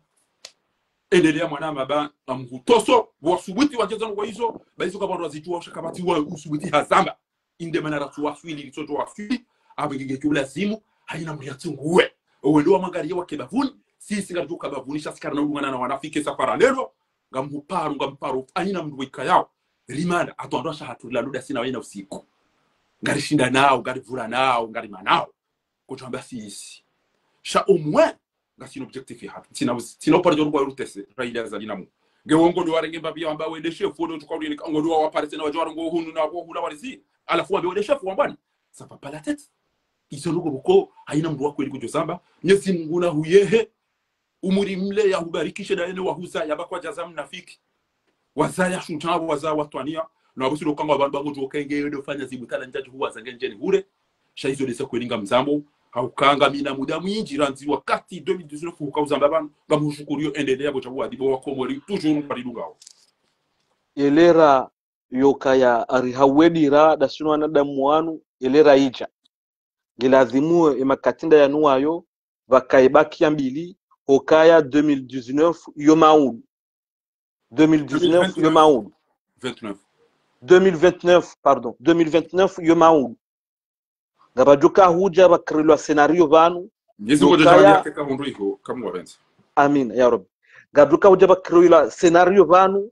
Endelea mwana maba, amhutoso, wasubuti wandjeza ngo izo, ba izo kapvandru wazitsuwa, usha kapvatsi wa usubuti hazamba. Inde mana ratsu waswili, ritso tso waswili, apvo nge nge kiulazimu, haina mndru yatsunguwe. Owe ndo wamwangariye wake bavuni, sisi ngaridjo ka bavuni, sha si karina udungana na wanafiki, sa paralelo, ngamhuparo, ngamhuparo, haina mndru weka yao. Rimana, atwandro asha hatru lalo da sina waina usiku. Ngarishinda nao, ngarivura nao, ngarima nao. Kotso amba sisi. Sha omwe, ngasina objectif ya hatru. Tsina, tsina uparo djo rungwa urutese, raili Azali namu. Nge wo ngolo warenge mbapvi ya wamba we nde chef, wo ndo tsuka urinika, ngolo wa waparese na wadjo warongo hunu na wo hula warizi. Halafu wambe we nde chef wambwani. Ça va pas la tête. Izo ndrongoo pvoko, haina mndru wa kweli kudjo zamba. Mnyezi Mungu na huyehe. Umuri mle ya hubarikishe da yene wahuza ya bakwa djaza mnafiki. Wazaya shutsa, wazaya watwaniya. Na wabusi lo kangwa pvanu ba ngodjo kenge yo fanya zibutala ndjadji huwaza nge ndjeni hure. Sha izo desa kweli ngamzambo. Hauka ngamina muda mwindji randzi wakati deux mille dix-neuf huka uzamba pvanu. Ngamhushukuriyo endelea bo djao wadi bo wa Komori. Toujours mbaridungao. Elera yokaya ari hawedira da sinu wanadamu wanu, elera idja. Ngilazimu e makati nda yanu wayo, pvakaye bac ya mbili, hokaya deux mille dix-neuf yo maudu. Deux mille dix-neuf yo maudu. Vingt-neuf. Deux mille vingt-neuf, pardon. Deux mille vingt-neuf yo maudu. Ngapvadjo ka hudja pvakirilwa scénario pvanu. Mnyezi Mungu Yokaya- djadja yake kahundru iko, kamu wapvendza. Amina, ya Rabbi. Ngapvadjo ka hudja pvakirilwa scénario pvanu.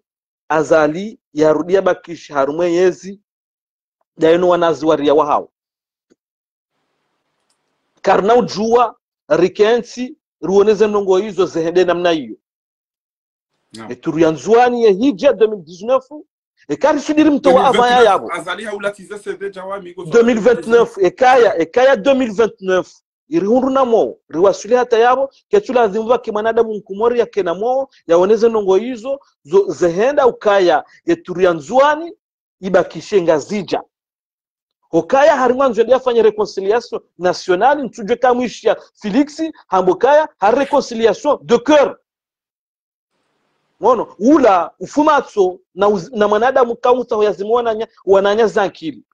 Azali, yarudi yabakishi harumwa yezi, da yinu wanazi wariya wahao. Karina udjuwa, rikentsi, riwone ze ndrongoo izo zehende namna iyo. Naam. E turu ya Ndzuani ye hidja deux mille dix-neuf, e kari sudiri mtowa avant ya yapvo. Azali haula tiza sede djawa migo. Deux mille vingt-neuf, e kaya, e kaya deux mille vingt-neuf. Irihundru na mo, riwaswili hata yapvo, ketsu lazimu pvake mwanadamu mkomori yakena mo, yawone ze ndrongoo izo, zo, zehenda ukaya, e turu ya Ndzuani, ibakishe Ngazidja. Hokaya harimwa ndzo yafanya réconciliation nationale, ntsudjwe kamwishiya Félix, hambo kaya, ha réconciliation de cœur. Ngono, ula, ufumatso, na, uz- na mwanadamu kaumutsaho yazimu wananya, wananya zankili.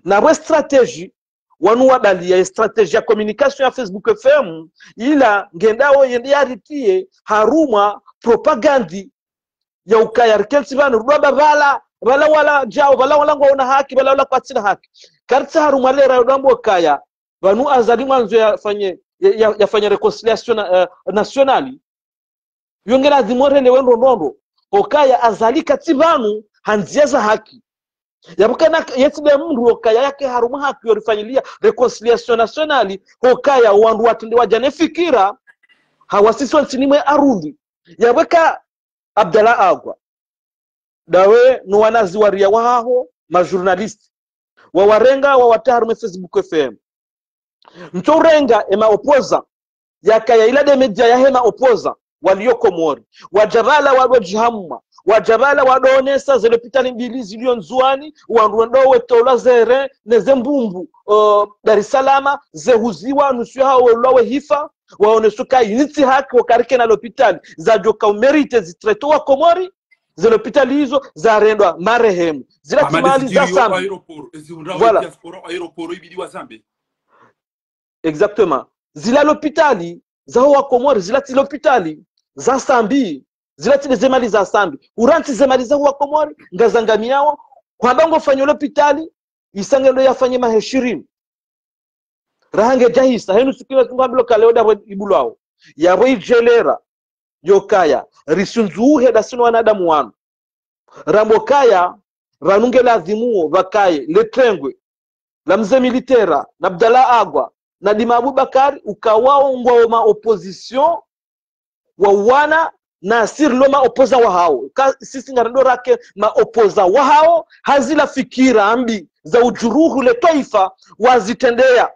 Na we stratégie, wanu wabaliya ye stratégie ya communication ya Facebook F M, ila ngendao yende yaritiye harumwa propagande ya ukaya rikentsi pvanu, rudwamba pvala, pvala wala djao, pvala wala ngwaona haki, pvala wala kwatsina haki. Karitsi harumwa lera yodwamba ukaya, pvanu Azali mwandzo yafanye, ya, ya, yafanye réconciliation na, eh, nationale. Yo nge lazimu relewe ndrongoo. Okaya Azali katsi pvanu ha ndziya za haki. Yapvo kana yetsi nde mndru okaya yake harumwa haki yorifanyilia réconciliation nationale, hokaya wandru watrende wadjane fikira, hawasiswa ntsini mwe arudhi. Yapvo ka Abdallah Agwa, ndawe no wanaziwaria wahaho, ma journaliste, wawarenga, wawatria harumwa Facebook F M. Ntso urenga ema opposant, yakaya ila nde média yahe ma opposant walio Komori. Wadja pvala wado djihamwa, wadja pvala wado onesa ze lopitali mbili zilio Ndzuani, wandru wendo wetolwa ze rein, ne ze mbumbu, uh, Dar es Salaam, zehuziwa, nusu yahawo welwa wehifa, waoneso ka yini tsi haki, wakati kena lopitali, zadjoka umérité zitrete wa Komori, ze lopitali izo zarendwa marehemu. Zila tsi mali za Sambi. Voilà. Exactement. Zila lopitali zaho wa Komori, zila tsi lopitali za Sambi, zila tsi ze mali za Sambi. Urantsi ze mali zaho wa Komori, ngazangamiao, hwamba ngofanyo lopitali, isa ngendo yafanye maha ishirini. Raha ngedjahisa, henu siku ina tunga bilo kaleo ndapvo ibulwao. Yapvo idjelera, yokaya, risundzuhe ndasi no wanadamu wanu. Rambe okaya, pvanu nge lazimuo pvakaye letrengwe la mze Militaire, na Abdallah Agwa, na Dima Abubakar, ukaya wao ngwao ma opposition, wawana nasi rilo ma opposant wahawo. Ka sisi ngarendo rake ma opposant wahawo, ha zila fikira mbi za udjuruhu le twaifa wazitrendea.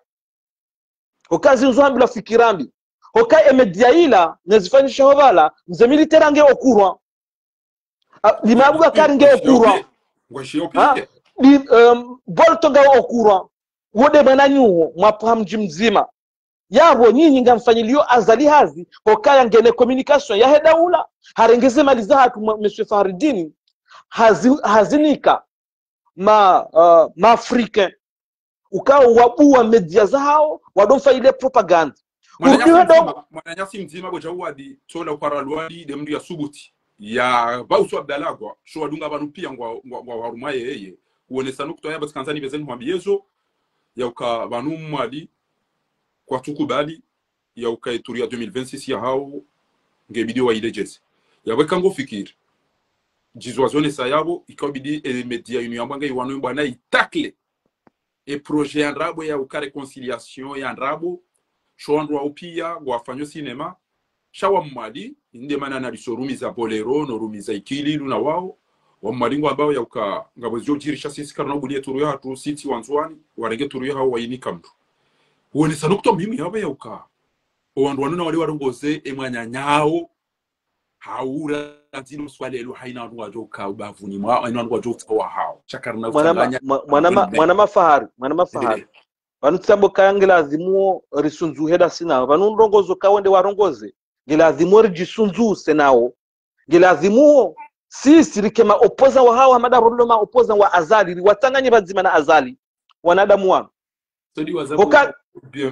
Hoka zindzo hambilwa fikira mbi. Hoka e média ila, nezifanyisha ho pvala, mze Militaire nge au courant. Ah, Dima Abubakar nge au courant. Ah, di, um, Bolto nge au courant. Wo nde mwananyuho, mwapvo ha mdji mdzima. Yapvo nyinyi ngamfanyilio Azali hazi, hokaya ngena communication yahe daula, harenge ze mali zahatru mwa-, Monsieur Fahridine, hazi-, hazinika ma, uh, ma Africain. Ukao wabuwa média zahawo, wado mfanyile propagande. Mwananyasi mdzima, mwananyasi mdzima, bo Jawadi, tsola ukara lwadi, nde mndru ya subuti. Ya, pvausu Abdallah Agwa, sho wadunga pvanu pia ngwa, ngwa, ngwa harumwa yeye. Uonesa nukta ya basi kandzani bezeni hwambiyezo, yauka pvanu Mwali, kwatsukubali, yauka e tour ya deux mille vingt-six yahawo, ngebidi wayiledjeze. Yapvo eka ngofikiri. Djizwa zonesa yapvo, ikabidi e média inu yambwa nge iwano mbwana itakle e projet ya ndrabo yauka réconciliation ya ndrabo, sho wandru wao pia, ngwafanyo cinéma, sha wa Mwali, inde mana naliso rumiza Bolero, no rumiza Ikililu na wao, wa Mwali ngwambao yauka, ngapvo zio djiri sha sisi karina ubulie tour yahatru, sisi wa Ndzuani, warenge tour yahawo wayinika mndru. Uonesa nukta muhimu yapvo yauka, o wandru wanu na wale warongoze, e mwananyawo, haura ndzilo swalelo, haina wandru wadjoka ubavuni mwa, haina wandru wadjoka wahawo. Shakarina mwana ma-, utsanganya, mwa-, mwana ma-, mwana mafahari, mwana mafahari. Pvanu tsambo kaya nge lazimuo risundzuhe ndasi nawo. Pvanu ndrongozo kawo nde warongoze. Nge lazimuo ridjisundzuse nawo. Nge lazimuo sisi rike ma opposant wahawo, hama nda rilo ma opposant wa Azali, riwatsanganye pvadzima na Azali. Wanadamu wanu. Hoka,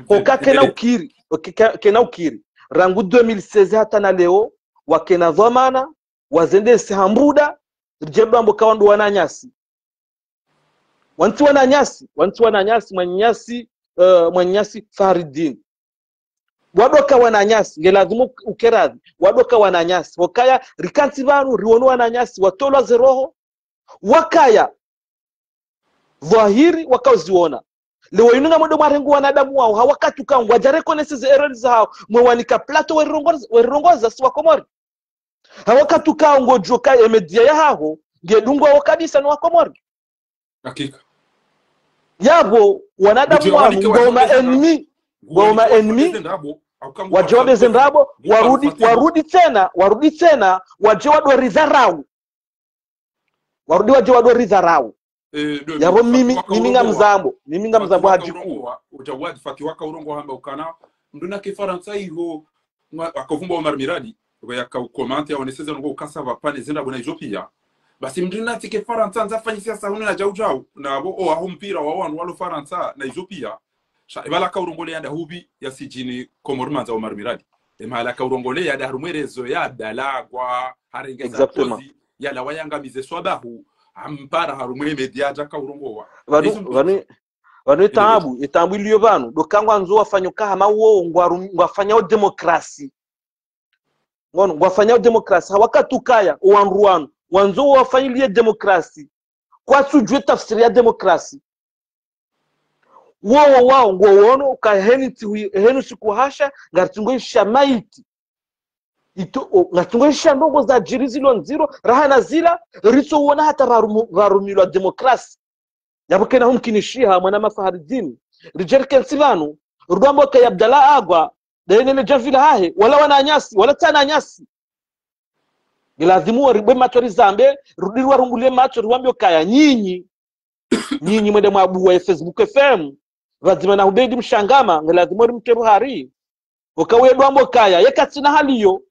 hoka kena ukiri, hoka kena ukiri. Rangu deux mille seize hata na leo, wakena dhwamana, wazendese hambuda, ridjebambo ka wandru wananyasi. Wantsi wananyasi, wantsi wananyasi, mwananyasi, eh, mwananyasi Fahridine. Wadoka wananyasi, nge lazimu ukeradhi, wadoka wananyasi. Hokaya, rikantsi pvanu, riwono wananyasi, watolwa ze roho, wakaya, dhwahiri, wakauziona. Leo inu ngamwendo mwarengu wanadamu wao, ha wakati ukao ngwadja reconnaître ze erreurs zahawo, mwe wanika plateau werirongoza, werirongoza si wa Komori. Ha wakati ukao ngodjoka e média yahaho, ngedungwao kabisa no wa Komori. Hakika. Yapvo, wanadamu wanu, ngwao ma ennemis, ngwao ma ennemis, wadje wabeze ndrabo, warudi, warudi tsena, warudi tsena, wadje wado ridharau. Warudi wadje wado ridharau. Eh, ndo, yapvo mimi, mimi ngamzambo, mimi ngamzambo hadjiku. Uja wadi Fati waka urongo hamba ukana, mndru nake Farantsa iho, mwa-, akavumba Omar Miradi, yaka ukomante, yaoneseza ngo ukasa vapvane zenda bona izo pia. Basi mndru natike Farantsa, nza fanyi siasa hunu na jau jau, na vo, o, aho mpira wa wanu walo Farantsa, na izo pia. Sha, ipvala ka urongole yanda hubi ya sijini Komori mandza Omar Miradi. Emahala ka urongole yanda harumwa e réseau ya Abdallah Agwa, harenge za kozi, yalawa yangamize swabahu, ampara harumwa e média dja ka urongowa. Pvanu, pvanu, pvanu e taabu, e taabu iliyo pvanu, ndo ka ngwandzo wafanyo ka hama wo, ngwaru-, ngwafanyao démocratie. Ngono, ngwafanyao démocratie. Ha wakati ukaya, o wandru wanu, wandzo wafanyiliye démocratie. kwatsudjuwa tafsiri ya demokrasi. Wowo wao ngwawono uka heni tsihu, heni siku hasha, ngaritsungo isha maiti. Ito, o, ngaritsungo isha ndrongo zadjiri zilo ndziro, raha na zila, ritsowona hata rarumu, rarumilwa demokrasi. Yapvo kena humkinishiha mwanama Faharidini. Ridje rikentsi pvanu, rudjwambo kaya Abdallah Agwa, daye ne le djamvi lahahe, wala wananyasi, wala tsi wananyasi. Ngiladhimu waribwe matso rizambe, rudi riwarumbulie matso, riwambe ukaya nyinyi. Nyinyi mwende mwabuwa ye Facebook F M, pvadzima na Hubedi Mshangama, ngiladhimu warimteru hari. Uka uye djwambo kaya, ye katsina hali yo.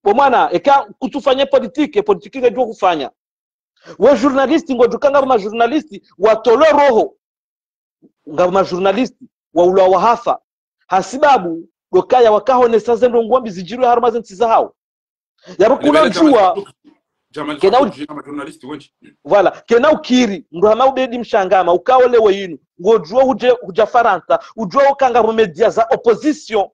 Bo mwana, eka kutsufanya politiki, politiki ngedjo hufanya. We journaliste ngodjo ka ngapvo ma journaliste watolwa roho. Ngapvo ma journaliste waulwa wahafa. Hasibabu, ndo ukaya wakahonesa ze ndrongo mbi zidjiri harumwa ze ntsi zahawo. Yapvo kuna udjuwa, kena u-, voilà, kena ukiri, mndru hama Hubedi Mshangama, ukao leo yinu, ngodjuwa hudje, hudja Farantsa, udjuwa uka ngapvo média za opposition.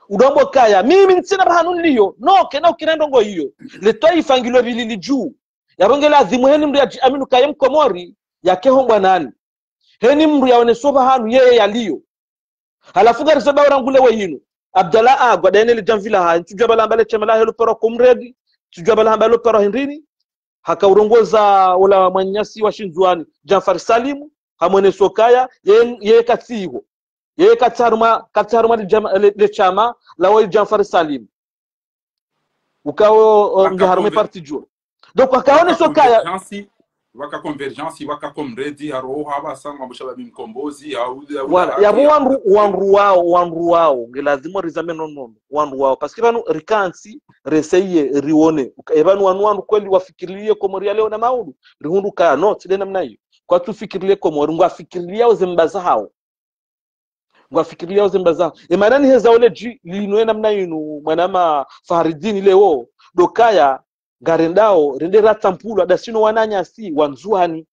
Udjwambo kaya, mimi ntsina pvahanu niliyo. No, kena ukiri ndrongo iyo. Le twaifa ngilo pvili lidju. Yapvo ngiladhimu heni mndru yadji amini uka ye Mkomori, yake ho mbwanani. Heni mndru yaoneso pvahanu yeye yaliyo. Halafu ngarizo djwamba urangule we yinu. Abdallah Agwa, daye ne le djamvi lahahe, ntsudjuwa pvala hamba le shama lahe loparwa Comrade, ntsudjuwa pvala hamba loparwa hindrini. Haka urongoza wola mwananyasi wa Shindzuwani, Djanfar Salim, hamwoneso kaya, ye, ye katsi iho. Ye katsi harumwa, katsi harumwa le djama, le, le shama, lawo Djanfar Salim. Ukao, o, nge harumwa parti djuwa. Donc, akaoneso kaya. Waka Convergence, waka Comrade, haroha, hapvasa, ngwambo Shababi Mkombozi, ha, voilà, yapvo wandru, wandru wao, wandru wao, ngiladhimu rizambe nono, wandru wao. Parce que pvanu rikentsi, reseye, riwone. Uka, e pvanu wanu wandru kweli wafikirilie Komori ya leo na maudu, rihundru kaya, no, tsi nde namna iyo. Kwatsufikirilie Komori, ngwafikirilia oze mbaza hawo. Ngwafikirilia oze mbaza. E mana niheza ole dji, linu ye namna yinu, mwanama Faharidini leo, ndo ukaya, ngarendao, rende ratsampulwa, ndasi no wananyasi, wa Ndzuwani.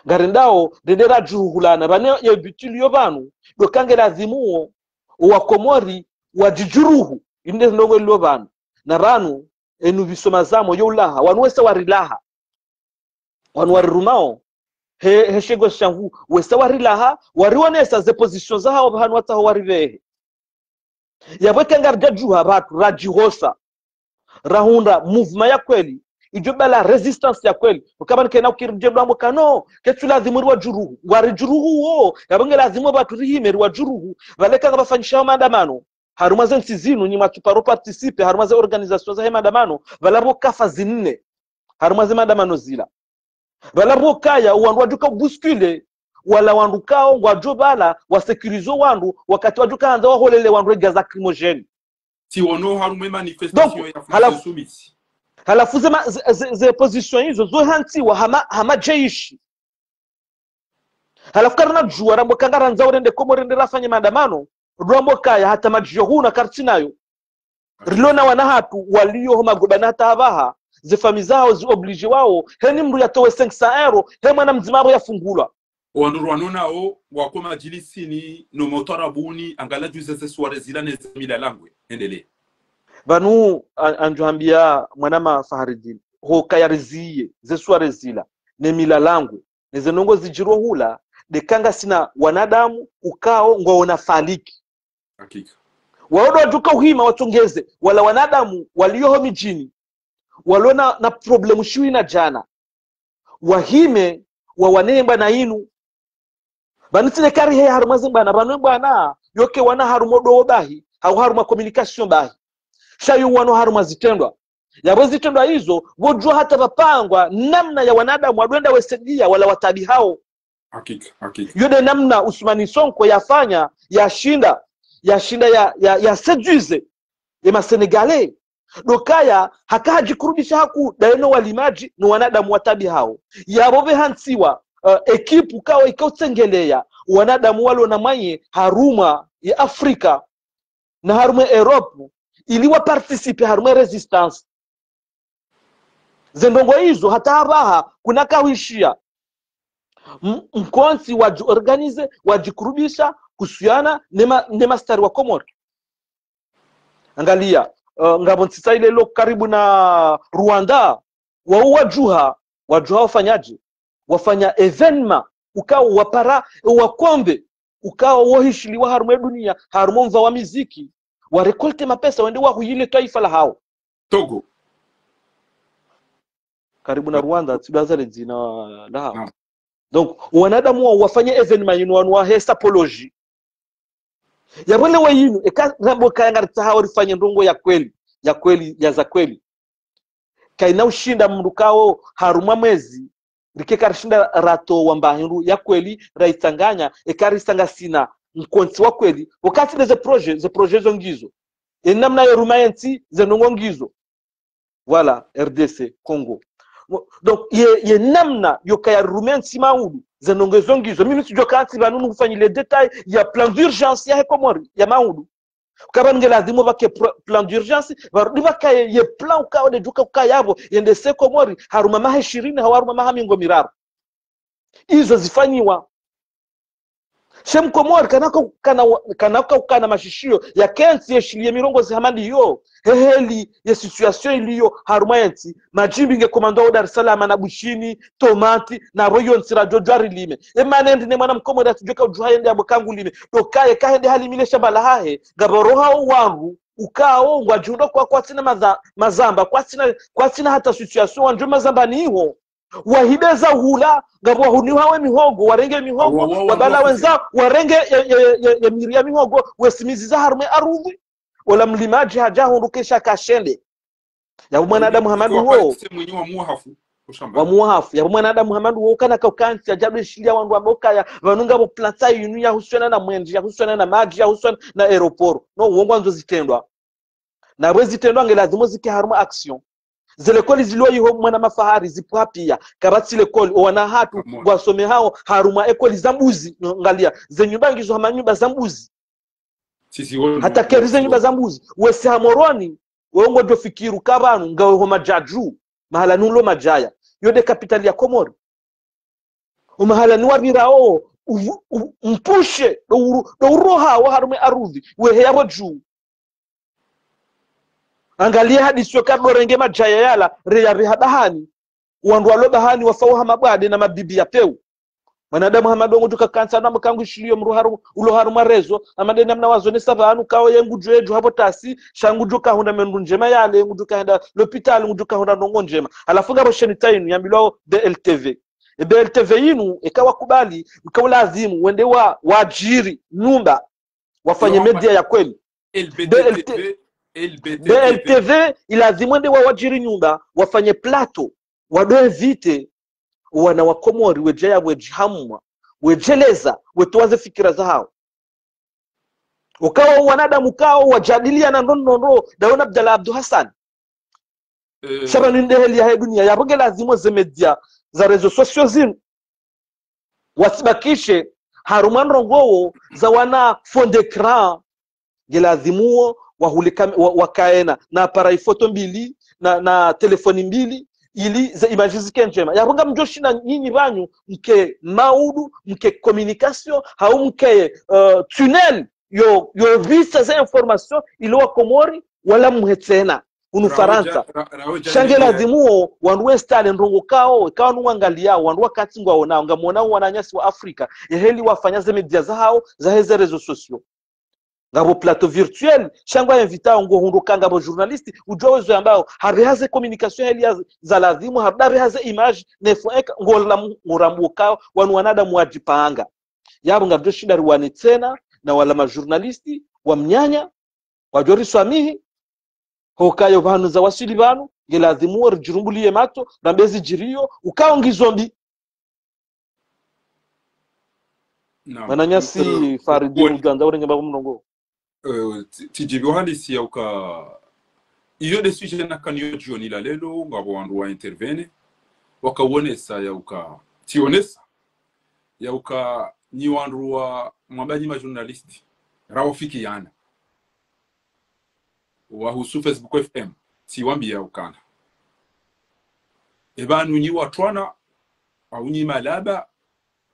Ngarendao, rende radjuruhulana, pvane ye but iliyo pvanu, ndo uka ngiladhimu wo, owa Komori, wadjidjuruhu, inde ndrongo iliyo pvanu. Na pvanu, enu pviso mazamo, yo ulaha, wanu wesa warilaha. Wanu warirumao, he, he shengo shangu, wesa warilaha, warionesa ze position zahawo pvahanu watsaho waripvehe. Yapvo eka ngaridjadjuha pvatsu, radjihosa. Rahundra mouvement ya kweli, idjo bala résistance ya kweli. Ukaya pvanu kena ukiri dje djwambo kano, ketsu ladhimu riwadjuruhu. Ngwaridjuruhu wo, yapvo ngiladhimu pvatsu rihime riwadjuruhu. Pvale eka ngapvafanyishiha maandamano. Harumwa ze ntsi zinu, nyi mwatsu paro participer, harumwa ze organisation zahe maandamano, pvala pvo kafa zinne. Harumwa ze maandamano zila. Pvala pvo kaya, wandru wadjo ka bousculer, wala wandru kao, ngwadjo pvala, wa sécuriser wandru, wakati wadjo ka handza waholele wandru e gaz lacrymogène. Tsi wono harumwa e manifestation ya France Insoumise. Halafu ze ma, ze, ze, ze position izo, zo hantsiwa hama, hama jeshi. Halafu karina djuwa, rambo ka ngarandzao rende Komori rende rafanye maandamano, rambo kaya hata madji yo huna karitsinayo. Rilo na wana hatru, waliyo ho magobani hata hapvaha, ze famille zahawo zi obligé wao, heni mndru yatowe cinq cents euros, he mwana mdzima apvo yafungulwa. Wandru rwanu nao, wako madjilisini, no motwarabuni, angalia djuze ze soirée zila ne ze mila langwe, endelee. Pvanu, a, andjo hambia mwanama Faharidini, ho kaya riziye, ze soirée zila, ne mila langwe, ne ze ndrongo zidjirwa hula, nde ka ngasina wanadamu, ukao, ngwaona faliki. Hakika. Wao ndo wadjo ka uhima watsongeze, wala wanadamu, waliyo ho midjini, walo na, na problème shiwi na djana. Wahime, wawane mbwana inu. Pvanu tsi ne kari he harumwa ze mbwana, pvanu e mbwana, yo ke wana harumwa dowo bahi, hau harumwa communication bahi. Sha yo wano harumwa zitrendwa. Yapvo zitrendwa izo, pvo djuwa hata pvapangwa namna ya wanadamu wadjo enda wesaidia wala wataabihao. Hakika, hakika. Yo nde namna Ousmane Sonko yafanya, yashinda, yashinda ya, ya, ya séduire ye ma Sénégalais. Ndo ukaya, haka hadjikurubisha hakuu, ndaye no walimadji, no wanadamu wataabihao. Yapvo pve hantsiwa, eh, équipe kao ika utsengeleya, wanadamu walo na mwaye harumwa ye Afrika, na harumwa Europe, ili wa participer harumwa résistance. Ze ndrongo izo hata hapvaha kuna kahwishiya. M-, mkontsi wadji organiser, wadjikurubisha, kusuyana, ne ma-, ne mastari wa Komori. Angalia, eh, ngapvo ntsi tsa ile lo karibu na Rwanda, wao wadjuha, Wadjuha wafanyadje? Wafanya événement, ukao wapara, wakombe, ukao wohishiliwa harumwa dunia, harumwa mva wa miziki, wa récolter mapesa, wende wahuyile twaifa lahao. Togo. Karibu na Rwanda, tsidwaza le dzina lahao. Naam. Donc, wanadamu wa-, wafanye événement yinu, wanu wahesa apologie. Yapvo leo yinu, eka rabo kaya ngaritsaha rifanye ndrongo ya kweli, ya kweli, ya za kweli. Kaina ushinda mndru kao harumwa mwezi, rike karishinda ratowa mba hindru ya kweli, raitsanganya, eka risa ngasina mkontsi wa kweli, wakati nde ze projet, ze projet zo ngizo. E namna ye ruma yentsi, ze ndrongo ngizo. Voilà, R D C, Congo. Mo-, donc, ye, ye namna yokaya ruma yentsi maudu, ze ndrongo zo ngizo. Mimi tsidjo kantsi pvanu nukufanyile détail ya plan d'urgence yahe Komori, ya maudu. Ukaya pvanu nge lazimu pvake pro-, plan d'urgence, pvarudi pvakaye ye plan ukao de djuka ukaya yapvo, yende se Komori, harumwa maha ishirini, hau harumwa maha mengo miraru. Izo zifanyiwa. She mkomori, kana ka-, kana wa-, kana ka ukana mashishiyo, ya kentsi yeshiliye mirongozi hama ndiyo, he heli ye situation iliyo harumwa yentsi, madjimbi nge komandwa o Dar es Salaam na Bushini, tomati, na royo ntsi radjo djuwa rilime. E mana ndi ne mwana mkomori atsidjoka udjuha yende yapvo kangu lime. Dokaye kahende halimile shamba lahahe, ngapvo roha o wandru, ukao, ngwadjihundra kwa kwatsina maza-, mazamba, kwatsina, kwatsina hata situation wandjo mazambani iho. Wahibeza hula, ngapvo wahuniwa we mihogo, warenge mihogo, wa, wa, wa, wabala wa, wenza, warenge ye, ye, ye, ye miri ya mihogo, wesimiziza harumwa arudhi. Ola mlimadji hadja hundru kesha kashende. Yapvo mwanadamu hama ndo wo. Wamuwahafu. Oshamba. Wamuwahafu. Yapvo mwanadamu hama ndo wo, kana ka ukantsi, adjadu eshiliya wandru wamba ukaya, pvanu ngapvo plan yinu yahusiana na mwendje, yahusiana na madji, yahusiana na aéroport. No, wo ngwandzo zitrendwa. Na pvo zitrendwa nge lazimu zike harumwa action. Ze likoli zilo iho mwana mafahari zipvwa piya. Kapvatsi likoli, o wana hatru, ngwasomehao harumwa ekoli za mbuzi. No, ngaliya, ze nyumba ngizo hama nyumba za mbuzi. Hata keri ze nyumba za mbuzi. Wesi ha Moroni, wewe ngodjo fikiri uka pvanu, ngawe ho Madjadju, mahala nulo Madjaya. Yo nde capitale ya Komori. O mahala ni wapvirao, uvu-, u-, mpushe, ndo uru-, ndo uroha wa harumwa arudhi, wehe yapvo dju. Angaliya hadisi yo kado renge Madjaya yala, reya pviha bahani. Wandru walo bahani wafa uha mabwade na mabibi ya peu. Mwanadamu hama ndo wo ngudjo kakantsi na mkangu shiliyo mndru haru-, ulo harumwa réseau, hama nde namna wazonesa pvanu kao ye ngudjo yedju hapvo tasi, sha ngudjo kahundra mendru ndjema yale, ngudjo kahenda lopitali, ngudjo kahundra ndrongo ndjema. Halafu ngapvo sheni tayinu, yambilwao B L T V. E B L T V yinu, eka wakubali, ika ulazimu, wende wa, wadjiri nyumba, wafanye média ya kweli. B L T V, B L T V, ilazimu wende wa, wadjiri nyumba, wafanye plateau, wado invité, wana wa Komori, wedja ya, wedjihamwa, wedjeleza, wetowa ze fikira zahao. Ukao wanadamu kao wadjadiliana ndo ndo ndo, ndawo na Abdallah Abdou Hassan. Eh. Sha pvanu nde heli yahe dunia, yapvo nge lazimu ze média za réseaux sociaux zinu, wasibakishe harumwa ndrongo wo za wana fond d'écran, nge lazimu wo wahule kam-, wa-, wakaena na appareil photo mbili, na, na telefoni mbili, ili ze image zike ndjema. Yapvo ngamdjo shinda nyinyi pvanyu, mke maudu, mke communication, hau mke, euh, tunnel, yo, yo pvisa ze information, ili wa Komori, wala muhe tsena. Unu Farantsa. Sha nge lazimu wo, wandru westale ndrongo kao, kao nu wangaliyao, wandru wakati ngwaonao, ngamwonao wananyasi wa Afrika, ye heli wafanya ze média zahao, zahe ze réseaux sociaux. Ngapvo plateau virtuel, sha ngwa invitao ngo hundru ka ngapvo journaliste, udjuwa wezo yambao, hapveha ze communication heli ya za lazimu, hapveha ze image, ne fo eka, ngo la mu-, ngo rambuo kao, wanu wanadamu wadjipanga. Yapvo ngamdjo shinda riwane tsena, na wala ma journaliste, wa mnyanya, wadjo riswamihi, hokayo pvanu za wasili pvanu, nge lazimu wo ridjirumbuliye matso, rambe zidjiriyo, ukao ngizo mbi. Naam. Mwananyasi Faridine, udjo andza urenge mbapvo mlongo. Eh, tsi-, tsidjibiwa halisi ya uka, iyo nde sujet nakaniyo djioni la leo, ngapvo wandru wa intervenir, wakawonesa ya uka, tsionesa, ya uka nyi wandru wa mwamba nyi ma journaliste, rawafikiyana. Wahusu Facebook F M, tsiwambiya ukana. Epvanu nyi watwana, au nyi malaba,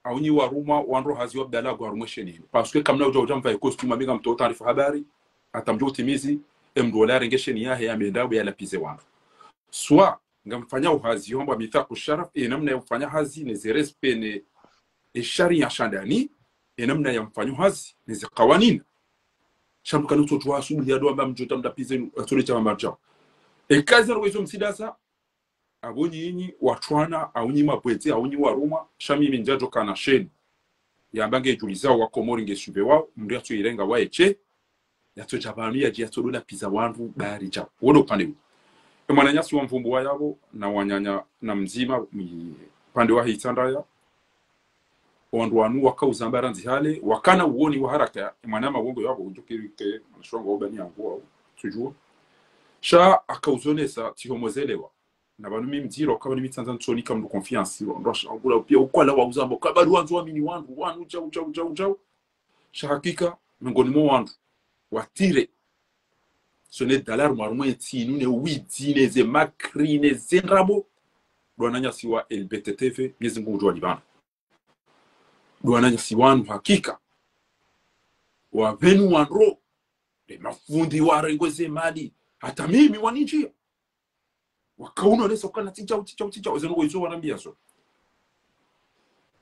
au nyi warumwa, wandru hazi wa Abdallah ngwa harumwa esheni. Parce que kamna udja udja mvaye costume, ambi ngamtowo taarifa habari, hata mdjo utimizi, emndru wola yarenge esheni yahe, yambe ndapvo yalapize wandru. Swa, ngamfanyao hazi, yo hambwa mithaqu sharaf, e namna ya ufanya hazi, ne ze respect, ne e sharia sha ndani, e namna ya mfanyo hazi, ne ze kawanina. Sha mkana utsotsuwa asubuhi ya dua amba mdjo tamda pizenu, atsole tsa amba djao. E kazi ya rwezo msidasa, apvo nyinyi, watwana, au nyi mabwete, au nyi warumwa, sha mimi ndjadjo kana sheni. Yamba nge djulizao wa Komori nge suivre wao, mndru yatso irenga wa eche, yatso dja pvanu yadji yatso dola piza wandru bari djao. Wo ndo upande wu. E mwananyasi wa mvumbu wa yapvo, na wananya, na mdzima, mi, upande wa Hitsandaya, wandru wanu waka uzamba randzi hale, wakana uoni wa haraka, e mwana mawongo yapvo, undjo kiri ke, mwana shwangu wa ubani yangu wao, tsudjuwa. Sha aka uzonesa, tsi ho mozelewa. Na pvanu mi mdziro, ka pvanu mi tsandza ntsoni ka mndru confiance, wandru washa, wangula upia, ukwala wa uzamba, ka pvanu wandzo wamini wandru, wanu, djau, djau, djau, djau. Sha hakika, mengoni mo wandru, watire. Sonne d'alarme, harumwa entsi inu, ne widzi, ne ze makri, ne ze ndrabo. Ndo wananyasi wa L B T T V, Mwenyezi Mungu mdjuwa ni pvanu. Ndo wananyasi wanu hakika. Wapvenu wandro. Ne mafundi warengo ze mali. Hata mimi wanindjia. Waka unonesa ukana tsi djau, tsi djau, tsi djau. Eze ndrongo izo wanambia zo.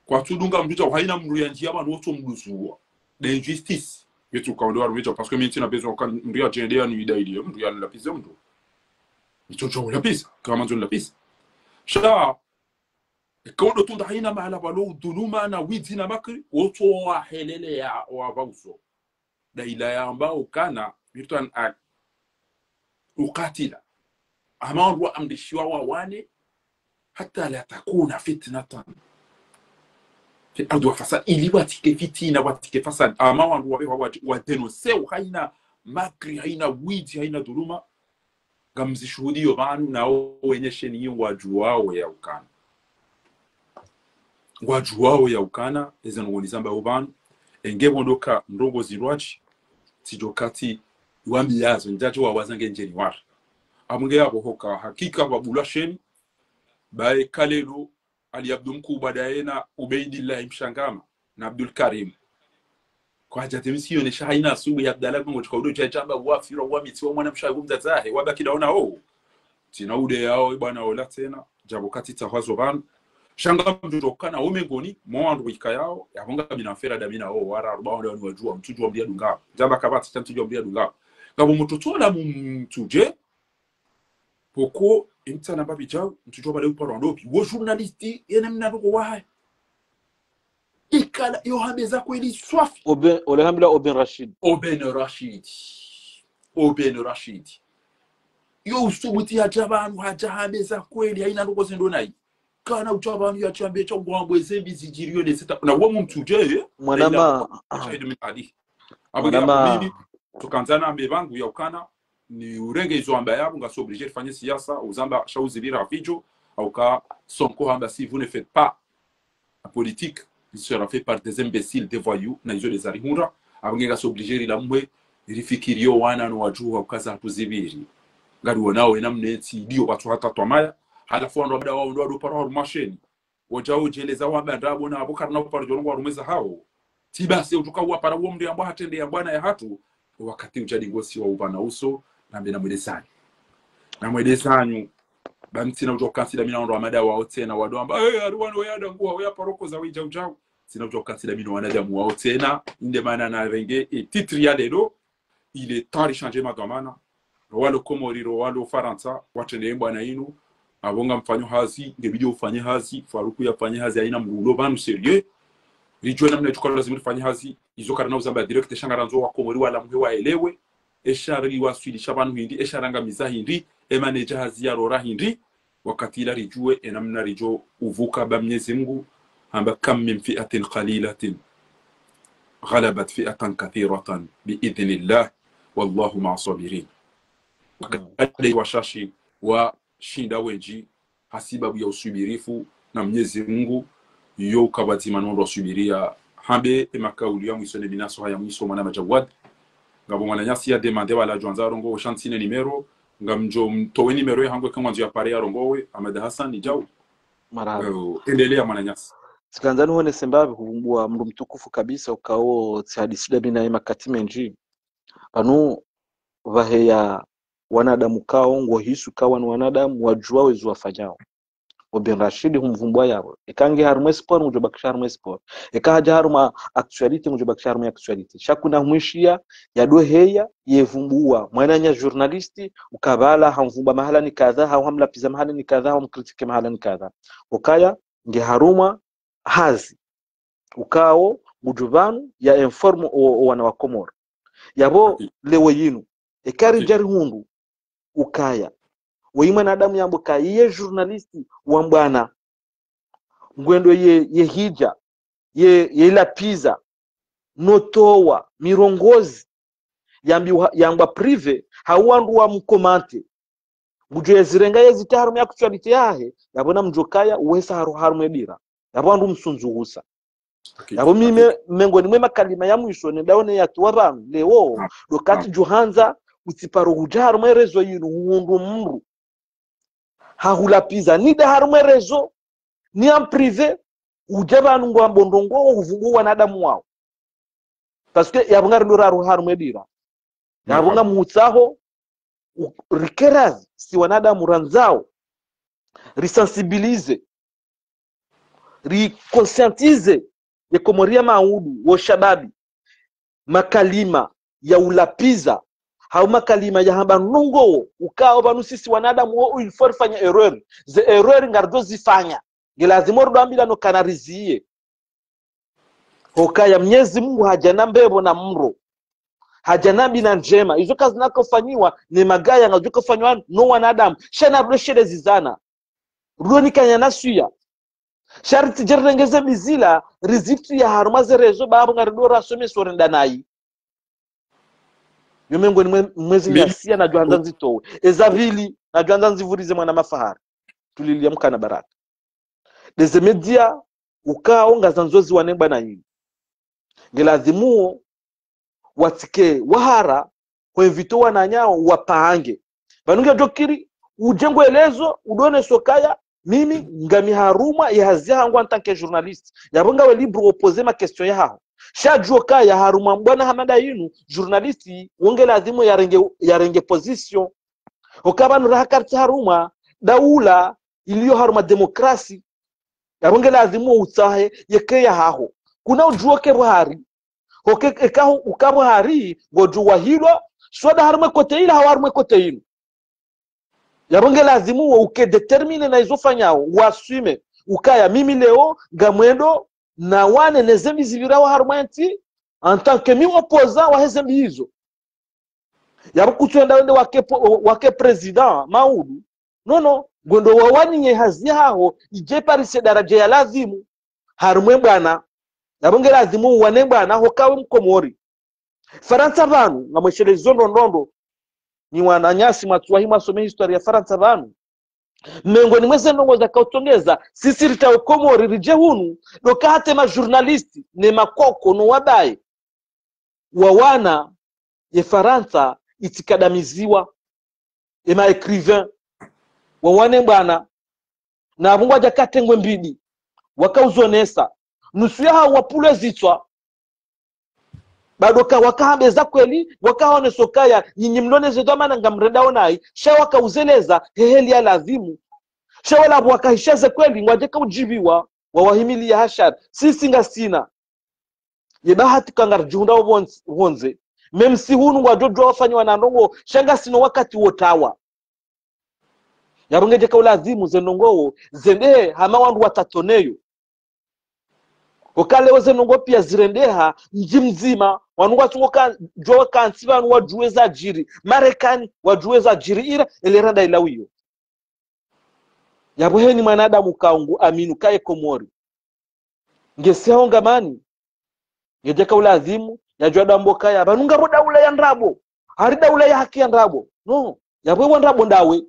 Kwatsudunga mndru djau, haina mndru yandjia pvanu wotso mduzuwa. De injustice. Yetu kaonde warume djau. Parce que mi ntsina besoin ukana mndru yadjende yanu idaili. Mndru yanu lapize mndru. Nitso djau lapiza. Kama ndzo lapiza. Sha, kaondo tunda haina mahala pvalo udhuluma na widzi na makri, wotso wahelele ya, wa pvauso. Daila yamba ukana, mirtu an ak-, ukatila. Ama wandru waamrishiwa wawane, hata la takuna fitnatan fil ardi wa fasad, ili watsike fitina, watsike fasad. Ama wandru wapve wa, wa, wa dénoncer, haina makri, haina widzi, haina dhuluma. Ngamzishuhudiyo pvanu, na wo wenye sheni iyo ngwadjuwao ya ukana. Ngwadjuwao ya ukana, eze ndrongo nizambao pvanu, enge pvo ndo ka ndrongo zindrwadji, tsidjo kati wambiyazo, ndjadjo wawaza nge ndjeni wara. Apvo nge yapvo hoka, hakika pvabulwa sheni, baye kalelo, Ali Abdu Mkubwa daye na Ubeidillah Mshangama, na Abdul Karim. Kwadja tsi mi siyonesha haina asubuhi ya Abdallah Kongo, tsi kaudo dja djamba wafirwa wa mitsi wa mwana mshayi kumdzadzahe, wabaki daona ho. Tsina ude yao, e bwana ola tsena, djapvo kati tsahwazo pvanu. Sha ngamdjo kana wo mengoni mo wandru wika yao, yapvo ngamina mfera damina ho, wara aruba wandru wani wadjuwa, mtsudjuwa mndru yadungao. Djamba kapvatsi, sha mtsudjuwa mndru yadungao. Ngapvo mtsutsola mumtsudje, poko, emtsana mbapvi djau, mtsudjuwa pvale uparwa ndopvi. Wo journaliste, yena mna poko wahaye. Ikala, yo hambe za kweli swafi. Oben, ole hambila Oben Rashid. Oben Rashid. Oben Rashid. Yo usubuti hadja pvanu, hadja hambe za kweli, haina ndrongo zendo nayi. Kana udja pvanu yadja hambe dja ngwambo ezembi zidjiriyo ne seta. Na wo mumtsudje, eh? Mwanama. Shahid min ahli. Apvo nge yapvo mimi, tsukandzana mbe pvangu ya ukana, ni urenge izo amba yapvo, ngasi obligé rifanye siasa, uzamba sha uzipvira hapvidjo, hauka Sonko hamba si vous ne faites pas la politique, il sera fait par des imbéciles, des voyous, na izo de zarihundra, apvo nge ngasi obligé rilamwe, rifikiriyo wana no wadjuhu, hauka za hatuzipviri. Ngari wonao ena mnetsi, idiyo pvatsu hata twamaya, halafu wandru wabada wao ndo wado para harumwa sheni. Wodja udjeleza wamba ndrabo na apvo karina uparo djo rongowa harumwa eza hawo. Tsi basi utsuka uwapara uwo mndru yambwa hatrende yambwa na ya hatru, wakati udja dingosi wa upvana uso, nambe namwelezanyu. Namwelezanyu, ba mi tsina udjo kansida mina wandru wa mada wao tsena, wado amba, eh, hari wanu waya danguha, waya paroko za wi djau djau. Tsina udjo kansida mina wanadamu wao tsena, inde mana narenge, e titre ya lelo, il est temps rishanje madhwamana. Ro walo Komori, ro walo Farantsa, watrende ye mbwana inu. Apvo ngamfanyo hazi, ngebidi ufanye hazi, Faruku yafanye hazi, haina mndru ulo pvanu sérieux. Ridjuwe namna itsuka lazimu rifanye hazi, izo karina uzamba direct, sha ngarandzo wa Komori wala mwe waelewe. Esha riwaswilisha pvanu hindri, esha rangamiza hindri, e maneja hazi yarora hindri. Wakati ila ridjuwe, enamna ridjo uvuka ba Mnyezi Mngu, hamba, كم من فئة قليلة غلبت فئة كثيرة بإذن الله والله مع الصابرين. Wakati washashi washinda wendji, hasibabu ya usubirifu na Mnyezi Mngu, yo ukabadzima nondo wasubiria, hambe emakauli ya mwiso ne minasaha ya mwiso mwana Majawad. Ngapvo mwananyasi ya demande wala djwandza rongowe sha ntsina numéro, ngamdjo mtowe numéro yahangu eka ngwandzo ya pare ya rongowe, Ahmed Hassan ni djau. Marahaba. Eh, endelea mwananyasi. Tsikandza nihonese mbapvi huvumbuwa mndru mtukufu kabisa ukao tsihadisi dami naye makati mendji. Pvanu pvaheya wanadamu kao, ngohisi kao ni wanadamu, wadjuwa wezo wafanyao. O Ben Rachid humvumbua yapvo. Eka nge harumwa sport, ngudjo bakisha harumwa sport. Eka hadja harumwa actualité, ngudjo bakisha harumwa actualité. Sha kuna humwishiya, yado heya, yevumbua. Mwananya journaliste, ukaya pvala, hamvumbua mahala ni kadha, hau hamlapviza mahala ni kadha, hau hamkritike mahala ni kadha. Ukaya, nge harumwa hazi. Ukao, ngudjo pvanu, ya informe o, o wana wa Komori. Yapvo, leo yinu. Eka ridja rihundru. Ukaya. Woyi mwanadamu yambo ka iye journaliste wa mbwana. Ngwendo ye, ye hidja, ye, ye lapviza, no towa, mirongozi, yambiwa, yambwa privé, hau wandru wa mkomante. Ngudjo yezirenga yezitria harumwa actualité yahe, yapvo namdjo kaya, uwesa haru, harumwa edira. Yapvo wandru msundzuhusa. Yapvo mimi, mengoni mwe makalima ya mwiso, nendao ne yatowa pvanu, leo, ndo kati djuhandza, utsiparo hudja harumwa erezo yinu, uhundru mndru. Hahulapviza, ni nda harumwa erezo, ni en privé, udja pvanu ngwambo ndrongoo, huvumbua wanadamu wao. Parce que yapvo ngarindo raru harumwa edira. Yapvo ngamhutsaho, u-, rikerazi, si wanadamu randzao, risensibilize, riconscientize, ye Komori ya maudu, wo shababi, makalima ya ulapviza, hau makalima ya hamba ndrongoo, ukao pvanu sisi wanadamu wo, il faut rifanye erreur. Ze erreur ngarindo zifanya. Nge lazimu rindo ambilana ukana riziye. Hukaya Mnyezi Mungu hadja na mbepvo na mro. Hadja na mbi na ndjema. Izo kazina kofanyiwa, ne magaya ngazidjo kofanyiwa no wanadamu. Sha narindo shelezizana. Rindo nikanyana suya. Sha ritsidje rirenge ze mbi zila, rizitriya harumwa ze réseaux, bapvo ngarindo rasome so renda nayi. Yo mengoni mwe, mwe zi nyasiya nadjohandza nzitowe. Eza pvili, nadjohandza nzivurize mwana Mafahari. Tuliliya mkana baraka. Ndeze média, ukao ngazandzo ziwane mbwana yinu. Nge lazimu wo, watsike wahara, ho invité wananyao, wapange. Pvanu ngedjo kiri, udje ngwelezo, udoneso kaya, mimi, ngami harumwa, ye hazi yahangu en tant que journaliste. Yapvo ngawe libre opposer ma question yahaho. Sha djuo kaya harumwa mbwana hama nda yinu, journaliste, wo nge lazimu yarenge, yarenge position. Hukaya pvanu raha karitsi harumwa, daula, iliyo harumwa démocratie. Yapvo nge lazimu wo utsahe, yeke yahaho. Kuna udjuo ke pvwahari. Hoke, eka hu-, uka pvwahari, ngodjo wahilwa, soit nda harumwa côté ila, hau harumwa côté inu. Yapvo nge lazimu wo uke déterminé na izo ufanyao, waswime, ukaya mimi leo, ngamwendo, nawane neze mbi zipvira wa harumwa entsi, en tant que mi opposant wahe ze mbi izo. Yapvo kutsuenda wende wake po-, wake président, maudu. Non, non, ngwendo wawane ye hazi yahaho, idje parise daraja ya lazimu. Harumwa mbwana. Yapvo nge lazimu uwane mbwana, hukaya we Mkomori. Farantsa pvanu, ngamweshelezo ndrongoo. Nyi wananyasi mwatsuwahi mwasome histoire ya Farantsa pvanu. Mengoni mwe ze ndrongoo zaka utsongeza, sisi ritawe Komori ridje hunu, ndo ka hata ma journaliste, ne makoko, no wabaye. Wawana, ye Farantsa, itsikadamiziwa. Ema écrivain, wawane mbwana, na apvo ngwadja katengwe mbidi, wakauzonesa, nusu yahawo wapvulwe zitswa, bado ka wakahamba eza kweli, wakaoneso kaya, nyinyi mloneze dhwamana ngamrendao nayi, sha wakauzeleza, he heli ya lazimu. Sha wala apvo wakahisha ze kweli, ngwadje kaudjibiwa, wawahimiliya hashari, sisi ngasina. Ye bahati ka ngaridjihundrao pvondze, pvondze. Même si hunu ngwadjo djuwa wafanya wana ndrongoo, sha ngasina wakati wo tawa. Yapvo ngedje ka ulazimu ze ndrongoo, zende hama wandru watsatoneyo. Hukaya leo ze ndrongoo piya zirendeha, mdji mdzima, wanu watsungo ka, djuwa kantsi pvanu wadjuwe zadjiri. Marekani, wadjuwe zadjiri ira, elera nda ilawiyo. Yapvo heni mwanadamu kaungu aminu kaye Komori. Ngesi haongamani. Ngedje ka ulazimu, yadjuwa dambo kaya, pvanu ngapvo daula ya ndrabo. Hari daula ya haki ya ndrabo. Non, yapvo wa ndrabo ndawe.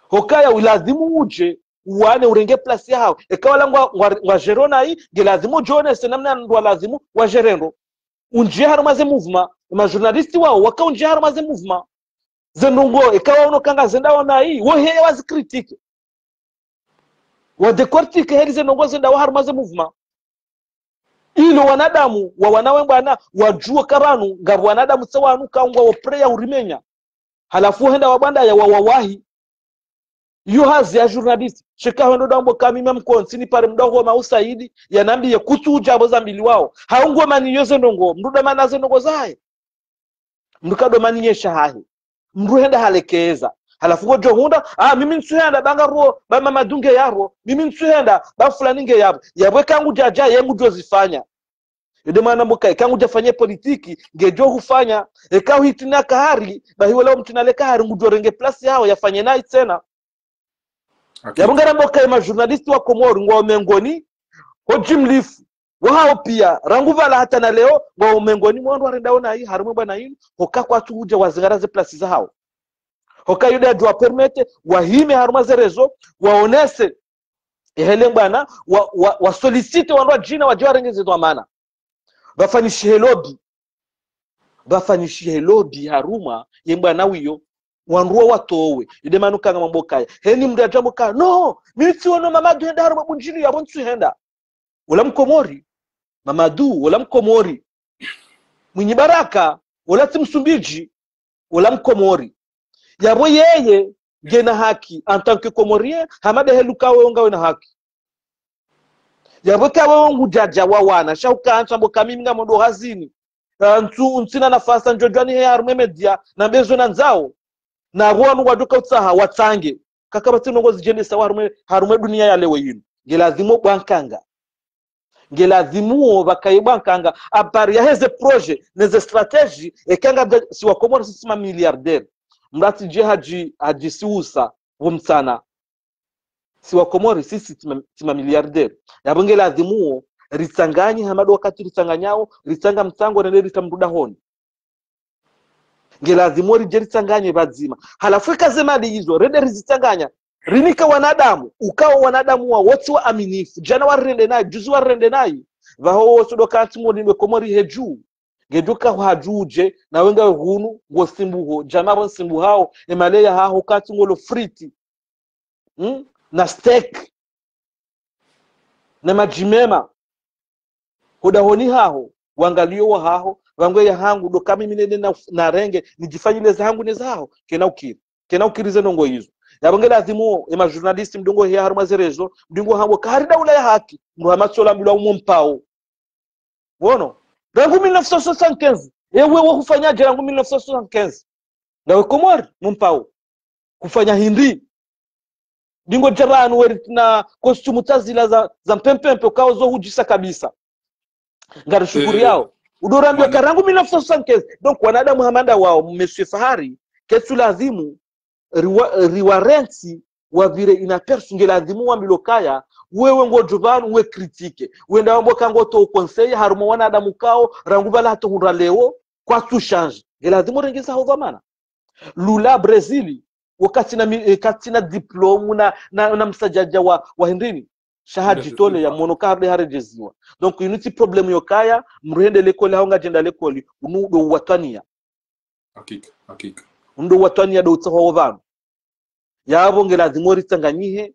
Hukaya ulazimu udje, uwane urenge place yahawo. Eka wala ngwa, ngwa, ngwa gérer nayi, nge lazimu udjonese namna ndo walazimu wa gérer ndro. Undjie harumwa ze mouvement, ma journaliste wawo, waka undjie harumwa ze mouvement. Ze ndrongoo, eka waono ka ngazendao nayi, wo heye wazicritique. Wadécortique heli ze ndrongoo zendao harumwa ze mouvement. Ilo wanadamu, wawana we mbwana, wadjuwe ka pvanu, ngapvo wanadamu tsi wanu ka ngwawo prêt ya urimenya. Halafu hwenda wabwandaya wa wawahi. Iyo hazi ya journaliste. Sheka hwendo dambo kamimi mkontsi nipare mdru homa usaidi, yanambiye kutsu udja bo zambiliwao. Haungo mani yo ze ndrongoo, mdru ndo mana ze ndrongoo zahe. Mdru kado mani ye shahahe. Mdru henda halekeza. Halafu ngodjo hundra, ah, mimi ntsuhenda, ba ngaruo, ba Mamadu nge yapvo. Mimi ntsuhenda, ba fulani nge yapvo. Yapvo eka ngudjadja, ye ngudjo zifanya. Ede mwana mboka, eka ngudjafanye politiki, ngedjo hufanya. Eka huhitrina kahari, ba hiwala umtrina le kahari, ngudjo renge place yaho, yafanye nayi tsena. Hakika. Yapvo ngaramboka ye ma journaliste wa Komori, ngwao mengoni, ho djimlifu, wahao pia, rangu pvala hata na leo, ngwao mengoni, mwa wandru warendao nayi, harumwa bwana yinu, hoka kwatsu hudja wazingara ze place zahao. Hoka yuda djuwa permettre, wahime harumwa ze réseaux, waonese, ehele bwana, wa, wa, wa sollicite wandru wadjina wadje warenge ze dhwamana. Pvafanyishihe lobby. Pvafanyishihe lobby harumwa ye mbwana wiyo. Wandru wa watowe. Ide manu kanga mambo kaya. Heni mdru adja mbo kaya. No, mi tsiono Mamadu henda harumwa bundjili yapvo ntsuhenda. Ola Mkomori. Mamadu, ola Mkomori. Mwinyi Baraka, ola tsi Msumbidji, ola Mkomori. Yapvo yeye, ngena haki, en tant que Comorien, hama de heluka wewe ngawe na haki. Yapvo ka wewe ngudjadja wa wana, sha uka antsa mbo kamimi ngam ndo hazini. Ah, ntsu, ntsina nafasi ndjodjwani he harumwa e média, na bezo na ndzao. Na pvo wanu wadjoka utsaha, watsange. Kaka pvatsi ndrongoo zidjendesa wa harumwa, harumwa dunia ya leo yinu. Nge lazimu bwankanga. Nge lazimu wo pvakaye bwankanga. Apari ya heze projet, neze stratégie, ekanga bda, si wa Komori sisi ma milliardaire. Mratsi dje hadji, hadji siusa, pvo mtsana. Si wa Komori, sisi tsi ma, tsi ma milliardaire. Yapvo nge lazimu wo, ritsanganye, hama do wakati ritsanganyao, ritsanga mtsango, rende ritsa mdru dahoni. Nge lazimu ridje ritsanganye pvadzima. Halafu eka ze mali izo, rende rizitsanganya. Rinika wanadamu, ukao wanadamu wa wotsi wa aminifu. Djana warende nayi, juzi warende nayi. Pvaho wotsi ndo kantsi ngoni mbe Komori hedju. Ngedjo ka hadju udje, na wenga hunu, ngo simbuho. Djana pvo nsimbuhao, e mali yahaho kantsi ngolo friti. Hmm? Na steak. Na madji mema. Ho dahoni haho, wangaliyo wahaho, pvangwe yahangu, ndo kamimi nende na, narenge, nidjifanyile zahangu ne zahaho, kena ukiri. Kena ukiri ze ndrongoo izo. Yapvo nge lazimu, e ma journaliste mdungo heya harumwa ze réseaux, mdungo hambo, kahari daula ya haki, mdru hama tsola mbilwa umo mpao. Wono, rangu mille neuf cent soixante-quinze, ewe wo hufanya dje rangu mille neuf cent soixante-quinze. Ngawe Komori, mumpao. Hufanya hindri. Dingo dja pvanu weri na costume tazila za, za mpempempe, ukao zo hudjisa kabisa. Ngari shukuri yao. Udo rambiwa ka rangu mille neuf cent soixante-quinze. Donc, wanadamu hama nda wao, Monsieur Fahari, ketsu lazimu, riwa, riwarentsi, wapvire inaperçu, nge lazimu wambilwe kaya, wewe ngodjo pvanu, we critique. Wenda wambo ka ngoto conseil, harumwa wanadamu kao, rangu pvala hata hundra leo, kwatsu change. Nge lazimu rengeza ho dhwamana. Lula Brazil, wo katsina mi, eh, katsina diplôme na, na, na msadjadja wa, wa hindrini. Sha hadjitole ya mono ka harde haredjeziwa. Donc, inu tsi problème yo kaya, mdru hende lekoli, hau ngadjenda lekoli, unu ndo uwatwaniya. Hakika, hakika. Unu ndo uwatwaniya ndo utsaha wo pvanu. Yapvo nge lazimu ritsanganyihe,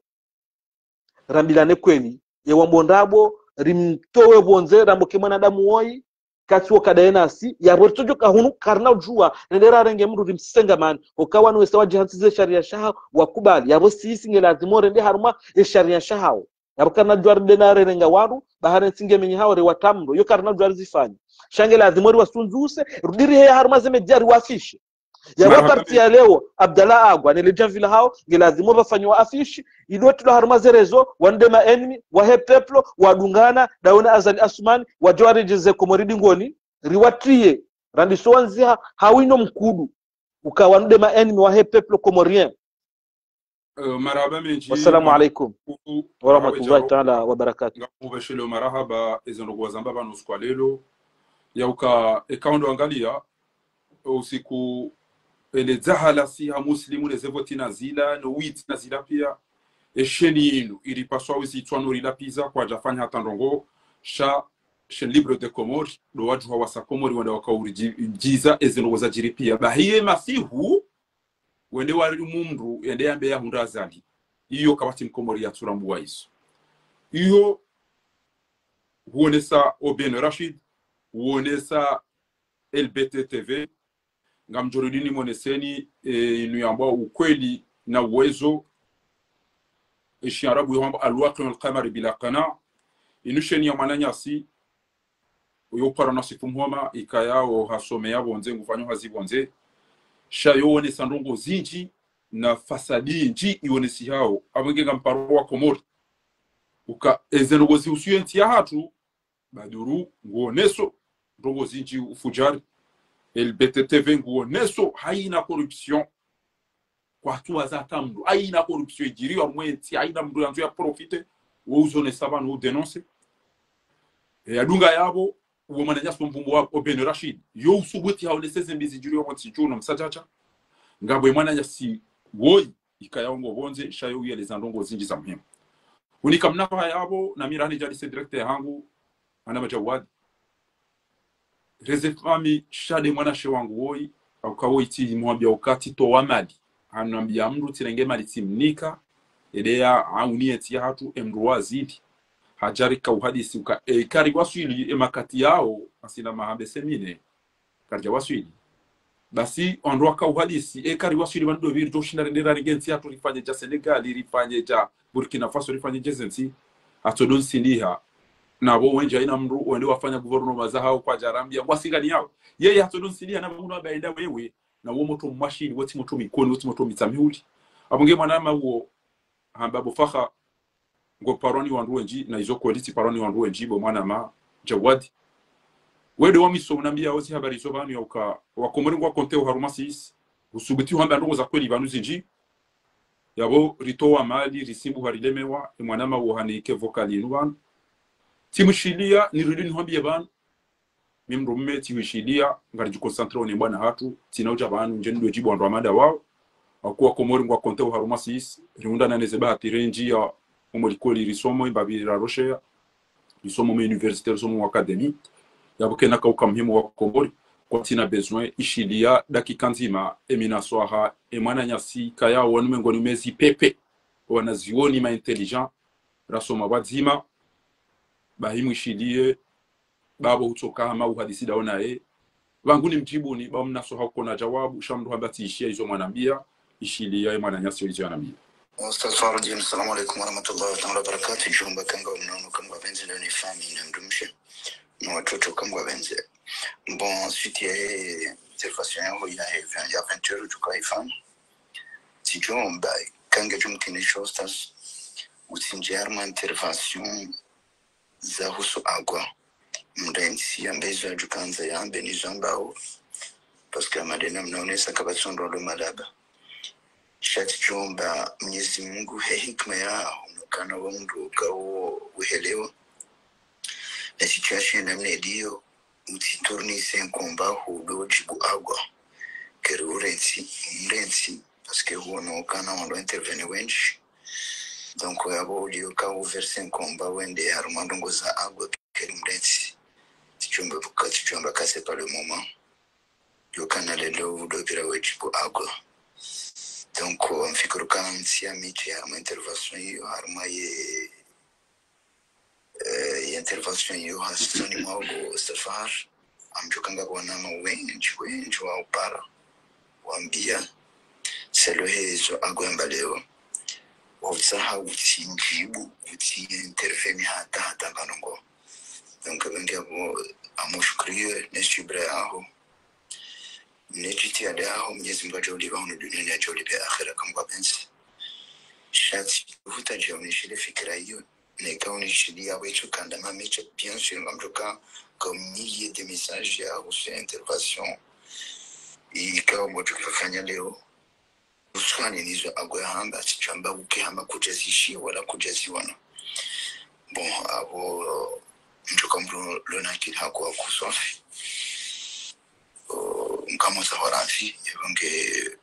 rambilane kweli. Ye wambo ndrabo, rimtowe pvondze, rambo ke mwanadamu woyi, katsi wo kadaye nasi, yapvo ritsodjo ka hunu karina udjuwa, rende rarenge mdru rimsengamani, oka wanu wesa wadjihantsi ze sharia shaha, wakubali, yapvo sisi nge lazimu rende harumwa ye sharia shahao. Yapvo karina djuwa rende na rerenga wandru, bahari ntsi nge menyi hao rewatsa mdru, yo karina djuwa rizifanye. Sha nge lazimu riwasundzuse, rudiri heya harumwa ze média riwafishe. Yapvo parti ya leo, Abdallah Agwa, ne le djamvi lahao, nge lazimu pvafanyiwa affiche, ido tulwa harumwa ze réseaux, wanu nde ma ennemis, wahe peuple, wadungana, dawo na Azali Assoumani, wadje waredjeze Komori dingoni, riwatriye, randiso wandziha, hawino mkudu, uka wanu nde ma ennemis, wahe peuple comorien. Eh, marahaba mendji. Wassalamu alaikum wa rahmatullahi taala wa barakatuh. Ngamupveshelo marahaba, ezo ndrongoo wazamba pvanu usiku wa leo. Yauka, eka ndo angaliya, usiku, ele dzaha la siha Muslimu, ne ze voti na zila, no witsi na zila pia. E sheni inu, iripaswa wisi itswa no rilapviza, kwadjafanya hata ndrongoo, sha, chaîne libre de Comores, ndo wadjuha wasa Komori, wanda waka uridji, djiza, eze ndrongoo zadjiri pia. Bahiye masihu, wende wari mumdru, yende yambe yahundra Azali. Iyo kapvatsi mkomori yatsu rambuwa izo. Iyo huonesa Oben Rashid, huonesa L B T T V, Ngamdjo rudi nimoneseni, eh, inu yambwa ukweli na uwezo. Eshiarabu yihambwa الوقع والقمر بلا قناع. Inu sheni ya mwananyasi, uyo upara na sifu mhoma, ikayao hasome ya pvondze, ngufanyo hazi pvondze. Sha yo wonesa ndrongo zindji na fasadi ndji ionesi hao. Apvo nge ngamparo wa Komori. Uka eze ndrongo zihusu ye ntsi yahatru, Badru nguoneso ndrongo zindji ufujari. L B T T V nguoneso haina corruption. Kwatsuwaza hata mndru, haina corruption idjiriyo harumwa entsi, haina mndru yandzo ya profite, wo uzonesa pvanu udénoncer. E, yadunga yapvo, uwo mwananyasi wo mvumbo wa Obeni Rashid, yo usubuti haonese ze mbi zidjiriyo pvo ntsi djuu no msadjadja. Ngapvo ye mwananyasi woyi, ikayao ngo pvondze, sha yo uyeleza ndrongo zindji za muhimu. Unika mnafaha yapvo, na mi raha nidjalise directeur hangu, ana Madjawadi. Reze fami sha nde mwanashe wangu woyi, hauka woyi tsi mwambia uka tsitowa mali. Hanambia mndru tsirenge mali tsimnika, ede ya auni entsi yahatru emndru wazidi. Hadja rika uhadisi uka, e, kari waswili, e, makati yao, asina mahambe semine. Karidja waswili. Basi, wandru waka uhadisi, e, kari waswili pvanu ndo pviri, djo shinda rende rarenge ntsi yahatru rifanye dja Senegal, rifanye dja Burkina Faso, rifanye dje ze ntsi, hatsodo nsindiha. Na pvo wendji haina mndru, wende wafanya gouvernement zahao kwadja rambia, ngwasinganiyao. Yeye hatsodo nsindiha, na pvo mndru amba enda wewe, na wo motro mwashini, wo tsi motro Mikoni, wo tsi motro Mitsamihuli. Apvo nge mwanama uwo, hamba bo Faha, ngo parwa ni wandru wendji, na izo kweli tsi parwa ni wandru wendji, bo mwanama Djawadi. Wende wamiso unambia ozi habari zo pvanu ya uka, wa Komori ngwa konte uharuma sisi, usubuti uhamba ndrongo za kweli pvanu zindji, yapvo ritowa mali, risimbu harilemewa, e mwanama uwo hanike vocal inu pvanu. Tsimwishiliya, nirudi nihwambiye pvanu, mi mndru mme tsiwishiliya, ngaridji concentré wo ne bwana hatru, tsina udja pvanu, ndje nidwe djibu wandru wa mada wao. Hakuwa Komori ngwa konte uharuma sisi, riundana neze bahati rendji ya omo likoli risomo, imbapvi rarosheya, risomo mo université, risomo mo académie, yapvo kena kauka muhimu wa Komori, kwatsina besoin, ishiliya, dakika ndzima, e mi naswaha, e mwananyasi, kayao wanu mengoni mezi pepe, wanazioni ma intelligent, rasoma pvwadzima, bahi mwishiliye, bapvo hutsoka hama uhadisi dawo naye. Pvangu nimdjibuni, ba mnasoha ukona djawabu, sha mndru hamba tsiishiya izo mwanambia, ishiliya ye mwananyasi izo yanambia. Ustadh Fakhruddin, assalamu alaikum warahmatullahi taala wabarakatuh. Djumba kanga mnaono kangwa pvendze ndo ni fami na mndrumshe. Na watoto kangwa pvendze. Bon, suite ya ye observation yaho ya, ya, ya vingt heures djuka ifanya. Tsidjomba, kanga djumkinisho, Ustadh, utsindje harumwa intervention zahusu agwa. Mrentsi yambe izo yadjukandza yambe nizo ambao, parce que amadena mnaonesa kapvatsi ondro lo malaba. Sha tsidjomba Mwenyezi Mungu he hikima yaho, nokana wo mndru uka wo uhelewa. Na situation namna iliyo, utsi tourner sen komba hudo djibu agwa. Keri urentsi, mrentsi, parce que huono ukana wandru intervenir wendji. Donc, yapvo uliyo ka ouvrir sen komba wende harumwa ndrongo za agwa, keri mrentsi. Tsidjomba buka, tsidjomba ka c'est pas le moment. Yokana lelo udo pvira we djibu agwa. Donc, mfikiri ka ntsi ya midji harumwa intervention iyo, harumwa ye, eh, ye intervention iyo hasisoni mwago Safar, amdjuka ngapvo wanama wendji, wendji wa upara, wambia, selo hezo agwa yamba leo. Wotsaha utsi ndjibu, utsi intervenir hata, hata nganongo. Donc, pvenge apvo, amushukuriye, ne shibra yaho. Ne jitihadi yaho, Mwenyezi Mungu adjolipva hunu duniani adjolipve akhera kangwa pvendze. Sha tsi, huta djaunishile fikira iyo. Neka unishiliya wetsu kanda mamecha, bien sûr, ngamdjuka, comme milliers de messages yahusu intervention. Ikao ngodjukafanya leo. Uswani nizo agwa hamba, tsidjamba uke hamba kudjazishi wala kudjaziwana. Bon, apvo, mdjuka mndru lona akili hakuwa kuswafi. O, nkamoza horafi, yepvo nge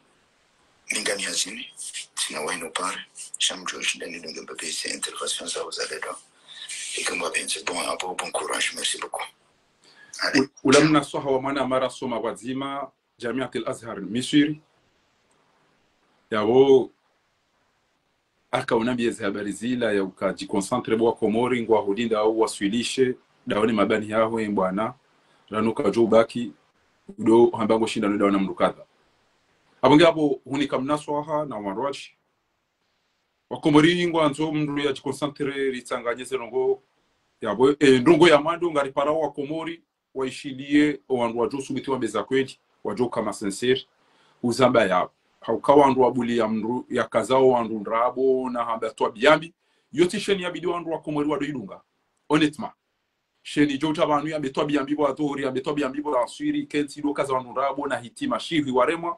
mingani hazini, tsina wahino pare, sha mdjo shinda nidunge mbapvi ze intervention zaho za lelo. Ikangwa pvendze, bon, apvo, bon courage, merci beaucoup. Allez. U-, ula mnasoha wa mwana mara soma pvwadzima, Jamiat al-Azhar Misri. Yapvo, aka unambia ze habari zila ya uka djiconcentré bo wa Komori ngwa hudinda au waswilishe, daone mabani yaho, e mbwana, ranu kadjo ubaki, ndo hamba ngoshinda no dawa na mndru kadha. Apvo nge apvo hunika mnaswaha na wandru watsi. Wakomori ngwandzo mndru yadjiconcentré ritsanganye ze ndrongoo. Yapvo, e, ndrongoo ya mwando ngaripara Wakomori, waishiliye, owandru wadjo subuti wambe za kweli, wadjo kama sincère, uzamba yapvo. Hauka wandru wabuliya mndru, yakazao wandru ndrabo, na hamba twabiya mbi. Yo tsi sheni yabidi wandru Wakomori wado idunga. Honnêtement. Sheni djo utsa pvanu yambe twabiya mbi pvo adhuhuri, yambe twabiya mbi pvo alaswiri, kentsi ndo kaza wandru ndrabo, na hitima shihwi waremwa.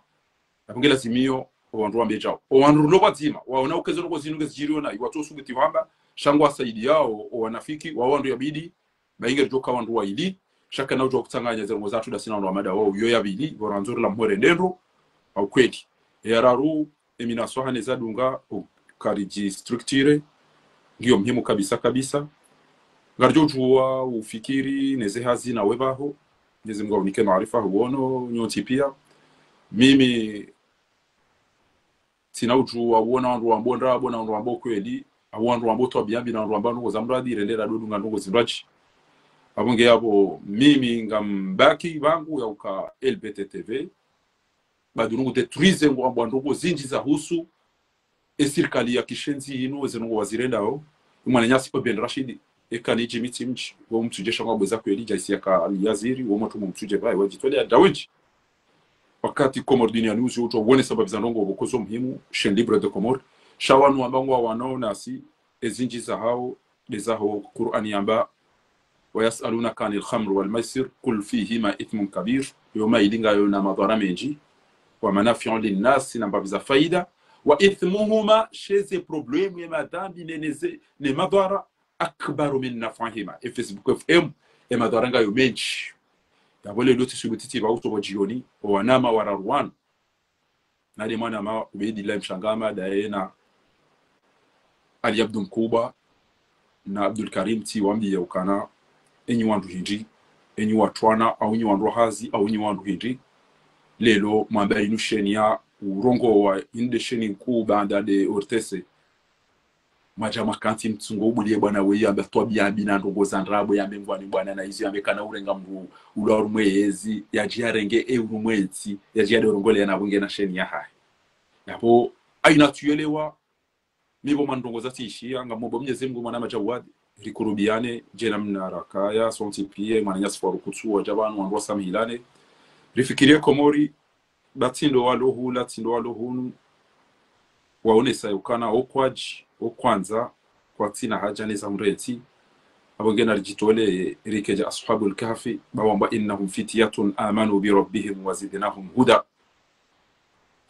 Yapvo nge lazimiyo, owandru wambe djao. Owandru lo pvadzima, waona uka ze ndrongoo zinu ngezidjiriyo na, iwatso subuti wamba, sha ngwasaidiyao, owanafiki, wao wandru yabidi, ba inge ridjoka wandru waili, sha kana udjo kutsanganya ze ndrongoo zatru ndasi na wandru wa mada wao, yo yabidi, pvo randzo rila mhore ndendro, ha ukweli. E ya raru, e minaswaha ne zadunga, ukaridji structuré, ngiyo muhimu kabisa kabisa. Ngaridjo djuwa ufikiri, ne ze hazi na we pvaho, Mwenyezi Mungu ahunike maarifa, huono, nyontsi pia. Mimi, tsina udjuwa uona wandru wambo ndrabo na wandru wambo kweli, au wandru wambo twabiya mbi na wandru wamba ndrongoo za mradi, irendera ndo dunga ndrongoo zindrwadji. Apvo nge apvo mimi ngambaki pvangu ya uka L B T T V, ba ndo ngu détruire ngo amba ndrongoo zindji zahusu e sirikali ya kishenzi inu, ze ndrongoo wazirendao, e mwananyasi Oben Rashid, eka ni Jimmy Timch, wo mtsudje sha ngwabweza kweli, djaisi yaka Al Yaziri, wo mwatru mtsudje pvayi, wadjitwalea dawendji. Wakati Comores Dunia News, utso wone sababu za ndrongoo pvoko zo muhimu, chaîne libre de Comores, sha wanu wamba ngwawanao nasi, ezindji zahao, nde zaho Qur'ani yamba, ويسألونك عن الخمر والميسر قل فيهما إثم كبير, yo mayili ngayo na madhwara mendji, ومنافع للناس, na mbapvi za faida, وإثمهما, she ze problème, ye madhambi, ne, ne ze, ne madhwara, أكبر من نفعهما. E Facebook F M, e madhwara ngayo mendji. Yapvo leo tsi subuti tsi pva utso pvo djioni, owanama wararu wanu. Na nde mwanama Ubeidillah Mshangama, ndaye na Ali Abdu Mkubwa, na Abdul Karim tsi wambiya ukana, enyi wandru hindri, enyi watwana, au nyi wandru wa hazi, au nyi wandru hindri. Leo mwamba inu sheni ya urongowa, inde sheni nkuu baanda nde O R T C. Mwadja mwakantsi mtsungo ubuliye bwana weyi, yambe twabiya mbi na ndrongoo za ndrabo, yambe ngwani bwana na izo, yambe kana urenga mndru ulwa rumwe yezi, yadji yarenge e urumwe ntsi, yadji yade urongole ya na bunge na sheni yahahe. Yapvo, haina tsuyelewa, mi pvo mandrongoo zatsishiya, ngamomba Mwenyezi Mungu mwanama Jawad, rikurubiane, djena mna rakaya, sontsi pia, mwananyasi Faruku tsu wadja pvanu, wandru wasamihilane. Rifikiriye Komori, ba tsi ndo walo hula, tsi ndo walo hunu, waonesa yukana okwadji, okwandza, kwatsina haja ne za mrentsi. Apvo ngena ridjitole, rike dja Ashabul Kahfi, ba wamba إنهم فتية آمنوا بربهم وزدناهم هدى.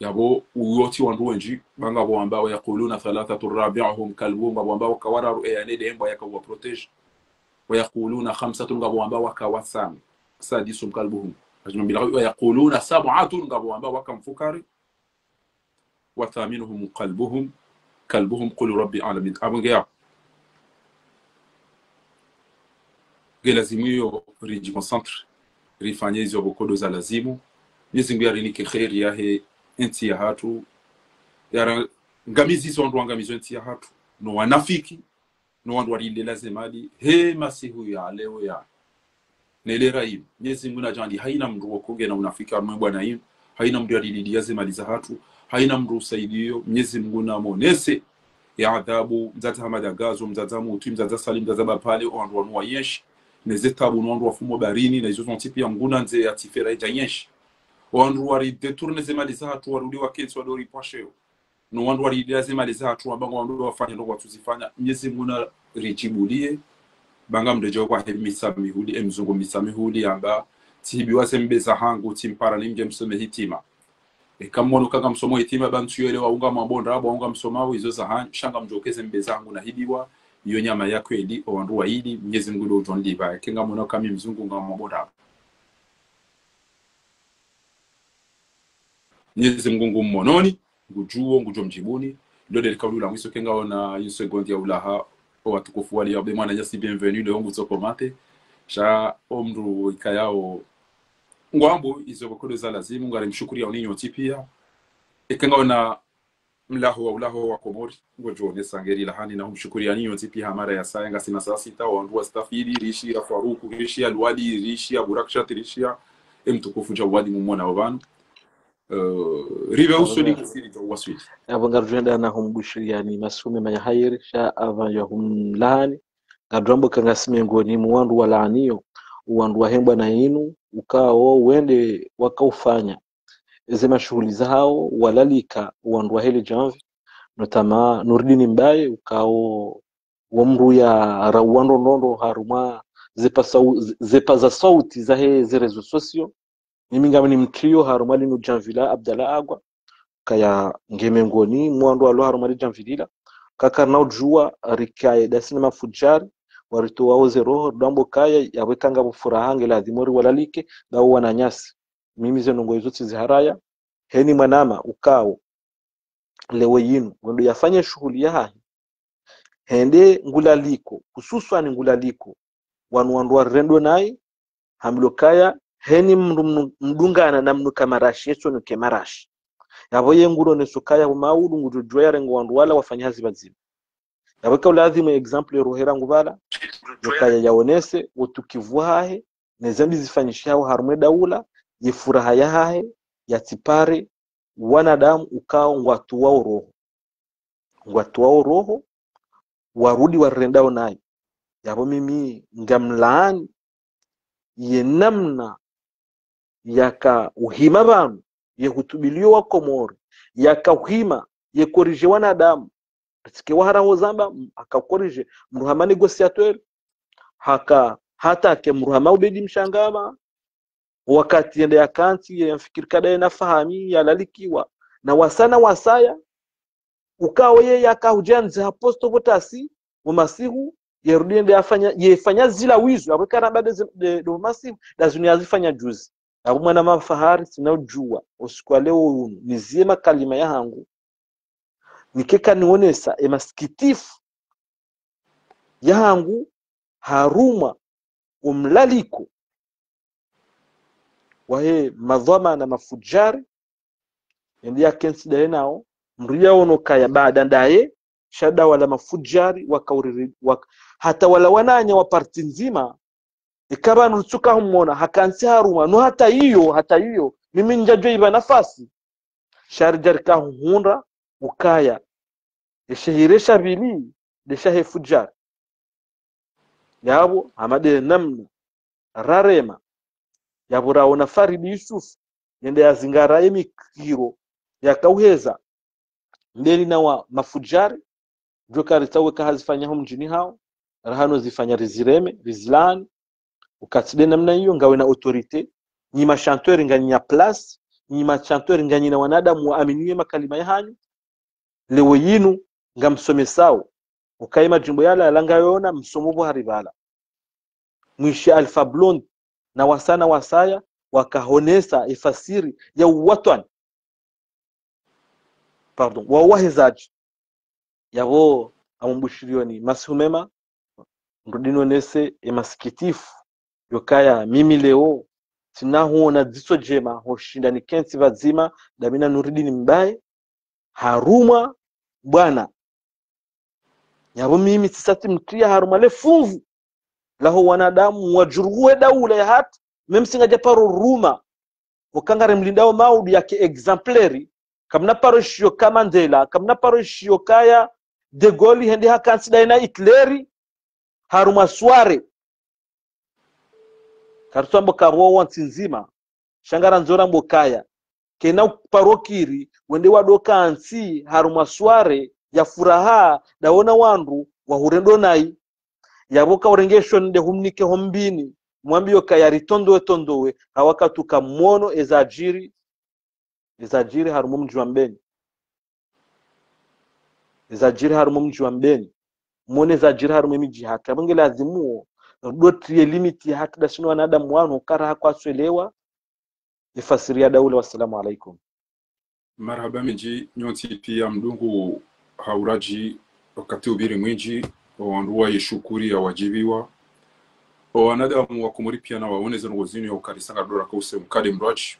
Yapvo, uwo tsi wandru wendji, ba ngapvo wamba, ويقولون ثلاثة رابعهم كلبهم, ngapvo wamba waka wararu, e ya nne nde mbwa yaka uwa protégé. ويقولون خمسة, ngapvo wamba waka watsanu, سادسهم كلبهم. Ajumambila, ويقولون سبعة, ngapvo wamba waka mfukare. وثامنهم كلبهم، كلبهم قل ربي أعلم. Apvo nge yapvo. Nge lazimu iyo ridjiconcentré, rifanye izo pvoko ndo za lazimu. Mwenyezi Mungu yarinike kheri yahe entsi yahatru. Yara-, ngamizi zo wandru wangamizo entsi yahatru. No wanafiki, no wandru warilela ze mali, he masihu ya leo ya. Nelera inu. Mwenyezi Mungu nadjandi, haina mndru woko ngena unafiki harumwa bwana inu, haina mndru yarililiya ze mali zahatru, haina mndru usaidiyo, Mwenyezi Mungu namonese ya adhabu, mdzadze Hamada Gazo, mdzadze Mutwi, mdzadze Salim, mdzadze Bapale, owandru wanu wayenshi, ne ze tabu, no wandru wafumo barini, na izo zontsi pia nguna ndze ya tsifera yedja yenshi. Owandru wari détourné ze mali zahatru, warudi wakentsi wadori pwasheyo. No wandru warilila ze mali zahatru, wamba ngwandru wafanya ndrongoo watsuzifanya. Mwenyezi Mungu naridjibuliye. Ba ngamdjo kwahe misamihuli, e mzungu misamihuli, yamba, tsihibiwa ze mbe zahangu, tsimpara nimdje msome hitima. Eka mmono ka ngamsomo hitima, ba ntsuyelewa unga mwabonda, ba unga msomao, izo zahanyu, sha ngamdjo ke ze mbe zahangu nahibiwa, iyo nyama ya kweli, owandru waili, Mwenyezi Mungu ndo udjo ndipva, eka ngammono ka mi mzungu ngamwabonda. Mwenyezi Mungu ngu mmononi, ngudjuo, ngudjo mdjibuni. Ndo nde lika ulu la mwiso, eka ngaona une seconde ya ulaha, owatukufu waliyo, be mwananyasi bienvenue, leo ngutso commenté. Sha omndru ikayao ngwambo izo pvoko ndo za lazimu, ngarimshukuriya unu nyontsi pia. Eka ngaona mlaho wa ulaho wa Komori, ngodjo onesa ngeri lahani na humshukuriya unu nyontsi pia ha mara ya saya, ngasina saa sita, wandru wastafidi, rishiya Faruku, rishiya Lwali, rishiya Burakshat, rishiya e mtukufu Djawadi mumwona wa pvanu. Eh, ripve usoni ngasiri Djawaswili. Apvo ngarudjo enda na humbushiriyani masihu mema ya hayiri, sha apvo ya humlahani. Ngarudjo amba uka ngasi mengoni mwa wandru walaaniyo, wandru wahembwa na inu, ukao wende wakaufanya eze mashuhuli zahao, walalika wandru wahe le djamvi, notamment Nurdini Mbaye, ukao wo mndru ya rauwa ndrondrondro harumwa ze pasa-, ze paza sauti zahe ze réseaux sociaux. Mimi ngami nimtriyo harumwa linu djamvi la Abdallah Agwa, kaya nge mengoni mwa wandru walo harumwa li djamvi lila. Kaka na udjuwa rikaye dasi na mafudjari, waritowa wo ze roho, ridjo amba ukaya, yapvo eka ngapvo furaha nge ladhimu riwalalike, ndawo wananyasi. Mimi ze ndrongoo izo tsiziharaya, heni mwanama ukao leo yinu, wendo yafanye shuhuli yahahe, hende ngulaliko, hususwani ngulaliko wanu wandru warendo nayi, hambilwa ukaya, heni mndru mnu-, mdungana na mnuka marashi, yetso nuke marashi. Yapvo ye nguroneso ukaya pvo maudu ngudjodjuwa yarenge wandru wala wafanye hazi pvadzima. Yapvo eka uladhimu exemple rohera ngupvala, yokaya yaonese utukivu wahahe, ne zembi zifanyishihao harumwa e daula, ye furaha yahahe, yatsipare wanadamu ukao ngwatuwao roho. Ngwatuwao roho, warudi warendao nayi. Yapvo mimi ngamlaani ye namna yaka uhima pvanu, ye hutubiliyo wa Komori, yaka uhima, ye corriger wanadamu. Tsike wahara ho zamba, m-, haka corriger. Mndru hama négociateur, haka, hata ke mndru hama Ubedi Mshangama, wakati yende yakantsi, ye yamfikiri kada yena fahami, yalalikiwa. Na wasaya na wasaya, ukao ye yaka hudjandzi ha poste votasi, wo masihu, yerudi yende yafanya, yefanya zila wizo, apvo eka ramba de, de, de wo masihu, dazinu yazifanya juzi. Apvo mwanama Fahari, tsina udjuwa, usiku wa leo unu, nizie makalima yahangu. Nike eka nionesa, e masikitifu yahangu, harumwa, o mlaliko, wahe madhwamana mafudjari, yende yakentsi daye nao, mndru yaono ukaya baada ndaye, sha daula mafudjari, waka uriri, waka, hata wala wananya wa parti ndzima, eka pvanu rutsuka humwona, hakantsi harumwa, no hata iyo, hata iyo, mimi ndjadjo ipva nafasi, sha ridja rika huhundra, ukaya, e shehire sha pvili, de shahe fudjari. Yapvo, hama de namna, rarema, yapvo raona Faridi Yusuf, yende yazingara ye mikiro, yaka uheza, mbeli na wa mafudjari, djo ka ritsawe ka hazifanya ho mdjini hawo, raha no zifanya rizireme, rizilaani, ukatsi de namna iyo, ngawe na autorité, nyi ma chanteur nganyi na place, nyi ma chanteur nganyi na wanadamu waaminiye makalima yahanyu, leo yinu, ngamsomesao, ukaya madjimbo yala, yala ngayona, msomo pvo hari pvala. Mwishi Alpha Blondy, na wasaya na wasaya, waka honesa, e fasiri, ya uwatwani. Pardon, wa uwahezadji. Yapvo, ngamumbushiriyoni masihu mema, nirudi nionese e masikitifu, yokaya mimi leo, tsina huona dziso djema, hushinda nikentsi pvadzima, dami na Nurdini Mbaye, harumwa bwana. Yapvo mimi tsisa tsi mtriya harumwa le funvu, laho wanadamu wadjuruhu e daula yahatru, même si ngadja paro ruma, uka ngari mlindao maudu yake exemplaire, kamna paro ishiyo ka Mandela, kamna paro ishiyo kaya De Gaulle hende hakantsi daye na Hitler, harumwa soirée. Karitsamba ukaya pvo wontsi ndzima, sha ngarandzo ramba ukaya, kena paro kiri, wende wado kantsi, harumwa soirée, ya furaha, daona wandru, wahurendo nayi. Yapvo ka urenge shoni de humnike ho mbini, mwambiye ukaya ritondowe tondowe, ha wakati uka mwono ezadjiri, ezadjiri harumwa mdji wa Mbeni. Ezadjiri harumwa mdji wa Mbeni. Mwone ezadjiri harumwa emidji yahatru. Yapvo nge lazimu wo, ndo triye limite yahatru dasi no wanadamu wanu, karaha kwaswelewa, e fasiri ya daula. Wassalamu alaikum. Marahaba mendji, nyontsi piya mdungu ha uradji, wakati upviri mwindji, owandru wayeshukuri yawadjibiwa. Owanadamu wa Komori piya nawaone ze ndrongoo zinu ya ukaya risa ngaridjo raka use mkade mdrwadji,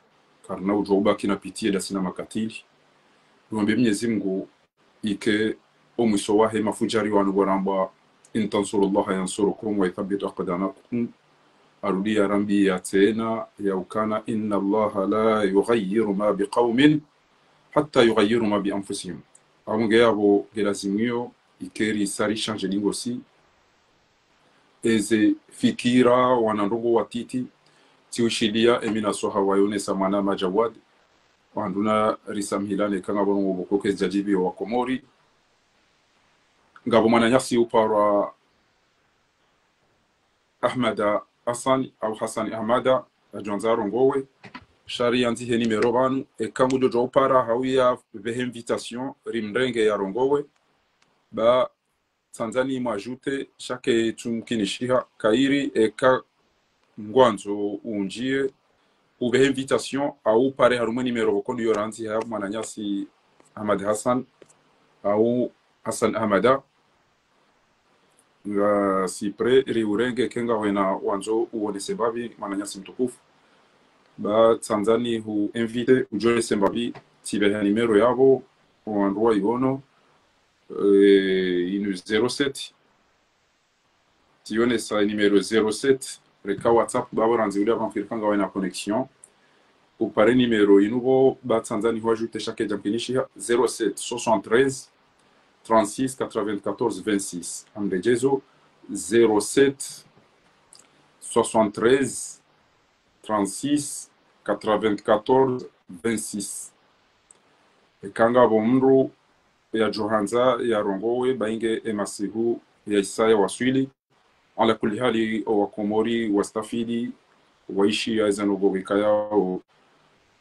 karina udjuwa ubaki na pitiye dasi na makatili. Rimwambe Mnyezi Mngu, ike omwiso wahe mafudjari wanu pvo warambwa, إن تنصروا الله ينصركم ويثبت أقدامكم. Arudi yarambiya tsena ya ukana: إن الله لا يغير ما بقوم حتى يغيروا ما بأنفسهم. Au nge yapvo nge lazimu yo ike risa ri changer dingosi eze fikira wana ndrongoo watiti. Tsi ushiliya emina swaha wayonesa mwana Majawad. Wandru na risamihilane eka ngapvo ndrongoo pvoko kezi djadjibiwa Komori. Ngapvo mwananyasi uparwa Ahmada Hassan au Hassan Ahmada, adjo andza arongowe. Sha ri yandzihe numéro pvanu, eka ngudjo djuwa upara hau yapvehe invitation, rimrenge yarongowe. Ba tsandza ni mwajute, sha ke tsumkinishiha, kayiri eka ngwandzo undjiye, upvehe invitation, au upare harumwa numéro pvoko ndo yo randziha ya mwananyasi Ahmad Hassan, au Hassan Ahmada. Ngasi prêt riurenge eka ngawena wandzo uonese mbapvi mwananyasi mtukufu. Ba tsandza ni hu invité udjo onese mbapvi, tsipveha numéro yapvo, wandru wayiwono, eh, inu zéro sept. Tsiyonesa numéro zéro sept, reka WhatsApp, ba pvo randzi ule apvo nfikiri eka ngawena connexion. Upare numéro inu pvo, ba tsandza ni hu ajouter sha ke djamkinishiha, zéro sept soixante-treize trente-six quatre-vingt-quatorze vingt-six. Amredjezo, zéro sept soixante-treize trente-six quatre-vingt-quatorze vingt-six. Eka ngapvo mndru yadjo handza yarongowe, ba inge emasihu ya isa yawaswili. Ala kulli hali, owakomori wastafidi, waishiya eza ndrongoo pveka yao,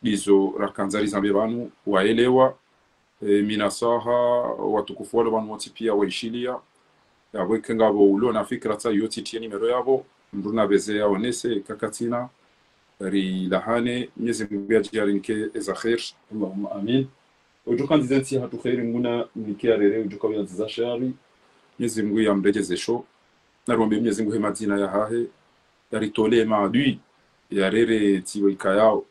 ndizo rakandza rizambe pvanu, waelewa. E, minasaha, watukufu walo pvanu wontsi piya waishiliya. Yapvo eka ngapvo ulo na fikira tsa yo tsitiye numéro yapvo, mndru napveze yaonese, eka katsina, rilahane, Mnyezi Mungu yadjaanli nike eza kheri. Allahumma amin. Udjo kandziza ntsi hatru kheri, Mungu na mnike yarere, udjo kawuyandziza shari, Mnyezi Mungu yamredjeze sho. Narombe Mnyezi Mungu he madzina yahahe, yaritolee maadui, yarere ntsi wo ikayao.